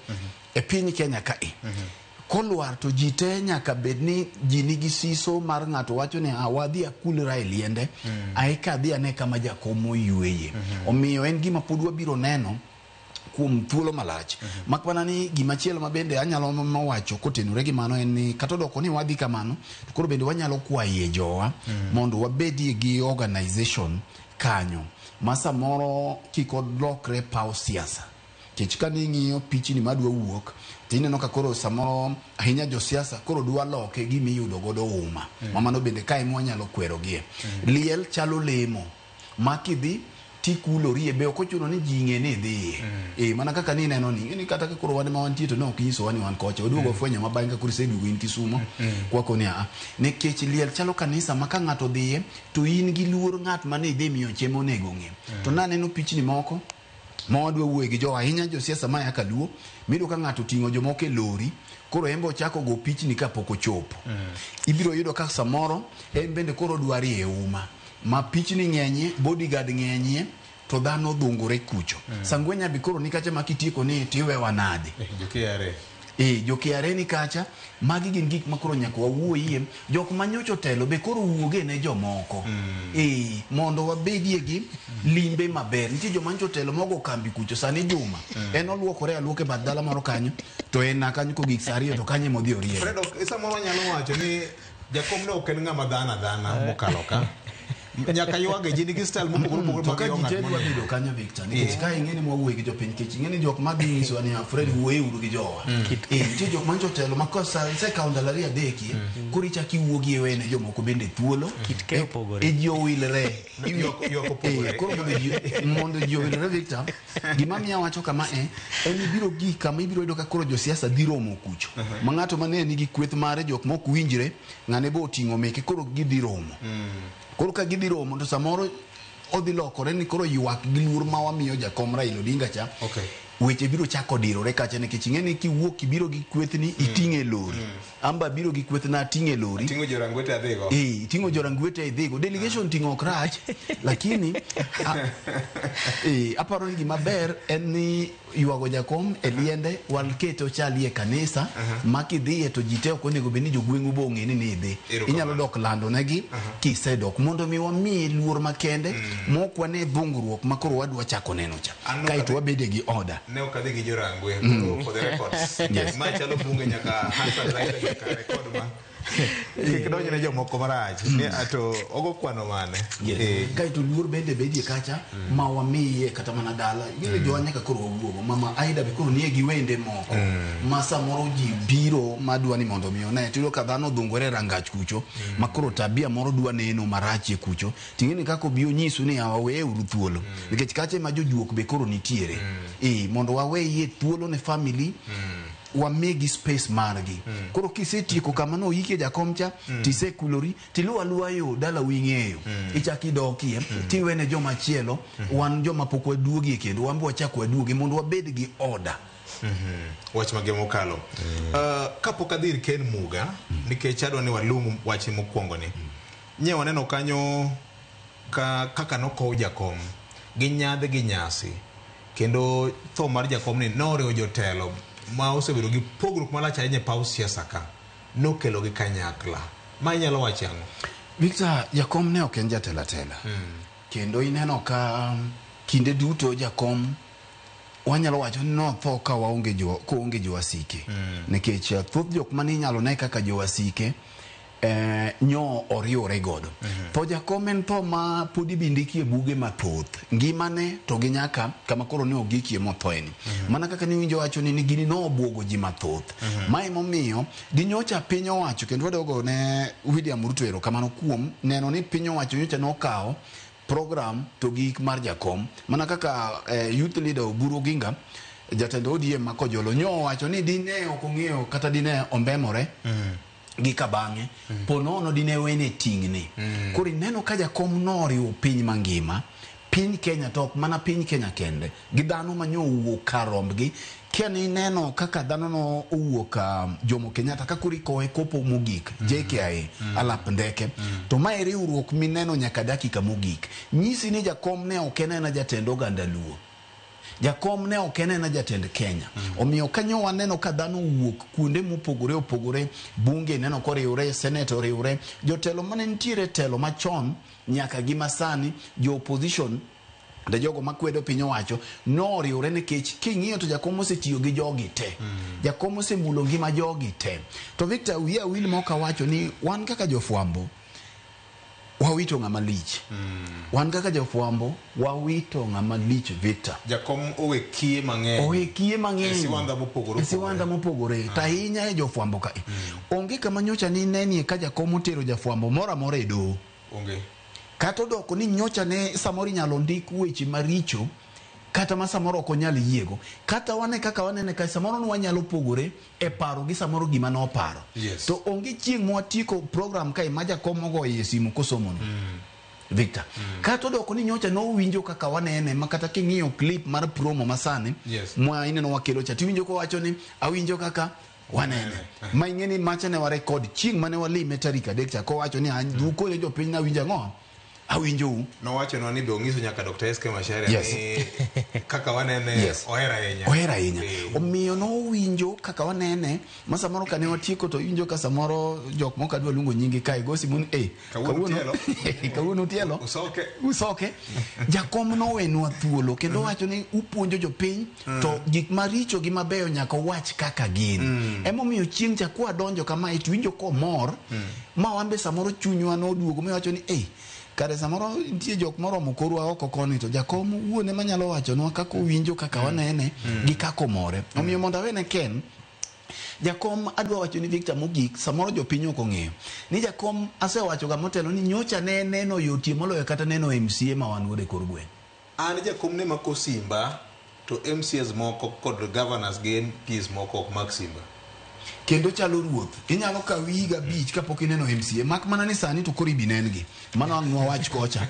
e piny Kenya kae. Kolwar to ji te nyaka bed ni ji nigi siso mar ng'ato wacho ni ah, wadhi akulra e liende aeka adhi ane kama jakom oyweye. Omiyo en gima pod wabiro neno kuom thuolo malach. Mak mana ni gimachielo ma bende anyalo wacho kotenore gi mano en ni kata odoko ni wadhi kamano to koro bende wanyalo kwaye jowa mondo wabedie gi organization kanyo ma samoro kik olokre paw siasa nikech ka ning'iyo pichni madwa wuok tineno ka koro samoro ahinya josiasa koro dwa loke gima iyudo godo uma ma mano bende kae mwanyalo kwerogie. Liel chalo lemo ma kidhi tikulorie be ok ochuno ni ji ng'e ni idhiye. Mana kaka nineno ni ing'e ni kata ka koro wan ma wantie to ne ok inyisowa ni wan kocha waduogo wafwenyo ma bang'e ka koro iseduogo in Kisumo kwako ni aa nikech liel chalo kanisa ma ka ng'ato odhiye to in gi luor ng'at mane idhi miyo chiemo onego ng'e. To naneno pichni moko ma wadwa wuoye gi jo ahinya josiasa maya kaluo miyudo ka ng'ato oting'o jomoko e lori koro en be ochako go pichni kapok ochopo. Ibiro yudo ka samoro en bende koro odwa rie uma ma pichni ng'enyie, bodyguard ng'enyie to dhano dhungore kucho. Sangwenya be koro ni kacha ma kitieko ni tiwewa nade? Jo-KRA. Jo-KRA ni kacha, magi gin gik ma koro nyaka wawuoyie. Jok ma nyocha otelo be koro wuoge ne jomoko. Mondo wabedie gi limbe maber. Nitie joma nyocha otelo mogo kambi kucho sani Juma. En oluokore aluoka e bath dala moro kanyo to en na kanyo kogik saa 2 to kanyo ema odhi oriere. Fred, samoro wanyalo wacho ni jakom ne ok en ng'ama dhano adhana mokalo ka. Nyaka ywage ji nigi style mopogore opogore To mag ka ywago ji ng'at te dwa monindo. bedo kanyo Victor, nikech ka ing'e ni mwawuoye gi jopiny nikech ing'e ni jok madhi nyisowa ni Fred wuoye uru gi jowa. Nitie jok manyocha otelo ma kosa isekawo ndalo 2 3 koro ichako iwuogi iwe ne jomoko bende thuolo. Kit ke opogore. Ji owilre. Ywak opogore. Koro mondo ji owilre Victor, gima miyo awacho kama en ibiro gik kama ibiro yudo ka koro josiasa dhi romo kucho. Ma ng'ato mane nigi kweth mare jok mok winjre, ng'ane bo oting'o meke koro gidhi romo. Koro ka gidhi romo to samoro odhi lokore ni koro ywak gi luor ma wamiyo jakom Raila Odinga cha. Weche biro chako dirore kacha nikech ing'e ni kiwuok ibiro gi kwethni iting'e e lori. Amba biro gi kwethna ating'e e lori. Ating'o jorangwete adhigo. Iting'o jorangwete idhigo. Delegation ting'o ok rach, lakini aparo ni gima ber en ni ywago jakom e liende wakete ochalie e kanisa ma kidhiye to ji te ok onego bed ni jogweng'u bo ong'e ni nidhi. Inyalo dok lando negi kisedok mondo mi wamiye luor makende mok wane dhungruok ma koro wadwa chako neno cha. Kaeto wabede gi order. Ne ok adhi gi jorangwe koro for the records. Yes. Ma chalo bunge nyaka Hassan Raila nyaka record ma. Kik donj ne jomoko marach. Ni ato ogo kwano mane. Yes. Kaeto luor bende bedie kacha ma wamiye kata mana dala ing'e jowa nyaka koro wawuogo mama Aida be koro nie gi wende moko ma samoro ji biro madwa ni mondo mi one tiyudo ka dhano odhungore e rangach kucho ma koro tabia moro dwa neno marachie kucho ting'e ni kaka obi onyisu ni yawa weuru thuolo nikech kacha ema jojuok be koro nitiere eh mondo waweye thuolo ne family wamigi space margi koro kisetieko kama noyikie jakom cha tisekulori tiluwo aluwa yo dalau ing'eyo ichak idokie tiwene joma chielo wan joma pok waduogie kendo wan be wachak waduogi mondo wabed gi order Wach mage mokalo. Kapok adhi ir Ken Muga, nikech adwa ni walung wach mokwongo ni. Nye waneno kanyo ka, kaka nokow jakom gi nyadhi gi nyasi kendo tho mar jakom ni noriwo jotelo ma osebedo gi pogruok malach ahinya e paw siasa ka nokelo gi kanyakla. Ma inyalo wacho ang'o? Victor, jakom ne ok en jatelo atela kendo ineno ka kinde duto jakom wanyalo wacho ni notho ka waonge jo koonge jowasike nikech thoth jok mane inyalo ne kaka jowasike nyo oriwore godo tho jakom en tho ma pod ibi ndikie buge mathoth ngimane to gi nyaka kama koro ne ogikie mothoeni mana kaka niwinjo wacho ni gini nobuogo ji mathoth ma emomiyo ginyocha piny owacho kendo wadogo ne William Ruto erokamano kuom neno ni piny owacho nyocha nokawo program to gi ik mar jakom mana kaka youth leader Oburu Oginga jatend ODM ma Kojolo nyo owacho ni dine ok ong'eyo kata dine ombemore gi kabang'e po nono dine wene ting'ne koro ineno ka jakom noriwo piny mangima piny Kenya to ok mana piny Kenya kende gi dhano ma nyo owuok kar rombgi kia ni ineno kaka dhano no owuok Jomo Kenyatta ka koro ikowe kopo mogik JKIA alap ndeke to mae riwruok mineno nyaka dakika mogik nyisi ni jakom ne ok en aena jatend oganda Luo jakom ne ok en aena jatend Kenya omiyo kanyo waneno ka dhano owuok kuonde mopogore opogore bunge neno koriwre senate oriwre jotelo mane nitiere telo machon nyaka gi masani jo opposition de jogo makwedo piny owacho noriwre nikech king'iyo to jakom osetiyo gi jogi te jakom osemulo ngima jogi te to Victor wiya wil ma ok awacho ni wan kaka jofwambo wawito ng'ama lich wan kaka jofwambo wawito ng'ama lich Victor Jakom owe kiye mang'eny. owe kiye mang'eny E siwandha mopogore e siwandha mopogore to ahinya e jofwambo kae onge kama nyocha ni nenie ka jakom otero jafwambo moro amora e doho Onge. kata odoko ni nyocha ne samoro inyalo ndik weche maricho kata ma samoro ok onyal yiego kata wane kaka wanene ka samoro ne wanyalo pogore e paro gi samoro gima noparo Yes. to onge chieng' mwatieko program kae ma jakom ogoye e simu kosomono Victor kata odoko ni nyocha nowinjo kaka wanene ma kata king'iyo clip mar promo masani Yes. mwa ineno wakelo cha tiwinjo kowacho ni awinjo kaka wanene ma ing'e ni macha ne warekod chieng' mane walime tarik adek cha kowacho ni ukonyo jopiny nawinjo ang'o awinjou Nowachonwa ni be ong'iso nyaka Dr. SK Macharia Yes. ni kaka wanene Yes. ohero ahinya. ohero ahinya omiyo nowinjo kaka wanene ma samoro kane watieko to iwinjo ka samoro jok moko adwa luongo nyingi kae go simu ni eh, Kawuono utielo." kawuono utielo Usoke. usoke jakom nowenwa thuolo kendo wacho ni upuonjo jopiny to gik maricho gi mabeyo nyaka uwach kaka gin emomiyo chieng' cha kwadonjo kamae to iwinjo komor ma wan be samoro chunywa noduogo miwacho ni eh kare samoro nitie jok moromo korwa oko koni to jakom wuon ema nyalo wachonwa kaka owinjo kaka wanene gi kaka omore omiyo mondo awene Ken jakom adwa wacho ni Victor mogik samoro jopiny ok ong'eyo ni jakom asewacho ga motelo ni nyocha ne neno yotie moloyo kata neno MCA ma wan godo e kor gweng' An jakom ne mako simba to MCAs moko kod governors gi MPs moko ok mak simba. kendo chalo ruoth inyalo kawi higa abich kapok ineno MCA mak mana ni sani to koro ibi nengi mano ang' nwawach kocha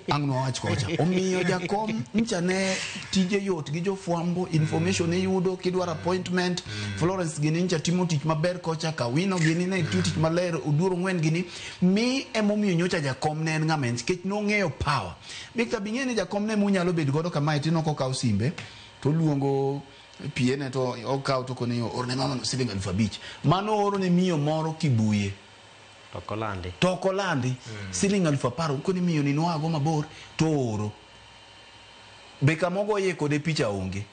ang' nwawach kocha omiyo jakom ncha ne tije yot gi jofwambo information iyudo kidwaro appointment Florence gini ncha timo tich maber kocha Kawino gini ne tiyo tich maler Oduor Ong'wen gini mi emomiyo nyocha jakom ne en ng'ama en nikech nong'eyo power Victor bing'e ni jakom ne munyalo bet godo kamae tineno kokawo simbe to oluongo PA ne to okawo to koni orne mama no siling 5,000 mano ooro ne miyo moro Kibuye To ok olandi. to ok olandi siling 10,000 koni miyo ni noago mabor to ooro be kama ogoye kode picha onge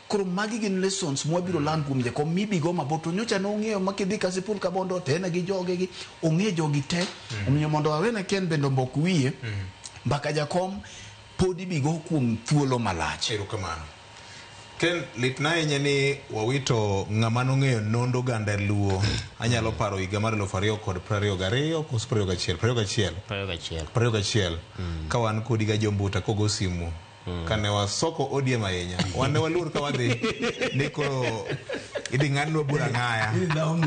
Koro magi gin lessons mwabiro learn kuom jakom mibigo mabor to nyocha nong'eyo ma kidhi Kasipul Kabondo to en gi joge gi ong'e jogi te. Omiyo mondo awene Ken bende ombok wiye mbaka jakom pod ibigo kuom thuolo malach. Erokamano. Ken, litna ahinya ni wawito ng'ama nong'eyo nond oganda Luo. Anyalo paro higa mar 2022 koso 21? 21. 21. 21. Ka wan kodi ga Jombuta kogo simu. Kane wasoko ODM ahinya. Wan ne waluor ka wadhi ni koro idhi ng'adnwa bura ng'aya.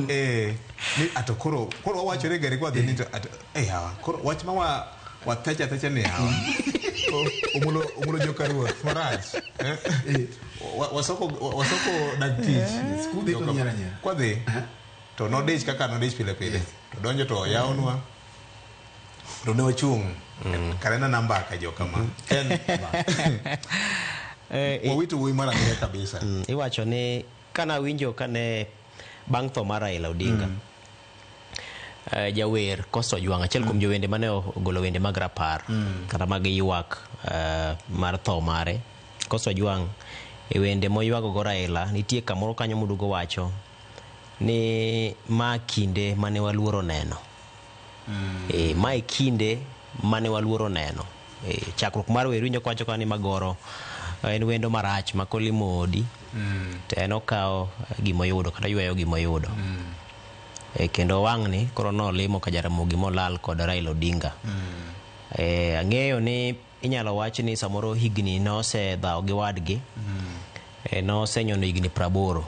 Eh, ni ato koro koro wawachore gari kwa dhi ni to ato eh hawa. Koro wach ma wa wathecha thecha ni hawa. Omulo omulo joka ruoth marach. Eh? Wasoko wasoko dag tich. Kudhi to nyiero anyiera. Kwadhi to nodich kaka nodich pile pile. To donjo to oyawnwa. To ne wachung'. Kare na nambaka joka ma. En wawito wuoyi mar amira kabisa. Iwacho ni kana winjo kane bang' tho mar Raila Odinga jawer Costa Ojwang' achiel kuom jowende mane ogolo wende mag rapar kata mag ywak mar tho mare. Costa Ojwang' e wende moywago go Raila nitie kamoro kanyo moduogo wacho ni ma kinde mane waluoro neno. Ma e kinde mane waluoro neno. Chakruok mar wer winjo kowacho ka ni Magoro en wendo marach ma kolimo odi to en okawo gimoyudo kata yweyo gimoyudo. Kendo wang'ni koro nolimo ka Jaramogi molal kod Raila Odinga. Ang'eyo ni inyalo wach ni samoro higni nosedhawo gi wadgi. Nosenyono higni 80.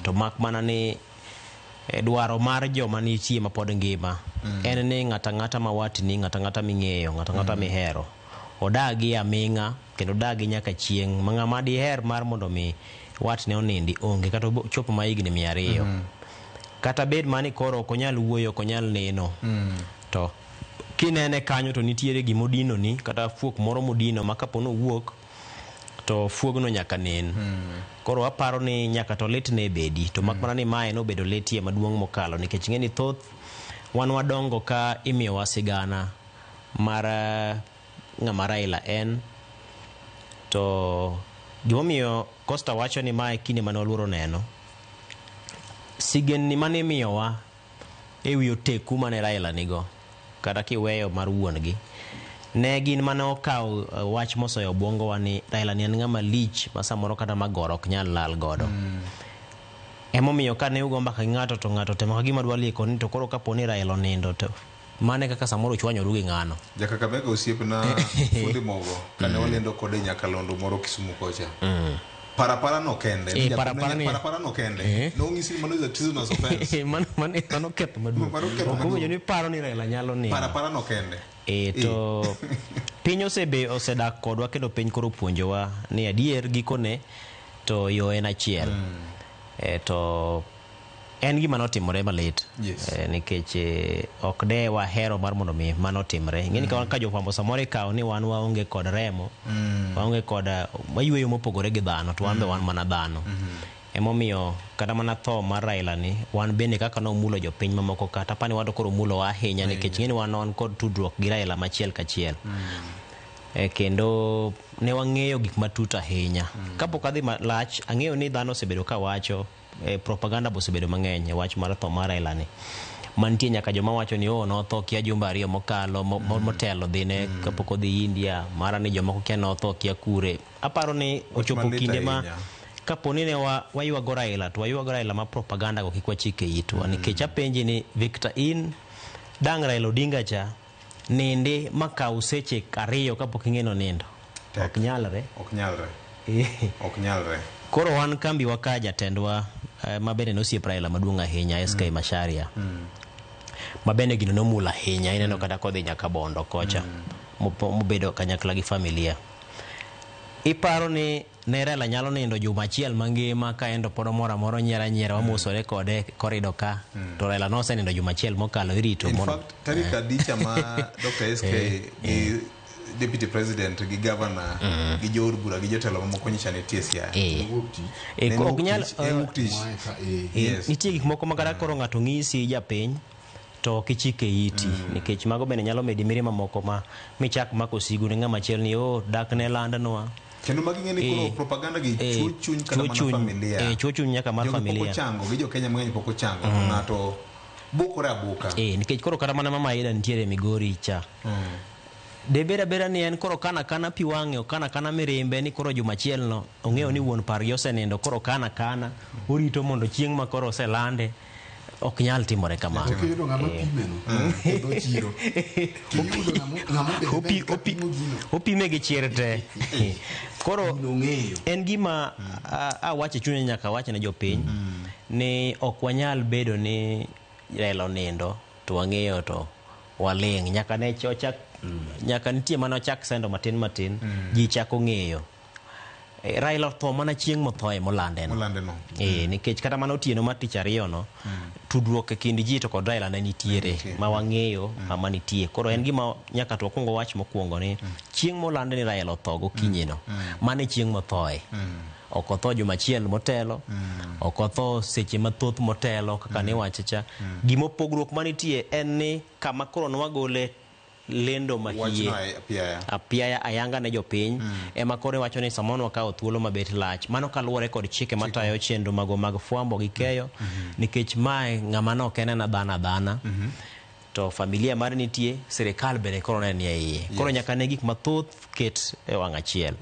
To mak mana ni dwaro mar joma nitie mapod ngima en ni ng'ata ng'ata ma watni, ng'ata ng'ata ming'eyo, ng'ata ng'ata mihero odagi aming'a kendo odagi nyaka chieng' ma ng'ama diher mar mondo mi watne onindi onge kata ochopo ma higni 200. Kata bed mani koro ok onyal wuoyo, ok onyal neno. To kinene kanyo to nitiere gimodinoni kata fuok moro modino ma kapo nowuok to fuogno nyaka nen. Koro aparo ni nyaka to lit ne bedi to mak mana ni mae nobedo litie maduong' mokalo nikech ing'e ni thoth wan wadongo ka imiyowa sigana mar ng'ama Raila en to gimomiyo Costa wacho ni mae kinde mane waluoro neno sigendni mane imiyowa ewi oteku mane Raila nigo kata kiweyo mar wuon gi ne gin mane okawo wach mosoyo obwongowa ni Raila ni en ng'ama lich ma samoro kata magoro ok nyal lal godo. Emomiyo kane ugo mbaka gi ng'ato to ng'ato temo ka gima dwa lieko ni to koro kapo ni Raila onindo to mane kaka samoro uchwanyoru gi ng'ano. Jakakakamega osiepna fundi mogo kane walendo kode nyakalondo moro Kisumu kocha. Parapara no kende. Parapara no kende. Nong'isi ni mano is a treasonous offense. Mano ketho maduong'. Mano ketho Ok owinjo maduong'. ni paro ni Raila nyalo nindo. Parapara no kende. To piny osebe osedak kodwa kendo piny koro puonjowa ni adier gikone to yo en achiel. To en gima notimore malit. Nikech ok de wahero mar mondo mi mano otimre. Ing'e ni ka jofwambo samoro ikawo ni wan waonge kod remo, waonge kod wayueyo mopogore gi dhano to wan be wan mana dhano. Emomiyo kata mana tho mar Raila ni wan bende kaka nomulo jopiny mamoko ka tapani wan to koro omulowa ahinya nikech ing'e ni wan kod tudruok gi Raila machiel kachiel. Kendo ne wang'eyo gik matut ahinya. Kapok adhi malach, ang'eyo ni dhano osebedo ka wacho propaganda be osebedo mang'eny e wach mar tho mar Raila ni. Mantie nyaka joma wacho ni oh notho kia jumbe 2 mokalo motelo dhine kapok odhi India, mara ni jomoko kia notho kia kure. Aparo ni ochopo malit kinde ma ahinya. kapo ni ne waywago Raila to waywago Raila ma propaganda go kik wachik e itwa. Nikech apenji ni Victor in dang' Raila Odinga cha nindi makaw seche 2 kapok ing'e ni onindo. Ok nyalre. Ok nyalre. Ok nyalre. Koro wan kambiwa ka jatendwa ma bende nosiep Raila maduong' ahinya SK Macharia. Ma bende gino nomulo ahinya ineno kata kodhi nyaka Bondo kocha mobedo kanyakla gi familia. Iparo ni ne Raila nyalo nindo juma achiel mangima ka en to pod omor amora onyiero anyiera wamosore kode korido ka to Raila nosenindo juma achiel mokalo irito In mondo fact, tarik adicha ma Dr. SK gi Deputy President gi Governor gi jood bura gi jotelo mamoko nyocha nitie Siaya. Ne en Ok wuok nyal tich, en wuok tich. Nitie gik moko ma kata koro ng'ato ng'isi japiny to ok ichike iti nikech mago bende nyalo medi mirima moko ma michak mako sigu ne ng'ama chielo ni oh dak ne landnwa. Kendo magi ng'e ni koro propaganda gi chuo chuny kata chuo mana chuny, familia. Chuo chuny nyaka mar Jogi pok familia. ochango gi jo Kenya mang'eny pok ochango to ng'ato bukore abuka. Nikech koro kata mana mama Aida nitiere Migori cha. Debed abeda ni en koro kana kana pi wang'e okana kana mirimbe ni koro juma achiel no ong'eyo ni wuon pargi osenindo koro kana kana orito mondo chieng' ma koro oselande ok nyal timore kamano. To kiyudo ng'ama pimeno e dho chiro. Kiyudo ng'ama obedo piny ka pimo gino. Opime gi chir te. Koro en gima awacho e chunya nyaka awach ne jopiny ni ok wanyal bedo ni Raila onindo to wang'eyo to waling' nyaka ne ochak nyaka nitie mana ochak sendo matin matin ji chako ng'eyo. Raila otho mana chieng' mothoe molandeno. Molandeno. Nikech kata mana otieno mar tich ariyo no, tudruok e kind ji to kod Raila ne nitiere ma wang'eyo kama nitie. Koro en gima nyaka to wakwong wach mokwongo ni chieng' molande ni Raila otho gokinyi no, mano e chieng' mothoe. Ok otho juma achiel motelo, ok otho seche mathoth motelo kaka niwacho cha. Gimopogruok manitie en ni kama koro nwagole lendo mahie Wachno apiaya. Apiaya ayanga ne jopiny ema koro iwacho ni samoro wakawo thuolo mabet lach mano kaluwore kod chike matayo chenro magwa mag fwambo gi keyo nikech mae ng'ama nok en ena dhano adhana to familia mare nitie sirikal bende koro ne nie iye koro nyaka ne gik mathoth ket e wang' achiel.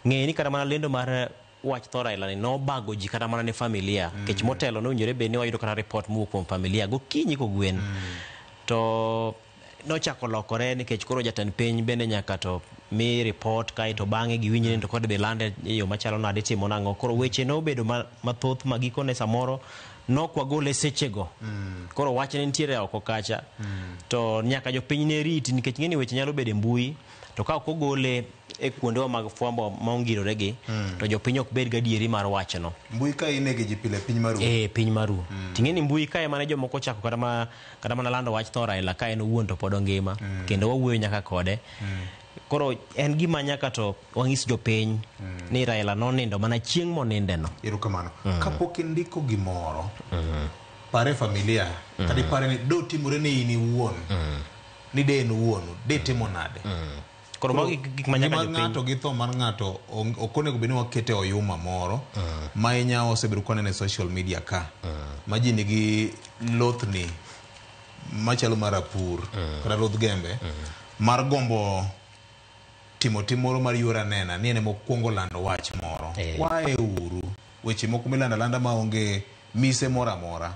Ng'e ni kata mana lendo mar wach tho Raila ni nobago ji kata mana ne familia nikech motelo nowinjore bed ni wayudo kata report mowuok kuom familia gokinyi kogwen to nochako lokore nikech koro jatend piny bende nyaka to mi report kae to bang'e giwinj ni to kod dhi lande e yo machalo nade itimo nang'o koro weche nobedo mathoth ma gikone samoro nok wagole sechego koro wach ne nitiere oko kacha to nyaka jopiny ne riti nikech ng'eni weche nyalo bedo e mbui to ka ok ogole e kuondewa mag fwambo ma ongirore gi to jopiny ok bed gadieri mar wachno. Mbui ka inege ji pile piny maru. Piny maru. Ting'e ni mbui kae mane jomoko ochako kata mana lando wach tho Raila ka en owuon to pod ongima kendo wawuoyo nyaka kode. Koro en gima nyaka to wang'is jopiny ni Raila nonindo mana chieng' monindeno. Erokamano. Kapok indiko gimoro, pare familia, kata ipare ni do timore ni in iwuon, ni de en wuonu, de timo nade? Koro mago gik ma nyaka ngima jopiny ng'ato gi tho mar ng'ato ok onego bed ni wakete oyuma moro ma inya osebedo kwaneno e social media ka ma ji nigi lothni machalo mar apur kata lodh gembe mar gombo timo tim moro mar yor anena ni en ema okwongo lando wach moro. Kwae uru weche moko milando alanda maonge mise moro amora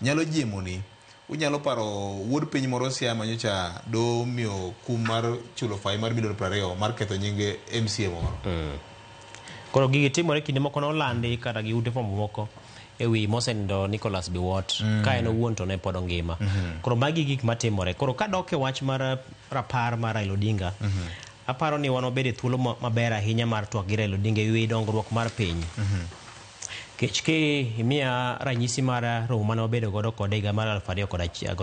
nyalo jiemoni. Unyalo paro wuod piny moro Siaya manyocha do miyo kum mar chulo fai mar milion 20 mar ketho nying MCA moro. Koro gigi timore kinde moko nolandi kata gi ute fwambo moko e wi mosenindo Nicholas Biwott ka en owuon to ne pod ongima. Koro magi gik matimore. Koro kadok e wach mar rapar mar Raila Odinga, aparo ni wan wabedo e thuolo maber ahinya mar twak gi Raila Odinga e wi dongruok mar piny. Kech ki imiya ranyisi mar romo mane wabedo godo kode higa mar 2000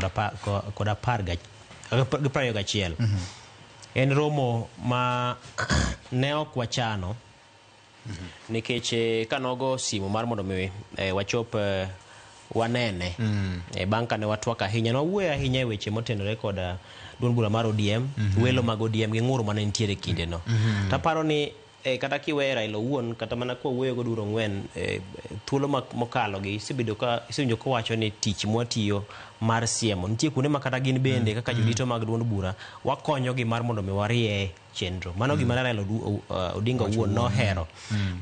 kod apar gi 21. En romo ma ne ok wachano nikech kanogo simu mar mondo mi wachop wanene bang' kane watwak ahinya nwawuoyo ahinya e weche motenore kod duond bura mar ODM welo mag ODM gi ng'ur mane nitiere e kindeno. Taparo ni kata kiweyo Raila owuon kata mana kwawuoyo godo Uro Ong'wen thuolo mokalo gi isebedo ka isewinjo kowacho ni tich mwatiyo mar siemo nitie kuonde ma kata gin bende kaka jodito mag duond bura wakonyogi mar mondo mi warie chenro mano gima ne Raila Odinga owuon nohero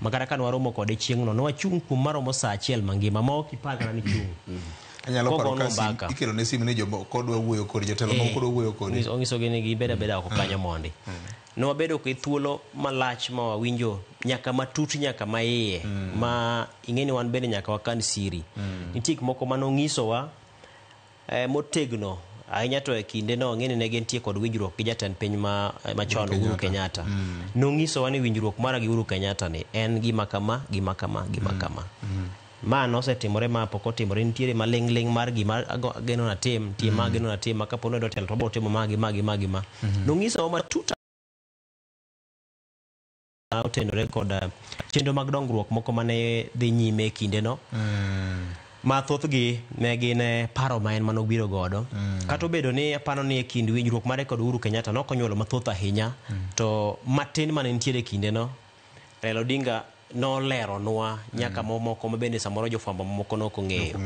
ma kata ka nwaromo kode chieng'no nwachung' kuom maromo saa achiel mangima ma ok ipar kata ni chung' Anyalo paro Kogonwa ka sim, mbaka. ikelo ne simu ni jomoko dwa wuoyo kodi, jotelo moko dwa wuoyo kodi. Onyisogi ni gibed abeda oko kanyo mondi. Nwabedo gi thuolo malach ma wawinjo nyaka matut nyaka maiye ma ing'e ni wan bende nyaka wakan siri. Nitie gik moko manong'isowa motegno ahinya to e kinde no ng'e ni ne gintie kod winjruok gi jatend piny ma machon Uhuru Kenyatta. Nong'isowa ni winjruok mara gi Uhuru Kenyatta ni en gima kama, gima kama, gima kama. Ma nosetimore ma pok otimore nitiere maling'ling' mar gima ageno natim, nitie ma ageno natim ma kapo ni odwa telo to abiro timo ma gi ma gi ma gi ma. Nong'isowa matut otenore kod chenro mag dongruok moko mane dhi nyime e kindeno. Ma thothgi ne gin paro ma en manobiro godo. Kata obedo ni aparo ni e kind winjruok mare kod Uhuru Kenyatta nokonyuolo mathoth ahinya, to matin mane nitiere e kindeno Raila Odinga noleronwa nyaka mamoko ma bende samoro jofwambo mamoko nok ong'eyo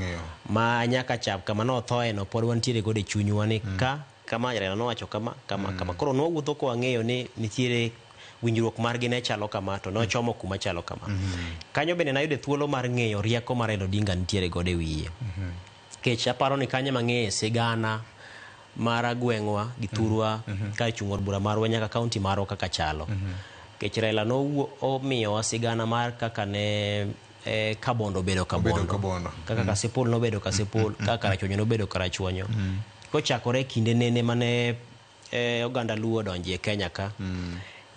ma nyaka chap kama nothoe no pod wantiere godo e chunywa ni ka kama Raila nowacho kama kama kama. Koro nwawuotho ka wang'eyo ni nitiere winjruok margi ne chalo kama to nochomo kuma chalo kama. Kanyo bende nayudo thuolo mar ng'eyo rieko ma Raila Odinga nitiere godo e wiye. Kech aparo ni kanyo mang'eye sigana mar gweng'wa gi thurwa ka chung' od bura marwa nyaka kaunti marwa kaka chalo. Kech Raila omiyowa sigana mar kaka ne Kabondo obedo Kabondo, kaka Kasipul nobedo Kasipul, kaka Karachuonyo nobedo Karachuonyo. Kochakore kinde nene mane oganda Luo odonje e Kenya ka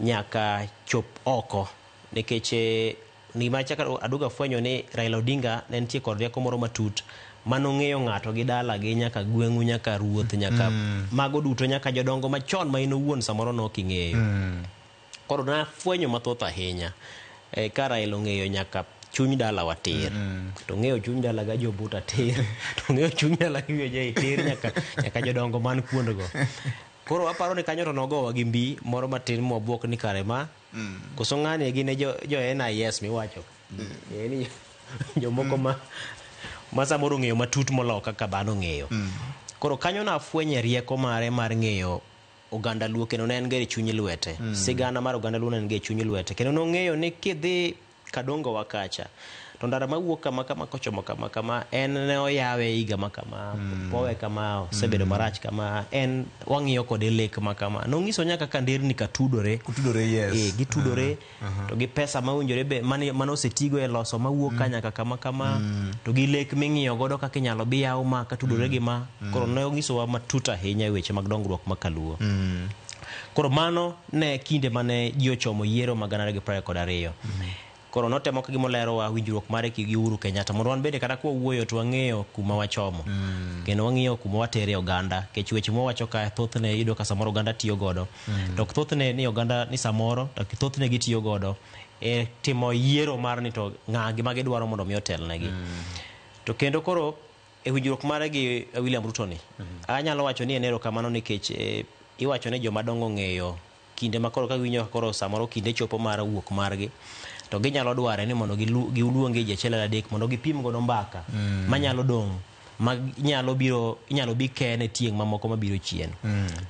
nyaka chop oko, nikech gima chako aduogo afwenyo ni Raila Odinga ne nitie kod rieko moro matut manong'eyo ng'ato gi dalagi nyaka gweng'u nyaka ruoth nyaka mago duto nyaka jodongo machon ma in owuon samoro nok ing'eyo. Koro nafwenyo mathoth ahinya ka Raila ong'eyo nyaka chuny dalawa tir, to ong'eyo chuny dala ga jobuta tir, to ong'eyo chuny dala gi weje tir nyaka jodongo man kuondgo. Koro aparo ni kanyo to nogowa gi mbi moro matin mwabuok ni kare ma koso ng'ani gin e jo NIS miwacho. Ni jomoko ma samoro ong'eyo matut moloyo kaka dhano ong'eyo. Koro kanyo nafwenye rieko mare mar ng'eyo oganda Luo, kendo ne en ga e chuny lwete. Sigana mar oganda Luo ne en ga e chuny lwete, kendo nong'eyo ni kidhi Kadongo wa kacha to ndara mawuok kama kama kochomo kama kama en ne oyawe higa ma kama, powe kama, osebedo marach kama, en wang'iyo kode lek ma kama. Nong'iso nyaka kaka nderni ka tudore. Tudore, yes. Gitudore to gi pesa mowinjore be mane osetigo e loso mawuok ka nyaka kama kama, to gi lek ming'iyo godo kaka inyalo bi yaw ma katudore gi ma. Koro ne onyisowa matut ahinya e weche mag dongruok ma kaluo. Koro mano ne kinde mane ji ochomo yiero mag 2022. Koro notemo ka gimolerowa winjruok mare gi Uhuru Kenyatta mondo wan bende kata kwa wuoyo to wang'eyo kuma wachomo. Kendo wang'iyo kuma watere oganda, nikech weche mwawacho ka thothne iyudo ka samoro oganda tiyo godo. To thothne ni oganda ni samoro to thothne gitiyo godo e timo yiero mar ni to ng'a gima gidwaro mondo mi otelnegi. To kendo koro e winjruok mare gi William Ruto ni, anyalo wacho ni en erokamano nikech iwacho ni joma dongo ng'eyo kinde ma koro ka giwinjo koro samoro kinde chopo mar wuok margi, to ginyalo dware ni mondo giluonge ji achiel adek mondo gipim godo mbaka manyalo dong' ma nyalo biro inyalo bi kene tieng' mamoko mabiro chien.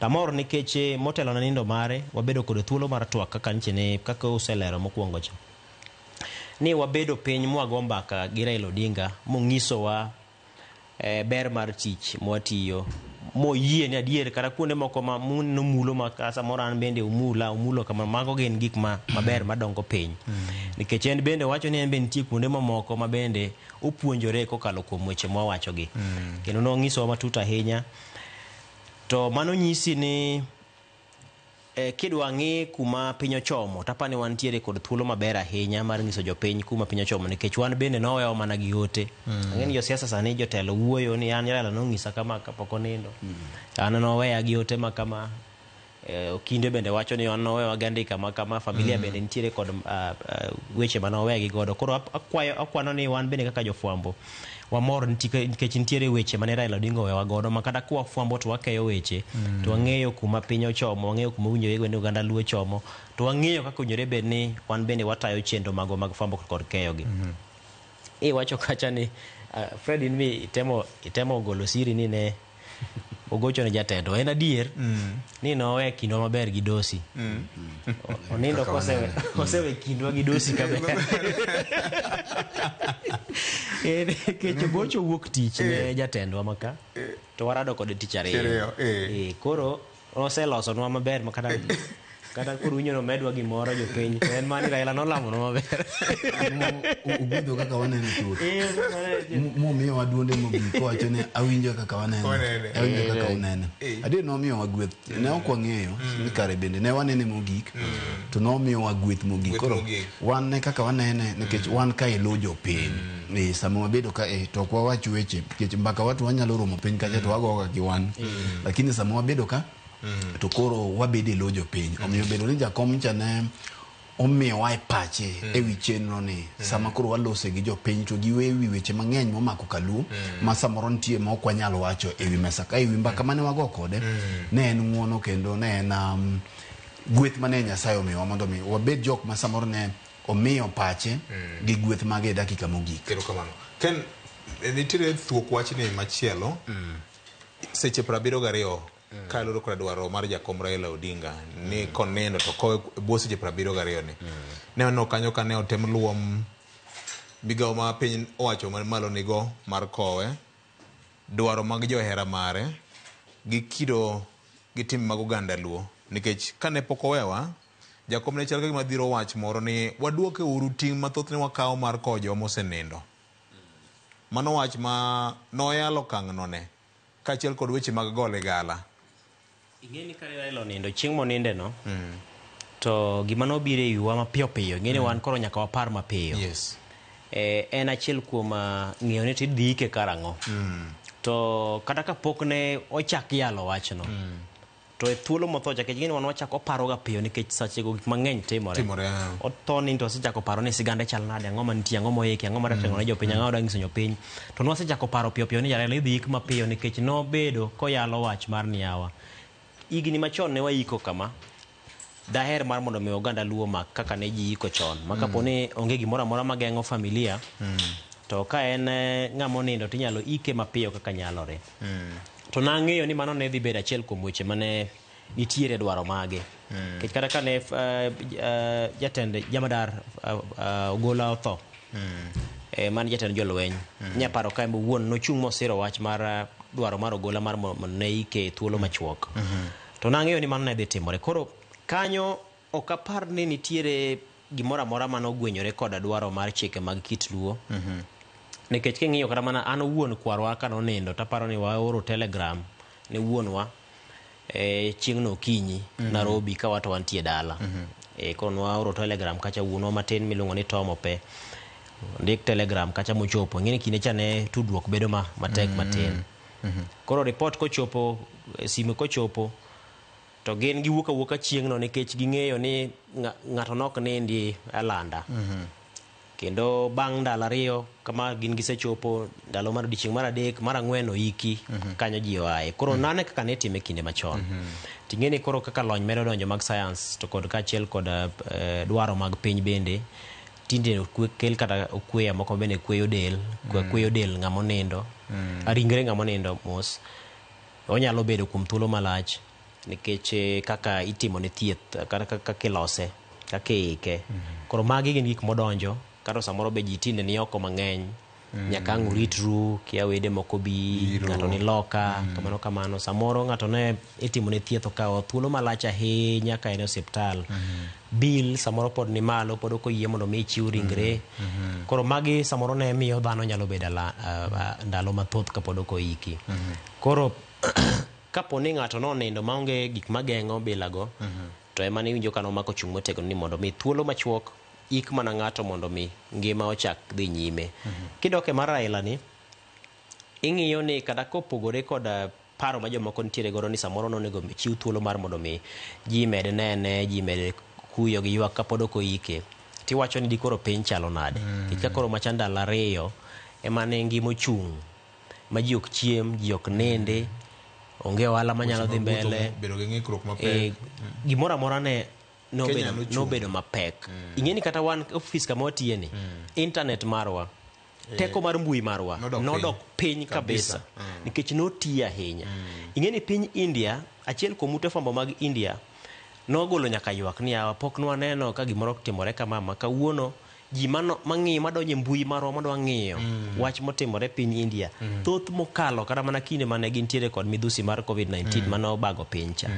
Tamor nikech motelo na nindo mare wabedo kod thuolo mar twak kaka nche ne kaka uselero mokwongo cha. Ni wabedo piny mwago mbaka gi Raila Odinga mong'isowa ber mar tich mwatiyo, moyie ni adier kata kuonde moko ma nomulo ma samoro an bende omulo kama, mago gin gik maber madongo piny. Nikech en bende wacho ni en bende nitie kuonde mamoko ma bende opuonjore kokalo kuom weche mwawachogi. Kendo nong'isowa matut ahinya. To mano nyisi ni kidwa ng'i kuma piny ochomo, tapani wantiere kod thuolo maber ahinya mar nyiso jopiny kuma piny ochomo, nikech wan bende nowewa mana gi ote. Ang'e ni josiasa sani jotelo wuoyo ni an Raila nong'isa kama kapok onindo. An noweya gi ote ma kama. Okinde bende wacho ni an nowewa gi andika ma kama, familia bende nitiere kod weche mane gi godo. Koro akwano ni wan bende kaka jofwambo wamor nikech nitiere weche mane Raila Odinga owewa godo ma kata kwa fwambo to wakeyo weche, to wang'eyo kuma piny ochomo, wang'eyo kuma owinjore bed ni oganda Luo chomo, to wang'eyo kaka owinjore bed ni wan bende watayo chenro magwa mag fwambo kod keyogi. Iwacho kacha ni Fred in mi itemo golo siri ni ne ogocho ne jatendwa. En adier ni nowe kindwa maber gi Dosi. Onindo kosewe kindwa gi Dosi kaber. Nikech ogocho wuok tich ne jatendwa maka to warado kode tich ariyo. Koro oselosonwa maber ma kata koro winjo nomedwa gimoro jopiny, to en mani Raila nolamonwa maber. Ogwedho kaka wanene chuth. Momiyowa duonde mogik kowacho ni awinjo kaka wanene, awinjo kaka unene. Adier nomiyowa gweth, ne ok wang'eyo ni kare bende ne wanene mogik, to nomiyowa gweth mogik. Koro wan ne kaka wanene nikech wan ka e lo jopiny. Sama wabedo ka to ok wawach weche nikech mbaka watu wanyalo romo piny kacha to wagoga gi wan. Lakini sama wabedo ka to koro wabedo e lo jopiny. Omiyo bedo ni jakom cha ne omiyowa e pache e wi chenro ni sama koro walose gi jopiny to giwe wi weche mang'eny momako kaluo ma samoro nitie ma ok wanyal wacho e wi mesa ka e wi mbaka mane wago kode ne en ng'uono kendo ne en gweth mane Nyasaye omiyowa mondo mi wabed jok ma samoro ne Omiyo pache gi gweth mage e dakika mogik. Erokamano. Ken, nitiere thuok wachni machielo. Seche 72 kaluwore kod dwaro mar jakom Raila Odinga ni konindo to kowe e bwo seche 72 ni. Ne waneno kanyo ka ne otem luom migawo ma piny owacho malo nigo mar kowe, dwaro mag johera mare gi kido gi tim mag oganda Luo. Nikech kane pok owewa, jakom ne chal ka gima dhiro wach moro ni waduoke uru ting' mathoth ne wakawo mar kowo jowa mosenindo. Mano wach ma noyalo okang' no ne kaachiel kod weche mag gole gala. Ing'e ni kane Raila onindo chieng' moninde no, to gima nobiro e wiwa mapiyo piyo, ing'e ni wan koro nyaka wapar mapiyo. En achiel kuom ng'eyo ni tidhi ike karang'o. To kata kapok ne ochak yalo wachno, to e thuolo motho cha, nikech ing'e ni wan wachako paroga piyo nikech sechego gik mang'eny timore. Timore, ah. Otho ni to wasechako paro ni sigande chal nade, ang'o mantie, ang'o moiki, ang'o madwa timo ne jopiny, ang'o madwa nyiso jopiny. To nwasechako paro piyo piyo ni Raila idhi ik mapiyo nikech nobedo koyalo wach mar niawa. Higni machon ne waiko kama, daher mar mondo mi oganda Luo mak kaka ne ji iko chon. Ma kapo ni onge gimoro amora mageng'o familia, to ka en ng'ama onindo tinyalo ike mapiyo kaka nyalore. To nang'eyo ni mano ne dhi bedo achiel kuom weche mane nitiere dwaro mage. Nikech kata kane jatend jamadar Ogola otho, man jatend jolweny, nyaparo ka en owuon nochung' mosiro wach mar dwaro mar Ogola mar mondo ne ike e thuolo machuok. To nang'eyo ni mano ne dhi timore. Koro kanyo ok apar ni nitiere gimoro amora manogwenyore koda dwaro mar chike mag kit Luo. Nikech king'iyo kata mana an owuon kwarwa kanonindo taparo ni waoro telegram ne wuonwa chieng'no okinyi Nairobi ka wato wantie dala. Koro nwaoro telegram kacha wuonwa matin miluongo ni Tom Ope. Ndik telegram kacha mochopo. Ing'e ni kinde cha ne tudruok bedo matek matin. Koro report kochopo, simu kochopo, to gin giwuok awuoka chieng'no nikech ging'eyo ni ng'ato nok nindi alanda. Kendo bang' ndalo 2 kama gin gisechopo ndalo mar odiochieng' mar 3 mar 4 oiki kanyo ji oaye. Koro nane kaka ne itime kinde machon. Ting'e ni koro kaka lony medo donjo mag science to kod kaachiel kod dwaro mag piny bende tinde kel kata okweya moko bende kweyo del, kweyo del ng'ama onindo, ringre ng'ama onindo mos. Onyalo bedo kuom thuolo malach nikech kaka itimo ne thieth kata kaka ilose, kaka iike. Koro magi gin gik modonjo kata samoro be ji tinde ni oko mang'eny. Nyaka ang' uritru, kia wede moko bi, ng'ato ni loka, kamano kamano. Samoro ng'ato ne itimo ne thieth okawo thuolo malach ahinya ka en e osiptal. Bill samoro pod ni malo, pod ok oyie mondo mi ichiw ringre. Koro magi samoro ne miyo dhano nyalo bedo ndalo mathoth kapod ok oiki. Koro kapo ni ng'ato nonindo maonge gik mageng'o bilago, to ema niwinjo ka nomako chung' motegno ni mondo mi thuolo machuok ik mana ng'ato mondo mi ngima ochak dhi nyime. Kidok e mar Raila ni, ing'iyo ni kata kopogore kod paro ma jomoko nitiere godo ni samoro nonego chiw thuolo mar mondo mi ji med nene, ji med kuyo gi ywak kapod ok oike. Tiwacho ni dikoro piny chalo nade? Nikech ka koro macha ndalo 2 ema ne ngima ochung' ma ji ok chiem, ji ok ninde, onge ohala manyalo dhi mbele. Bedo gi ng'ikruok mapek. Gimoro amora ne nobedo mapek. Ing'e ni kata wan ofis kama watiye ni, internet marwa, teko mar mbui marwa nodok piny kabisa nikech notiyo ahinya. Ing'e ni piny India, achiel kuom ute fwambo mag India nogolo nyaka ywak ni yawa pok nwaneno ka gimoro timore kama ma kawuono ji mang'iyo madonjo e mbui marwa madwa ng'iyo wach motimore piny India thoth mokalo kata mana kinde mane gintiere kod midhusi mar COVID-19 mane obago piny cha.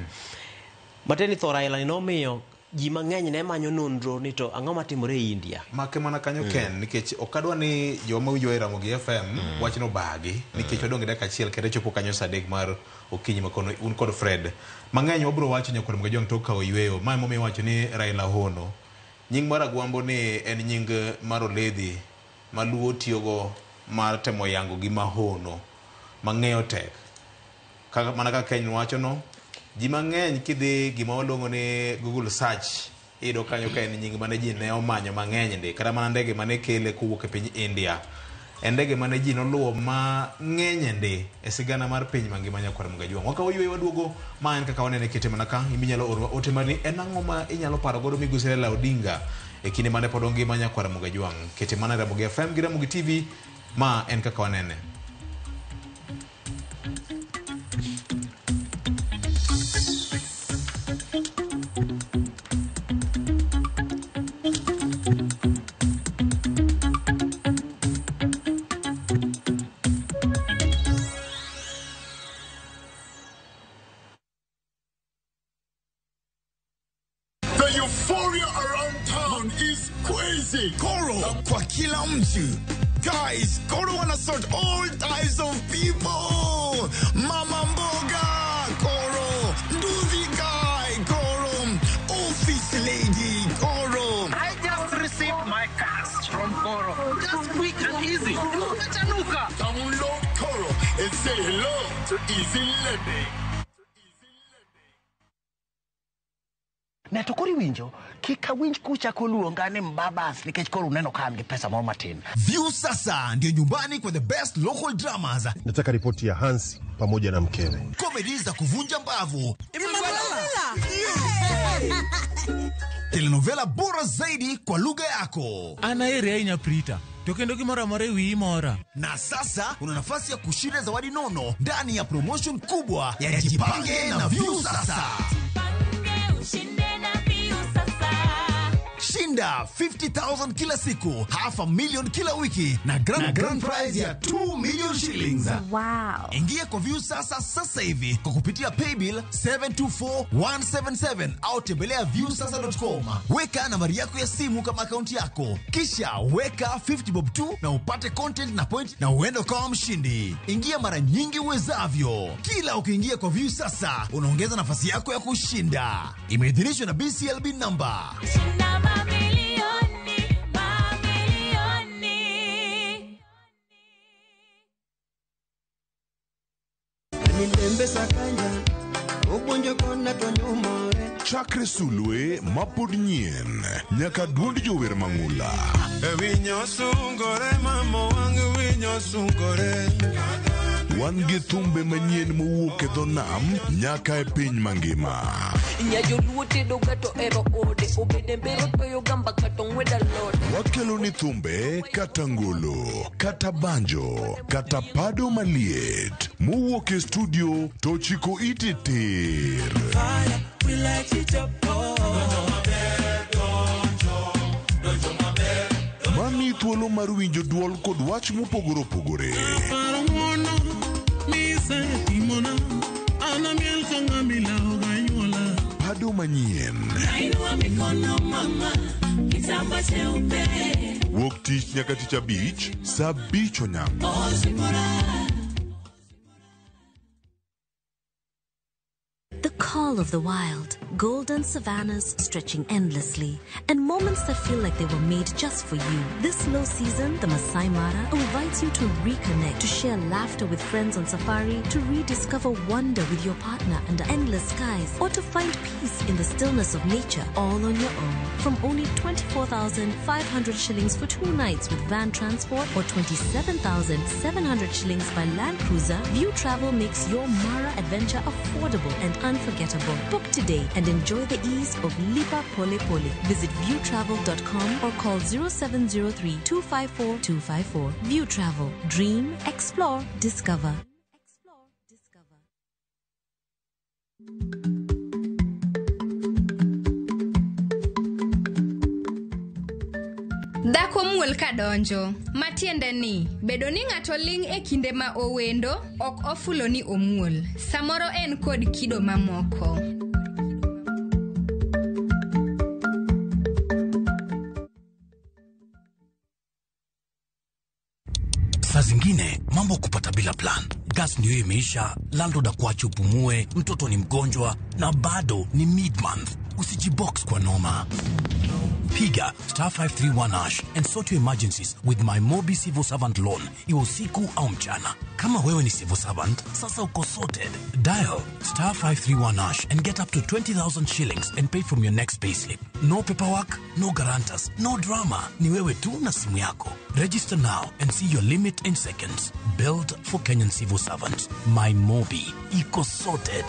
Matiende ni tho Raila ni nomiyo ji mang'eny ne manyo nonro ni to ang'o matimore e India. Make mana kanyo Ken, nikech ok adwa ni joma winjo e Ramogi FM wachno bagi, nikech wadong' gi dakika achiel kende chopo kanyo saa 3 mar okinyi makono un kod Fred. Mang'eny wabiro wacho nyakwar Ramogi Ajwang' tok kawo yweyo. Ma emomiyo iwacho ni Raila hono. Nying mar Agwambo ni en nying mar oledhi ma Luo tiyogo mar temo yango gima hono mang'eyo tek. Kaka mana kaka Ken wacho no, ji mang'eny kidhi gima waluongo ni Google search iyudo kanyo ka en nying mane ji ne omanyo mang'eny ndi kata mana ndege mane kele kowuok e piny India en ndege mane ji noluwo mang'eny ndi e sigana mar piny mangima nyakwar Ramogi Ajwang'. Wakawo yweyo waduogo ma en kaka wanene kete mana ka iminyalo orwa ote mari en ang'o ma inyalo paro godo migosi Raila Odinga E kinde mane pod ongima nyakwar Ramogi Ajwang'. Kete mana e Ramogi FM gi Ramogi TV, ma en kaka wanene. The euphoria around town is crazy. Koro kwa kila mtu. Guys, Koro wanna sort all types of people. Mama mboga, Koro. Nduthi guy, Koro. Office lady, Koro. I just received my cash from Koro. Just quick and easy. Chanuka. Download Koro and say hello to easy lending. Ne to koro iwinjo kik awinj kuchako luonga ni mbabas nikech koro uneno ka an gi pesa moro matin. View sasa ndio nyumbani kwa the best local dramas, Nataka ripoti ya Hansi pamoja na mkewe. Comedy za kuvunja mbavu, telenovela bora zaidi kwa lugha yako. An aheri ahinya Prita, to kendo gimoro amora e wiyi mora. Na sasa una nafasi ya kushinda zawadi nono ndani ya promotion kubwa ya Jipange na View Sasa. Shinda 50,000 kila siku, half a million kila wiki na grand prize ya 2 million shillings. Wow. Ingia kwa View Sasa sasa hivi kwa kupitia paybill 724177 au tembelea viewsasa.com. Weka nambari yako ya simu kama akaunti yako, kisha weka 50 bob tu na upate content na point na uende ukawa mshindi. Ingia mara nyingi uwezavyo. Kila ukiingia kwa View Sasa unaongeza nafasi yako ya kushinda. Imeidhinishwa na BCLB number. Mamilioni, mamilioni. Nilembe sakanya obwonjo kona to nyumore. Chakre sulwe mapod nyien nyaka duond jower mang'ula. Winyo sungore mama wang' winyo sungore. Wan gi thumbe manyien mowuok e dho nam nyaka e piny mangima. Nyajoluo tedo ga to ero ode obede mbero toyo gamba kata ong'wed alot. Wakelo ni thumbe kata ngolo, kata banjo, kata pado maliet mowuok e studio to chiko ite tir. We light it up, oh. Mami thuolo mar winjo duol kod wach mopogore opogore. Paro ng'wono misetimona an amiel ka ng'ama ilawo ganyuola. Pado manyien. Nainua mikono mama, kitamba cheupe. Wuok tich nyaka tich abich, saa abich onyango. Osimora. The call of the wild, golden savannas stretching endlessly, and moments that feel like they were made just for you. This low season, the Masai Mara invites you to reconnect, to share laughter with friends on safari, to rediscover wonder with your partner under endless skies, or to find peace in the stillness of nature all on your own. From only 24,500 shillings for 2 nights with van transport or 27,700 shillings by Land Cruiser, View Travel makes your Mara adventure affordable and unforgettable. Book today and enjoy the ease of Lipa Pole Pole. Visit viewtravel.com or call 0703 254 254. View Travel. Dream, explore, discover. Dhako muol kadonjo, matiende ni bedo ni ng'ato ling' e kinde ma owendo ok ofulo ni omuol. Samoro en kod kido mamoko. Saa zingine mambo kupata bila plan. Gas ndio imeisha, landlord akuache upumue, mtoto ni mgonjwa na bado ni mid-month. Usijibox kwa noma. Piga star 531 hash and sort your emergencies with my Mobi Civil Servant Loan, iwe usiku au mchana. Kama wewe ni civil servant, sasa uko sorted. Dial star 531 hash and get up to 20,000 shillings and pay from your next payslip. No paperwork, no guarantors, no drama. Ni wewe tu na simu yako. Register now and see your limit in seconds. Build for Kenyan civil servants. My Mobi. Iko sorted.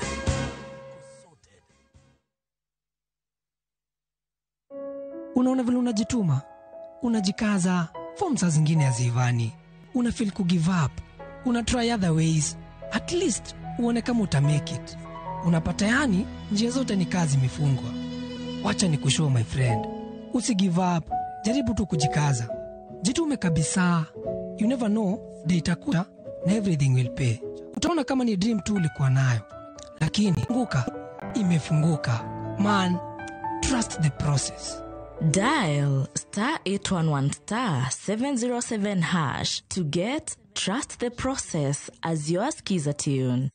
Unaona vile unajituma, unajikaza, form saa zingine haziivani, una feel ku give up, una try other ways, at least uone kama uta make it. Unapata yani njia zote ni kazi imefungwa. Wacha ni kushow my friend, usi give up, jaribu tu kujikaza, jitume kabisa. You never know, day itakuja na everything will pay. Utaona kama ni dream tu ulikuwa nayo, lakini funguka, imefunguka. Man, trust the process. Dial star 811 star 707 hash to get Trust the Process as your Skiza tune.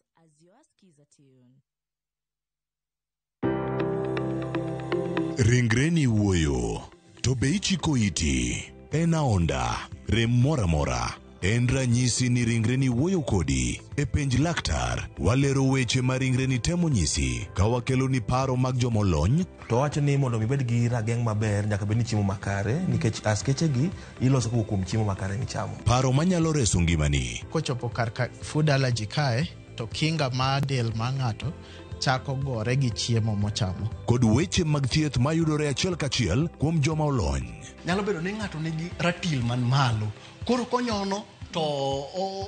Ringreni wuoyo to be ichiko iti en aonda rem moro amora en ranyisi ni ringreni wuoyo kodi. E penj laktar walero weche ma ringreni temo nyisi ka wakeloni paro mag jomolony. To wacho ni mondo ibed gi rageng' maber nyaka bed ni chiemo makare nikech askeche gi iloso kowuok kuom chiemo makare michamo. Paro manyalo reso ngimani. Kochopo kar ka food allergy kae to kinga mar del mar ng'ato chako gore gi chiemo mochamo. Kod weche mag thieth mayudore achiel kachiel kuom joma olony. Nyalo bedo ni ng'ato nigi ratil man malo, koro konyono to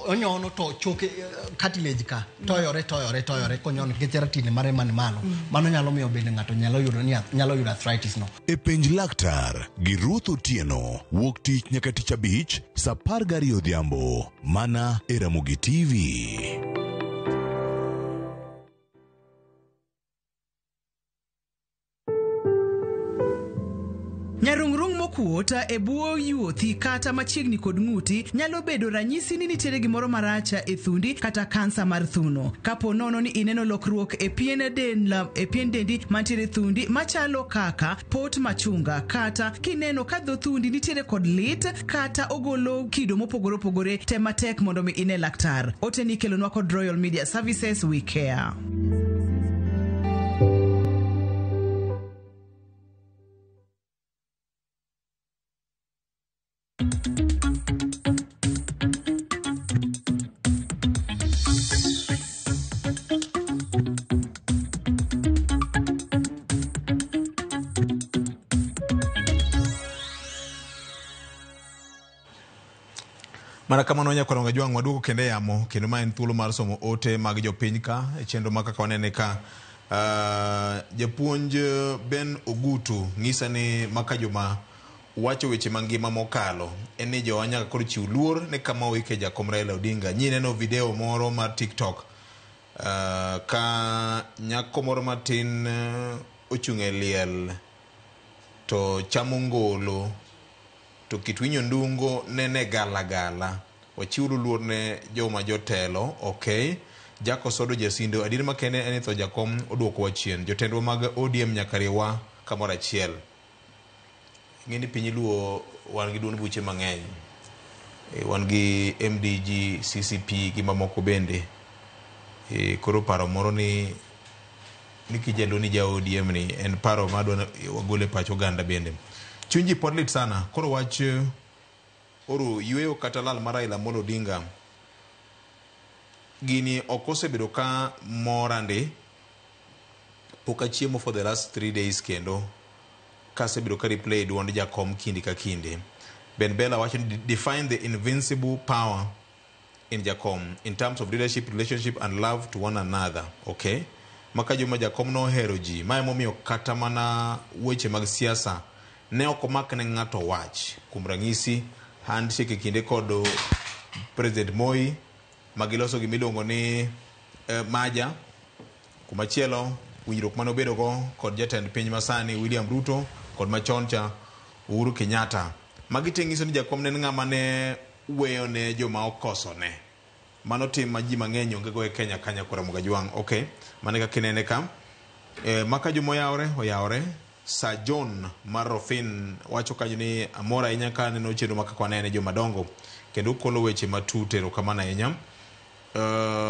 onyono to choke cartilage ka toyore toyore toyore konyono nikech ratil mare man malo. Mano nyalo miyo bende ng'ato nyalo yudo ni nyalo yudo arthritis no. E penj laktar gi Ruth Otieno wuok tich nyaka tich abich saa 12 odhiambo mana e Ramogi TV. Nyarung'rung' mokuot e bwo yuothi kata machiegni kod ng'uti nyalo bedo ranyisi ni nitiere gimoro marach e thundi kata kansa mar thuno. Kapo nono ni ineno lokruok e pien del, e pien dendi mantiere thundi machalo kaka pot machunga, kata kineno ka dho thundi nitiere kod lit kata ogolo kido mopogore opogore, tem matek mondo mi ine laktar. Ote ni kelonwa kod Royal Media Services, we care. Mana kamano nyakwar Jwang' waduogo kendo e yamo kendo ma en thuolo mar somo ote mag jopiny ka e chenro ma kaka wanene ka. Japuonj Ben Ogutu ng'isa ni maka juma wacho weche mangima mokalo en ni jowa nyaka koro chiw luor ne kama oike jakom Raila Odinga. Nyi neno video moro mar TikTok ka nyako moro matin ochung' e liel to chamo ngolo to kit winyo ndungo nene gala gala. Wachiwuru luor ne joma jotelo. Okay. Jack Osodo Jasindo, adier makende en ni tho jakom oduokowa chien. Jotendwa mag ODM nyaka riwwa kamoro achiel. Ing'e ni piny Luo wan gi duond buche mang'eny. Wan gi MDG, CCP gi mamoko bende. Koro paro moro ni kijaluo ni ja ODM ni en paro madwa wagol e pach oganda bende. Chuny ji pod lit sana. Koro wach oro yweyo kata lal mar Raila Amolo Odinga gini ok osebedo ka mora ndi. Pok achiemo for the last 3 days kendo kasebedo ka replay duond jakom kinde ka kinde. Ben Bella wacho ni define the invincible power in jakom in terms of leadership, relationship and love to one another. Okay. Maka juma jakom nohero ji. Mae momiyo kata mana weche mag siasa ne ok omak ne ng'ato wach. Kuom ranyisi, handshake e kinde kod President Moi magiloso gimiluongo ni Maja. Kumachielo, winjruok mane obedogo kod jatend piny masani William Ruto kod machon cha Uhuru Kenyatta. Magi te nyiso ni jakom ne en ng'ama ne weyo ne joma okosone. Mano tim ma ji mang'eny onge go e Kenya kanya kora Ramogi Ajwang'. Okay, mano e kaka inene ka. Maka juma oyawore. Sir John mar Rofin wacho kanyo ni amor ahinya ka aneno chenro ma kaka wanene joma dongo kendo kolo weche matut, erokamano ahinya.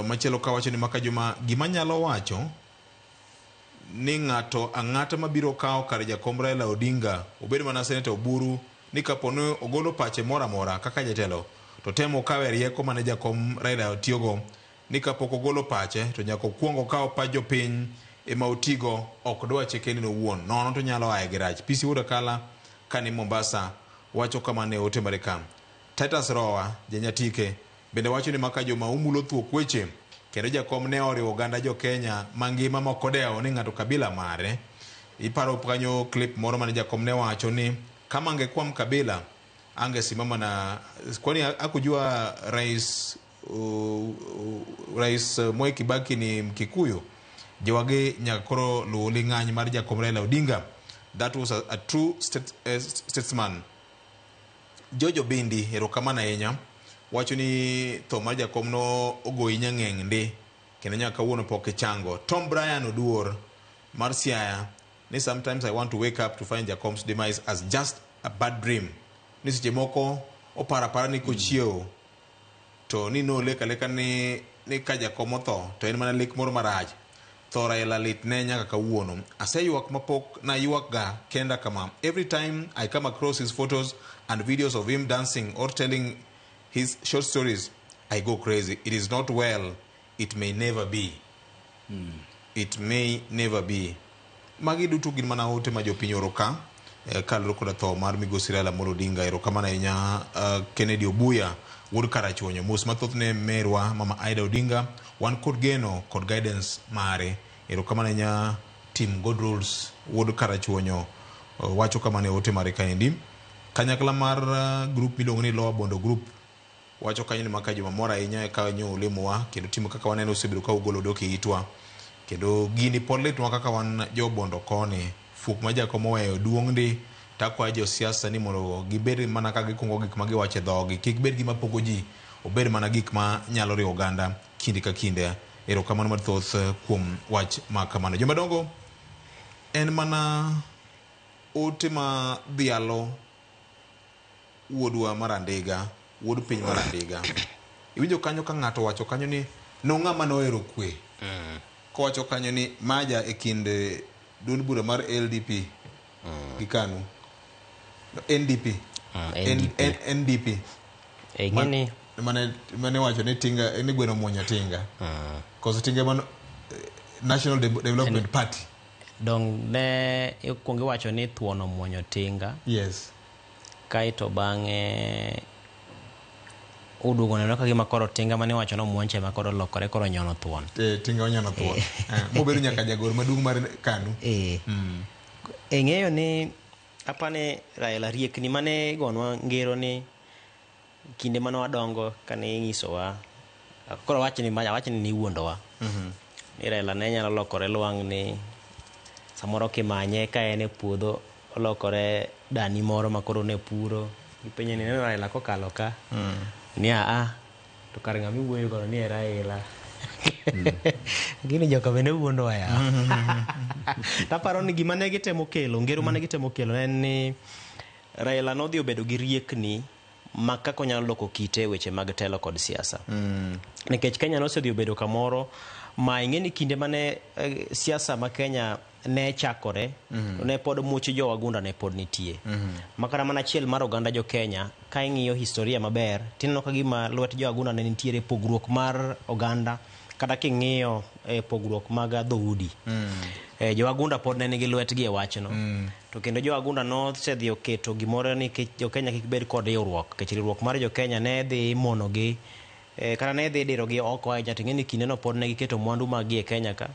Machielo ka wacho ni maka juma gima nyalo wacho ni ng'ato ang'ata mabiro kawo kar jakom Raila Odinga obed mana Senator Oburu ni kapo ni ogolo pache moro amora kaka jatelo to temo kawe rieko mane jakom Raila otiyogo ni kapok ogolo pache to nyaka okuong okaw pach jopiny ema otigo, ok dwache kende owuon, nono to nyalo aye gi rach. PC Wuod Akala kani Mombasa wacho kama ne ote mare ka. Titus Roa janyatike bende wacho ni maka joma umulo thuok weche kendo jakom ne oriwo oganda jo Kenya mangima mokodewo ni ng'ato kabila mare. Iparo kanyo clip moro mane jakom ne wacho ni kama angekuwa mkabila angesimama na kwani hakujua rais Rais Mwai Kibaki ni Mkikuyu. Jowage nyaka koro luwo ling'any mar jakom Raila Odinga. That was a true statesman. Jojo Bindi erokamano ahinya wacho ni tho mar jakom no ogoyi nyang'eng' ndi kendo nyaka kawuono pok ichango. Tom Bryan Oduor mar Siaya ni sometimes I want to wake up to find Jakom's demise as just a bad dream. Ni seche moko oparo apara ni kochiewo to ni nolek aleka ni ka jakom otho to en mana lek moro marach. Tho Raila lit ne nyaka kawuono. Aseywak mapok naywak ga kenda kama. Every time I come across his photos and videos of him dancing or telling his short stories, I go crazy. It is not well. It may never be. It may never be. Magi duto gin mana ote ma jopiny oro ka kaluwore koda tho mar migosi Raila Amolo Odinga. Erokamano ahinya Kennedy Obuya wuod Karachuonyo. Mos mathoth ne merwa mama Aida Odinga. Wan kod geno kod guidance mare. Erokamano ahinya Tim God Rules wuod Karachuonyo wacho kamano e ote mare kaendi. Kanyakla mar group miluongo ni Lower Bondo Group wacho kanyo ni maka joma mor ahinya ka nyo olemowa kendo timo kaka waneno osebedo ka ugolo odok e itwa. Kendo gini pod litnwa kaka wan jobondo koni. Fuok ma jakom oweyo duong' ndi takwayo josiasa ni mondo gibed mana ka gikungo gik ma giwacho e dhogi. Kik bed gima pogo ji, obed mana gik ma nyalo riwo oganda kinde ka kinde. Erokamano mathoth kuom wach ma kamano. Jomadongo, en mana ote ma dhialo wuodwa mar Andiga, wuod piny mar Andiga. Iwinjo kanyo ka ng'ato wacho kanyo ni nong'ama nohero kwe. Kowacho kanyo ni maja e kind duond bura mar LDP gi KANU. NDP. NDP. Mane wacho ni tinga ni gweno muonyo tinga. Koso tinga mano National Development Party. Dong ne ikuongo iwacho ni thuon omuonyo tinga. Yes. Kaeto bang'e uduogo neno ka gima koro tinga mane iwacho ni omuonche ema koro olokore koro onyono thuon. Tinga onyono thuon. Mobedo nyaka jagoro maduong' mar KANU. Ing'eyo ni apani Raila riekni mane igonwa ngero ni kinde mane wadongo kane ing'isowa koro awachni niwuondowa. Ni Raila ne nyalo lokore lwang'ni samoro kimanye ka en e puodho olokore dani moro ma koro ne puro. Ipenje ni ineno Raila kokalo ka. Ni aa to kar ng'ama iwuoyo godo ni e Raila. Lakini joka bende wuondowa yawa. Taparo ni gima ne gitemo kelo, ngero mane gitemo kelo en ni Raila nodhi obedo gi riekni ma kaka onyalo loko kite e weche mag telo kod siasa. Nikech Kenya nosedhi obedo kamoro ma ing'e ni kinde mane siasa ma Kenya ne chakore, ne pod much jo wagunda ne pod nitie. Makata mana achiel mar oganda jo Kenya, ka ing'iyo historia maber, tineno ka gima lwet jo wagunda ne nitiere pogruok mar oganda, kata king'iyo pogruok mag dhoudi. Jo wagunda pod ne nigi lwetgi e wachno. To kendo jo wagunda nosedhi oketo gimoro ni jo Kenya kik bed kod riwruok, nikech riwruok mar jo Kenya ne dhi monogi kata ne dhi dirogi oko ahinya. To ing'e ni kindeno pod ne giketo mwandu mag gi e Kenya ka.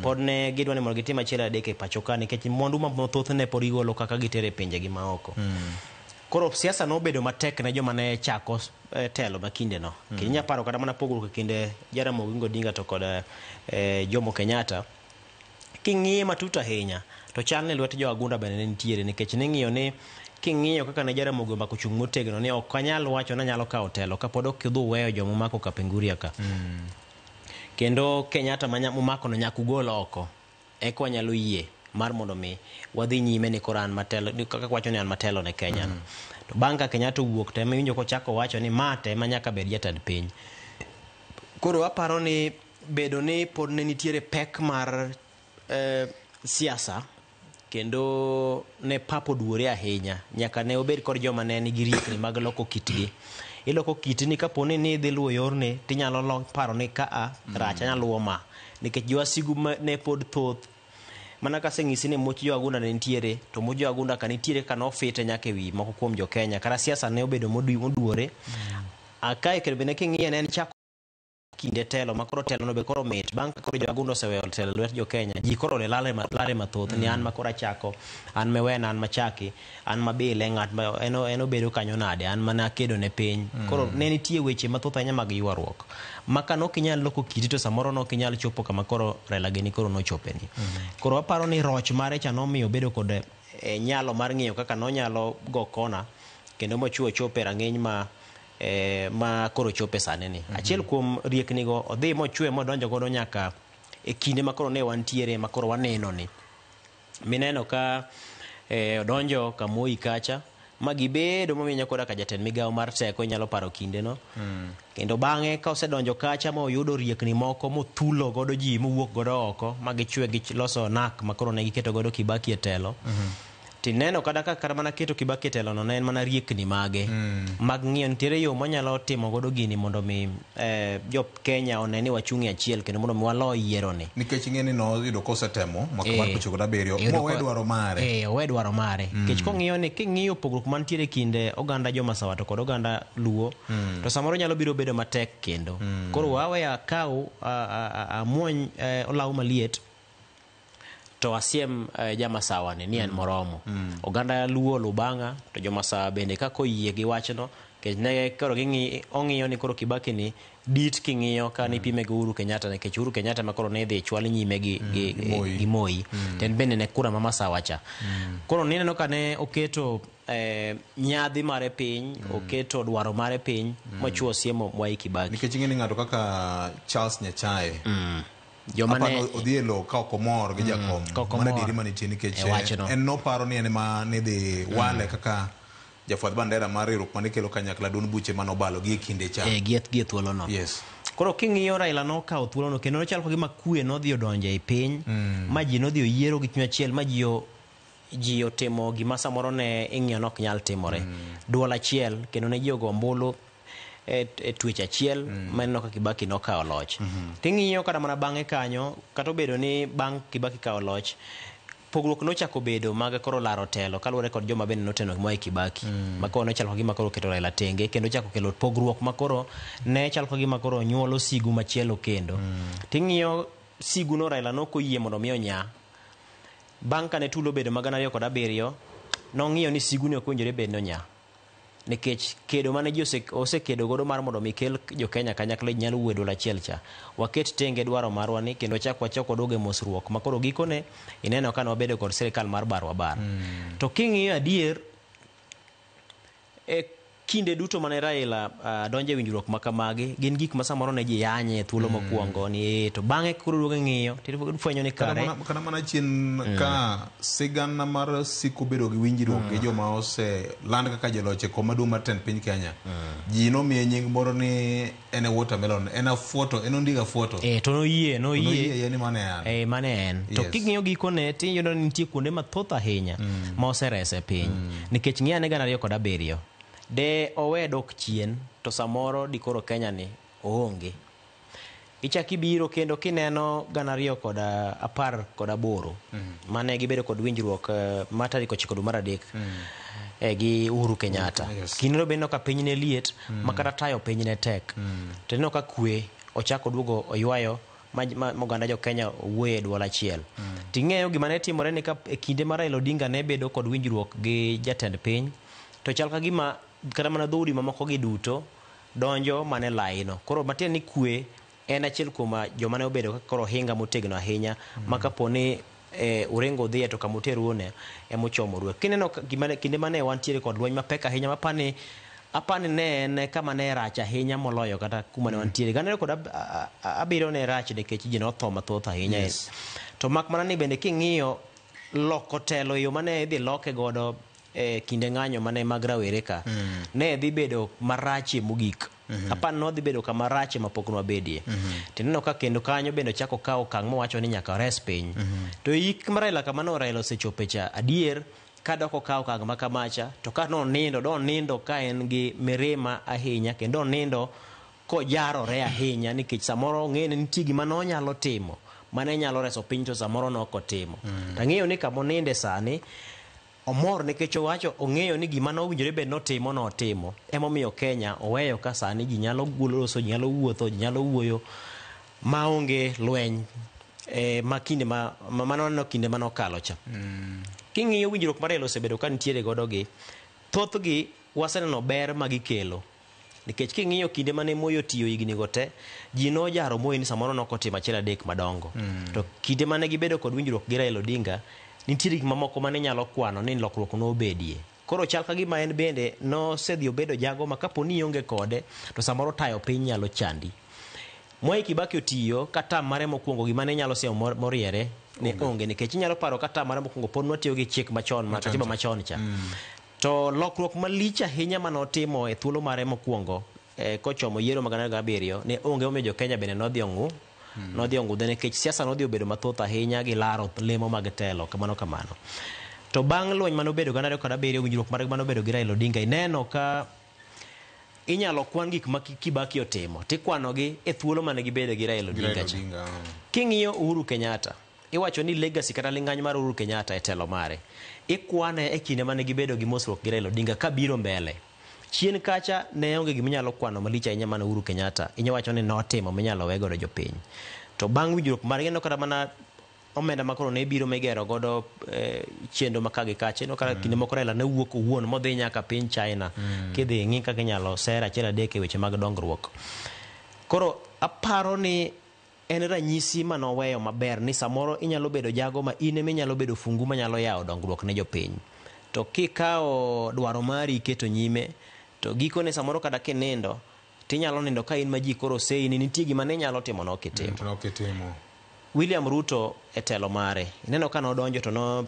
Pod ne gidwa ni mondo gitim achiel adek e pacho ka, nikech mwandu mathoth ne pod gigolo kaka gitero e pinjegi maoko. Koro siasa nobedo matek ne joma ne chako telo ma kindeno. Kendo inyalo paro kata mana pogruok e kind Jaramogi Oginga Odinga to kod Jomo Kenyatta. King'iye matut ahinya to chal ni lwet jo wagunda bende ne nitiere, nikech ning'iyo ni king'iyo kaka ne Jaramogi omako chung' motegno ni ok anyal wacho ni anyalo kawo telo kapod ok udhi weyo joma omako Kapenguria ka. Kendo Kenyatta momako no nyaka ugol oko eka wanyalo yie mar mondo mi wadhi nyime ni koro an matelo, kaka wacho ni an matelo ne Kenya. To bang' ka Kenyatta owuok to ema iwinjo kochako wacho ni ma to ema nyaka bed jatend piny. Koro aparo ni bedo ni pod ne nitiere pek mar siasa kendo ne pap oduore ahinya, nyaka ne obed kod joma ne nigi riekni mag loko kitgi. Iloko kitni kapo ni idhi luwo yorni tinyalo paro ni ka a rach anyalo luwo ma, nikech jowasigu ne pod thoth. Mana kaseng'isi ni much jo Agunda ne nitiere, to much jo Agunda ka nitiere ka nofite nyaka ewi moko kuom jo Kenya. Kata siasa ne obedo moduore. Akae kendo bende king'iye ne en chako kinde telo ma koro telo no be koro mit. Bang' ka koro jo Agunda oseweyo telo e lwet jo Kenya, ji koro ne lare mathoth ni an ma koro achako, an mewena, an machaki, an mabile, ng'at ma en obedo kanyo nade, an mana akedo ne piny. Koro ne nitie weche mathoth ahinya mag ywaruok. Ma ka nok inyal loko kiti to samoro nok inyal chopo kama koro Raila gini koro nochopeni. Koro aparo ni roch mare cha nomiyo obedo kod nyalo mar ng'iyo kaka nonyalo go kona kendo mochuo chope rang'iny ma ma koro chope sani ni. Achiel kuom riekni go odhi mochwe modonjo godo nyaka e kinde ma koro ne wantiere ma koro waneno ni. Mineno ka odonjo Kamoi kacha ma gibedo mominyo koda ka jatend migawo mar teko inyalo paro kinde no. Kendo bang'e ka osedonjo kacha ma oyudo riekni moko mothulo godo ji mowuok godo oko ma gichwe giloso nak ma koro ne giketo godo Kibaki e telo. Tineno kata kaka mana keto Kibaki e telo no ne en mana riekni mage mag ng'iyo nitiere yo monyalo timo godo gini mondo mi jo Kenya one ni wachung' e achiel kendo mondo mi walo yiero ni. Nikech ing'e ni noyudo kosetemo mwaka mar 97 mowe dwaro mare. Owe dwaro mare. Nikech kong'iyo ni king'iyo pogruok mantiere kinde oganda Jomasawa to kod oganda Luo to samoro nyalo biro bedo matek kendo. Koro wawe akaw amuony olaw maliet to asiem Jamasawa ni en moromo. Oganda Luo lubang'a to Jomasawa bende kaka oyie gi wachno nikech ne koro ong'iyo ni koro Kibaki ni dit king'iyo ka nipime gi Uhuru Kenyatta nikech Uhuru Kenyatta ma koro ne dhi chwal nyime gi Moi. To en bende ne kura ma Masawa cha. Koro nineno ka ne oketo nyadhi mare piny, oketo dwaro mare piny mochuo siemo Mwai Kibaki. Nikech ing'e ni ng'ato kaka Charles Nyachae joma ne odhi e lowo ka ok omor gi jakom. Mano adieri manitie nikech en noparo ni en ema nidhi wale kaka jafwadh bandera mar riwruok mane kelo kanyakla duond buche manobalo gi e kinde cha. Gi thuolo no. Yes. Koro king'iyo Raila nokawo thuolo no kendo nochal kagima kwe nodhi odonjo e piny ma ji nodhi oyiero gi chuny achiel ma ji otimo gima samoro ne ing'iyo nok nyal timore. Duol achiel kendo ne ji ogo ombulu e twech achiel maneno ka Kibaki nokawo loch. Ting'iyo kata mana bang'e kanyo kata obedo ni bang' Kibaki kawo loch pogruok nochako bedo mag koro laro telo kaluwore kod joma bende noteno Mwai Kibaki. Ma koro nochalo kagima koro keto Raila tenge kendo chako kelo pogruok ma koro ne chalo kagima koro nyuolo sigu machielo kendo. Ting'iyo sigu no Raila nokoyie mondo mi onya. Bang' kane tulo obedo mag 2007 nong'iyo ni sigu ni ok owinjore bed ni onya. Nikech kedo mane ji osekedo godo mar mondo mi kel jo Kenya kanyakla nyalo wuoyo e duol achiel cha. Waket tenge dwaro marwa ni kendo chak wachak waduogo e mosruok ma koro gikone ineno ka ne wabedo kod sirikal mar barwa bar. To king'iyo adier e kinde duto mane Raila donjo e winjruok ma kamagi gin gik ma samoro ne ji yanye e thuolo mokwongo ni to bang'e koro duogo ng'iyo tifwenyo ni kare kata mana chien ka sigana mar siko bedo gi winjruok gi joma oseland kaka joloch e kom maduong' mar tend piny Kenya. Ji nomiye nying moro ni en e watermelon, en afuoto, en ondiga afuoto. To noyie noyie ni mane en. Mane en. To king'iyo gikone tiyudo ni nitie kuonde mathoth ahinya ma oserese piny. Nikech ng'iya ne 2007 de owe dok chien to samoro dikoro Kenya ni oonge. Ichak ibiro kendo kineno 2018 mane gibedo kod winjruok ma tarik 9 dwe mar 3 gi Uhuru Kenyatta. Kindeno bende ka piny ne liet ma kata tayo piny ne tek. To ineno ka kwe ochako duogo oywayo ma oganda jo Kenya owuoyo e duol achiel. Ting'eyo gima ne timore ni ka e kinde ma Raila Odinga ne bedo kod winjruok gi jatend piny to chal ka gima kata mana dhoudi mamoko gi duto donjo mane laino. Koro matiende ni kwe en achiel kuom joma ne obedo kaka koro ohinga motegno ahinya ma kapo ni Orengo odhiye to kamoteruone emochomo ruwe. Kineno kinde mane wantiere kod lweny mapek ahinya mapani apani ne en kama ne rach ahinya moloyo kata kuma ne wantiere. Ganeno kod abiriyo ne rach nikech ji notho mathoth ahinya. To mak mana ni bende king'iyo loko telo yo mane idhi loke godo kinde ng'anyo mane mag rawere ka ne dhi bedo marachie mogik. Apani nodhi bedo kama rache mapok nwabedie. Tineno ka kendo kanyo bende ochako kawo okang' mowacho ni nyaka ores piny. To yik mar Raila kama no Raila osechope cha adier kadok okawo okang' ma kamacha to ka nonindo donindo ka en gi mirima ahinya kendo onindo kojarore ahinya nikech samoro ong'e ni nitie gima nonyalo timo mane nyalo reso piny to samoro ne ok otimo. Tang'eyo ni kamoninde sani omor nikech owacho ong'eyo ni gima nowinjore bed notimo notimo. Emomiyo Kenya oweyo ka sani ji nyalo loso, ji nyalo wuotho, ji nyalo wuoyo maonge lweny ma kinde ma mano kinde mane okalo cha. King'iyo winjruok mar Raila osebedo ka nitiere godo gi thothgi waseneno ber ma gikelo. Nikech king'iyo kinde mane Moi otiyo higni go te, ji nojaro Moi ni samoro nokotimo achiel adek madongo. To kinde mane gibedo kod winjruok gi Raila Odinga, nitiere gik mamoko mane nyalo kwano ni lokruok nobedie. Koro chal ka gima en bende nosedhi obedo jago ma kapo ni ionge kode, to samoro tayo piny nyalo chandi. Mwai Kibaki otiyo ka tam mare mokwongo gima ne nyalo siemo moriere ne onge, nikech inyalo paro ka tam mare mokwongo pod nwatiyo gi chik machon, ma katiba machon cha. To lokruok malich ahinya manotimo e thuolo mare mokwongo kochomo yiero mag 2007 ne onge, omiyo jo Kenya bende nodhi ong'u nodhi ong'udhe nikech siasa nodhi obedo mathoth ahinya gi laro lemo mag telo kamano kamano. To bang' lweny manobedo 2007, winjruok margi manobedo gi Raila Odinga, ineno ka inyalo kwan gik ma Kibaki otimo tikwanogi e thuolo mane gibedo gi Raila Odinga cha. King'iyo Uhuru Kenyatta, iwacho ni legacy kata ling'any mar Uhuru Kenyatta e telo mare ikwane e kinde mane gibedo gi mosruok gi Raila Odinga kabiro mbele. Chien kacha ne onge gima inyalo kwano malich ahinya mane Uhuru Kenyatta inya wacho ni notimo minyalo we godo jopiny. To bang' winjruok margi ineno kata mana omenda ma koro ne biro migero godo chenro ma ka gi kacha. Ineno kata kinde moko Raila ne wuok owuon modhi nyaka piny China kidhi ng'i kaka inyalo ser achiel adek e weche mag dongruok. Koro aparo ni en ranyisi manoweyo maber ni samoro inyalo bedo jago ma in ema inyalo bedo fungu manyalo yawo dongruok ne jopiny. To kikawo dwaro mari iketo nyime, to gikone samoro kata kinindo tinyalo nindo ka in ma ji koro seyi ni nitie gima ne inyalo timo nok itimo. To nok itimo. William Ruto e telo mare, ineno ka nodonjo to no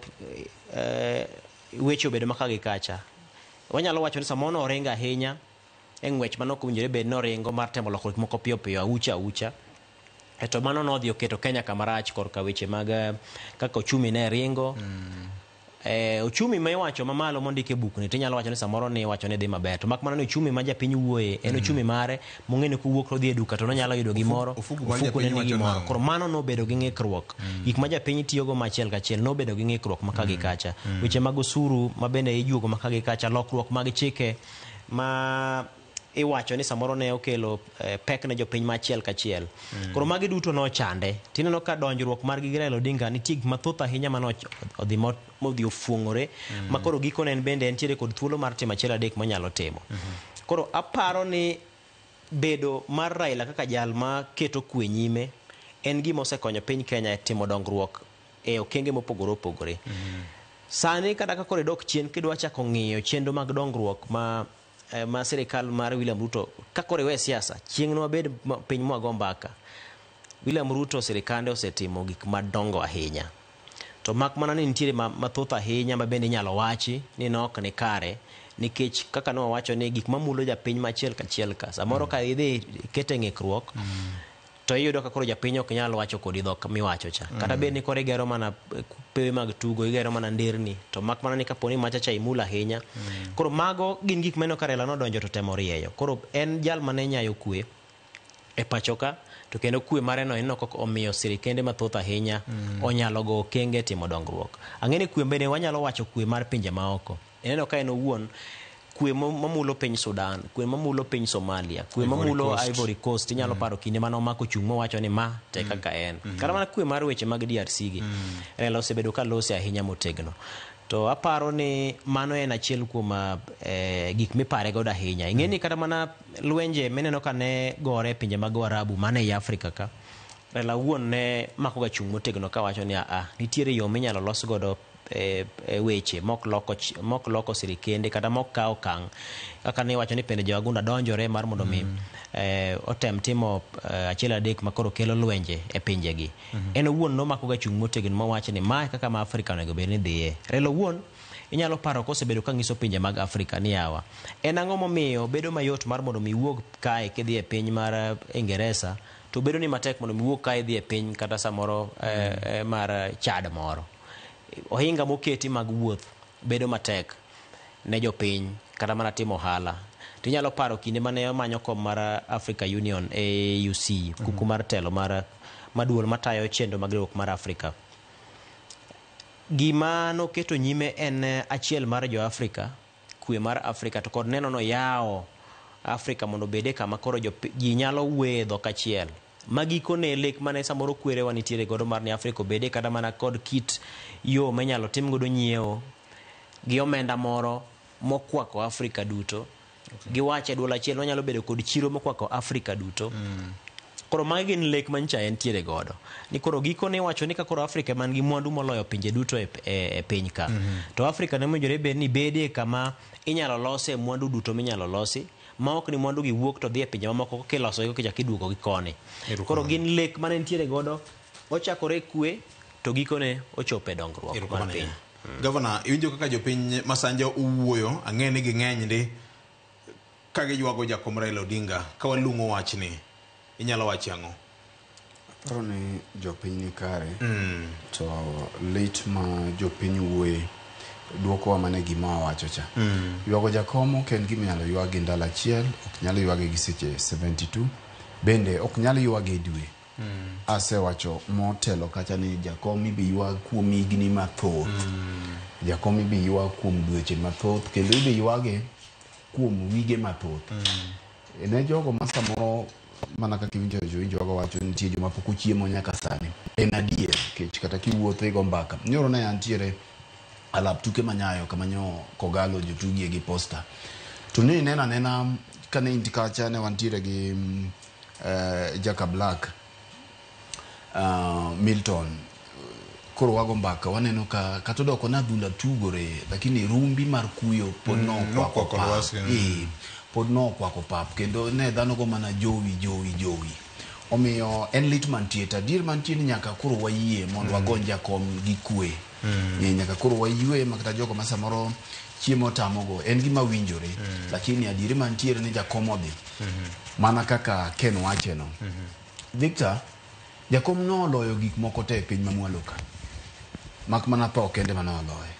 weche obedo maka gi kacha. Wanyalo wacho ni samoro noringo ahinya e ng'wech mane ok owinjore bed noringo mar temo loko gik moko piyo piyo aucha aucha. To mano nodhi oketo Kenya kama rach korka weche mag kaka ochumi ne ringo. Ochumi ma iwacho mamalo mondik e bukni tinyalo wacho ni samoro ni iwacho ni dhi maber, to mak mana ni ochumi ma japiny wuoye en ochumi mare mong'e ni kowuok to odhi e duka to nonyalo yudo gimoro, ofuku ne nigi gimoro. Koro mano nobedo gi ng'ikruok. Gik ma japiny tiyogo ma achiel kachiel nobedo gi ng'ikruok ma ka gi kacha. Weche mag osuru ma bende ijuogo ma ka gi kacha, lokruok mag chike ma iwacho ni samoro ne okelo pek ne jopiny ma achiel kachiel. Koro magi duto nochande. Tineno ka donjruok margi gi Raila Odinga nitie gik mathoth ahinya mane odhi modhi ofuong'ore ma koro gikone en bende entiere kod thuolo mar timo achiel adek monyalo timo. Koro aparo ni bedo mar Raila kaka jal ma keto kwe nyime en gima osekonyo piny Kenya e timo dongruok e okenge mopogore opogore. Sani kata ka koro idok chien kidwa chako ng'iyo chenro mag dongruok ma sirikal mar William Ruto ka koro iwe siasa, chieng' nwabed piny mwago mbaka. William Ruto sirikande osetimo gik madongo ahinya. To mak mana ni nitiere mathoth ahinya ma bende inyalo wachi ni nok ni kare, nikech kaka ne wawacho ni gik mamulo japiny ma achiel kachiel ka samoro ka idhi ikete ng'ikruok to iyudo ka koro japiny ok nyal wacho kodi dhok miwacho cha. Kata bed ni koro igero mana pewe mag tugo, igero mana nderni, to mak mana ni kapo ni macha cha imulo ahinya. Koro mago gin gik maneno ka Raila nodonjo to temo rieyo. Koro en jal mane nyayo kwe e pacho ka, to kendo kwe mare no ineno kaka omiyo sirikende mathoth ahinya onyalo go okenge timo dongruok. Ang'e ni kwe bende wanyalo wacho kwe mar pinje maoko. Ineno ka en owuon kwe mamulo piny Sudan, kwe mamulo piny Somalia, kwe mamulo Ivory Coast, inyalo paro kinde mane omako chung' mowacho ni ma te kaka en. Kata mana kwe mar weche mag DRC gi, Raila osebedo ka lose ahinya motegno. To aparo ni mano en achiel kuom gik mipare godo ahinya. Ing'e ni kata mana lwenje mineno ka ne gore e pinje mag Waarabu mana ei Afrika ka, Raila owuon ne mako ga chung' motegno kawacho ni aa, nitiere yo minyalo los godo weche mok loko sirikende kata mok kawo okang' kaka ne iwacho ni pende jo Wagunda donjore mar mondo mi otem timo achiel adek ma koro kelo lwenje e pinjegi. En owuon nomako ga chung' motegno mowacho ni mae kaka ma Afrika onego bed ni dhiye. Raila owuon inyalo paro kosebedo ka nyiso pinje mag Afrika ni yawa, en ang'o momiyo bedo mayot mar mondo mi iwuog kae kidhi e piny mar Ingeresa to bedo ni matek mondo mi iwuog kae idhi e piny kata samoro mar Chad moro. Ohinga moketi mag wuoth bedo matek ne jopiny kata mana timo ohala. Tinyalo paro kinde mane omanyo kom mar Africa Union AUC, kuku mar telo mar maduol matayo chenro mag riwruok mar Afrika. Gima noketo nyime en achiel mar jo Afrika, kwe mar Afrika, to kod neno no yawo Afrika mondo obede kama koro ji nyalo wuoye dhok achiel. Magikone lek mane samoro kwerewa nitiere godo mar ni Afrika obede kata mana kod kit yo minyalo tim godo nyiewo gi omenda moro mokwako Afrika duto. Giwache duol achiel wanyalo bedo kod chiro mokwako Afrika duto. Koro magi gin lek manyicha entiere godo. Ni koro gikone iwacho ni ka koro Afrika man gi mwandu moloyo pinje duto e piny ka. To Afrika ne owinjore bed ni bedie kama inyalo lose mwandu duto minyalo losi, ma ok ni mwandu gi wuok to dhi e pinje mamoko kiloso gi kichako iduogo gi koni. Koro gin lek mane nitiere godo, ochakore kwe to gikone ochopo e dongruok mar piny. Gavana, iwinjo kaka jopiny Masanja owuoyo, ang'e ni ging'eny ndi ka giywago jakom Raila Odinga. Ka walung'o wachni, inyalo wacho ang'o? Aparo ni jopiny ni kare, to lit ma jopiny wuoye duokowa mana gima wawacho cha. Ywago jakom ok en gima inyalo ywag gi ndalo achiel, ok nyal ywage gi seche 72, bende ok nyal ywage e dwe. Asewacho motelo kacha ni jakom ibi ywag kuom higni mathoth. Jakom ibi ywag kuom dweche mathoth, kendo ibi ywage kuom wige mathoth. Ne jogo ma samoro mana kaka iwinjo jowinjo wacho nitie joma pok ochiemo nyaka sani. En adier, nikech kata kiwuotho igo mbaka. Nyoro ne antiere alap tuke manyayo kama nyo Kogalo jotugie gi Posta. To ne ineno anena kane in kacha ne wantiere gi Jaka Black, Milton. Koro wago mbaka waneno ka kata odoko na adhula tugore, lakini rumbi mar kuyo pod nokwako pap. Pod nokwako pap, kendo ne dhano go mana jowi jowi jowi. Omiyo en lit mantie, to adier mantie ni nyaka koro wayie mondo wagony jakom gi kwe. Nyaka koro wayue ma kata jogo ma samoro chiemo tamogo en gima winjore, lakini adieri mantiere ni jakom odhi. Mana kaka Ken wacheno. Victor, jakom noloyo gik moko te e piny mamwalo ka. Mak mana tho kende mane oloye.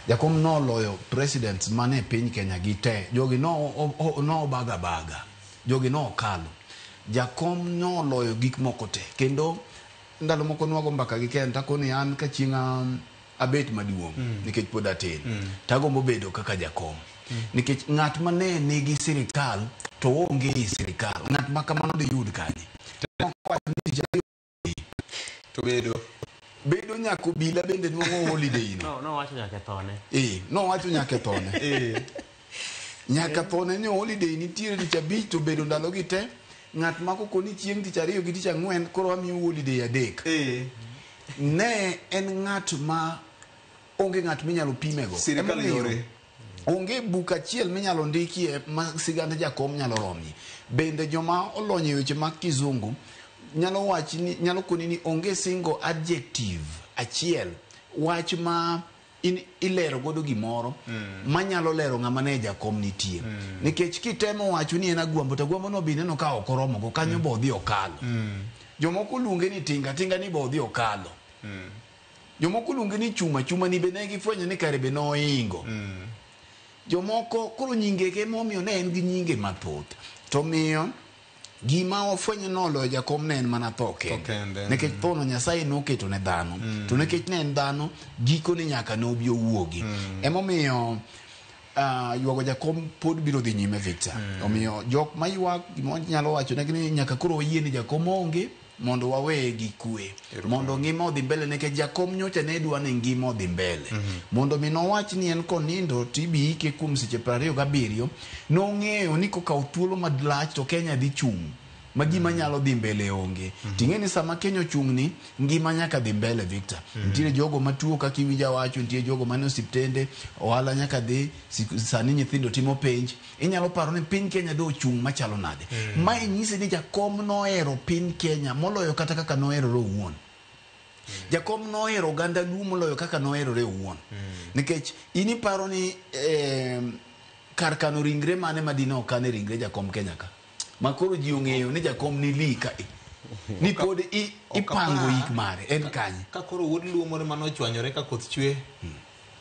Jakom noloyo presidents mane piny Kenya gi te. Jogi no baga baga. Jogi no okalo. Jakom noloyo gik moko te. Kendo ndalo moko nwago mbaka gi Ken takoni an ka chieng' abet maduong' nikech pod atin. Tagombo bedo kaka jakom. Nikech ng'at mane nigi sirikal to onge e sirikal. Ng'at ma kamano diyud kanye? To bedo bedo nyaka obila bende nwang'o holiday no. Nowacho nyaka e thone. Nowacho nyaka e thone. Nyaka thone ni holiday nitiere tich abich to bedo ndalo gi te. Ng'at ma kokoni chieng' tich ariyo gi tich ang'wen koro wamiyo holiday adek. Ne en ng'at ma onge ng'at minyalo pimego. Sirikal yore. Onge buk achiel minyalo ndikie ma sigand jakom nyalo romi. Bende joma olony e weche mag kizungu nyalo wachi ni, nyalo koni ni onge single adjective achiel wach ma ilero godo gimoro manyalo lero ng'ama ne jakom nitie. Nikech kitemo wacho ni en agwambo to agwambo no be ineno ka ok oromo go kanyo bo odhi okalo. Jomoko luonge ni tinga tinga ni bo odhi okalo. Jomoko luonge ni chuma chuma ni be ne gifwenyo ni kare be noingo. Jomoko koro nyingege momiyo ne en gi nyinge mathoth. To miyo gima ofwenyo noloyo jakom ne en mana tho kende. Nikech tho no Nyasaye noketo ne dhano. To nikech ne en dhano, gikone nyaka nobi owuogi. Emomiyo ywago jakom pod biro dhi nyime Victor. Omiyo jok maywak gima nyalo wacho negi ni nyaka koro wayie ni jakom onge mondo waweye gi kwe. Mondo ngima odhi mbele nikech jakom nyocha ne dwa ni ngima odhi mbele. Mondo mi nowach ni en konindo to ibi ike kuom seche 27, nong'eyo ni kokawo thuolo malach to Kenya dhi chung'. Ma gima nyalo dhi mbele onge. Ting'e ni sama Kenya ochung' ni ngima nyaka dhi mbele Victor. Nitiere jogo matuo kaka iwinjo wacho, nitie jogo mane osiptende, ohala nyaka dhi, sani nyithindo timo penj. Inyalo paro ni piny Kenya do ochung' machalo nade. Mae nyisi ni jakom nohero piny Kenya moloyo kata kaka noherore owuon. Jakom nohero oganda Luo moloyo kaka noherore owuon. Nikech in iparo ni kar kano ringre mane madine okane ringre jakom Kenya ka? Ma koro ji ong'eyo ni jakom ni li ka ni pod ipango yik mare en kanye. Ka koro wuod Luo moro mane ochwanyore ka koth chwe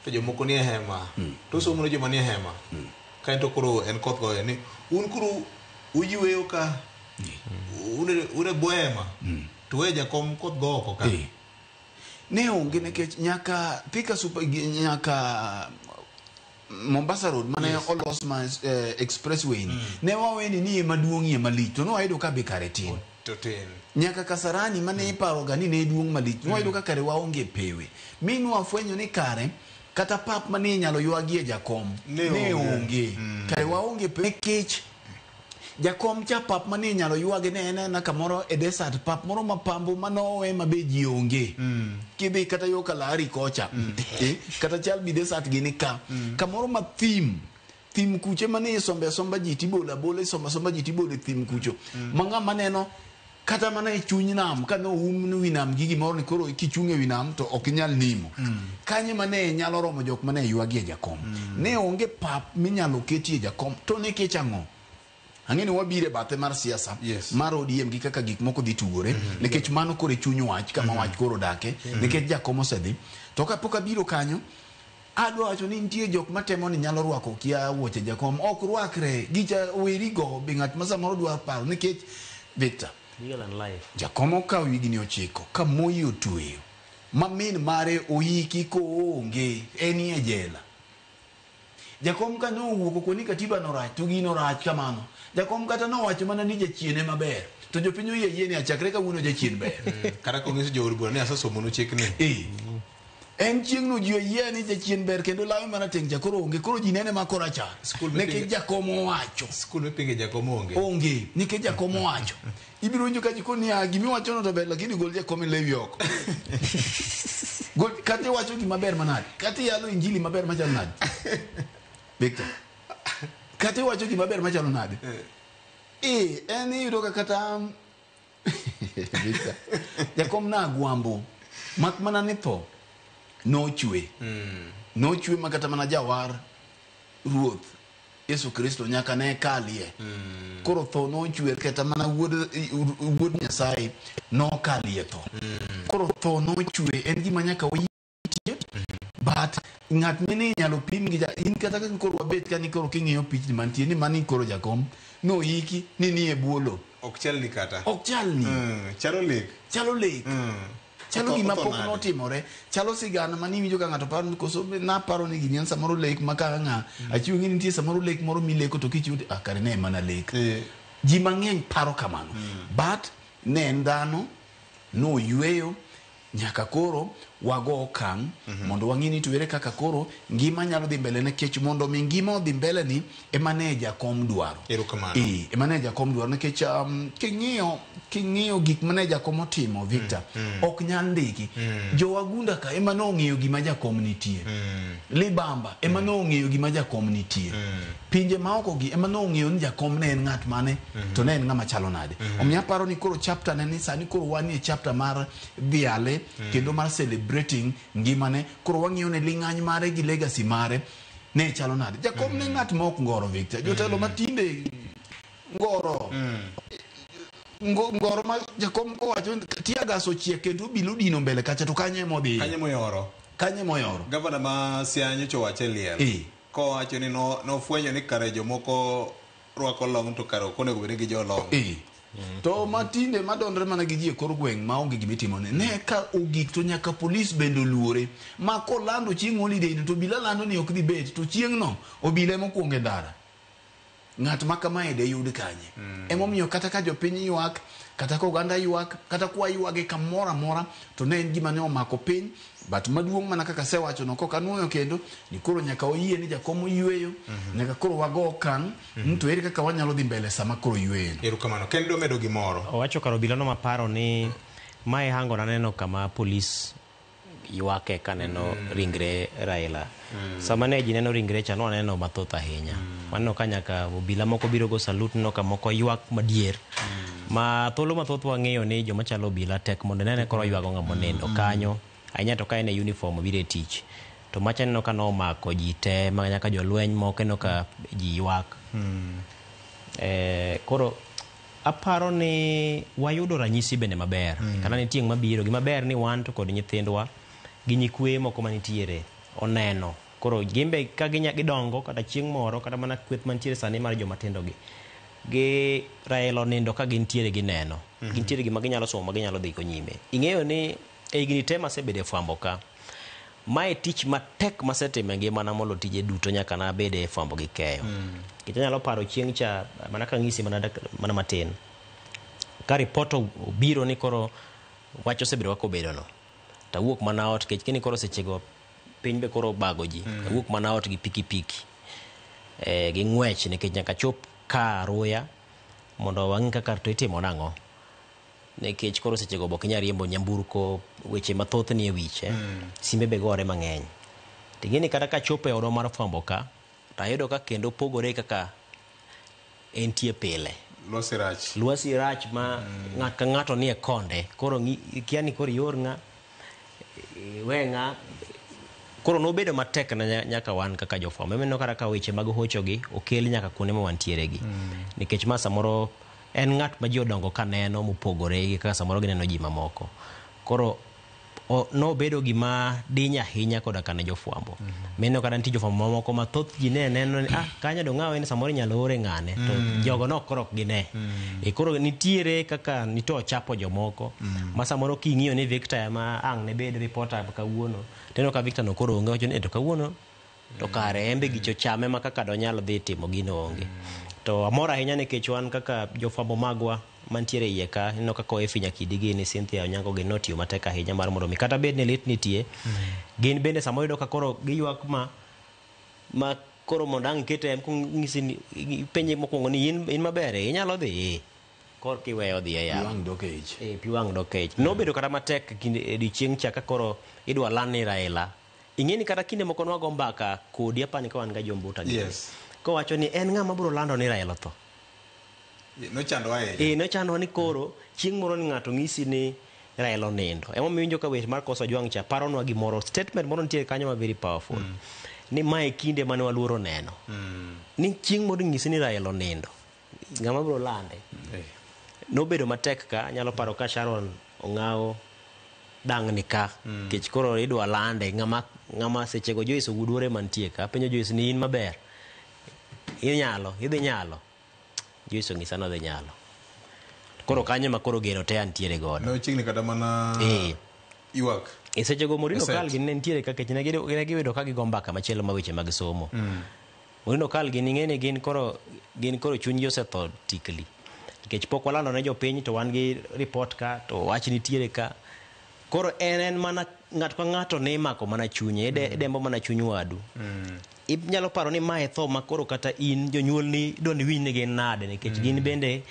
to jomoko nie hema to somo ne joma nie hema kaeto koro en koth goyo ni un koro uyweyo ka Une bwema. To we jakom koth go oko ka. Ne onge nikech nyaka Thika super nyaka Mombasa Road mane olos ma expressway ni. Ne waweni ni ema duong'ie malich to nwayudo ka be kare tin. To tin. Nyaka Kasarani mane iparoga ni ne duong' malich nwayudo ka kare waonge pewe. Mi nwafwenyo ni kare kata pap mane inyalo ywagie jakom Ne ne onge. onge. Kare waonge pewe nikech jakom cha pap mane inyalo ywage ne en aena kamoro e desert pap moro mapambo manowe ma be ji onge. Kidhi kata yo Kalahari kocha kata chal bi desert gini ka kamoro ma thim thim kuche mane isombe asomba ji tibolo abola isomba asomba ji tibolo e thim kucho ma ng'ama neno kata mana e chuny nam ka noum wi nam gi gimoro ni koro kichung' e wi nam to ok inyal nimo kanye mane nyalo romo jok mane ywagie jakom ne onge pap minyalo ketie jakom to nikech ang'o ang'e ni wabiro e bathe mar siasa mar ODM gi kaka gik moko dhi tugore nikech mano koro e chuny wach kama wach koro dake nikech jakom osedhi to kapok abiro kanyo adwa wacho ni nitie jok matemo ni nyalo rwako kia wuoche jakom ok rwakre gicha werigo be ng'at ma samoro dwa paro nikech Victor Bigger than life. jakom okawo higni 9 ka Moi otweyo ma min mare oiki koonge enie jela jakom ka nowuok okoni katiba no rach to gino rach kamano jakom kata nowacho mana ni jachien ema ber to jopiny oyie yie ni achakre kawuono jachien ber Kata kong'iso jood bura ni asesomonu chikni. En chieng'no ji oyie ni jachien ber kendo lawe marateng' cha koro onge koro ji nene ma korachar nikech jakom owacho Skul mipinge jakom onge. Onge nikech jakom owacho ibiro winjo ka ji koni "Ah, gimiwachono to ber lakini gol jakom e lewi oko gol kata iwacho gima ber manade kata iyalo injili maber machalo nade Victor kata iwacho gima ber machalo nade en iyudo ka kata Victor jakom na agwambo mak mana ni tho nochwe nochwe ma kata mana jawar ruoth Yesu Kristo nyaka ne kalie koro tho nochwe kata mana wuod Nyasaye nokalie tho koro tho nochwe en gima nyaka wayie but ng'at mine inyalo pim gi in kata ka koro wabet ka ni koro king'iyo pichni mantie ni mani koro jakom noiki ni nie buolo Ok chalni kata. Ok chalni. Chalo lek. Chalo lek. Chalo Otho- gima otho pok nade? notimore chalo sigana mane iwinjo ka ng'ato paro ni koso naparo ni gini en samoro lek ma ka ng'a achiwo ng'e ni nitie samoro lek moro mileko to kichiwo ah kare ne en mana lek ji mang'eny paro kamano but ne en dhano noyweyo nyaka koro wago okang' mondo wang'e ni to ere kaka koro ngima nyalo dhi mbele nikech mondo mi ngima odhi mbele ni ema ne jakom dwaro Erokamano. Ema ne jakom dwaro nikech king'iyo gik mane jakom otimo Victor ok nyal ndiki jowagunda ka ema nong'eyo gima jakom nitie Libamba ema nong'eyo gima jakom nitie pinje maoko gi ema nong'eyo ni jakom ne en ng'at mane to ne en ng'ama chalo nade omiyo aparo ni koro chapter ne ni sani koro wanie chapter mar dhiale kendo mar celebrating ngimane koro wang'iyo ne ling'any mare gi legacy mare ne chalo nade jakom ne ng'at ma ok ngoro Victor jotelo matinde ngoro ngoro ma jakom kowacho tear gas ochiek kendo obilo dino mbele kacha to kanye modhiye Kanye moyoro. Kanye moyoro. Gavana ma Siaya nyocha owacho e liel. Kowacho ni nofwenyo ni kare jomoko rwako long to kare ok onego bed ni gi jolong. To matinde madondre mana gi ji e kor gweng' maonge gimitimone ne ka ogik to nyaka polis bende oluore ma kolando chieng' holiday no to obila lando ni ok dhi bet to chieng' no obila ema okuongo e ndara ng'at ma kamae de yud kanye emomiyo kata ka jopiny ywak kata ka oganda ywak kata kwa ywage kamoro amora to ne en gima ne omako piny but maduong' mana kaka asewacho no kok anuoyo kendo ni koro nyaka oyie ni jakom oyweyo nyaka koro wago okang' to ere kaka wanyalo dhi mbele sama koro yweyo no Erokamano. Kendo medo gimoro. Owacho kar obila no maparo ni mae hango naneno kama polis ywake kaneno ringre Raila. Sama ne ji neno ringre cha nwaneno mathoth ahinya. Waneno ka nyaka obila moko biro go salut neno ka moko ywak madier. Ma thuolo mathoth wang'eyo ni joma chalo obila tek mondo inene koro ywago ng'ama onindo kanyo. Ahinya to ka en e uniform obiro e tich. To macha neno ka nomako ji te ma nyaka jolweny moko ineno ka ji ywak. Koro aparo ni wayudo ranyisi bende maber. Kata ni tieng' mabiro gima ber ni wan to kod nyithindwa gi nyikwe moko manitiere oneno. Koro gimbe ka gidongo kata chieng' moro kata mana kweth mantiere sani mar joma tindo gi Gi Raila onindo ka gintiere gineno. Gintiere gima ginyalo somo ma ginyalo dhi go nyime. Ing'eyo ni e higni te masebedo e fwambo ka, mae tich matek masetimo e ngimana molo tije duto nyaka nabed e fwambo gi keyo. Nikech anyalo paro chieng' cha mana kang'isi mana, mana matin. Ka ripot obiro ni koro wach osebedo kaka obedo no. Tawuok mana ot kech kini koro sechego piny be koro bago ji. Awuok mana ot gi pikipiki. Gi ng'wech nikech nyaka chop ka Ruya mondo wang'i kaka to itimo nang'o. Nikech koro sechego be ok inyal riembo nyamburko, weche mathoth nie wich. Simbe be gore mang'eny. Ting'e ni kata kachopo e odwa mar fwambo ka, to ayudo ka kendo pogore kaka entie pile. Lwasi rach. Lwasi rach ma ng'at ka ng'ato nie konde. Koro ikia ni koro ior ng'a, iwe ng'a. Koro nobedo matek na nyaka wan kaka jofwambo. Emomiyo kata ka weche mag hocho gi okel nyaka kuonde ma wantiere gi. Nikech ma samoro en ng'at ma ji odongo ka neno mopogore gi kaka samoro gineno ji mamoko. Koro nobedo gima diny ahinya koda ka ne jofwambo. Mineno kata nitie jofwambo mamoko ma thoth ji ne neno ni kanyo dong' ng'awa en samoro inyalo ore ng'ane. To jogo no koro ok gine. Koro nitiere kaka nito ochapo jomoko. Ma samoro king'iyo ni Victor ema ang' ne bed reporter kawuono. Tineno ka Victor no koro onge wacho ni to kawuono to kare en be gicho chame ma kaka donyal dhi timo gino onge. To amor ahinya nikech wan kaka jofwambo magwa mantiere iye ka, ineno kaka Oefi Nyakidi gini, Cynthia Onyango gini notiyo matek ahinya mar mondo mi kata bed ni lit nitie, gin bende samoro iyudo ka koro giywak ma koro mondo ang' ikete ng'isi ni ipenje mokwongo ni in maber, inyalo dhi kor kiweyo dhi e yawo. Pi wang' dok e ich. Pi wang' dok e ich. Nobedo kata matek kinde odiochieng' cha ka koro idwa land ni Raila. Ing'e ni kata kinde moko nwago mbaka kodi apani ka wan ga Jombuta gi. Kowacho ni en ng'ama biro lando ni Raila otho. Nochando ahinya. Nochando ni koro chieng' moro ni ng'ato ng'isi ni Raila onindo. Emomiyo iwinjo ka wer mar Koso Ojwang' cha paronwa gimoro. Statement moro nitiere kanyo ma very powerful. Ni mae kinde mane waluoro neno. Ni chieng' moro ng'isi ni Raila onindo. Ng'ama biro lande. Nobedo matek ka anyalo paro ka Sharon Ong'awo dang'ni ka. Nikech koro idwa lande ng'ama sechego Joyce Oguduore mantie ka. Apenjo Joyce ni in maber. Inyalo, idhi nyalo. Joyce ong'isa ni odhi nyalo. Koro kanyo ma koro geno te antiere godo. Nochiegni kata mana ywak. E sechego Maureen Okal gi ne nitiere ka kech ne giyudo ka gigo mbaka machielo ma weche mag somo. Maureen Okal gi ning'e ni gin koro chunygi osetho tikli. Nikech pok walando ne jopiny to wan gi report ka to wach nitiere ka. Koro en mana ng'ato ka ng'ato ne imako mana chunye, idembo mana chuny wadu. Inyalo paro ni mae tho ma koro kata in jonyuolni idwa ni iwinj ni gin nade nikech gin bende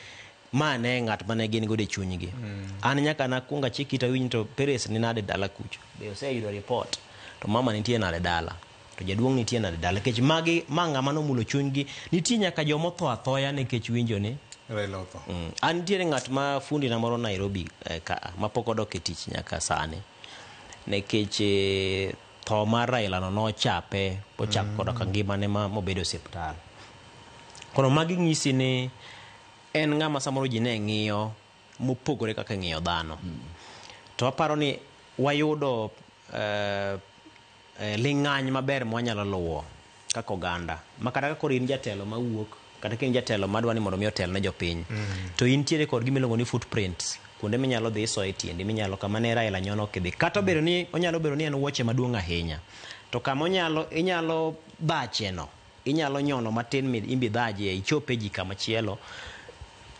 ma ne ng'at mane gin godo e chunygi. An nyaka nakuong achik ita awinj to Peres ni nade dala kucho. Be oseyudo report to mama nitie nade dala. To jaduong' nitie nade dala. Nikech magi ma ng'ama nomulo chunygi. Nitie nyaka jomotho athoya nikech winjo ni Raila otho. An nitiere ng'at ma fundi na moro Nairobi ka ma pok odok e tich nyaka sani. Nikech tho mar Raila no nochape ochak koda ka ngimane ma mobedo e osiptal. Koro magi ng'isi ni en ng'ama samoro ji ne ng'iyo mopogore kaka ng'iyo dhano. To aparo ni wayudo ling'any maber mwanyalo luwo kaka oganda. Ma kata ka koro in jatelo mawuok, kata ka in jatelo madwa ni mondo mi otel ne jopiny, to intiere kod gima iluongo ni footprints, kuonde minyalo dhi isoye tiendi, minyalo kama ne Raila nyono kidhi. Kata obedo ni onyalo bedo ni en wuoche maduong' ahinya, to kama onyalo inyalo dhache no, inyalo nyono matin mi imbi dhaje ichope ji kama chielo,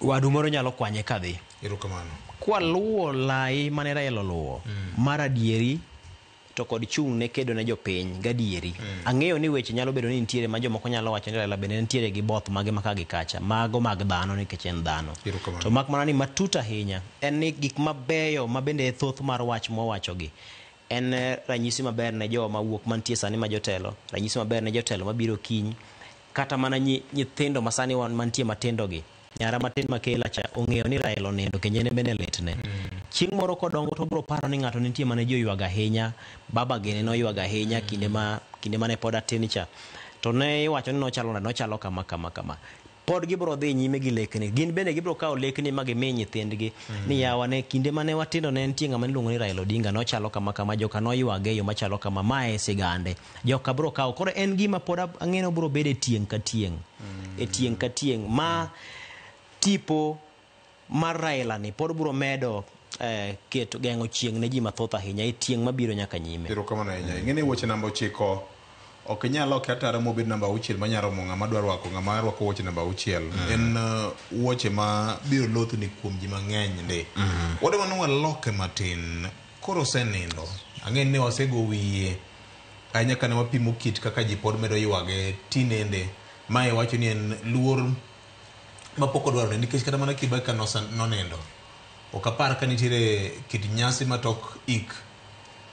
wadu moro nyalo kwanye kadhi. Erokamano. Kwaluwo lai mane Raila oluwo, mar adieri to kod chung' ne kedo ne jopiny gadieri. Ang'eyo ni weche nyalo bedo ni nitiere ma jomoko nyalo wacho ni Raila bende nitiere gi both mage ma ka gi kacha, mago mag dhano nikech en dhano. To mak mana ni matut ahinya en ni gik mabeyo ma bende e thoth mar wach mowachogi en ranyisi maber ne joma wuok mantie sani ma jotelo, ranyisi maber ne jotelo mabiro kiny, kata mana nyithindo ma sani wan mantie matindo gi. Nyara matin makela cha ong'eyo ni Raila onindo kendo en bende litne. Chieng' moro kodongo to obiro paro ni ng'ato nitie mane ji oywago ahinya, baba gini noywago ahinya kinde mane pod atin cha. To ne iwacho ni nochalo nade, nochalo kama kama kama. Pod gibiro dhi nyime gi lekni. Gin bende gibiro kawo lekni ma gimi nyithindgi. Ni yawa ne kinde mane watindo ne nitie ng'ama niluongo ni Raila Odinga, nochalo kama kama, joka noywage e yo machalo kama, mae e sigande. Joka biro kawo. Koro en gima pod ang'e ni obiro bedo e tieng' ka tieng'. E tieng' ka tieng'. Ma Tipo mar Raila ni pod biro medo keto geng'o chieng' ne ji mathoth ahinya e tieng' mabiro nyaka nyime. Erokamano ahinya. Ing'e ni wuoche namba 9 ok inyal loke atara mobed namba 6 manyalo romo ng'ama dwa rwako, ng'ama rwako wuoche namba 6. En wuoche ma biro lothni kuom ji mang'eny ndi. Wadwa ni waloke matin. Koro osenindo. Ang'e ni wasego wiye ahinya kane wapimo kit kaka ji pod medo ywage tinende. Mae wacho ni en luor mapok odwarore nikech kata mana Kibaki ka nonindo. Ok apar ka nitiere kit nyasi matok ik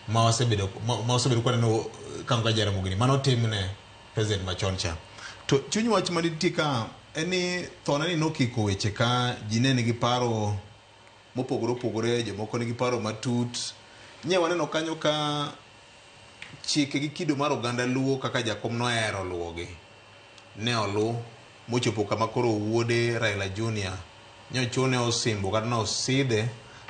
ma wasebedo kwaneno kango ka Jaramogi ni mano timne president machon cha. To chuny wach manitie ka en ni thone ni nokiko weche ka ji ne nigi paro mopogore opogore, jomoko nigi paro matut. Nye waneno kanyo ka chike gi kido mar oganda Luo kaka jakom nohero luwogi ne olu mochopo kama koro wuode Raila Junior nyochune osimbo kata nosidhe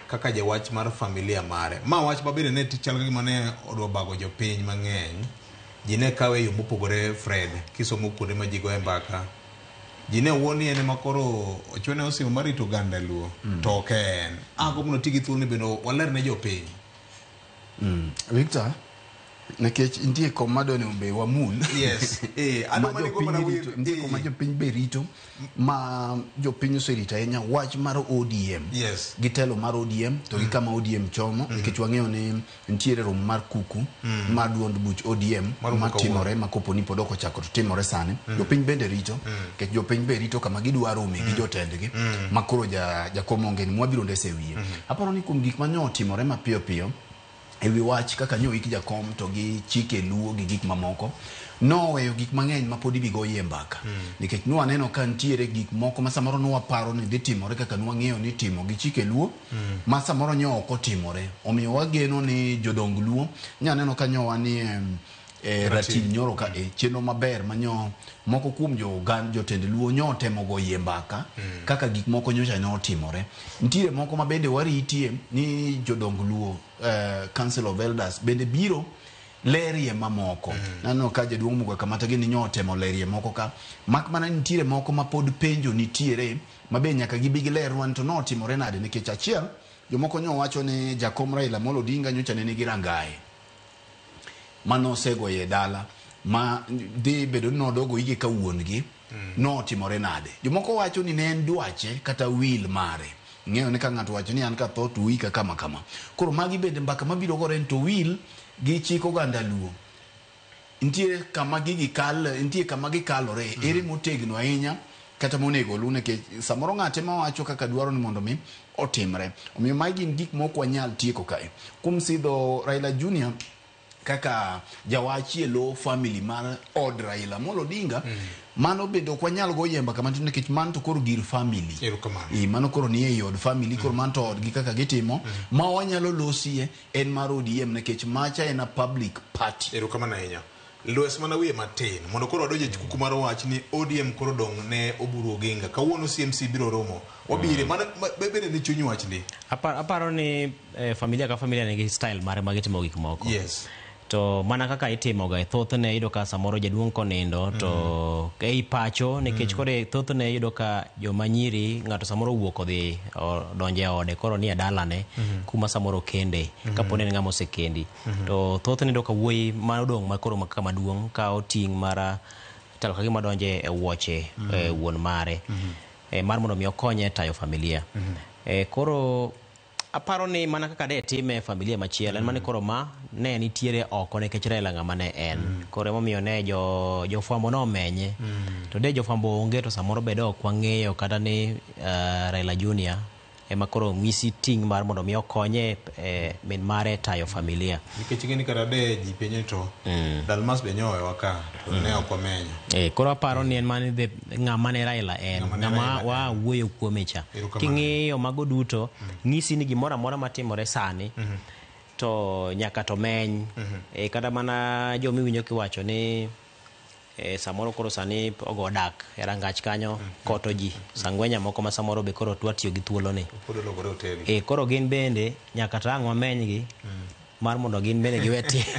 kaka jawach mar familia mare. Ma wach mabende ne chal ka gima ne odwa bago jopiny mang'eny. Ji ne kawe e yo mopogore. Fred, kisomo kuonde ma ji goye mbaka, ji ne wuo ni en ema koro ochune osimbo mar rito oganda Luo, to ok en. Agombo mondo oti gi thuoloni bende waler ne jopiny. Victor, nikech nitie kom madwa be wamul. Yes. Nitie kom ma jopiny be rito, ma jopiny oserito ahinya wach mar ODM. Yes. Gi telo mar ODM to gi kama ODM chomo, nikech wang'eyo ni nitiere romo mar kuku mar duond buch ODM matimore ma kopo ni pod ok ochako to timore sani. Jopiny bende rito, nikech jopiny be rito kama gidwa rome gi jotendgi ma koro jakom onge ni mwabiro ndese wiye. Aparo ni kuom gik manyo otimore mapiyo piyo ewi wach kaka nyo ik jakom to gi chike Luo gi gik mamoko, noweyo gik mang'eny ma pod ibigo yie mbaka. Nikech nwaneno ka nitiere gik moko ma samoro nwaparo ni dhi timore kaka nwang'eyo ni timo gi chike Luo, ma samoro nyo ok otimore. Omiyo wageno ni jodong Luo nyaneno ka nyowa ni ratil nyoro ka chenro maber manyo moko kuom jotend Luo nyo otemo go yie mbaka kaka gik moko nyocha ne otimore. Nitiere moko ma bende waritie ni jodong Luo, Council of Elders bende biro lerie mamoko. Naneno ka jaduong' Muga Kamata gini nyo otemo lerie moko ka, mak mana nitiere moko ma pod penjo nitiere ma be nyaka gibi gilerwa ni to notimore nade. Nikech achiel, jomoko nyo wacho ni jakom Raila Amolo Odinga nyocha ne nigi rangae manosegoye dala ma dhi bedo ni nodogo ige ka wuon gi, notimore nade. Jomoko wacho ni ne en dwache kata wil mare. Ng'eyo ni ka ng'ato wacho ni an ka tho to wika kama kama. Koro magi bende mbaka mabiro gore ni to wil gi chik oganda Luo. Nitie kama gigi kal, nitie kama gikalore, ere motegno ahinya kata monego oluw, nikech samoro ng'ate ma wacho kaka dwaro ni mondo mi otimre. Omiyo magi gin gik mok wanyal tieko kae. Kuom sidho Raila Junior kaka jawachie lo family mar od Raila Amolo Odinga, mano bende ok wanyal go yemba kama nikech mano to koro gir family. Mano koro ni ei od family, koro mano to odgi kaka gitimo. Ma wanyalo losie en mar ODM nikech macha en a public party. Erokamano ahinya. Lwes mana wiye matin mondo koro wadonje kuku mar wach ni ODM koro dong' ne Oburu Oginga. Kawuono CMC biro romo. Wabire mana bende ni chuny wach ni. Aparo ni familia ka familia nigi style mare ma gitimo gik moko. Yes. To mana kaka itimoga e thothne iyudo ka samoro jaduong' konindo to ei pacho nikech koro thothne iyudo ka joma nyiri ng'ato samoro owuok odhi odonjo e ode koro ni e dalane kuma samoro kende kapo ni en ng'ama osekendi. To thothne iyudo ka wuoyi ma odong' ma koro kama duong' kawo ting' mar chalo ka gima donjo e wuoche wuon mare mar mondo mi okonye tayo familia. Koro aparo ni mana kaka de time familia machielo en mana koro ma ne nitiere oko nikech Raila ng'ama ne en. Koro emomiyo ne jofwambo nomenye. To de jofwambo onge to samoro bede ok wang'eyo kata ni Raila Junior ema koro ng'isi ting' mar mondo mi okonye min mare tayo familia. Nikech ing'e ni kata de ji penjo to Dalmas be nyowewa ka to ne ok wamenyo. Koro aparo ni en mana ng'ama ne Raila en, ng'ama wa wuoyo kuome cha. King'iyo mago duto, ng'isi ni gimoro amora matimore sani to nyaka to meny. Kata mana jomiwinjo kiwacho ni samoro koro sani ogo dak e rangach kanyo koto ji sangwenya moko ma samoro be koro dwa tiyo gi thuoloni. Koro gin bende nyaka to ang' wamenygi mar mondo gin bende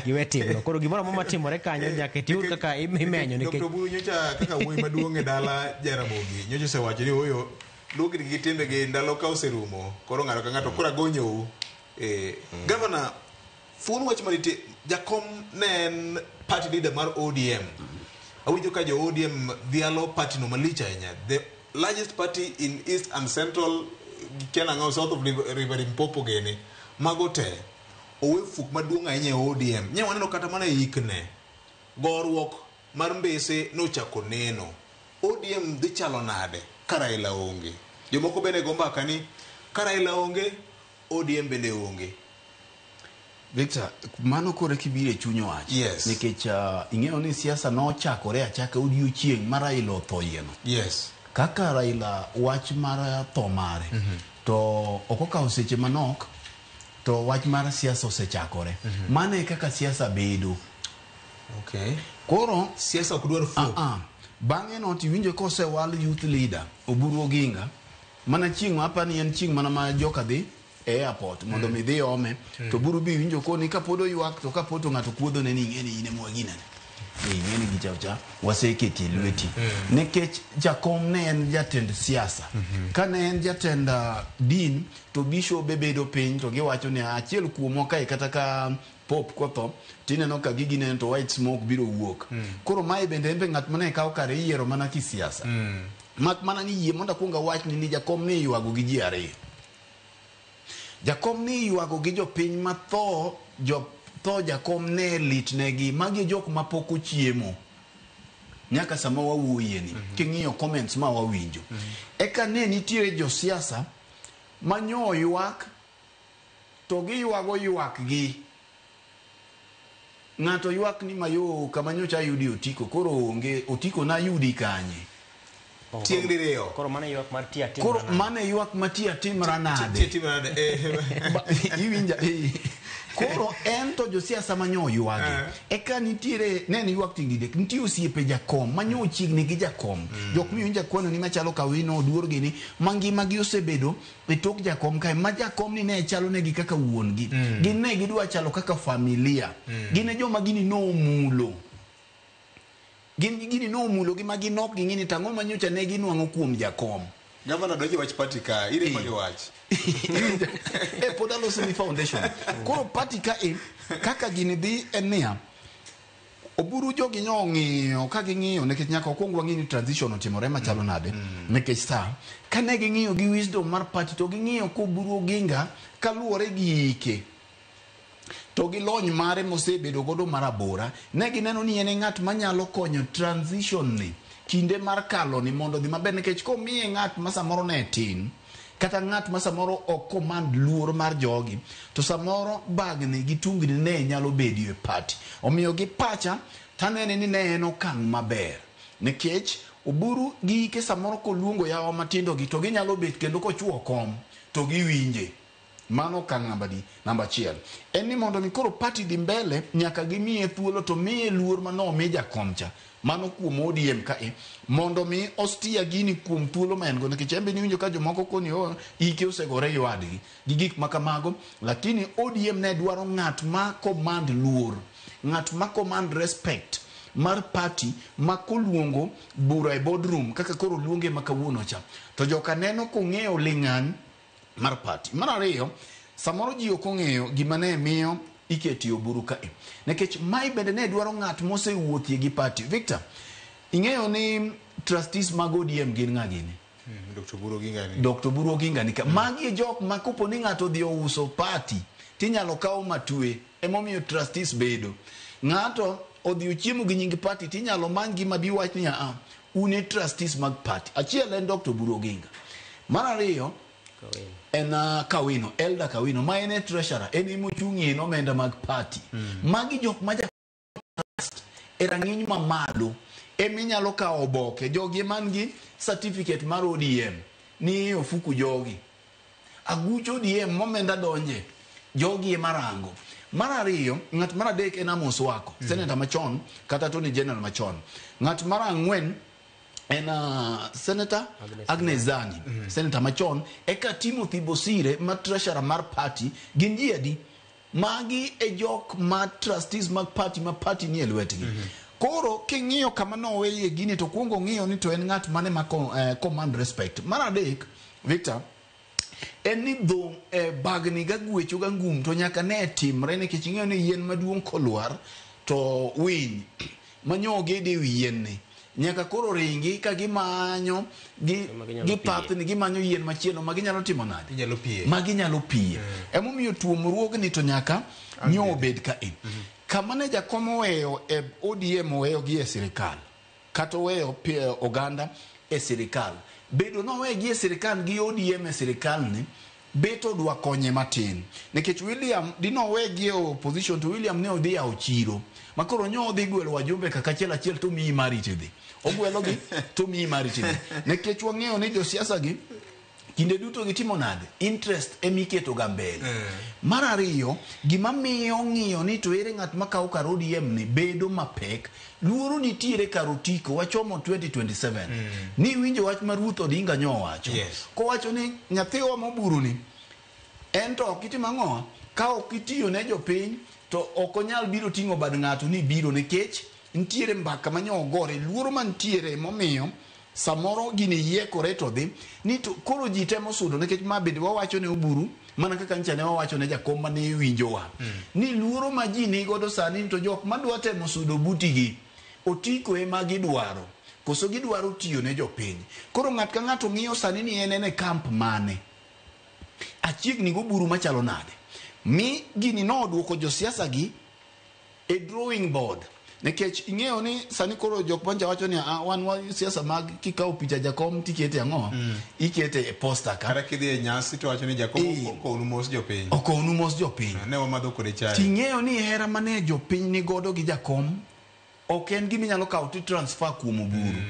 giwe timno. Koro gimoro amora matimore kanyo nyaka itiur kaka imenyo nikech Dr. Oburu nyocha kaka wuoyi maduong' e dala Jaramogi nyocha osewacho ni oyo Luogni gi timbegi ndalo ka oserumo, koro ng'ato ka ng'ato koro agonyou. Gavana, thuon wach manitie, jakom ne en party leader mar ODM. Awinjo ka jo ODM dhialo party no malich ahinya. The largest party in East and Central, kia nang'o, South of River Limpopo gini. Mago te, owe fuk maduong' ahinya e ODM. Nye waneno kata mana e ikne. Goruok mar mbese nochako neno. ODM dhi chalo nade ka Raila onge? Jomoko bende go mbaka ni ka Raila onge, ODM bende onge. Victor, mano kore kibiro e chuny wach. Yes. Nikech ing'eyo ni siasa nochakore achaka odiochieng' ma Raila otho yieno. Yes. Kaka Raila wach mar tho mare, to ok okawo seche manok to wach mar siasa osechakore. Mano e kaka siasa bedo. Okay. Koro siasa ok dwar fuok. Bang'e no tiwinjo kosewal youth leader Oburu Oginga, mana chieng' ma apani en chieng' mana ma joka dhi e airport mondo mi dhi ome, to Oburu bi winjo koni kapod oywak to kapod to ng'ato kuodho ne ni ing'e ni in ema waginene. Ing'e ni gicha cha waseketi e lweti. Nikech jakom ne en jatend siasa. Ka ne en jatend din to bishobe bedo piny to giwacho ni achiel kuomwa kae kata ka pop kotho tineno ka gigi neno to white smoke biro wuok. Koro mae bende en be ng'at mane kawo kare iyiero mana kisiasa. Mak mana ni yie mondo akwong awachni ni jakom ni iywago gi ji ariyo. Jakom ni iywago gi jopiny ma tho jo tho jakom ne litnegi. Magi e jok mapok ochiemo nyaka sama wawuoye ni. King'iyo comments ma wawinjo. Eka ne nitiere josiasa ma nyo ywak to giywago ywak gi. Ng'ato ywak ni mayo kama nyocha ayudi otiko koro onge otiko nayudi kanye. Tieng' diriyo. Koro mano ywak mar ti atimra Koro nade? mano e ywak ma ti atimra nade. Ti atimra nade. Iwinja. Koro en to josiasa ma nyo ywagi. Eka nitiere ne en ywak tieng' didek. Nitie osiepe jakom ma nyo chiegni gi jakom. Jok miwinja kwano ni machalo Kawino Oduor gini ma ngima gi osebedo e tok jakom kae ma jakom ni ne chalo negi kaka wuon gi. Gin ne gidwa chalo kaka familia. Gin e joma gini nomulo. Gin gini nomulo gi ma ginok ging'i ni tang'o ma nyocha ne ginwang'o kuom jakom. Gavana donjo wach party ka, iremo gi wach. Pod aloso ni foundation. Koro party ka e, kaka gini dhi en niya, Oburu jogi nyo ong'iyo ka ging'iyo nikech nyaka wakwong wang'i ni transition otimore machalo nade nikech sa ka ne ging'iyo gi wisdom mar party to ging'iyo ko Oburu Oginga kaluwore gi ike to gi lony mare mosebedo godo mar abora ne gineno ni en e ng'at manyalo konyo transition ni kinde mar kalo ni mondo odhi maber nikech komiye ng'at ma samoro ne tin kata ng'at ma samoro ok command luor mar jogi to samoro bagni gi tungni ne nyalo bedo e party. Omiyo gi pacha tanene ni ne en okang' maber nikech Oburu gi ike samoro koluongo yawa matindo gi to ginyalo bet kendo kochuo kom to giwinje. Mano okang' namba achiel. En ni mondo mi koro party dhi mbele nyaka gimiye thuolo to miye luor mano omi jakom cha. Mano kuom ODM ka e mondo mi ostia gini kuom thuolo ma en go nikech en be niwinjo ka jomoko koni o ike osegore gi wadgi gi gik ma kamago, lakini ODM ne dwaro ng'at ma command luor, ng'at ma command respect mar party ma koluongo bura e boardroom kaka koro luonge ma kawuono cha to joka neno kong'eyo ling'an mar party. Mar ariyo, samoro ji ok ong'eyo gima ne miyo iketi Oburu kae nikech mae bende ne dwaro ng'at mosewuothie gi party. Victor, ing'eyo ni trustees mag ODM gin ng'a gini? Dr. Oburu Oginga ni. Dr. Oburu Oginga ni ka. Magi e jok ma kopo ni ng'ato odhi ouso party tinyalo kaw matwe, emomiyo trustees bedo. Ng'ato odhi ochiemo gi nying party tinyalo many gi mabi wach ni a un e trustees mag party. Achiel en Dr. Oburu Oginga. Mar ariyo en Kawino, Elder Kawino, ma en e treasurer, en ema ochung'ie omenda mag party. Magi jok ma ja trust e rang'iny mamalo eminyalo kawo oboke jogi man gi certificate mar ODM ni e ofuku jogi. Aguch ODM momenda donje jogi ema rango. Mar ariyo, ng'at mar adek en Amos Wako, senator machon kata Attorney General machon. Ng'at mar ang'wen en Senator Agnes Zani, senator machon. Eka Timothy Bosire ma treasurer mar party. Gin ji adi? Magi e jok ma trustees mag party ma party nie lwetgi. Koro king'iyo kama noweye gini to kuongo ng'iyo ni to en ng'at mane ma command respect. Mar adek, Victor, en ni dho bagni ga gwecho ga ngum to nyaka ne timre, nikech ing'eyo ni yien maduong' kolwar to winy manyo ogede ewi yien ni nyaka koro ringi ka gimanyo gi pathni, gimanyo yien machielo ma ginyalo timo nade, ma ginyalo piye. Emomiyo tuomruogni to nyaka nyo obed ka e kama ne jakom oweyo e ODM, oweyo gi e sirikal kata oweyo oganda e sirikal, bedo nowegi e sirikal gi ODM e sirikal ni beto dwa konye matin, nikech William dinowegi e opposition to William ne odhi yawo chiro makoro nyo odhi gwelo wajumbe kaka achiel achiel to miyi mari tidhi ogwelogi to miyi mari tidhi, nikech wang'eyo ni josiasa gi kinde duto gitimo nade, interest emiketo ga mbele. Mar ariyo, gima miyo ng'iyo ni to ere ng'at makawo kar ODM ni bedo mapek, luoro nitiere kar otiko wachomo 2027. Ni winjo wach ma Ruth Odinga nyo owacho. Kowacho ni nyathiwa moburu ni en to ok itim ang'o, ka ok itiyo ne jopiny to ok onyal biro ting'o bad ng'ato ni biro, nikech nitiere mbaka manyo ogore, luoro mantiere momiyo samoro gini yiekore to dhi ni to koro ji temo sudo, nikech ma bende wawacho ne Oburu mana kaka ncha ne wawacho ne jakom mane winjowa ni luoro ma ji nigodo sani to jok madwa temo sudo butigi otiko ema gidwaro, koso gidwaro tiyo ne jopiny. Koro ng'at ka ng'ato ng'iyo sani ni en e kamp mane, achiegni goburu machalo nade, mi gini noduoko josiasa gi e drawing board, nikech ing'eyo ni sani koro jok mancha wacho ni wan wa siasa mag kikawo picha jakom tikete ang'o, ikete e posta ka, kata kidhi e nyasi to wacho ni jakom okownu mos jopiny, okownu mos jopiny, ne wamadho kode chai. Ting'eyo ni hera mane jopiny ni godo gi jakom ok en gima inyalo kawo ti transfer kuom Oburu.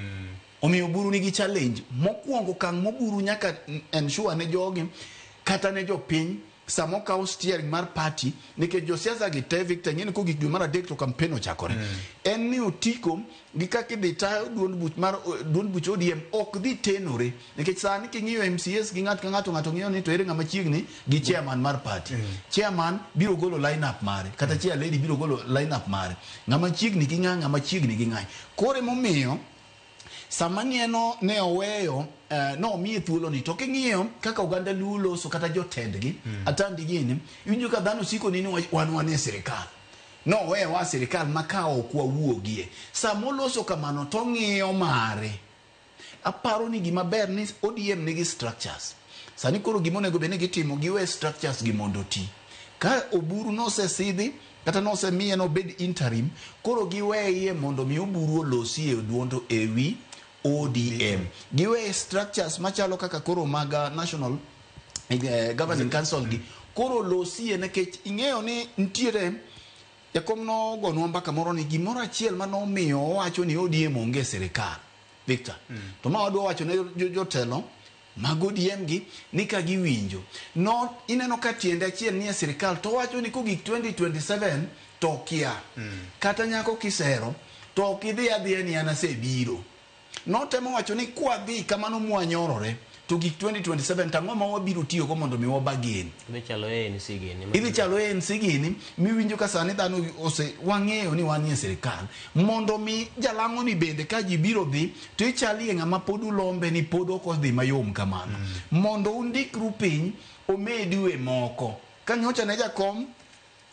Omiyo Oburu nigi challenge mokwongo, okang' moburu nyaka ensure ne jogi kata ne jopiny sama okawo steering mar party, nikech josiasa gi te, Victor, ing'e ni kogik dwe mar adek to campaign ochakore. En ni otiko gi kaka idhi ta duond buch mar duond buch ODM ok dhi tenore, nikech sani king'iyo MCS gi ng'at ka ng'ato, ng'ato ng'iyo ni to ere ng'ama chiegni gi chairman mar party. Chairman biro golo line up mare, kata chair lady biro golo line up mare, ng'ama chiegni gi ng'a, ng'ama chiegni gi ng'a. Koro emomiyo sama nieno ne oweyo nomiye thuolo ni to king'iyo kaka oganda Luo loso kata jotendgi atandi gini, iwinjo ka dhano siko ni wan e sirikal, nowewa sirikal ma ka ok wawuogie. Sama oloso kamano to ng'iyo mare. Aparo ni gima ber ni ODM nigi structures. Sani koro gima onego bed ni gitimo, giwe structures gi mondo oti. Ka Oburu nosesidhi kata nosemiye nobed interim, koro giweye mondo mi Oburu olosi e duondo ewi ODM. Giwe structures machalo kaka koro mag National Governing Council gi koro losie, nikech ing'eyo ni nitiere jakom nogonwa mbaka moro ni gimoro achiel manomiyo owacho ni ODM onge e sirikal, Victor. To ma wadwa wacho ne jotelo mag ODM gi ni ka giwinjo no, ineno ka tiende achiel ni e sirikal to wacho ni kogik 2027 to kia kata nyako kisero to ok idhi adhiya ni an asebiro. Notemo wacho ni kwadhi kamano mwanyorore to gik 2027 to ang'o ma wabiro tiyogo mondo mi wabagen. Idhi chalo ANC gini. Idhi chalo ANC gini miwinjo ka sani dhano ose wang'eyo ni wanie sirikal, mondo mi jalang'o ni bende ka ji biro dhi to ichalie ng'ama pod ulombe ni pod ok odhi mayom kamano. Mondo undikru piny omedue moko. Ka nyocha ne jakom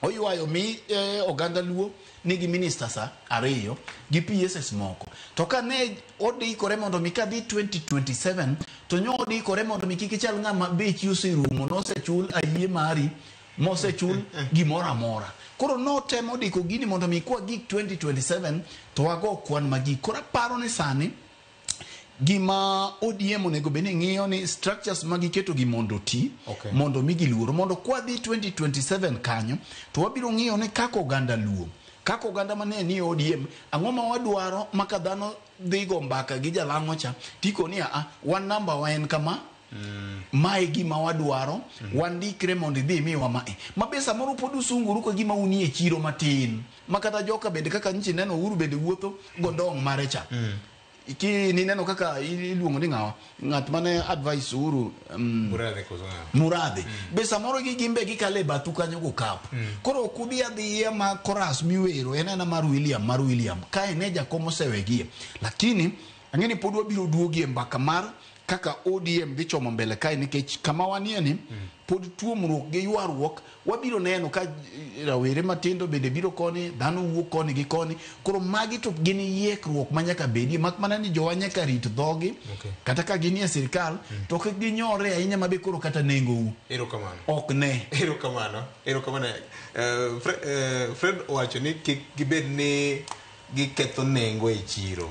oywayo mi oganda Luo nigi ministers ariyo gi PSS moko, to ka ne odikore mondo mi kadhi 2027 to nyo odikore mondo mi kik ichal ng'ama bechi oserumo, nosechul ayie mari mosechul gimoro amora. Koro notemo diko gini mondo mi kwa gik 2027 to wago kwan magik. Koro aparo ni sani gima ODM onego bed ni ng'iyo ni structures ma giketo gi mondo oti, mondo mi giluor, mondo kwadhi 2027 kanyo to wabiro ng'iyo ni kaka oganda Luo, kaka oganda mane ni ODM, ang'o ma wadwaro ma ka dhano dhi go mbaka gi jalang'o cha tiko ni a wan namba wa en kama, mae gima wadwaro, wandikre mondo idhi imiwa mae. Ma be samoro pod usunguru ka gima unie chiro matin, ma kata joka bende kaka nchi neno Uhuru bende wuotho gondong' mare cha. Ki nineno kaka iluongo ni ng'awa, ng'at mane advice Uhuru, Murathe koso ng'awa? Murathe. Be samoro gi gimbe gikale bathu kanyo go kapo. Koro ok ubi adhiya ma chorus miwero en ena mar William mar William. Kae ne jakom osewegie. Lakini ang'e ni pod wabiro duogie mbaka mar kaka ODM dhi chomo mbele kae, nikech kama wanie ni pod tuomruok gi ywaruok wabiro neno ka rawere matindo bende biro koni, dhano wuok koni gi koni. Koro magi to gin yiekruok ma nyaka bedie, mak mana ni jowa nyaka rit dhogi. Kata ka ginie sirikal to kik ginyore ahinya mabe koro kata nengou Erokamano. ok ne. Erokamano. Erokamano. Fred owacho ni kik gibed ni giketho nengo e chiro.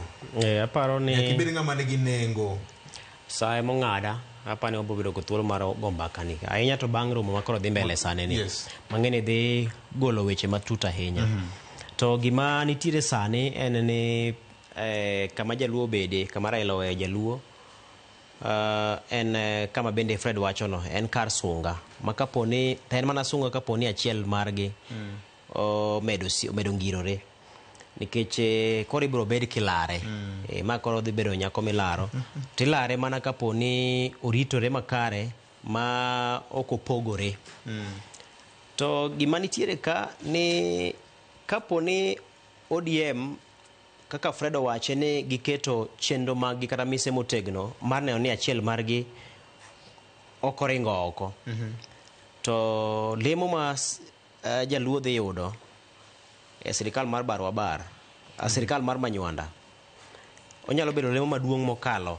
Aparo ni Nyaka ibed ng'ama nigi nengo. Sa ema ong'ada, apani wabiro bedo kod thuolo mar go mbaka ni. Ahinya to bang' romo ma koro dhi mbele sani ni. Mang'eni dhi golo weche matut ahinya. To gima nitiere sani en ni kama jaluo obede, kama Raila oweyo jaluo, en kama bende Fred wachono, en kar sunga. Ma kaponi, en mana sunga kaponi achiel margi omedo ngirore. Nikech koro ibiro bed kilare. Ma koro dhi bedo nyako milaro. Tilare mana kaponi oritore makare ma ok opogore. To gima nitiere ka ni kaponi ODM kaka Fred owache ni giketo chenro maggi kata mise motegno mar neno ni achiel margi ok oringo oko. To lemo ma jaluo dhi yudo e sirikal mar Barwabar, sirikal mar Manywanda, onyalo bedo lemo maduong' mokalo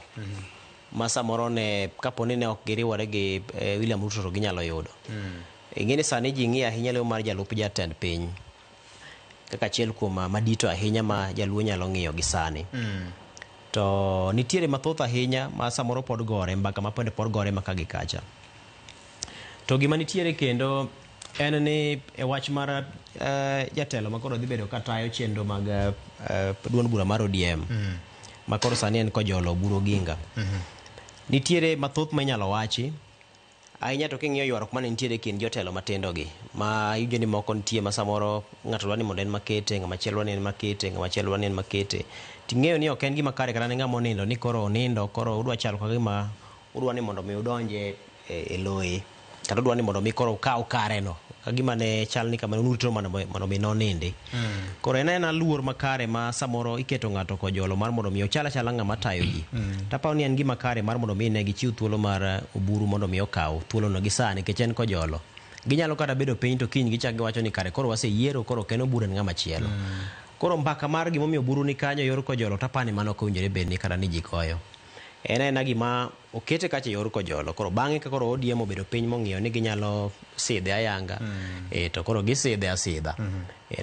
ma samoro ne kaponi ne ok giriwore gi William Ruto to ginyalo yudo. Ing'e ni sani ji ng'iyo ahinya lemo mar jalup jatend piny kaka achiel kuom madito ahinya ma jaluo nyalo ng'iyo gi sani. To nitiere mathoth ahinya ma samoro pod gore, mbaka ma pod gore maka gi kacha. To gima nitiere kendo en ni e wach mar jatelo ma koro dhi bedo katayo chenro mag duond bura mar ODM ma koro sani en Kojolo Oburu Oginga. Nitiere mathoth ma inyalo wachi ahinya to king'iyo ywaruok mane nitiere e kind jotelo matindo gi, ma iwinjo ni moko nitie ma samoro ng'ato dwa ni mondo en makete, ng'ama chielo dwa ni en makete, ng'ama chielo dwa ni en makete. Ting'eyo ni ok en gima kare kata ne ng'ama onindo ni koro onindo, koro udwa chalo ka gima udwa ni mondo mi udonje e loye, kata udwa ni mondo mi koro ukaw kareno ka gima ne chal ni kamano urito mondo mi nonindi. Koro en aena luor makare ma samoro iketo ng'ato kojolo mar mondo mi ochal achala ng'ama tayo ji. Taparo ni en gima kare mar mondo mi ne gichiw thuolo mar Oburu mondo mi okaw thuolono gi sani nikech en kojolo. Ginyalo kata bedo piny to kiny gichak giwacho ni kare koro waseyiero, koro ok en Oburu en ng'ama chielo. Koro mbaka mar gimomiyo Oburu ni kanyo yor kojolo taparo ni mano ok owinjore bed ni kata ni ji goyo. En aena gima okete kacha yor kojolo. Koro bang'e ka koro ODM obedo piny mong'iyo ni ginyalo sidhe ayanga, to koro gisidhe asidha.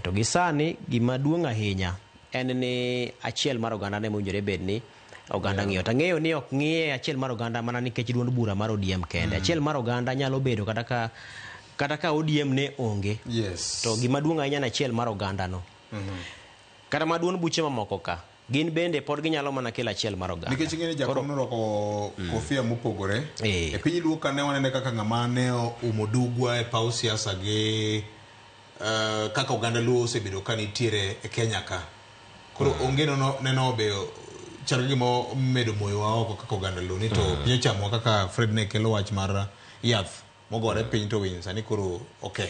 To gi sani gima duong' ahinya en ni achiel mar oganda ne mowinjore bed ni oganda ng'iyo. To ang'eyo ni ok ng'iye achiel mar oganda mana nikech duond bura mar ODM kende. Achiel mar oganda nyalo bedo kata ka ODM ne onge. To gima duong' ahinya en achiel mar oganda no. Kata ma duond buche mamoko ka gin bende pod ginyalo mana kelo achiel mar oganda. Nikech ing'e ni jakom norwako kofia mopogore. E piny Luo ka ne wanene kaka ng'ama ne oumo dugwa e paw siasa gi kaka oganda Luo osebedo ka nitiere e Kenya ka. Koro onge neno be chal gi gima omedo moyowa oko kaka oganda Luo ni to piny ochamowa kaka Fred ne kelo wach mar yath mogore piny to winy sani koro oke.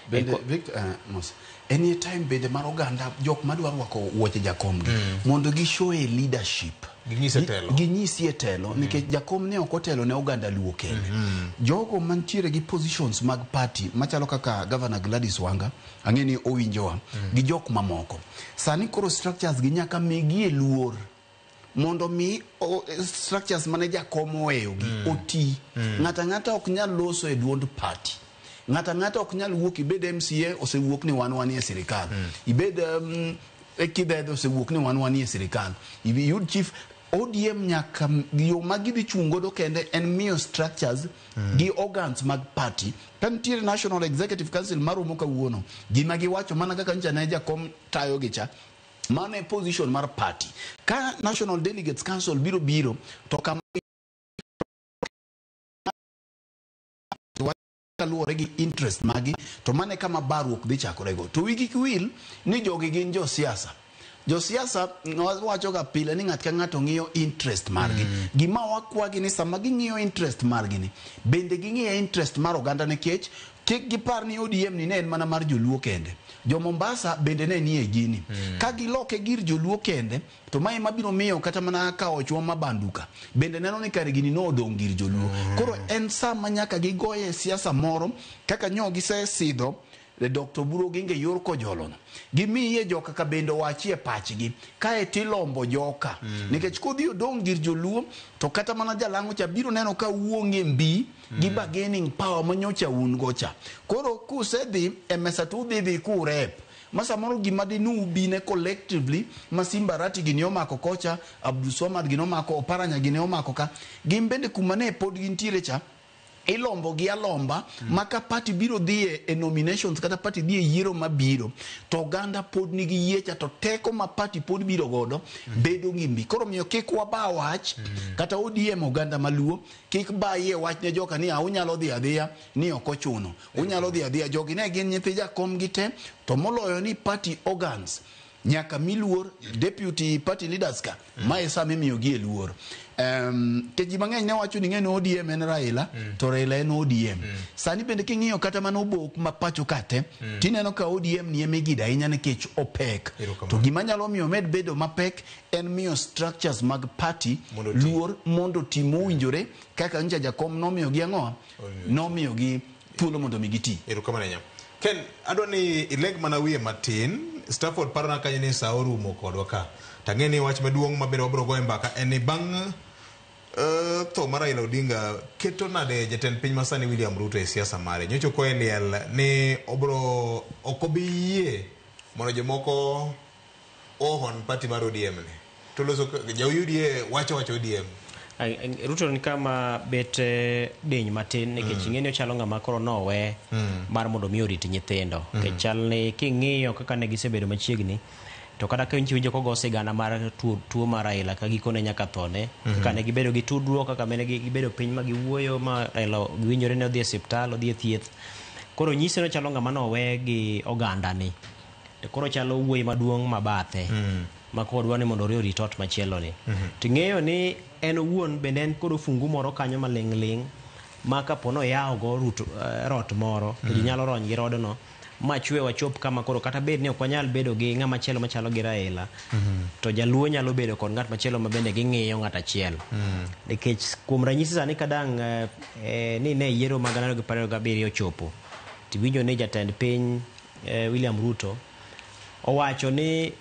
Bende Victor, Mos, any time bende mar oganda jok madwa rwako wuoche jakom gi mondo gi show e leadership. Ginyise telo. Ginyisie telo nikech jakom ne ok otelo ne oganda Luo kende. Jogo mantiere gi positions mag party machalo kaka Governor Gladys Wanga, ang'e ni owinjowa, gi jok mamoko. Sani koro structures gi nyaka migie luor mondo mi structures mane jakom oweyo gi oti. Ng'ato ang'ata ok nyal loso e duond party. Ng'ato ang'ata ok nyal wuok ibed MCA osewuok ni wan wanie sirikal. Ibed e Kidhedhe osewuok ni wan wanie sirikal. Iyud chief ODM nyaka yo ma gidhi chung' godo kende en miyo structures gi organs mag party. Ka nitiere National Executive Council maromo kawuono, gima giwacho mana kaka nyocha ne jakom tayo gi cha, mano e position mar party. Ka National Delegates Council biro biro to kama kaluwore gi interest magi, to mano e kama barruok dhi chakorego. To wigi kik wil ni jogi gin josiasa. Josiasa wawachoga pile ni ng'at ka ng'ato ng'iyo interest margi. Gima wakwagi ni sama ging'iyo interest margi ni, bende ging'iyo interest mar oganda nikech kik gipar ni ODM ni ne en mana mar joluo kende. Jo Mombasa bende ne nie gini. Ka giloke gir joluo kende, to mae ema biro miyo kata mana kawo chwo ma banduka bende neno ni kare gini nodong' gir joluo. Koro en sama nyaka gigoye siasa moro kaka nyo gisesidho Dr. Oburu Oginga e yor kojolono. Gimiye joka ka bende owachie pachgi. Kae tilombo joka. Nikech kodhi odong' gir joluo, to kata mana jalang'o cha biro neno ka uonge mbi gi bargaining power manyocha un go cha. Koro kusedhi e mesa to udhi dhi kurep. Ma samoro gima dinu ubine collectively ma Simba Arati gini omako kocha, Abdulswamad gini omako, Oparanya gini omako ka. Gin bende kuma ne pod gintiere cha, ilombo gi alomba ma ka party biro dhiye e nominations kata party dhi e yiero mabiro to oganda pod nigi yie cha to teko ma party pod biro godo bedo gi mbi. Koro miyo kik waba wach kata ODM oganda maluo kik baye wach ne joka ni unyalo dhi adhiya ni ok ochuno. Unyalo dhi adhiya jogi ne gin nyithi jakom gi te to moloyo ni party organs nyaka mi luor deputy party leaders ka mae sama imiyogi e luor. Ke ji mang'eny ne wacho ni ng'eni ODM en Raila to Raila en ODM. Sani bende king'iyo kata mana obok ma pacho ka te tineno ka ODM ni ema igida ahinya nikech opek. To gima nyalo miyo omed bedo mapek en miyo structures mag party luor mondo ti mowinjore kaka nyocha jakom nomiyogi ang'o? Nomiyogi thuolo mondo mi giti. Erokamano ahinya. Ken, adwa ni ileg mana wiye matin. Stafford parona kanyo ni sa orumo kodwa ka. Tang'e ni wach maduong' ma bende wabiro goyo mbaka en ni bang' tho mar Raila Odinga keto nade jatend piny masani William Ruto e siasa mare. Nyocha okoye liel ni obro ok obi yie mondo jomoko ohon party mar ODM ni. To loso ja UDA wacho ODM. Ruto ni kama bet diny matin nikech ing'e ni ochalo ng'ama koro nowe mar mondo mi orit nyithindo. Nikech chal ni king'iyo kaka ne gisebedo machiegni to kata ka iwinjo kogo sigana mar tuo mar Raila ka gikone nyaka thone kaka ne gibedo gi tudruok kaka ne gibedo piny ma giwuoyo ma Raila giwinjore ni odhi e osiptal odhi e thieth. Koro nyise ni ochalo ng'ama nowe gi oganda ni. To koro chalo wuoyi maduong' ma bathe ma koro dwa ni mondo orit ot machielo ni. Ting'eyo ni en owuon bende en kod ofungu moro kanyo maling' ling' ma kapo ni oyawo go rot moro to ji nyalo rony gi rodno ma chwe wachop kama koro kata bed ni ok wanyal bedo gi ng'ama chielo machalo gi Raila to jaluo nyalo bedo kod ng'at machielo ma bende ging'iyo ng'at achiel. Nikech kuom ranyisi sani kadang' ni ne yiero mag 2027 ochopo tiwinjo ni jatend piny William Ruto owacho ni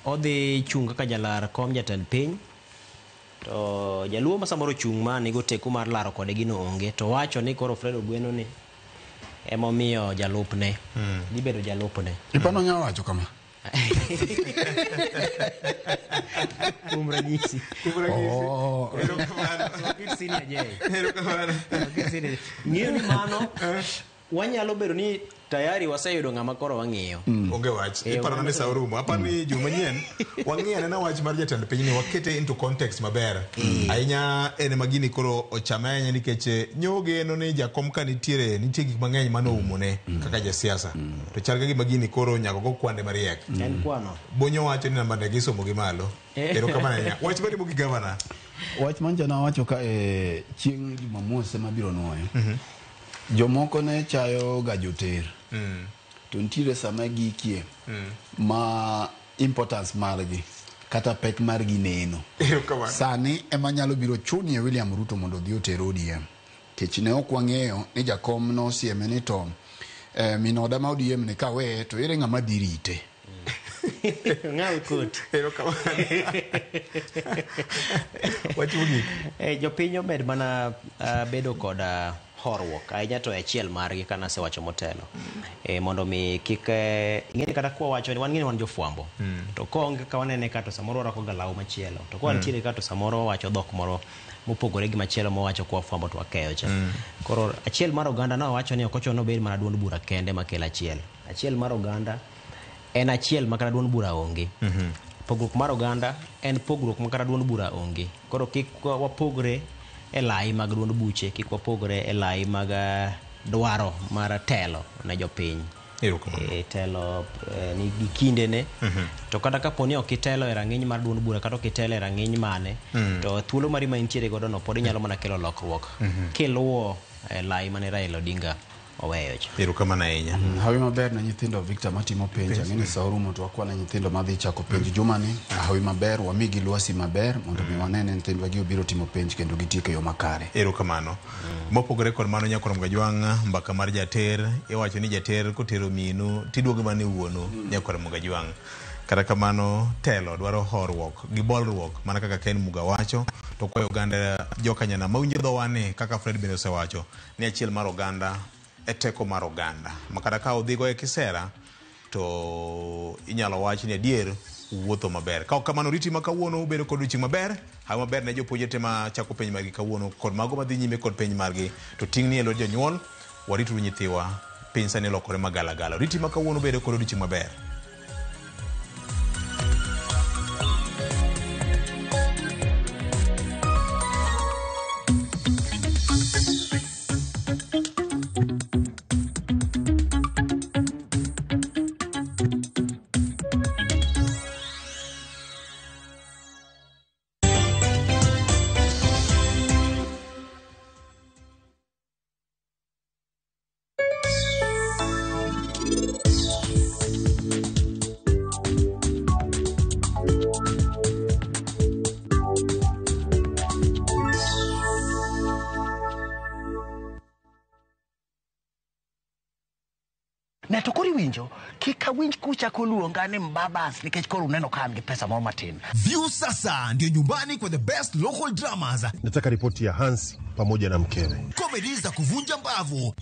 odhi chung' kaka jalar kom jatend piny to jaluo ma samoro ochung' ma nigo teku mar laro kode gino onge to wacho ni koro Fred Ogweno ni emomiyo jalupne dhi bedo jalupne. Ipano nyalo wacho kama? Kuom ranyisi. Oh. Senior J. Ng'eyo ni mano wanyalo bedo ni tayari waseyudo ng'ama koro wang'iyo. Onge wach. Iparo ni sa orumo. Aparo ni juma manyien wang'i anena wach mar jatend piny ni wakete into context maber. Ahinya en ema gini koro ochame ahinya nikech nyogeno ni jakom ka nitiere nitie gik mang'eny manoumone kaka jasiasa. To chal ka gima gini koro nyaka go kwande mariek. En kwano. Bonyo wacho ni namba ndege isomo gi malo. Erokamano ahinya. Wach mari mogik gavana. Wach mancha nawacho ka chieng' Jumamos ema biro nuoyo. Jomoko ne chayo ga joter. To nitiere sama gikie ma importance margi kata pek margi neno. Sani ema nyalo biro chunie William Ruto mondo odhi oter ODM. Kech ne ok wang'eyo ni jakom nosieme ni to minoda ma ODM ni kaweye to ere ng'ama dhi rite. Ng'aw kot. Wach mogik. Jopiny omed mana bedo kod horuok ahinya to e achiel margi kana asewacho motelo. Mondo mi kik ing'eni kata kwa wacho ni wan ng'eni wan jofwambo. To koonge kaka wanene ka to samoro warwako ga law machielo. To kwa nitiere ka to samoro wawacho dhok moro mopogore gi machielo mawacho kwa fwambo to wakeyo cha. Koro achiel mar oganda nawacho ni ok ochuno obed mana duond bura kende makelo achiel. Achiel mar oganda en achiel ma kata duond bura onge. Pogruok mar oganda en pogruok ma kata duond bura onge. Koro kik wapogre e lai mag duond buche, kik wapogre e lai mag dwaro mar telo ne jopiny. Telo nigi kindene. To kata kapo ni ok itelo e rang'iny mar duond bura kata ok itelo e rang'iny mane, to thuolo mari ma intiere godo no pod inyalo mana kelo lokruok kiluwo lai mane Raila Odinga oweyo cha. Erokamano ahinya. Hawi maber ne nyithindo Victor matimo penj. Ang'e ni sa orumo to wakwa ne nyithindo madhi chako penj jumani. Hawi maber, wamigi lwasi maber mondo mi wane ni nyithindwa gi obiro timo penj kendo gitiek e yo makare. Erokamano. Mopogore kod mano Nyakoro Mgajwang', mbaka mar jater, iwacho ni jater kotero minu tiduogo mana e wuonu. Nyakoro Mgajwang'. Kata kamano telo dwaro horuok gi bolruok mana kaka Ken Muga wacho, to kwayo oganda jokanyana mawinjo dhowani kaka Fred bende osewacho ni achiel mar oganda e teko mar oganda. Makata ka odhigo e kisera to inyalo wach ni adier wuotho maber. Ka ok kamano riti ma kawuono ubedo kod odiochieng' maber, hawi maber ne jopuonjre te ma chako penj margi kawuono kod mago madhi nyime kod penj margi. To ting' ni e lwet jonyuol, warituru nyithiwa, piny sani olokore magalagala. Riti ma kawuono ubedo kod odiochieng' maber. Ne to koro iwinjo, kik awinj kuchako luonga ni mbabas nikech koro uneno ka an gi pesa moro matin. Viusasa ndio nyumbani kwa the best local dramas. Nataka ripoti ya Hans pamoja na mkewe. Comedy za kuvunja mbavu.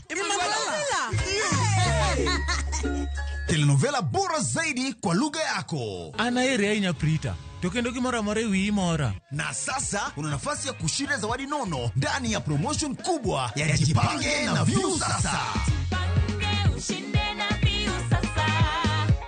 Telenovela bora zaidi kwa lugha yako. Anaere ahinya Prita. To kendo gimoro amora e wiyi mora. Na sasa una nafasi ya kushinda zawadi nono ndani ya promotion kubwa ya Jipange na Viusasa.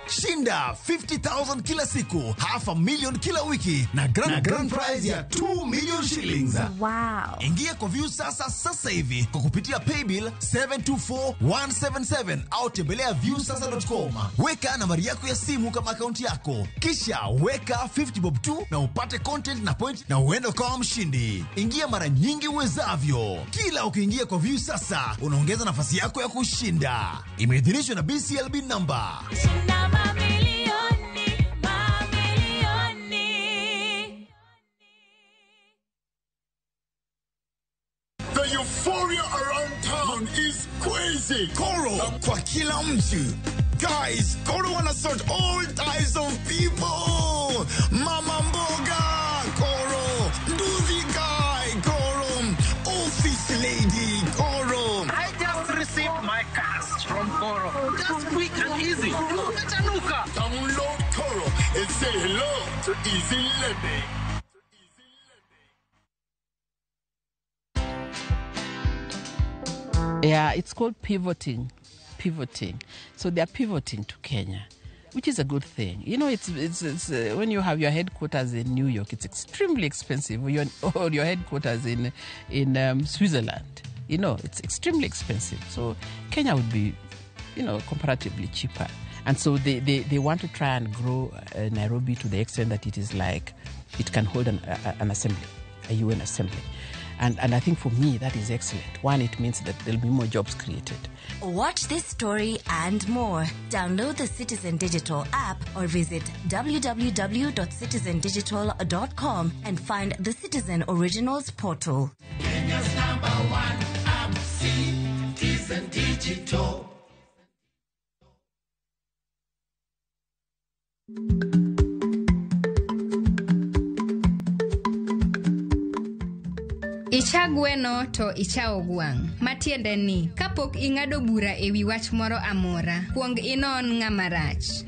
Shinda 50,000 kila siku, 500,000 kila wiki na grand prize ya 2 million shillings. Wow. Ingia kwa Viusasa sasa hivi kwa kupitia paybill 724177 au tembelea viusasa.com. Weka nambari yako ya simu kama akaunti yako, kisha weka 50 bob tu na upate content na point na uende ukawa mshindi. Ingia mara nyingi uwezavyo. Kila ukiingia kwa Viusasa unaongeza nafasi yako ya kushinda. Imeidhinishwa na BCLB number. Shinda mamilioni, mamilioni. The euphoria around town is crazy. Koro kwa kila mtu. Guys, Koro wanna sort all types of people. Mama mboga, Koro. Nduthi guy, Koro. Office lady, Koro. I just received my cash from Koro. Just quick and easy. Download Koro and say hello to easy living. Yeah, it's called pivoting. Pivoting. So they're pivoting to Kenya, which is a good thing. You know, it's when you have your headquarters in New York, it's extremely expensive. Or your headquarters in Switzerland, you know, it's extremely expensive. So Kenya would be, you know, comparatively cheaper. And so they want to try and grow Nairobi to the extent that it is like it can hold an assembly, a UN assembly. And I think for me, that is excellent. One, it means that there'll be more jobs created. Watch this story and more. Download the Citizen Digital app or visit www.citizendigital.com and find the Citizen Originals portal. Kenya's number one app, Citizen Digital. Icha gweno to ichawo gwang'. Matiende ni, kapok ing'ado bura e wi wach moro amora, kuong inon ng'ama rach.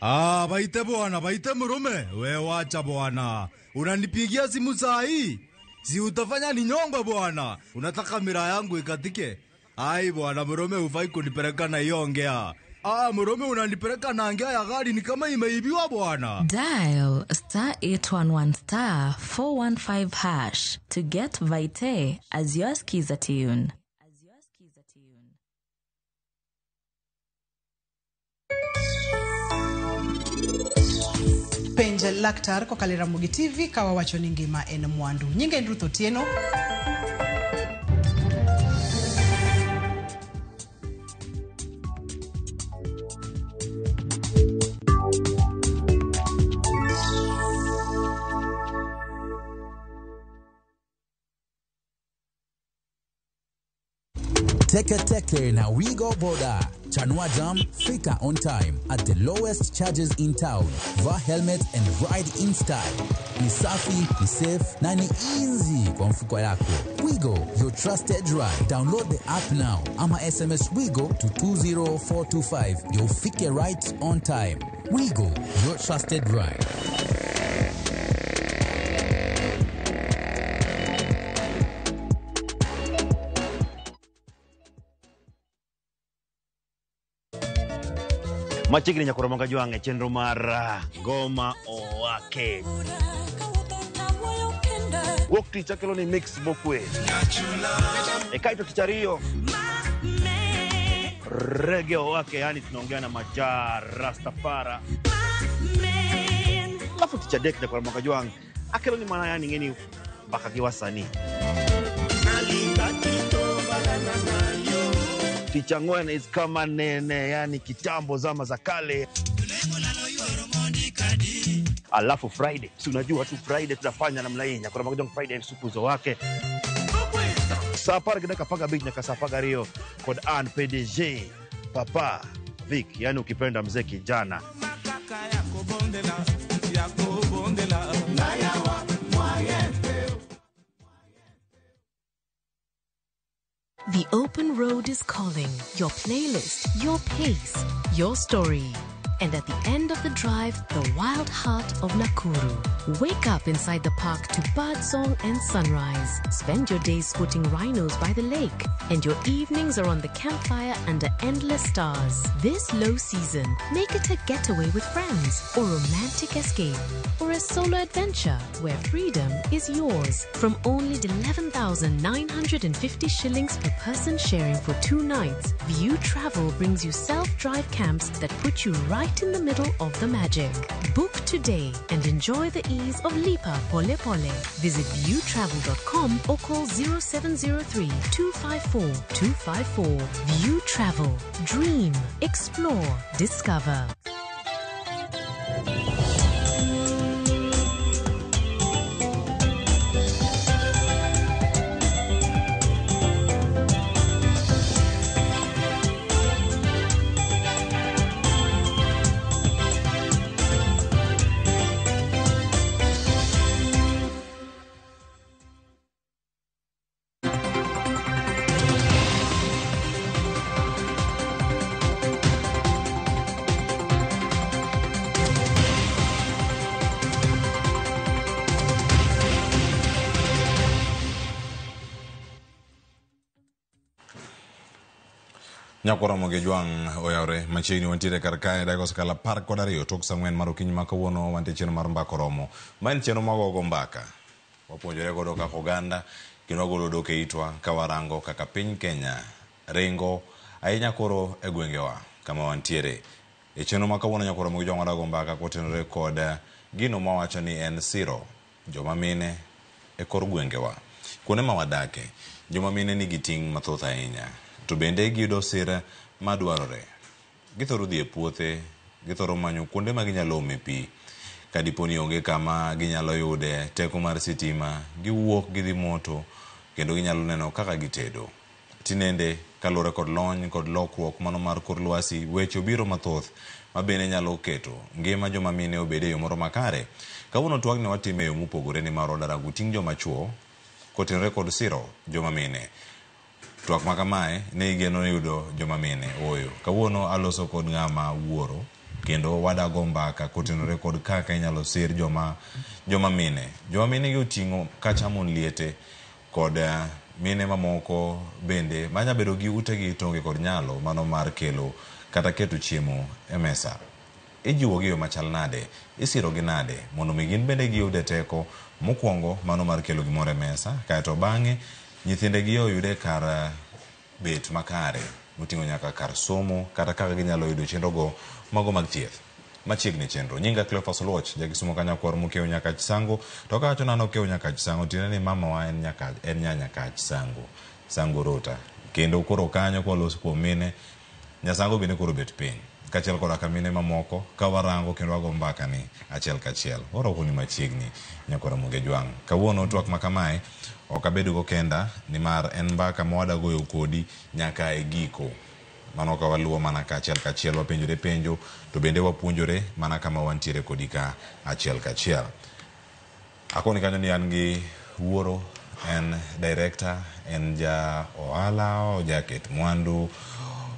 Ah, baite bwana, baite mrume. We wacha bwana. Unanipigia simu saa hii? Si utafanya ninyongwe bwana. Unataka mira yangu ikatike? Ai bwana mrume, hufai kunipeleka na hiyo ongea. Ah, Mrome unanipeleka na angia ya gari ni kama imeibiwa bwana. Dial star 811 star 415 hash to get Vite as your skiza tune. Penj laktar kokalo e Ramogi TV ka wawacho ni ngima en mwandu. Nyinga en Ruth Otieno. Teke Teke na Wigo Boda. Chanua Jam, fika on time at the lowest charges in town. Vaa helmet and ride in style. Ni safi, ni safe na ni easy kwa mfuko yako. Wigo, your trusted ride. Download the app now ama SMS Wigo to 20425 ndio ufike right on time. Wigo, your trusted ride. Machiegni nyaka Ramogi Jwang' e chenro mar Ngoma Owake. Wuok tich akelo ni mix mokwe. E kaeto tich ariyo Reggae Owake, yani tunaongea na Majaa Rastafara. Alafu tich adek nyaka Ramogi Jwang' akelo ni mana yani ng'eni mbaka gi wasanii. Tich ang'wen is kama nene, yani kitambo zama za kale. Alafu Friday, si unajua tu Friday tunafanya namna hii, nyakora Jwang' Friday supuzo wake. Saa apar gi dakika 15 nyaka saa 12 kod an PDG Papa Vic, yani ukipenda mzee kijana. The open road is calling. Your playlist, your pace, your story. And at the end of the drive, the wild heart of Nakuru. Wake up inside the park to birdsong and sunrise. Spend your days spotting rhinos by the lake. And your evenings are on the campfire under endless stars. This low season, make it a getaway with friends, or romantic escape, or a solo adventure where freedom is yours. From only 11,950 shillings per person sharing for 2 nights, View Travel brings you self-drive camps that put you right in the middle of the magic. Book today and enjoy the ease of Lipa Pole Pole. Visit viewtravel.com or call 0703 254 254. View Travel. Dream, explore, discover. Nyakwa Ramogi Jwang' oyawre machiegni wantiere kar kae dakika osekalo 12 tok saa 4 mar okinyi ma kawuono wantie chenro mar Mbaka Oromo. Ma en chenro magogo mbaka. Wapuonjore godo kaka oganda kendo wagolo dhok e itwa ka warango kaka piny Kenya ringo ahinya koro e gwengewa kama wantiere. E chenro ma kawuono Nyakwa Ramogi Jwang' wadago mbaka kotenore kod gino mawacho ni en siro joma mine e kor gwengewa. Kuonde ma wadake, joma mine nigi ting' mathoth ahinya. To bende giyudo sir madwarore. Githoro dhi e puothe, githoro manyo kuonde ma ginyalo ome pi. Ka dipo ni onge kama ginyalo yude teko mar sitima, giwuok gidhi moto kendo ginyalo neno kaka gitedo. Tinende kaluwore kod lony kod lokruok mano mar kor lwasi, weche obiro mathoth ma bende nyalo keto ngima joma mine obed e yo moro makare. Kawuono twagni watime e yo mopogore nimar wadarango ting' joma chuo kotenore kod siro joma mine. Twak ma kamae ne igeno yudo joma mine ooyo. Kawuono aloso kod ng'ama wuoro kendo wadago mbaka kotenore kod kaka inyalo sir joma mine. Joma mine gi oting'o kacha mon liete kod mine mamoko bende manya bedo gi utegi to onge kod nyalo mano mar kelo kata keto chiemo e mesa. Ijiwogi e yo machal nade? Isirogi nade? Mondo mi gin bende giyude teko mokwongo mano mar kelo gimoro e mesa, kaeto bang'e nyithindegi oyude kar bet makare moting'o nyaka kar somo kata kaka ginyalo yudo chenrogo mago mag thieth. Machiegni chenro. Nyinga Cleophas Oluoch, jakisumo kanyakwar mokiewo Nyakach Sango. To kawacho ni an okiewo Nyakach Sango, tiende ni mamawa en Nyakach, en nya Nyakach Sango, Sango Rota. Kendo koro kanyo kwaloso kuom mine, Nyasango bende koro bet piny. Kaachiel koda ka mine mamoko, ka warango kendo wago mbaka ni achiel kachiel. Warwako ni machiegni nyakwar Ramogi Ajwang'. Kawuono twak ma kamae ok abedgo kenda nimar en mbaka ma wada goyo kodi nyaka e giko. Mano ka waluwo mana ka achiel kachiel, wapenjore penjo to bende wapuonjore mana kama wantiere kodi ka achiel kachiel. Akoni kanyo ni an gi wuoro, en director, en ja ohala, ojaket mwandu,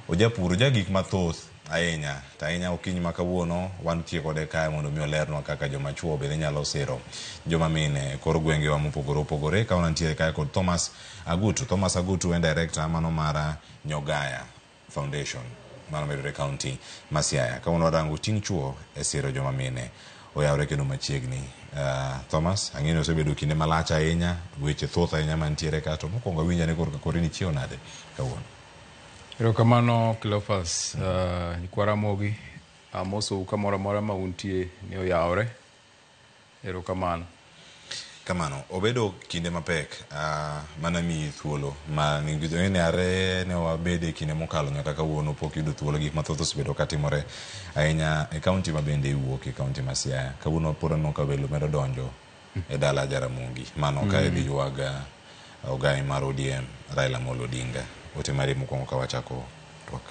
ojapur, oja gik mathoth ahinya. To ahinya okinyi ma kawuono wantie kode kae mondo mi olernwa kaka joma chuo bende nyalo siro joma mine e kor gwengewa mopogore opogore. Ka wantiere kae kod Thomas Agutu. Thomas Agutu en director mano mar Nyogaya Foundation mano medore county ma Siaya. Kawuono warango ting' chuo e siro joma mine oyawre kendo machiegni. Thomas, ang'e ni osebedo kinde malach ahinya, weche thoth ahinya mantiere ka, to mokwongo awinj ane korka kori ni ichiew nade kawuono. Erokamano Cleophas, nyikwa Ramogi, amosou kamoro amora ma untie ni oyawre. Erokamano. Kamano, obedo kinde mapek mana miyi thuolo ma ni are ne wabede e kinde mokalo nyaka kawuono pok yudo thuolo gik mathoth osebedo katimore ahinya e kaunti ma bende iwuoke, kaunti ma Siaya. Kawuono pod aneno ka welo medo donjo e dala Jaramogi. Mano ka idhi ywag ogai mar ODM Raila Amolo Odinga. Ote mari mokwongo ka wachako twak.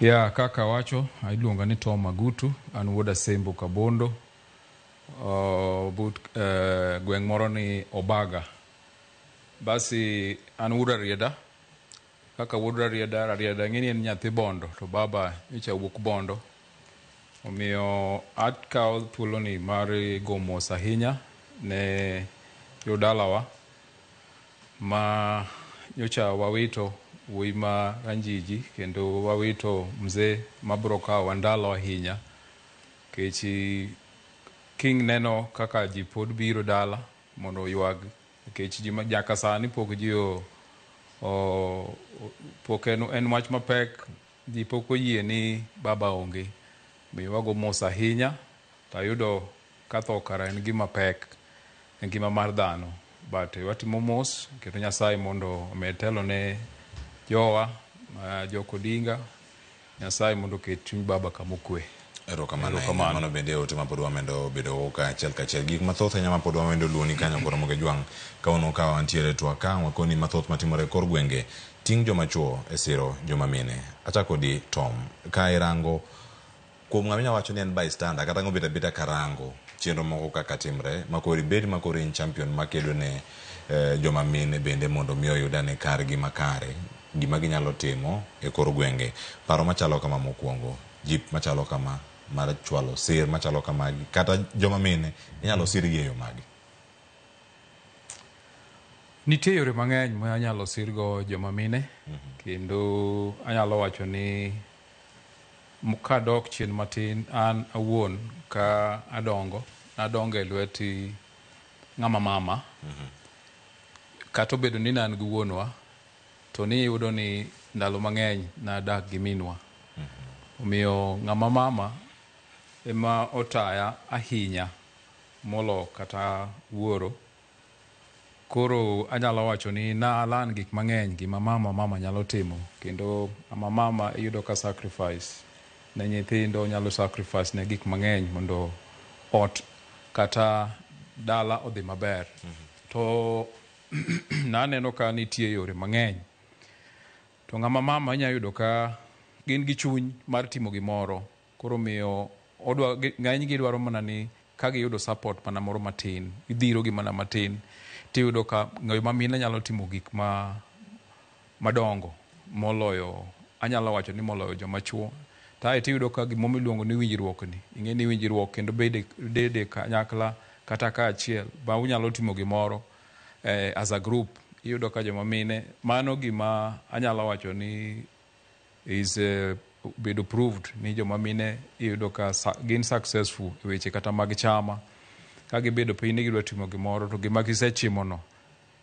Ya, kaka wacho, iluonga ni Tom Agutu, an wuod Asembo Kabondo, but gweng' moro ni Obaga. Basi an wuod Rarieda, kaka wuod Rarieda, Rarieda ing'e ni en nyathi Bondo, to baba nyocha wuok Bondo. Omiyo akawo thuoloni mar go mos ahinya ne jodalawa ma nyocha wawito wuoyi ma Ranjiji kendo wawito mzee mabro kawowa ndalo ahinya nikech king neno kaka ji pod biro dala mondo oywag nikech ji nyaka sani pok ji o pok en wach mapek ji pok oyie ni baba onge. Omiyo wago mos ahinya to ayudo ka tho kara en gima pek e ngima mar dhano. But watimo mos kendo Nyasaye mondo omed telo ne jowa jok Odinga. Nyasaye mondo oket chuny baba kama okwe. Erokamano ahinya. Mano bende ote ma pod wamendo bedo ka achiel kachiel. Gik mathoth ahinya ma pod wamendo luoni kanyo koro Ramogi Ajwang'. Kawuono ka wantiere twak ka wakoni mathoth matimore e kor gwenge. Ting' joma chuo e siro joma mine. Achako di Tom. Ka irango kuom ng'ama inyalo wacho ni en bystander kata ng'obet abeta karango chenro moko kaka timre makoro ibed makoro in champion makedo ne joma mine bende mondo mi oyud ane kargi makare gima ginyalo timo e kor gwenge. Paro machalo kama mokwongo, jip machalo kama mar chwalo sir machalo kamagi kata joma mine inyalo sirgi e yo mage? Nitie yore mang'eny ma anyalo sirgo joma mine, kendo anyalo wacho ni kadok chien matin an awuon ka adongo, nadongo e lwet ng'ama mama. Kata obedo ni ne an gi wuonwa, to niyudo ni ndalo mang'eny nadak gi minwa. Omiyo ng'ama mama ema otaya ahinya molo kata wuoro. Koro anyalo wacho ni na learn gik mang'eny gima mama nyalo timo kendo ng'ama mama iyudo ka sacrifice ne nyithindo, nyalo sacrifice ne gik mang'eny mondo ot kata dala odhi maber. To naneno ka nitie yore mang'eny. To ng'ama mama inya yudo ka gin gi chuny mar timo gimoro. Koro miyo odwa ng'eny gi dwaro mana ni ka giyudo support mana moro matin, idhiro gi mana matin, tiyudo ka ng'ama mine nyalo timo gik ma madongo moloyo, anyalo wacho ni moloyo joma chuo. To ae tiyudo ka gimoro miluongo ni winjruok ni, ing'e ni winjruok kendo bede kanyakla kata kaachiel ba unyalo timo gimoro as a group. Iyudo ka joma mine, mano gima anyalo wacho ni Is bedo proved ni joma mine iyudo ka gin successful e weche kata mag chama. Ka gibedo piny ni gidwa timo gimoro to gima gisechimono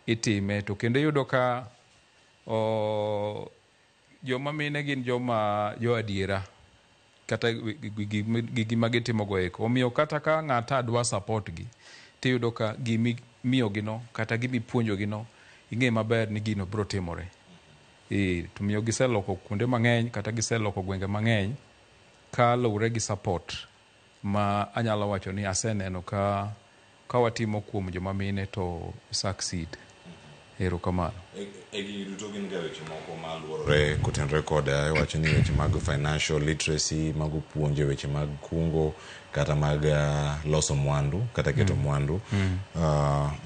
itime. To kendo iyudo ka joma mine gin joma jo adiera kata gi gima gitimo go eko. Omiyo kata ka ng'ata dwa support gi, tiyudo ka gimi miyogi no kata gimipuonjogi no ing'e maber ni gino biro timore. To miyo giseloko kuonde mang'eny kata giseloko gwenge mang'eny kaluwore gi support ma anyalo wacho ni aseneno ka watimo kuom joma mine to succeed. Erokamano. E gigi duto gin ga weche moko maluorore kotenore kod iwacho ni weche mag financial literacy, mago puonjo weche mag kungo kata mag loso mwandu kata keto mwandu.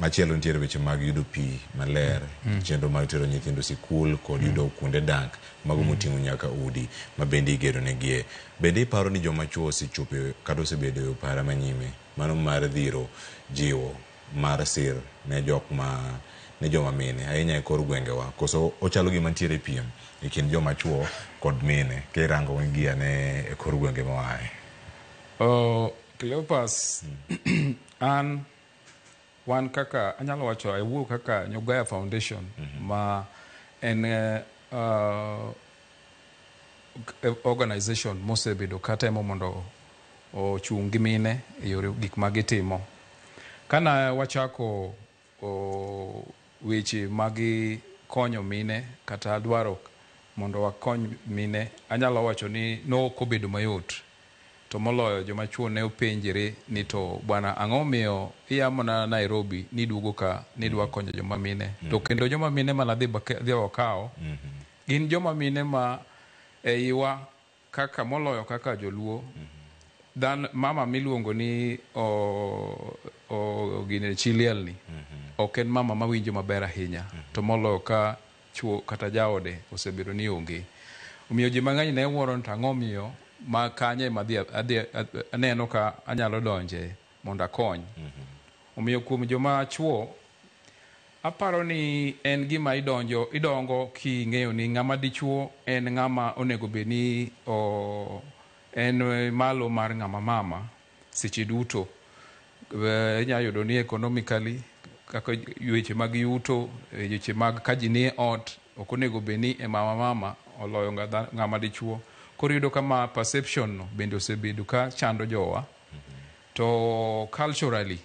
Machielo nitiere weche mag yudo pi maler, chenro mag tero nyithindo sikul kod yudo kuonde dak mago moting'o nyaka udi ma bende igero negie. Bende iparo ni joma chuo osechopo kata osebedo e opara manyime mano mar dhiro jiwo mar sir ne jok ma ne joma mine ahinya e kor gwengewa, koso ochalo gima nitiere piem e kind joma chuo kod mine kirango gi ane e kor gwenge moaye? Cleopas, an wan kaka anyalo wacho awuo kaka Nyogaya Foundation ma en organization mosebedo katemo mondo ochung' gi mine e yore gik ma gitimo. Kana wachako weche mag konyo mine kata dwaro mondo wakony mine, anyalo wacho ni nok obedo mayot. To moloyo joma chuo ne openjre ni to bwana ang'o miyo ia mana Nairobi niduogo ka nidwa konyo joma mine. To kendo joma mine manadhi dhi wakawo gin joma mine ma eiwa kaka moloyo kaka joluo dhan mama miluongo ni o gine chi liel ni ok en mama mawinjo maber ahinya, to moloyo ka chuo kata jaode osebedo ni onge. Omiyo ji mang'eny ne wuoro ni to ang'o miyo ma kanye madhi adhi aneno ka anyalo donje mondo akony. Omiyo kuom joma chuo aparo ni en gima idonjo idongo king'eyo ni ng'ama dichuo en ng'ama onego bed ni en malo mar ng'ama mama seche duto. Inya yudo ni economically kaka weche mag yuto, weche mag ka ji nie ot ok onego bed ni e mama oloyo ng'ama dichuo. Koro iyudo ka ma perception no bende osebedo ka chando jowa. To culturally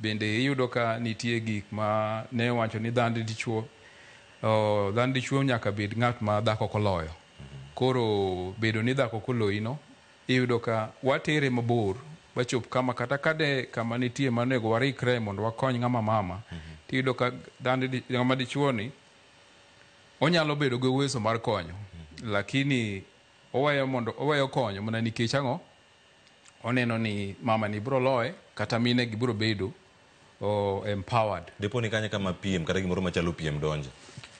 bende iyudo ka nitie gik ma ne wacho ni dhand dichuo dhand dichuo nyaka bed ng'at ma dhako ok oloyo. Koro bedo ni dhako ok oloyi no iyudo ka watere mabor bachop kama kata kade kama nitie manego warikre mondo wakony ng'ama mama, tiyudo ka ng'ama dichuo ni onyalo bedo gi uwezo mar konyo, lakini oweyo konyo mana nikech ang'o? Oneno ni mama ni biro loye kata mine gi biro bedo empowered. Dipo ni kanye kama piem kata gimoro machalo piem donje.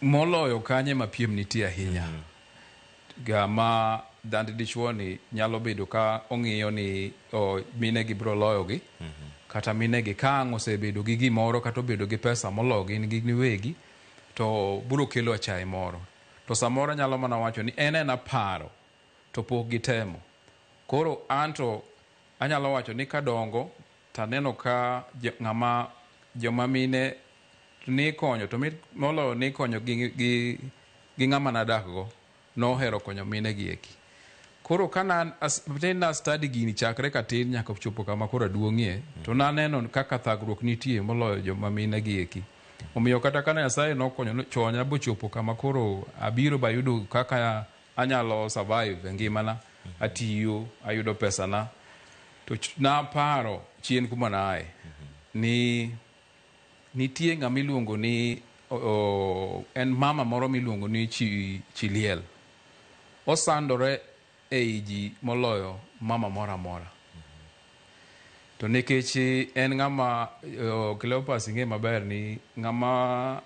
Moloyo kanye ma piem nitie ahinya. Gama dhand dichuo ni nyalo bedo ka ong'iyo ni mine gi biro loyo gi, kata mine gi ka ang' osebedo gi gimoro kata obedo gi pesa moloyo gin gi giwegi, to biro kelo achaye moro. To samoro nyalo mana wacho ni en ena paro to pok gitemo. Koro anto anyalo wacho ni kadongo taneno ka ng'ama joma mine ni konyo to moloyo ni konyo gi ng'ama nadak go nohero konyo mine gi eki. Koro kana tin na study gini chakre katin nyaka chopo kama koro aduong'ie, to naneno kaka thagruok nitie moloyo joma mine gi eki. Omiyo kata kana Nyasaye nokonyo chonya bochopo kama koro abiro bayudo kaka anyalo survive e ngimana, atiyo, ayudo pesana. To naparo chien kuma naaye ni nitie ng'ama iluongo ni en mama moro miluongo ni chi liel. Osandore ei ji moloyo mama moro amora. To nikech en ng'ama Cleopas ing'e maber ni ng'ama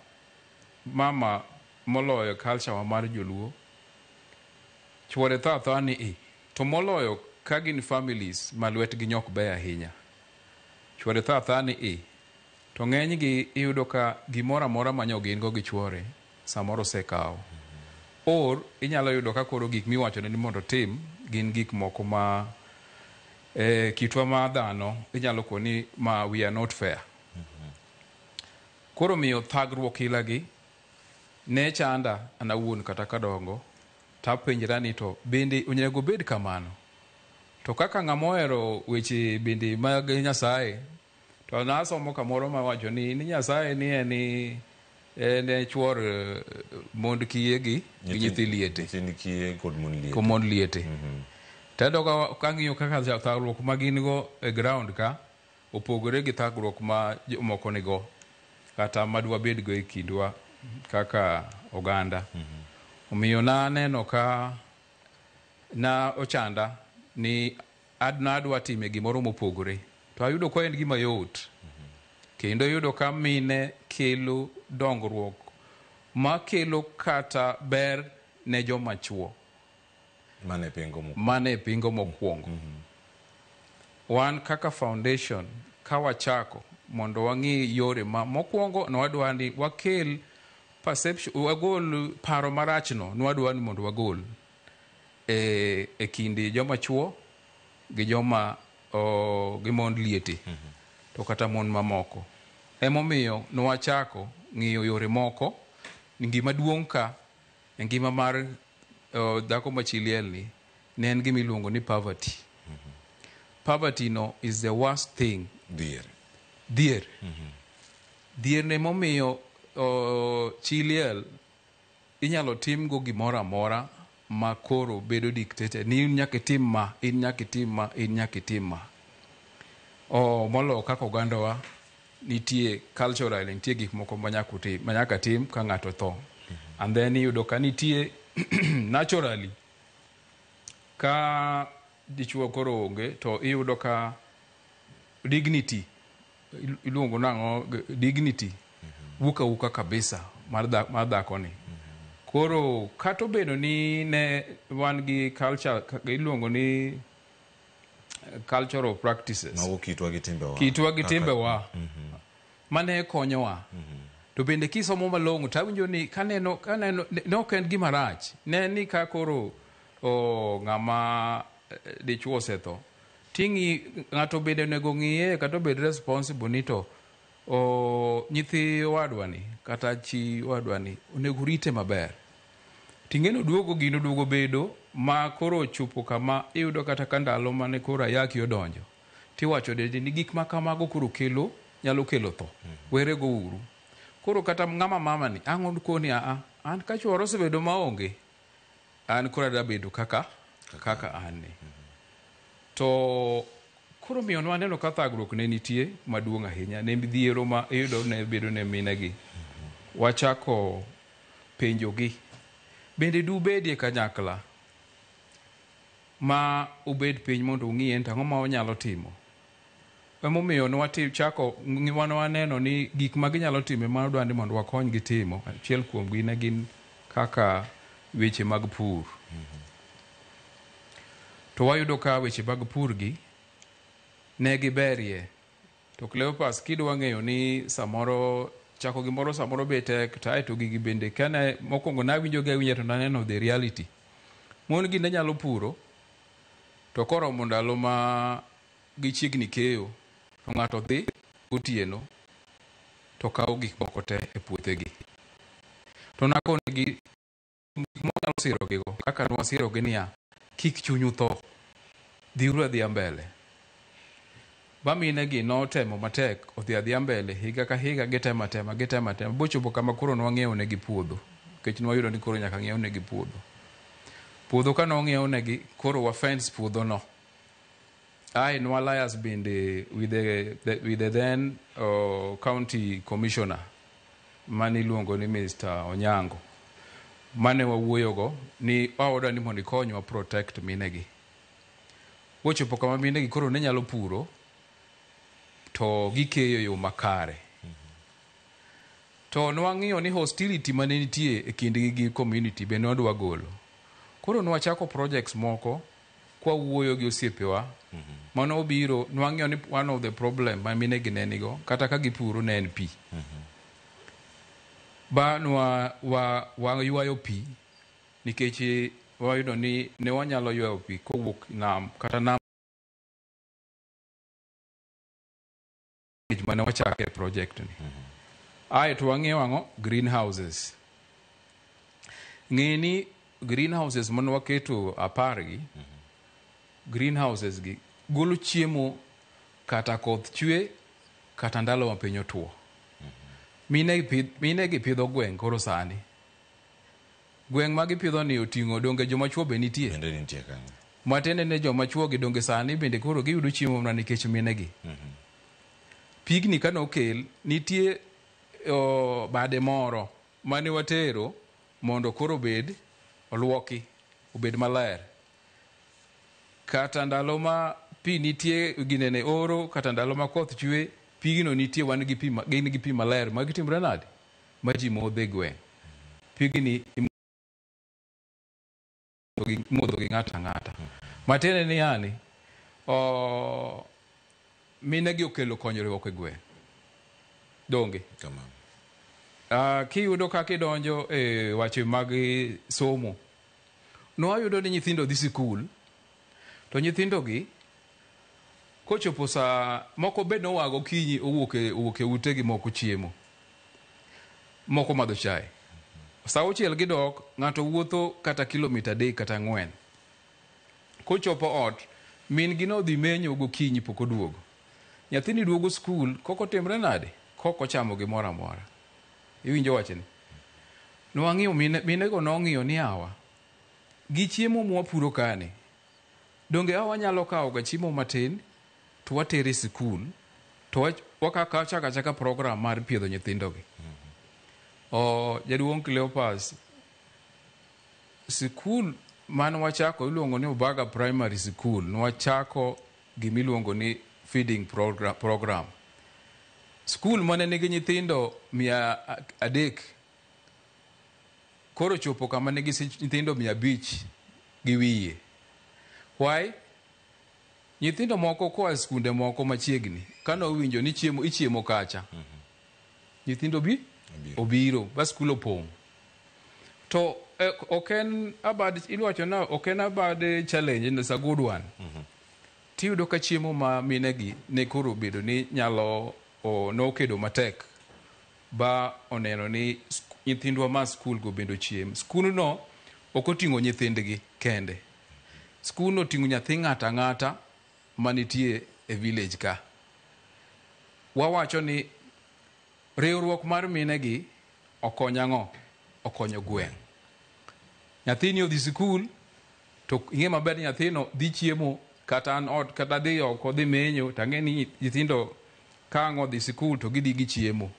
mama moloyo culture wa mar joluo chuore tho athoa ni i to moloyo ka gin families ma lwetgi nyok beyo ahinya. Chuore tho athoa ni i to ng'enygi iyudo ka gimoro amora manyo gin go gi chuore samoro osekawo. Or inyalo yudo ka koro gik miwachone ni mondo otim gin gik moko ma kitwa ma dhano inyalo koni ma we are not fair. Koro miyo thagruok ilagi ne chanda an awuon kata kadongo tapenjra ni to bende onego bed kamano. To kaka ng'ama ohero weche bende mag Nyasaye to nasomo kamoro mawacho ni Nyasaye ni en chuor mond kiye gi nyithi liete. Nyithind kiye kod mon liete. Kod mon liete. Tayudo kang'iyo kaka thagruok ma gin go e ground ka opogore gi thagruok ma jomoko nigo kata madwa bedgo e kindwa kaka oganda. Omiyo naneno ka na ochanda ni nadwa time gimoro mopogore. To ayudo ka en gima yot. Kendo yudo ka mine kelo dongruok makelo kata ber ne joma chuo. Mane pingo mokwongo. Mane pingo mokwongo. Wan kaka foundation ka wachako mondo wang'i yore ma mokwongo nwadwa ni wakel perception, wagol paro marachno nwadwa ni mondo wagol e kind joma chuo gi joma gi mond liete. To kata mon mamoko. Emomiyo nwachako ng'iyo yore moko ngima duong' ka e ngima mar dhako ma chi liel ni ne en gima iluongo ni poverty. Poverty no is the worst thing. Dhier. Dhier. Dhier ne momiyo chi liel inyalo timgo gimoro amora ma koro bedo dictated ni in nyaka itim ma, in nyaka itim ma, in nyaka itim ma. Moloyo kaka ogandawa nitie cultural, nitie gik moko ma nyaka tim ka ng'ato tho. And then iyudo ka nitie naturally ka dichuo koro onge to iyudo ka dignity iluongo nang'o dignity wuok awuoka kabisa mar dhakoni. Koro kata obedo ni ne wan gi culture iluongo ni cultural practices. Mago kitwa gi timbewa. Kitwa gi timbewa. Mane konyowa. To bende kisomo malong'o tawinjo ni kaneno ne ok en gima rach. Ne ni ka koro ng'ama dichuo osetho ting'i ng'ato bende onego ng'iye kata obed responsible ni to nyithi owadwani kata chi owadwani onego rite maber. Ting'eno duogo gino duogo bedo ma koro ochopo kama iyudo kata ka ndalo mane koro ayaki odonjo tiwacho ni gik ma kamago koro kelo nyalo kelo tho. Werego uru. Koro kata ng'ama mama ni ang' koni an ka chuora osebedo maonge an koro adwa bedo kaka an ni. To koro miyo nwaneno ka thagruok ne nitie maduong' ahinya ne midhiero ma iyudo ne bedo ne minegi. Wachako penjogi bende dubedie kanyakla ma ubed piny mondo ung'iye to ang'o ma wanyalo timo. Emomiyo nwachako waneno ni gik ma ginyalo timo ema wadwa ni mondo wakonygi timo. Achiel kuomgi ne gin kaka weche mag pur. To wayudo ka weche mag pur gi ne giberie. To Cleopas kidwa ng'eyo ni samoro chako gimoro samoro be tek to aeto gigi bende kane mokwongo nawinjo gi awinja to naneno the reality. Mon gi ne nyalo puro to koromo ndalo ma gichiegni keyo to ng'ato dhi gotieno to kawo gik moko te e puothegi. To nakonegi gik mwanyalo sirogigo kaka nwasirogi niya kik chunyu tho, dhiuru adhiya mbele. Ba minegi notemo matek odhi adhiya mbele higa ka higa gitemo atema gitemo atema bochopo kama koro nwang'iewo negi puodho nikech nwayudo ni koro nyaka ng'iew negi puodho. Puodho ka nong'iew negi koro wa fence puodho no. Ae nwa bende with the then county commissioner mane iluongo ni Mr. Onyango mane wawuoyogo ni waoda ni mondo ikonywa protect minegi. Bochopo kama minegi koro ne nyalo puro to gikeyo yo makare. To nwang'iyo ni hostility mane nitie e kindgi gi community be nwadwa golo. Koro nwachako projects moko kwa wuoyo gi osiepewa mano obiro nwang'iyo ni one of the problem ma minegi ne nigo kata ka gipuro ne en pi. Ba nwa waywayo pi Nikech wayudo ni ne wanyalo ywayo pi kowuok nam kata nam mane wachake project ni. Ae to wang'iyo ang'o? Greenhouses. Ng'e ni greenhouses mane waketo 10 gi, greenhouses gi golo chiemo kata koth chwe kata ndalo ma piny otuo. Mine gi pidho gweng' koro sani. Gweng' ma gipidho ni oting'o donge joma chuo be nitie? Bende nitie kanyo. Matiende ni joma chuo gi donge sani bende koro giyudo chiemo mana nikech mine gi. Pigni kane okel, nitie bade moro mane watero mondo koro obed oluoki, obed maler. Kata ndalo ma pi nitie ginene oro, kata ndalo ma koth chwe, pigno nitie, wan gi pi, gin gi pi maler. Ma gitimre nade? Ma ji modho e gweng'. Pigni imodho gi ng'ato ang'ata. Matiende ni yani, mine gi okelo konyruok e gweng'. Donge? Kiyudo kaka idonjo e weche mag somo, nwayudo ni nyithindo dhi sikul, to nyithindo gi kochopo saa moko bed noa gokinyi owuok e utegi, moko chiemo, moko madho chai. Saa 6 gidok, ng'ato wuotho kata kilomita 3 kata 4. Kochopo ot, min gi nodhi menyo gokinyi pok oduogo. Nyathini duogo skul, kok otimre nade? Kok ochamo gimoro amora. Iwinjo wachni? Nwang'iyo minego nong'iyo ni awa, gi chiemo mwapuro kani, donge awa wanyalo kawo ga chiemo matin to watere sikul to wachako achaka program mar piedho nyithindogi. Jaduong' Cleopas, sikul mane wachako iluongo ni Ubaga Primary School, nwachako gimiluongo ni feeding program. Skul mane nigi nyithindo 300 koro chopo kama nigi nyithindo 500 gi wiye. Why? Nyithindo moko koa skunde moko machiegni kane owinjo ni chiemo ichiemo kacha, nyithindo bi obiro ba skul opong'. To ok en abad, iwacho na ok en abad challenge, it's a good one. Tiyudo ka chiemo ma minegi ne koro bedo ni nyalo nokedo matek ba oneno ni nyithindwa ma skul go bende ochiem. Skundno ok oting'o nyithindgi kende. Skundno oting'o nyathi ng'ato ang'ata manitie e village ka. Wawacho ni riwruok mar minegi okonyo ang'o? Okonyo gweng'. Nyathini odhi sikul to ing'e maber ni nyathino dhi chiemo kata an ot kata dhi oko dhi menyo to ang'e ni nyithindo ka ang' odhi sikul to gidhi gichiemo.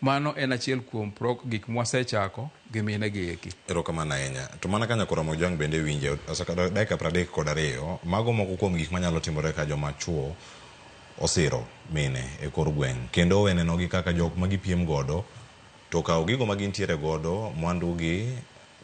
Mano en achiel kuom gik mwasechako gi mine gi eki. Erokamano ahinya. To mana ka Nyakoro Mojwang' bende winje, oseka dakika 32, mago moko kuom gik manyalo timore ka joma chuo osiro mine e kor gweng'. Kendo owenenogi kaka jok ma gipiem godo, to kawo gigo ma gintiere godo, mwandu gi,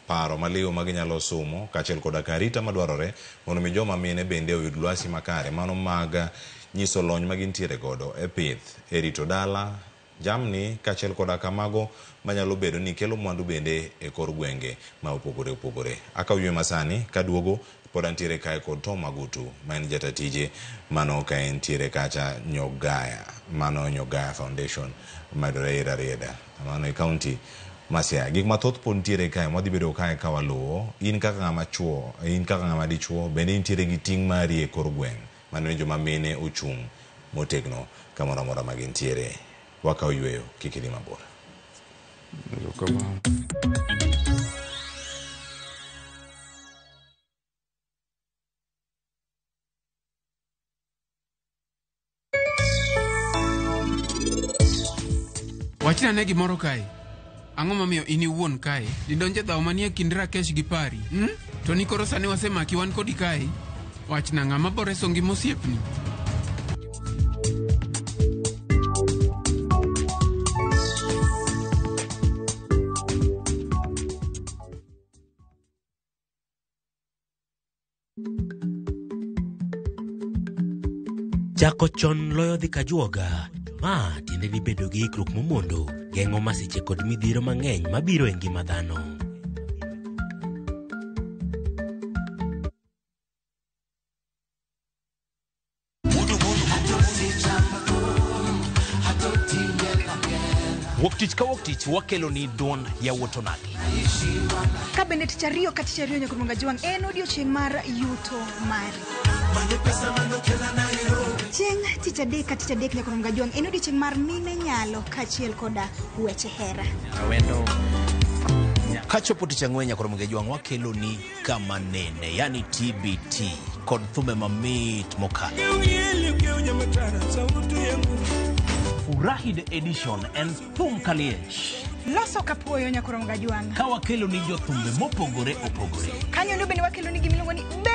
paro maliw ma ginyalo sumo, kaachiel koda ka arita madwarore mondo mi joma mine bende oyud lwasi makare, mano mag nyiso lony ma gintiere godo e pith, e rito dala, jamni, kaachiel koda ka mago manyalo bedo ni kelo mwandu bende e kor gwenge ma opogore opogore. Akawo ywe masani kaduogo pod antiere kae kod Tom Magutu ma en jata tije mano ka entiere kacha Nyogaya, mano Nyogaya Foundation mayudore e Rarieda, mano e county ma Siaya. Gik mathoth pod nitiere kae mwadhi bedo kae ka waluwo. In kaka ng'ama chuo, in kaka ng'ama dichuo, bende intiere gi ting' mari e kor gweng' mano ni joma mine ochung' motegno kamoro amora ma gintiere. Wakawo yweyo, kik idhi mabor. Wachna ne gimoro kae. Ang'o momiyo in iwuon kae didonje dhaw manie kind Rakesh gi Pari? To ni koro sani wasemaki wan kodi kae. Wachna ng'ama boreso ngima osiepni. Chako chon loyo dhi kajuoga. Ma tiende ni bedo gi ikruok momondo geng'o masiche kod midhiero mang'eny mabiro e ngima dhano. Wuok tich wakelo ni duond yawuot onagi. Ka bende tich ariyo ka tich ariyo nyaka Ramogi Ajwang' en odiochieng' mar yuto mari. Chieng' tich adek ka tich adek nyaka Ramogi Ajwang' en odiochieng' mar mine nyalo kaachiel koda weche hera. Kachopo tich ang'wen nyaka Ramogi Ajwang' wakelo ni kama nene, yani TBT kod thumbe mamit mokalo. Furahi the edition en thum kaliech. Loso kapuoyo nyaka Ramogi Ajwang'. Ka wakelo ni jothumbe mopogore opogore. Kanyo endo bende wakelo ni gimiluongo ni be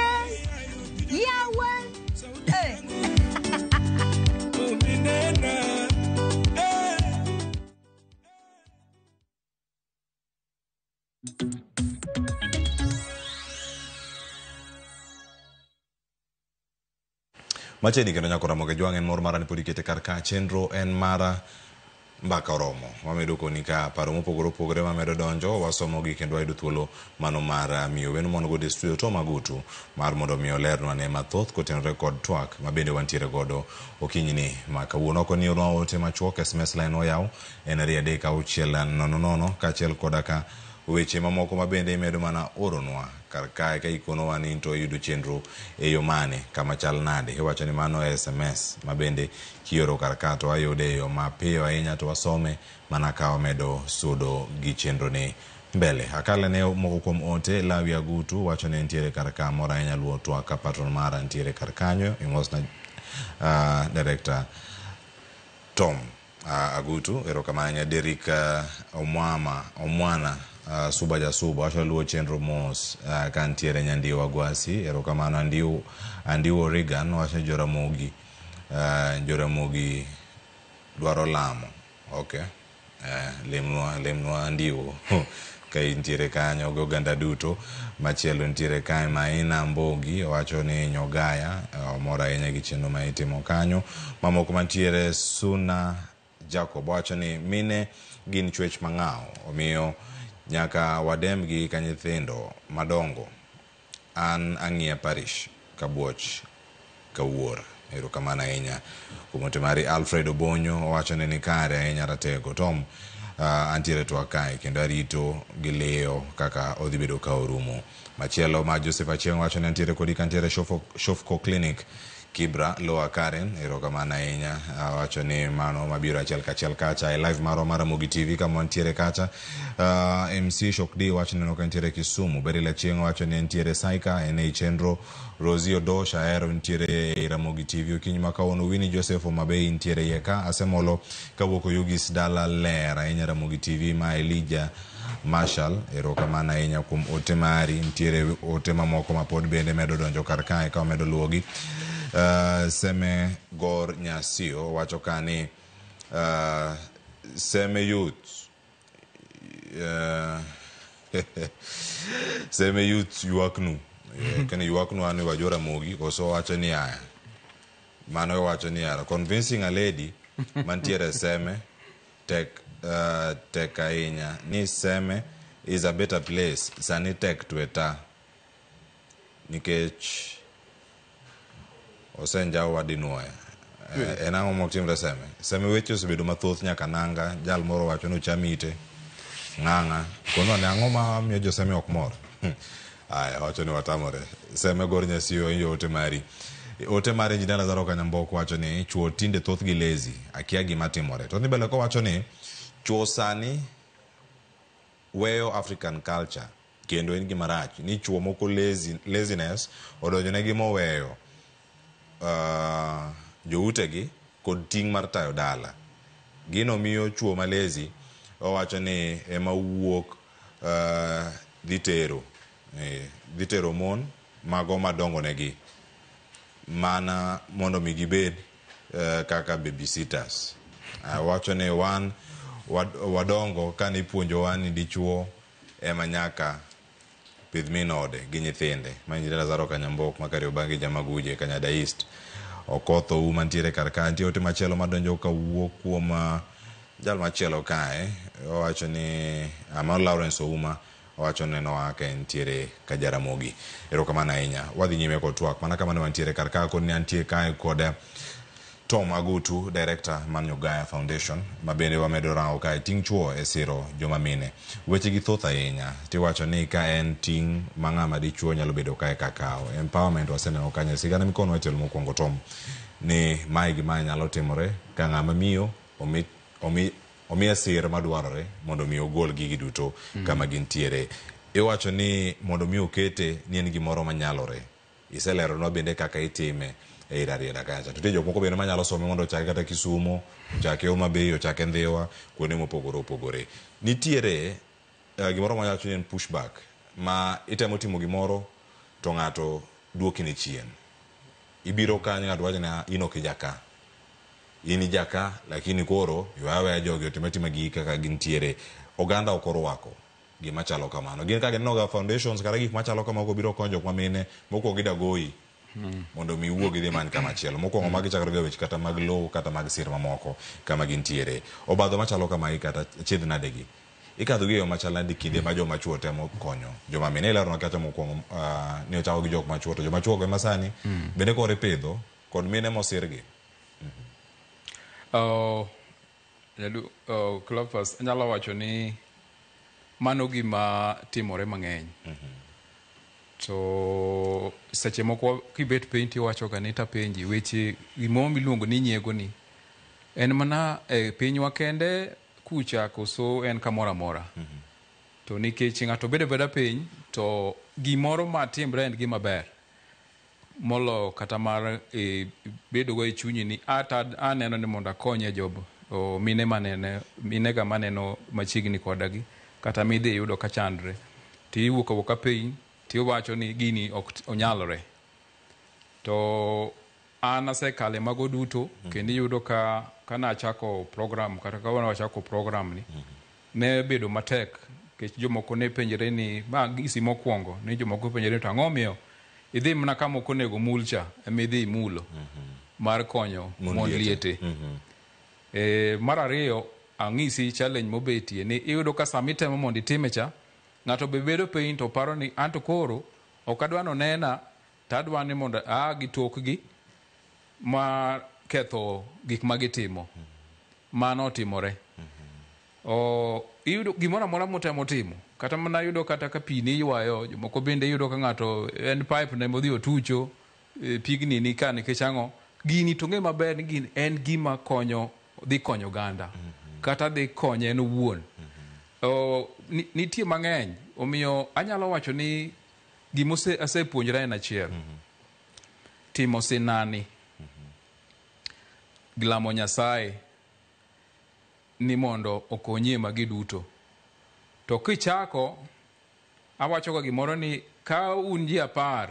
yawa. Eh. Machiegni kendo nyako Ramogi Ajwang' en mor mara ni pod ikete kar ka chenro en mara mbaka oromo. Wamedo koni ka paro mopogore opogore mamedo donjo wasomogi kendo wayudo thuolo mano mar miyo wendo mon godo e studio Tom Agutu mar mondo mi olernwa ne mathoth kotenore kod twak ma bende wantiere godo okinyini ma kawuono. Oko ni orwa ote machuok SMS line oyaw en 23600 kaachiel koda ka weche mamoko ma bende imedo mana oronwa kar kae ka ikonowa ni to iyudo chenro e yo mane kama chal nade. Iwacho ni mano SMS ma bende kioro kar ka to wayude e yo mapiyo ahinya to wasome mana ka wamedo sudo gi chenro ni mbele. Akale ne moko kuom ote Lawi Agutu wacho ni nitiere kar ka moro ahinya luwo twak ka patron mara nitiere kar kanyo. Imosna director Tom Agutu, erokamano ahinya. Derrick Omwana Suba Jasuba wacho luwo chenro mos ka nitiere Nyandiwa Gwasi, erokamano. Andiwo Regan wacho Joramogi Joramogi dwaro lamo. Okay. Lemnwa Andiwo ka intiere kanyo gi oganda duto. Machielo nitiere kae Maina Mbogi owacho ni Nyogaya omor ahinya gi chenro ma itimo kanyo. Mamoko mantiere Suna Jacob wacho ni mine gin chwech mang'aw, omiyo nyaka wademgi ka nyithindo madongo. An ang'iya parish kabuoch kawuor. Erokamano ahinya kuom ote mari. Alfred Obonyo owacho ni nikare ahinya ratego. Tom antiere twak kae kendo arito gi liyo kaka odhi bedo ka orumo. Machielo ma Joseph Achieng' wacho ni antiere kodi kantiere Shofco Clinic Kibra Lower Karen, erokamano ahinya. Wacho ni mano mabiro achiel kachiel kacha e live marwa mar Ramogi TV kama wantiere kacha. MC Shokdi wacho ni ka nitiere Kisumu. Beryl Achieng' wacho ni nitiere Saika en ei chenro. Rosie Odosh ahero nitiere e Ramogi TV okinyi ma kawuono. Winnie Joseph Omabei nitiere iye ka. Asemolo kawuok Oyugis dala ler ahinya Ramogi TV ma Elijah Marshall, erokamano ahinya kuom ote mari. Nitiere ote mamoko ma pod bende medo donjo kar kae ka wamedo luwogi. Seme Gor Nyasio wacho ka ni Seme Youth Seme Youth ywaknu. Kene ywaknu an wa Joramogi koso wacho ni aya. Mano wacho ni aya. Convincing a lady mantiere Seme tek ahinya ni Seme is a better place sani tek tweta nikech osenjaw wadinuoya. En ang'o mok timre Seme? Seme weche osebedo mathoth nyaka nanga. Jal moro wacho ni ocham ite ng'ang'a. Kono ne ang'o ma miyo jo Seme ok mor? Aya, wacho ni watamore. Seme Gor Nyasio injo ote mari. Ote mari Engineer Lazaro Kanyambok wacho ni chuo tinde thothgi lazy, akia gima timore. To ni bende kowacho ni chuo sani weyo African culture kendo en gima rach ni chuo moko laziness odonjonegi moweyo joutegi kod ting' mar tayo dala. Gino miyo chuo ma lazy owacho ni ema wuok dhi tero mon mago madongo negi mana mondo mi gibed kaka babysitters. Wacho ni wan wadongo kane ipuonjowa ni dichuo ema nyaka pidh min ode gi nyithinde. Ma Engineer Lazaro Kanyambok ma Kariobangi Jamaguje Kanyada East. Okoth Ouma nitiere kar ka. Nitie ote machielo madonjo kawuok kuom jal machielo kae. Owacho ni Amon Lawrence Ouma owacho ni noa ka entiere ka Jaramogi. Erokamano ahinya. Wadhi nyime kod twak. Mana kama ne wantiere kar ka kod ne antie kae kod Tom Agutu, Director mar Nyogaya Foundation, ma bende wamedo rango kae ting' chuo e siro joma mine. Weche gi thoth ahinya, tiwacho ni ka en ting' ma ng'ama dichuo nyalo bedo kae ka kawo. Empowerment waseneno kanyo, sigana mikonwa e tielo mokwongo Tom, ni mae gi mae nyalo timore ka ng'ama miyo omiye sir madwarore mondo mi ogol gigi duto kama gintiere. Iwacho ni mondo mi okete ni en gimoro manyalore. Iseleronwa bende kaka itime e Rarieda kacha. To nitie jok moko bende manyalo some mondo ochake kata Kisumo, ochake Homa Bay, ochake Ndhiwa, kuonde mopogore opogore. Nitiere gimoro mawacho ni en pushback, ma itemo timo gimoro to ng'ato duoki ni chien. Ibiro kanyo ng'ato wacho ni in ok ijaka. In ijaka, lakini koro ywa aweya jogi otim atima gigi kaka gintiere. Oganda ok orwako gima chalo kamano. Gin ka gineno ga foundations kata gik machalo kamago biro konyo jok mamine, mokwongo gidagoyi mondo mi iwuog idhi many kama chielo. Mokwongo magi chakore ga weche kata mag lowo kata mag sir mamoko kama gintiere. Obadho machalo kamagi kata chiedh nade gi. Ikadho gi e yo machal nade kinde ma joma chuo temo konyo joma mine. Ileronwa kacha mokwongo ni ochako gi jok machuo to joma chuo go ema sani bende koro ipidho kod mine mosirgi. Cleophas, anyalo wacho ni mano gima timore mang'eny. To seche moko kibet piny tiwacho ga ni tapenji weche gimoro miluongo ni nyiego ni en mana e pinywa kende kucha koso en kamoro amora. To nikech ng'ato bedo abeda piny to gimoro matimre en gima ber molo kata mar bedo go e chunyi ni ata aneno ni mondo akonye job o mine manene minega maneno machiegni koda gi kata midhi yudo ka chandre tiwuok awuoka piny tiwacho ni gini ok onyalore. To an asekale mago duto kendo iyudo ka kanachako program kata ka wachako program ni ne bedo matek nikech jomoko ne penjre ni ma gisi mokwongo ni jomoko penjre ni to ang'o miyo idhi mana kama ok onego mul cha ema idhi imulo mar konyo mond liete. Mar ariyo ang'isi challenge mobetie ni iyudo ka sama itemo mondo itime cha ng'ato be bedo piny to paro ni anto koro ok adwa nonena to adwa ni mondo aa gi tokgi mar ketho gik ma gitimo. Mano otimore. Iyudo gimoro amora motemo timo kata mana yudo kata ka pi ni ywayo jomoko bende iyudo ka ng'ato en pipe ne modhi otucho pigni ni ka nikech ang'o gini to ng'e maber ni gini en gima konyo dhi konyo oganda kata dhi konye en owuon. Nitie mang'eny omiyo anyalo wacho ni gima asepuonjra en achiel. Timo sinani lamo Nyasaye ni mondo okonyie magi duto. To kichako awacho ga gimoro ni ka un ji 10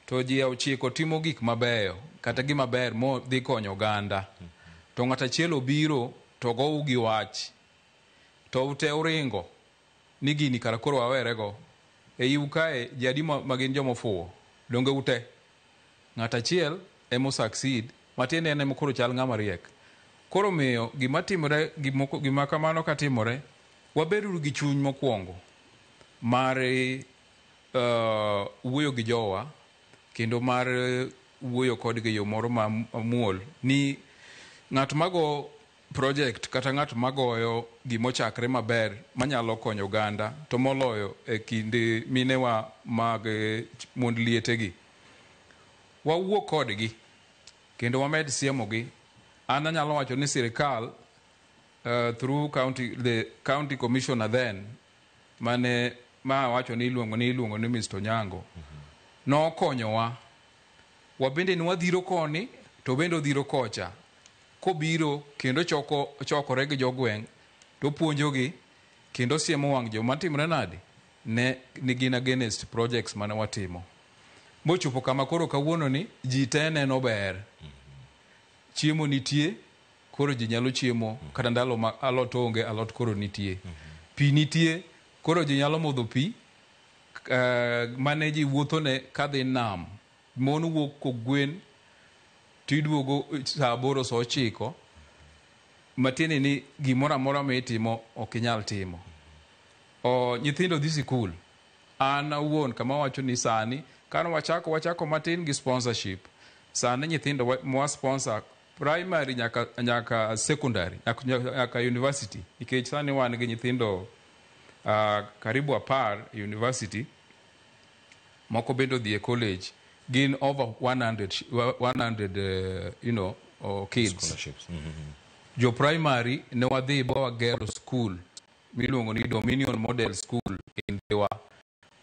to ji 9 timo gik mabeyo kata gima ber mo dhi konyo oganda to ng'at achiel obiro to gou gi wach to ute uringo ni gini kara koro wawerego e iu kae ji adi ma gin jomofuwo donge ute ng'at achiel emo succeed matiende en ema koro chal ng'ama riek. Koro miyo gima timore gima kamano katimore wabedo gi chuny mokwongo mar wuoyo gi jowa kendo mar wuoyo kodgi e yo moro mamuol ni ng'at mago project kata ng'at magoyo gimochakre maber manyalo konyo oganda to moloyo e kind minewa mag mond lietegi wawuo kodgi kendo wamed siemogi. An anyalo wacho ni sirikal through the county commissioner then mane ma wacho ni iluongo ni Mr. Onyango nokonyowa wabende ne wadhiro koni to bende odhiro kocha kobiro kendo chokore gi jogweng' to puonjogi kendo siemo wang' joma timore nade ne gin against projects mane watimo mochopo kama koro kawuono ni ji te neno ber. Chiemo nitie koro ji nyalo chiemo kata ndalo ma alot onge alot koro nitie. Pi nitie koro ji nyalo modho pi mane ji wuothone kadhi nam. Mon wuok kogwen tiduogo saa 8 saa 9 matiende ni gimoro amora mitimo ok inyal timo. Nyithindo dhi sikul. An awuon kama wacho ni sani kane wachako matin gi sponsorship. Sani nyithindo mwa sponsor Primary nyaka secondary, nyaka university, nikech sani wan gi nyithindo karibu 10 university, moko bende odhi e college, gin over 100 kids. Scholarships. Jo primary ne wadhi ba wagero school miluongo ni Dominion Model School in Dhiwa.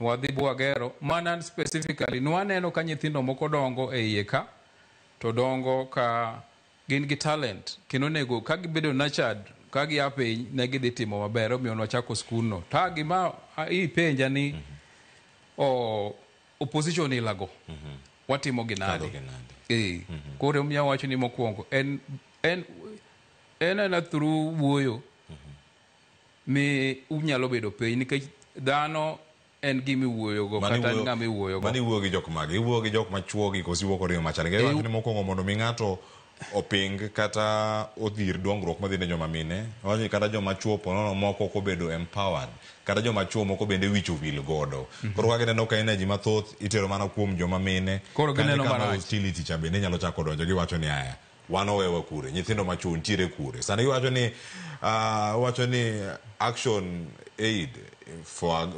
Wadhi ba wagero mana specifically nwaneno ka nyithindo moko dongo e iye ka to dongo ka gin gi talent kendo onego ka gibedo nurtured ka gia piny ne gidhi timo maber, omiyo nwachako skul no. Ta gima ipenja ni o opposition ilago watimo gi nade? Koro omiyo awacho ni mokwongo en ena through wuoyo mi unyalo bedo piny, nikech dhano en gima iwuoyogo kata en ng'ama iwuoyogo. Mano iwuoyo gi jok mage? Iwuoyo gi jok machuo gi koso iwuoyo kod yo machal? Nikech iwacho ni mokwongo mondo mi ng'ato oping kata odhir dongruok madhi ne joma mine, iwacho ni kata joma chuo ponono moko ok obedo empowered, kata joma chuo moko bende wich owil godo. Koro ka gineno ka energy mathoth itero mana kuom joma mine, Koro kanyo gineno kama marach. hostility cha bende nyalo chako donjo, giwacho ni aya, wan owewa kure, nyithindo machuo nitiere kure. Sani giwacho ni wacho ni action aid for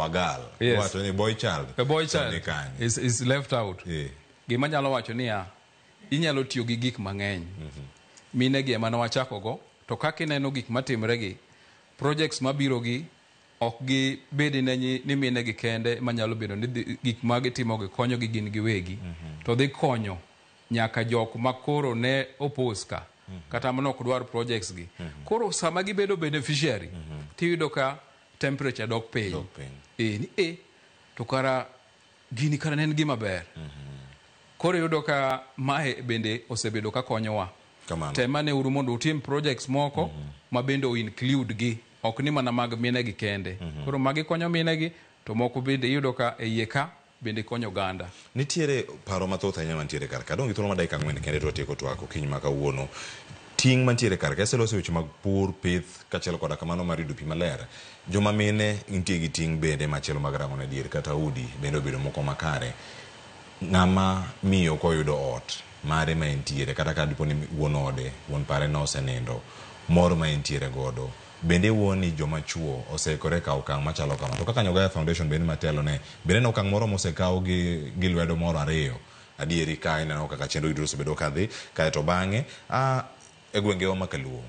a girl. Yes. Wacho ni boy child. A boy to child ni kanye. is left out. Gima nyalo wacho niya, inyalo tiyo gi gik mang'eny. Mine gi ema ne wachako go, to kaka ineno gik matimre gi, projects mabiro gi ok gi bedi ne ni mine gi kende manyalo bedo ni gik ma gitimo gi konyo gi gin giwegi. To dhi konyo nyaka jok ma koro ne oppose ka, kata mano ok dwar projects gi. Koro sama gibedo beneficiary, tiyudo ka temperature dok piny. Ni to kara gini kara ne en gima ber. Koro iyudo ka mae bende osebedo ka konyowa. Kamano. Temane uru mondo utim projects moko ma bende o include gi, ok ni mana mag mine gi kende. Koro magi konyo mine gi, to moko bende iyudo ka e iye ka bende konyo oganda. Nitiere paro mathoth ahinya mantiere kar ka. Adong' gi thuolo mar dakika 4 kende to watieko twak okinyi ma kawuono. Ting' mantiere kar ka, iseloso weche mag pur, pith, kaachiel koda kamano mar yudo pi maler. Joma mine nitie gi ting' bende machielo mag rango ne dier kata udi bende obedo moko makare. Ng'ama miyo koyudo ot mare ma entiere, kata ka dipo ni wuon ode, wuon pare ne osenindo, mor ma entiere godo, bende wuon ni joma chuo oseikore kawo okang' machalo kama. To kaka Nyogaya Foundation bende matelo ne, bende en okang' moro mosekaw gi lwedo moro ariyo. Adieri ka ineno kaka chenro duto osebedo kadhi, kaeto bang'e, e gwengewa ma kaluo,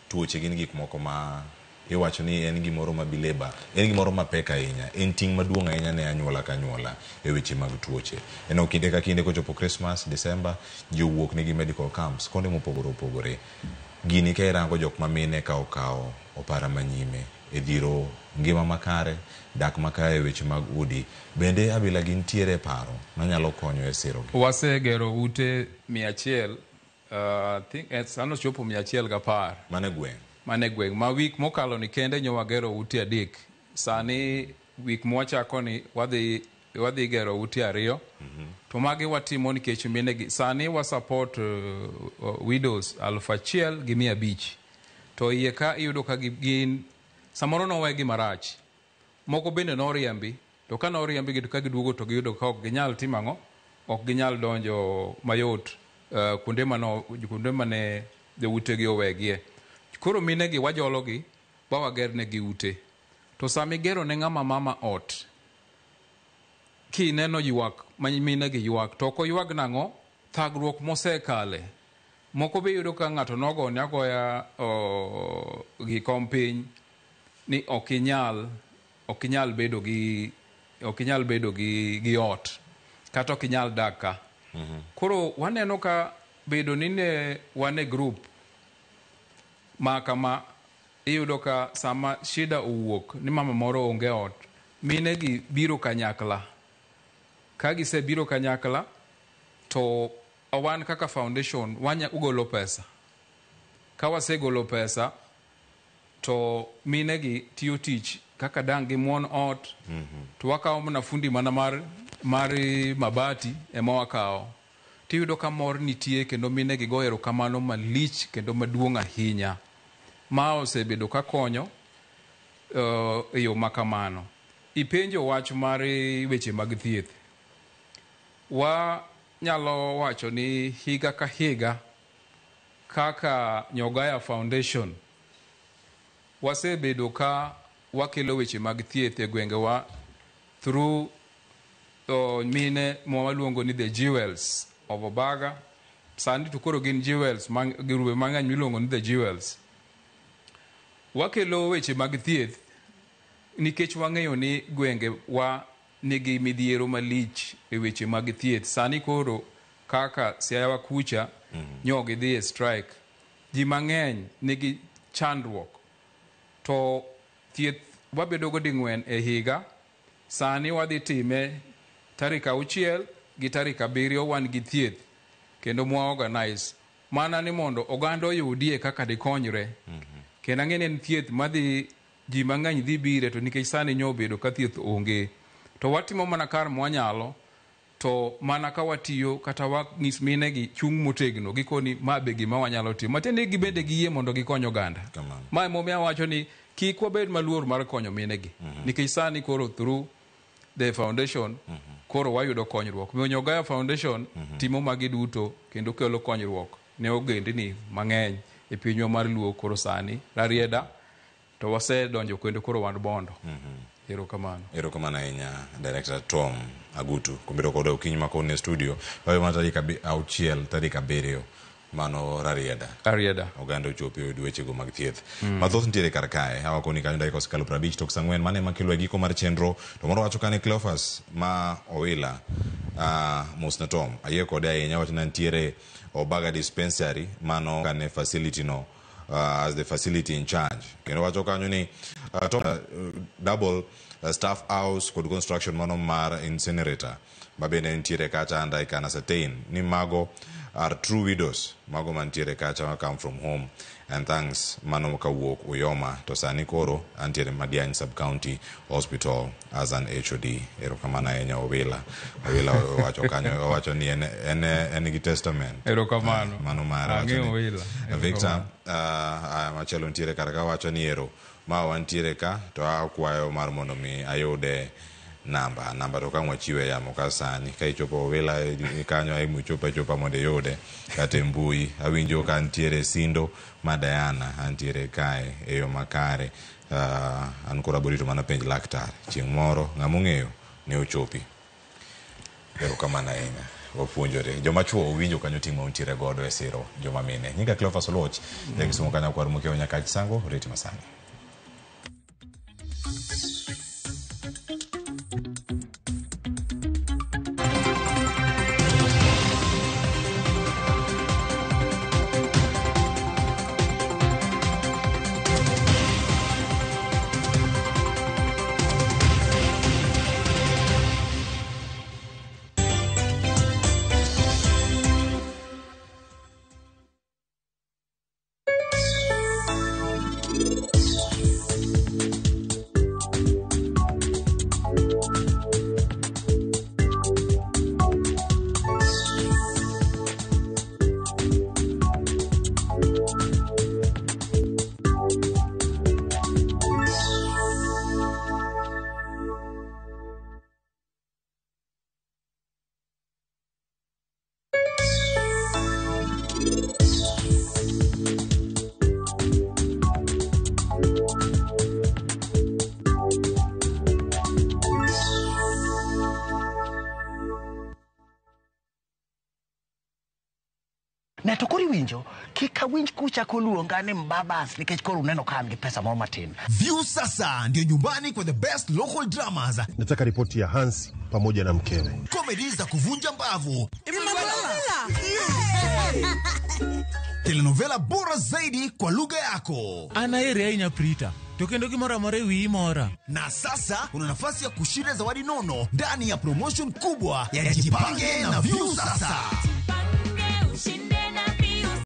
tuoche gin gik moko ma iwacho ni en gimoro ma bileba, en gimoro mapek ahinya, en ting' maduong' ahinya ne anyuola ka anyuola e weche mag tuoche. En kinde ka kinde kochopo Christmas, December, ji owuok nigi medical camps kuonde mopogore opogore. Gini ka irango jok ma mine ka okawo opara manyime e dhiro ngima makare, dak makare e weche mag udi, bende abila gintiere e paro manyalo konyo e siro gi. Wasegero ute 100, think, sano ochopo 110. Mane gweng'? Mane gweng'. Ma wik mokalo ni kende nyo wagero ute 3. Sani wik mwachako ni wadhi gero ute 2. To magi watimo nikech mine gi. Sani wa support widows 1,500. To iye ka iyudo ka gin samoro nowegi marach. Moko bende noriembi. To ka noriembi gi to ka giduogo to giyudo ka ok ginyal timo ang'o? Ok ginyal donjo mayot kuonde mane joutegi owegie. Koro mine gi wajologi ba wagernegi ute. To sama igero ne ng'ama mama ot, kineno ywak ma mine gi ywak, to ok oywag nang'o? Thagruok mosekale. Moko be iyudo ka ng'ato nogone agoya gi kom piny ni ok inyal bedo gi, ok inyal bedo gi ot, kata ok inyal dak ka. Koro waneno ka bedo ni ne wan e group ma kama, iyudo ka sama shida owuok ni mama moro onge ot, mine gi biro kanyakla. Ka gisebiro kanyakla, to wan kaka foundation wanya golo pesa. Ka wasegolo pesa, to mine gi tiyo tich kaka dang' gimuon ot, to wakawo mana fundi mana mar mabati ema wakawo. Tiyudo ka mor nitie kendo mine gi goyo erokamano malich kendo maduong' ahinya. Ma osebedo ka konyo e yo ma kamano. Ipenjo wach mar weche mag thieth. Wanyalo wacho ni higa ka higa kaka Nyogaya Foundation wasebedo ka wakelo weche mag thieth e gwengewa through mine ma waluongo ni the Jewels of Obaga. Sani to koro gin jewels, grube mang'eny miluongo ni the Jewels. Wakelo weche mag thieth nikech wang'eyo ni gwenge wa nigi midhiero malich e weche mag thieth. Sani koro kaka Siaya wa kucha nyo gidhi e strike, ji mang'eny nigi chandruok to thieth wabedo go ding'wen e higa. Sani wadhi time tarik 6 gi tarik 7 wan gi thieth kendo mwa organize mana ni mondo oganda oyudie kaka dikonyre. Kendo ang'e ni en thieth madhi ji mang'eny dhi bire, to nikech sani nyo obedo ka thieth onge, to watimo mana kar mwanyalo, to mana ka watiyo kata wang'is minegi chung' motegno gikoni ma be gima wanyalo timo, matiende ni gibende giyie mondo gikony oganda. Ma emomiyo awacho ni kik wabed maluor mar konyo minegi, nikech sani koro through the foundation koro wayudo konyruok. Miyo Nyogaya Foundation timo magi duto kendo kelo konyruok ne ogendni mang'eny e pinywa mar Luo. Koro sani Rarieda to wasedonjo kendo koro wan Bondo. Erokamano. Erokamano ahinya Director Tom Agutu kuom kodwa okinyi ma kawuono e studio. Wawe mana tarik 6 tarik 7 mano Rarieda. Rarieda. Oganda ochopi oyud wechego mag thieth. Mathoth nitiere kar kae. Awakoni kanyo dakika osekalo 50 tok saa 4 mano ema kelo e giko mar chenro. To moro wacho kane Cleophas ma Owila mosna Tom. Ayie kode ahinya wacho ni nitiere Obaga Dispensary mano kane facility no as the facility in charge. Kendo wacho kanyo ni Tom, double staff house kod construction mano mar incinerator ma bende nitiere kacha, and I can ascertain ni mago are true widows mago mantiere kacha ma come from home, and thanks mano kawuok Uyoma to sani koro antiere Madiany Sub County Hospital as an HOD. Erokamano ahinya Owila. Owila owacho kanyo, owacho ni en gi testament. Erokamano. Mano mare. Ang'eyo Owila. Victor machielo nitiere kar ka wacho ni ero ma wantiere ka to akwayo mar mondo mi ayude namba to kang' wachiwe yamo ka sani ka ichopo Owila kanyo ai muchopo achopa mondo iyude kata e mbui. Awinjo ka nitiere Sindo ma Diana antiere kae e yo makare. An koro aborito mana penj laktar chieng' moro ng'ama ong'eyo ne ochopi. Erokamano ahinya. Wapuonjore joma chuo owinjo kanyo ting' ma untiere godo e siro joma mine. Nyinga Cleophas Oluoch, ja Kisumu kanyo kwar mokiewo nyaka Sango, oriti masani. Ne to koro iwinjo kik awinj kuchako luonga ni mbabas nikech koro uneno ka an gi pesa moro matin. View sasa ndio nyumbani kwa the best local dramas. Nataka ripoti ya Hansi pamoja na mkewe. Comedy za kuvunja mbavu. Telenovela bora zaidi kwa lugha yako. Anaere ahinya Prita. To kendo gimoro amora e wiyi mora. Na sasa una nafasi ya kushinda zawadi nono ndani ya promotion kubwa ya Jipange na View Sasa.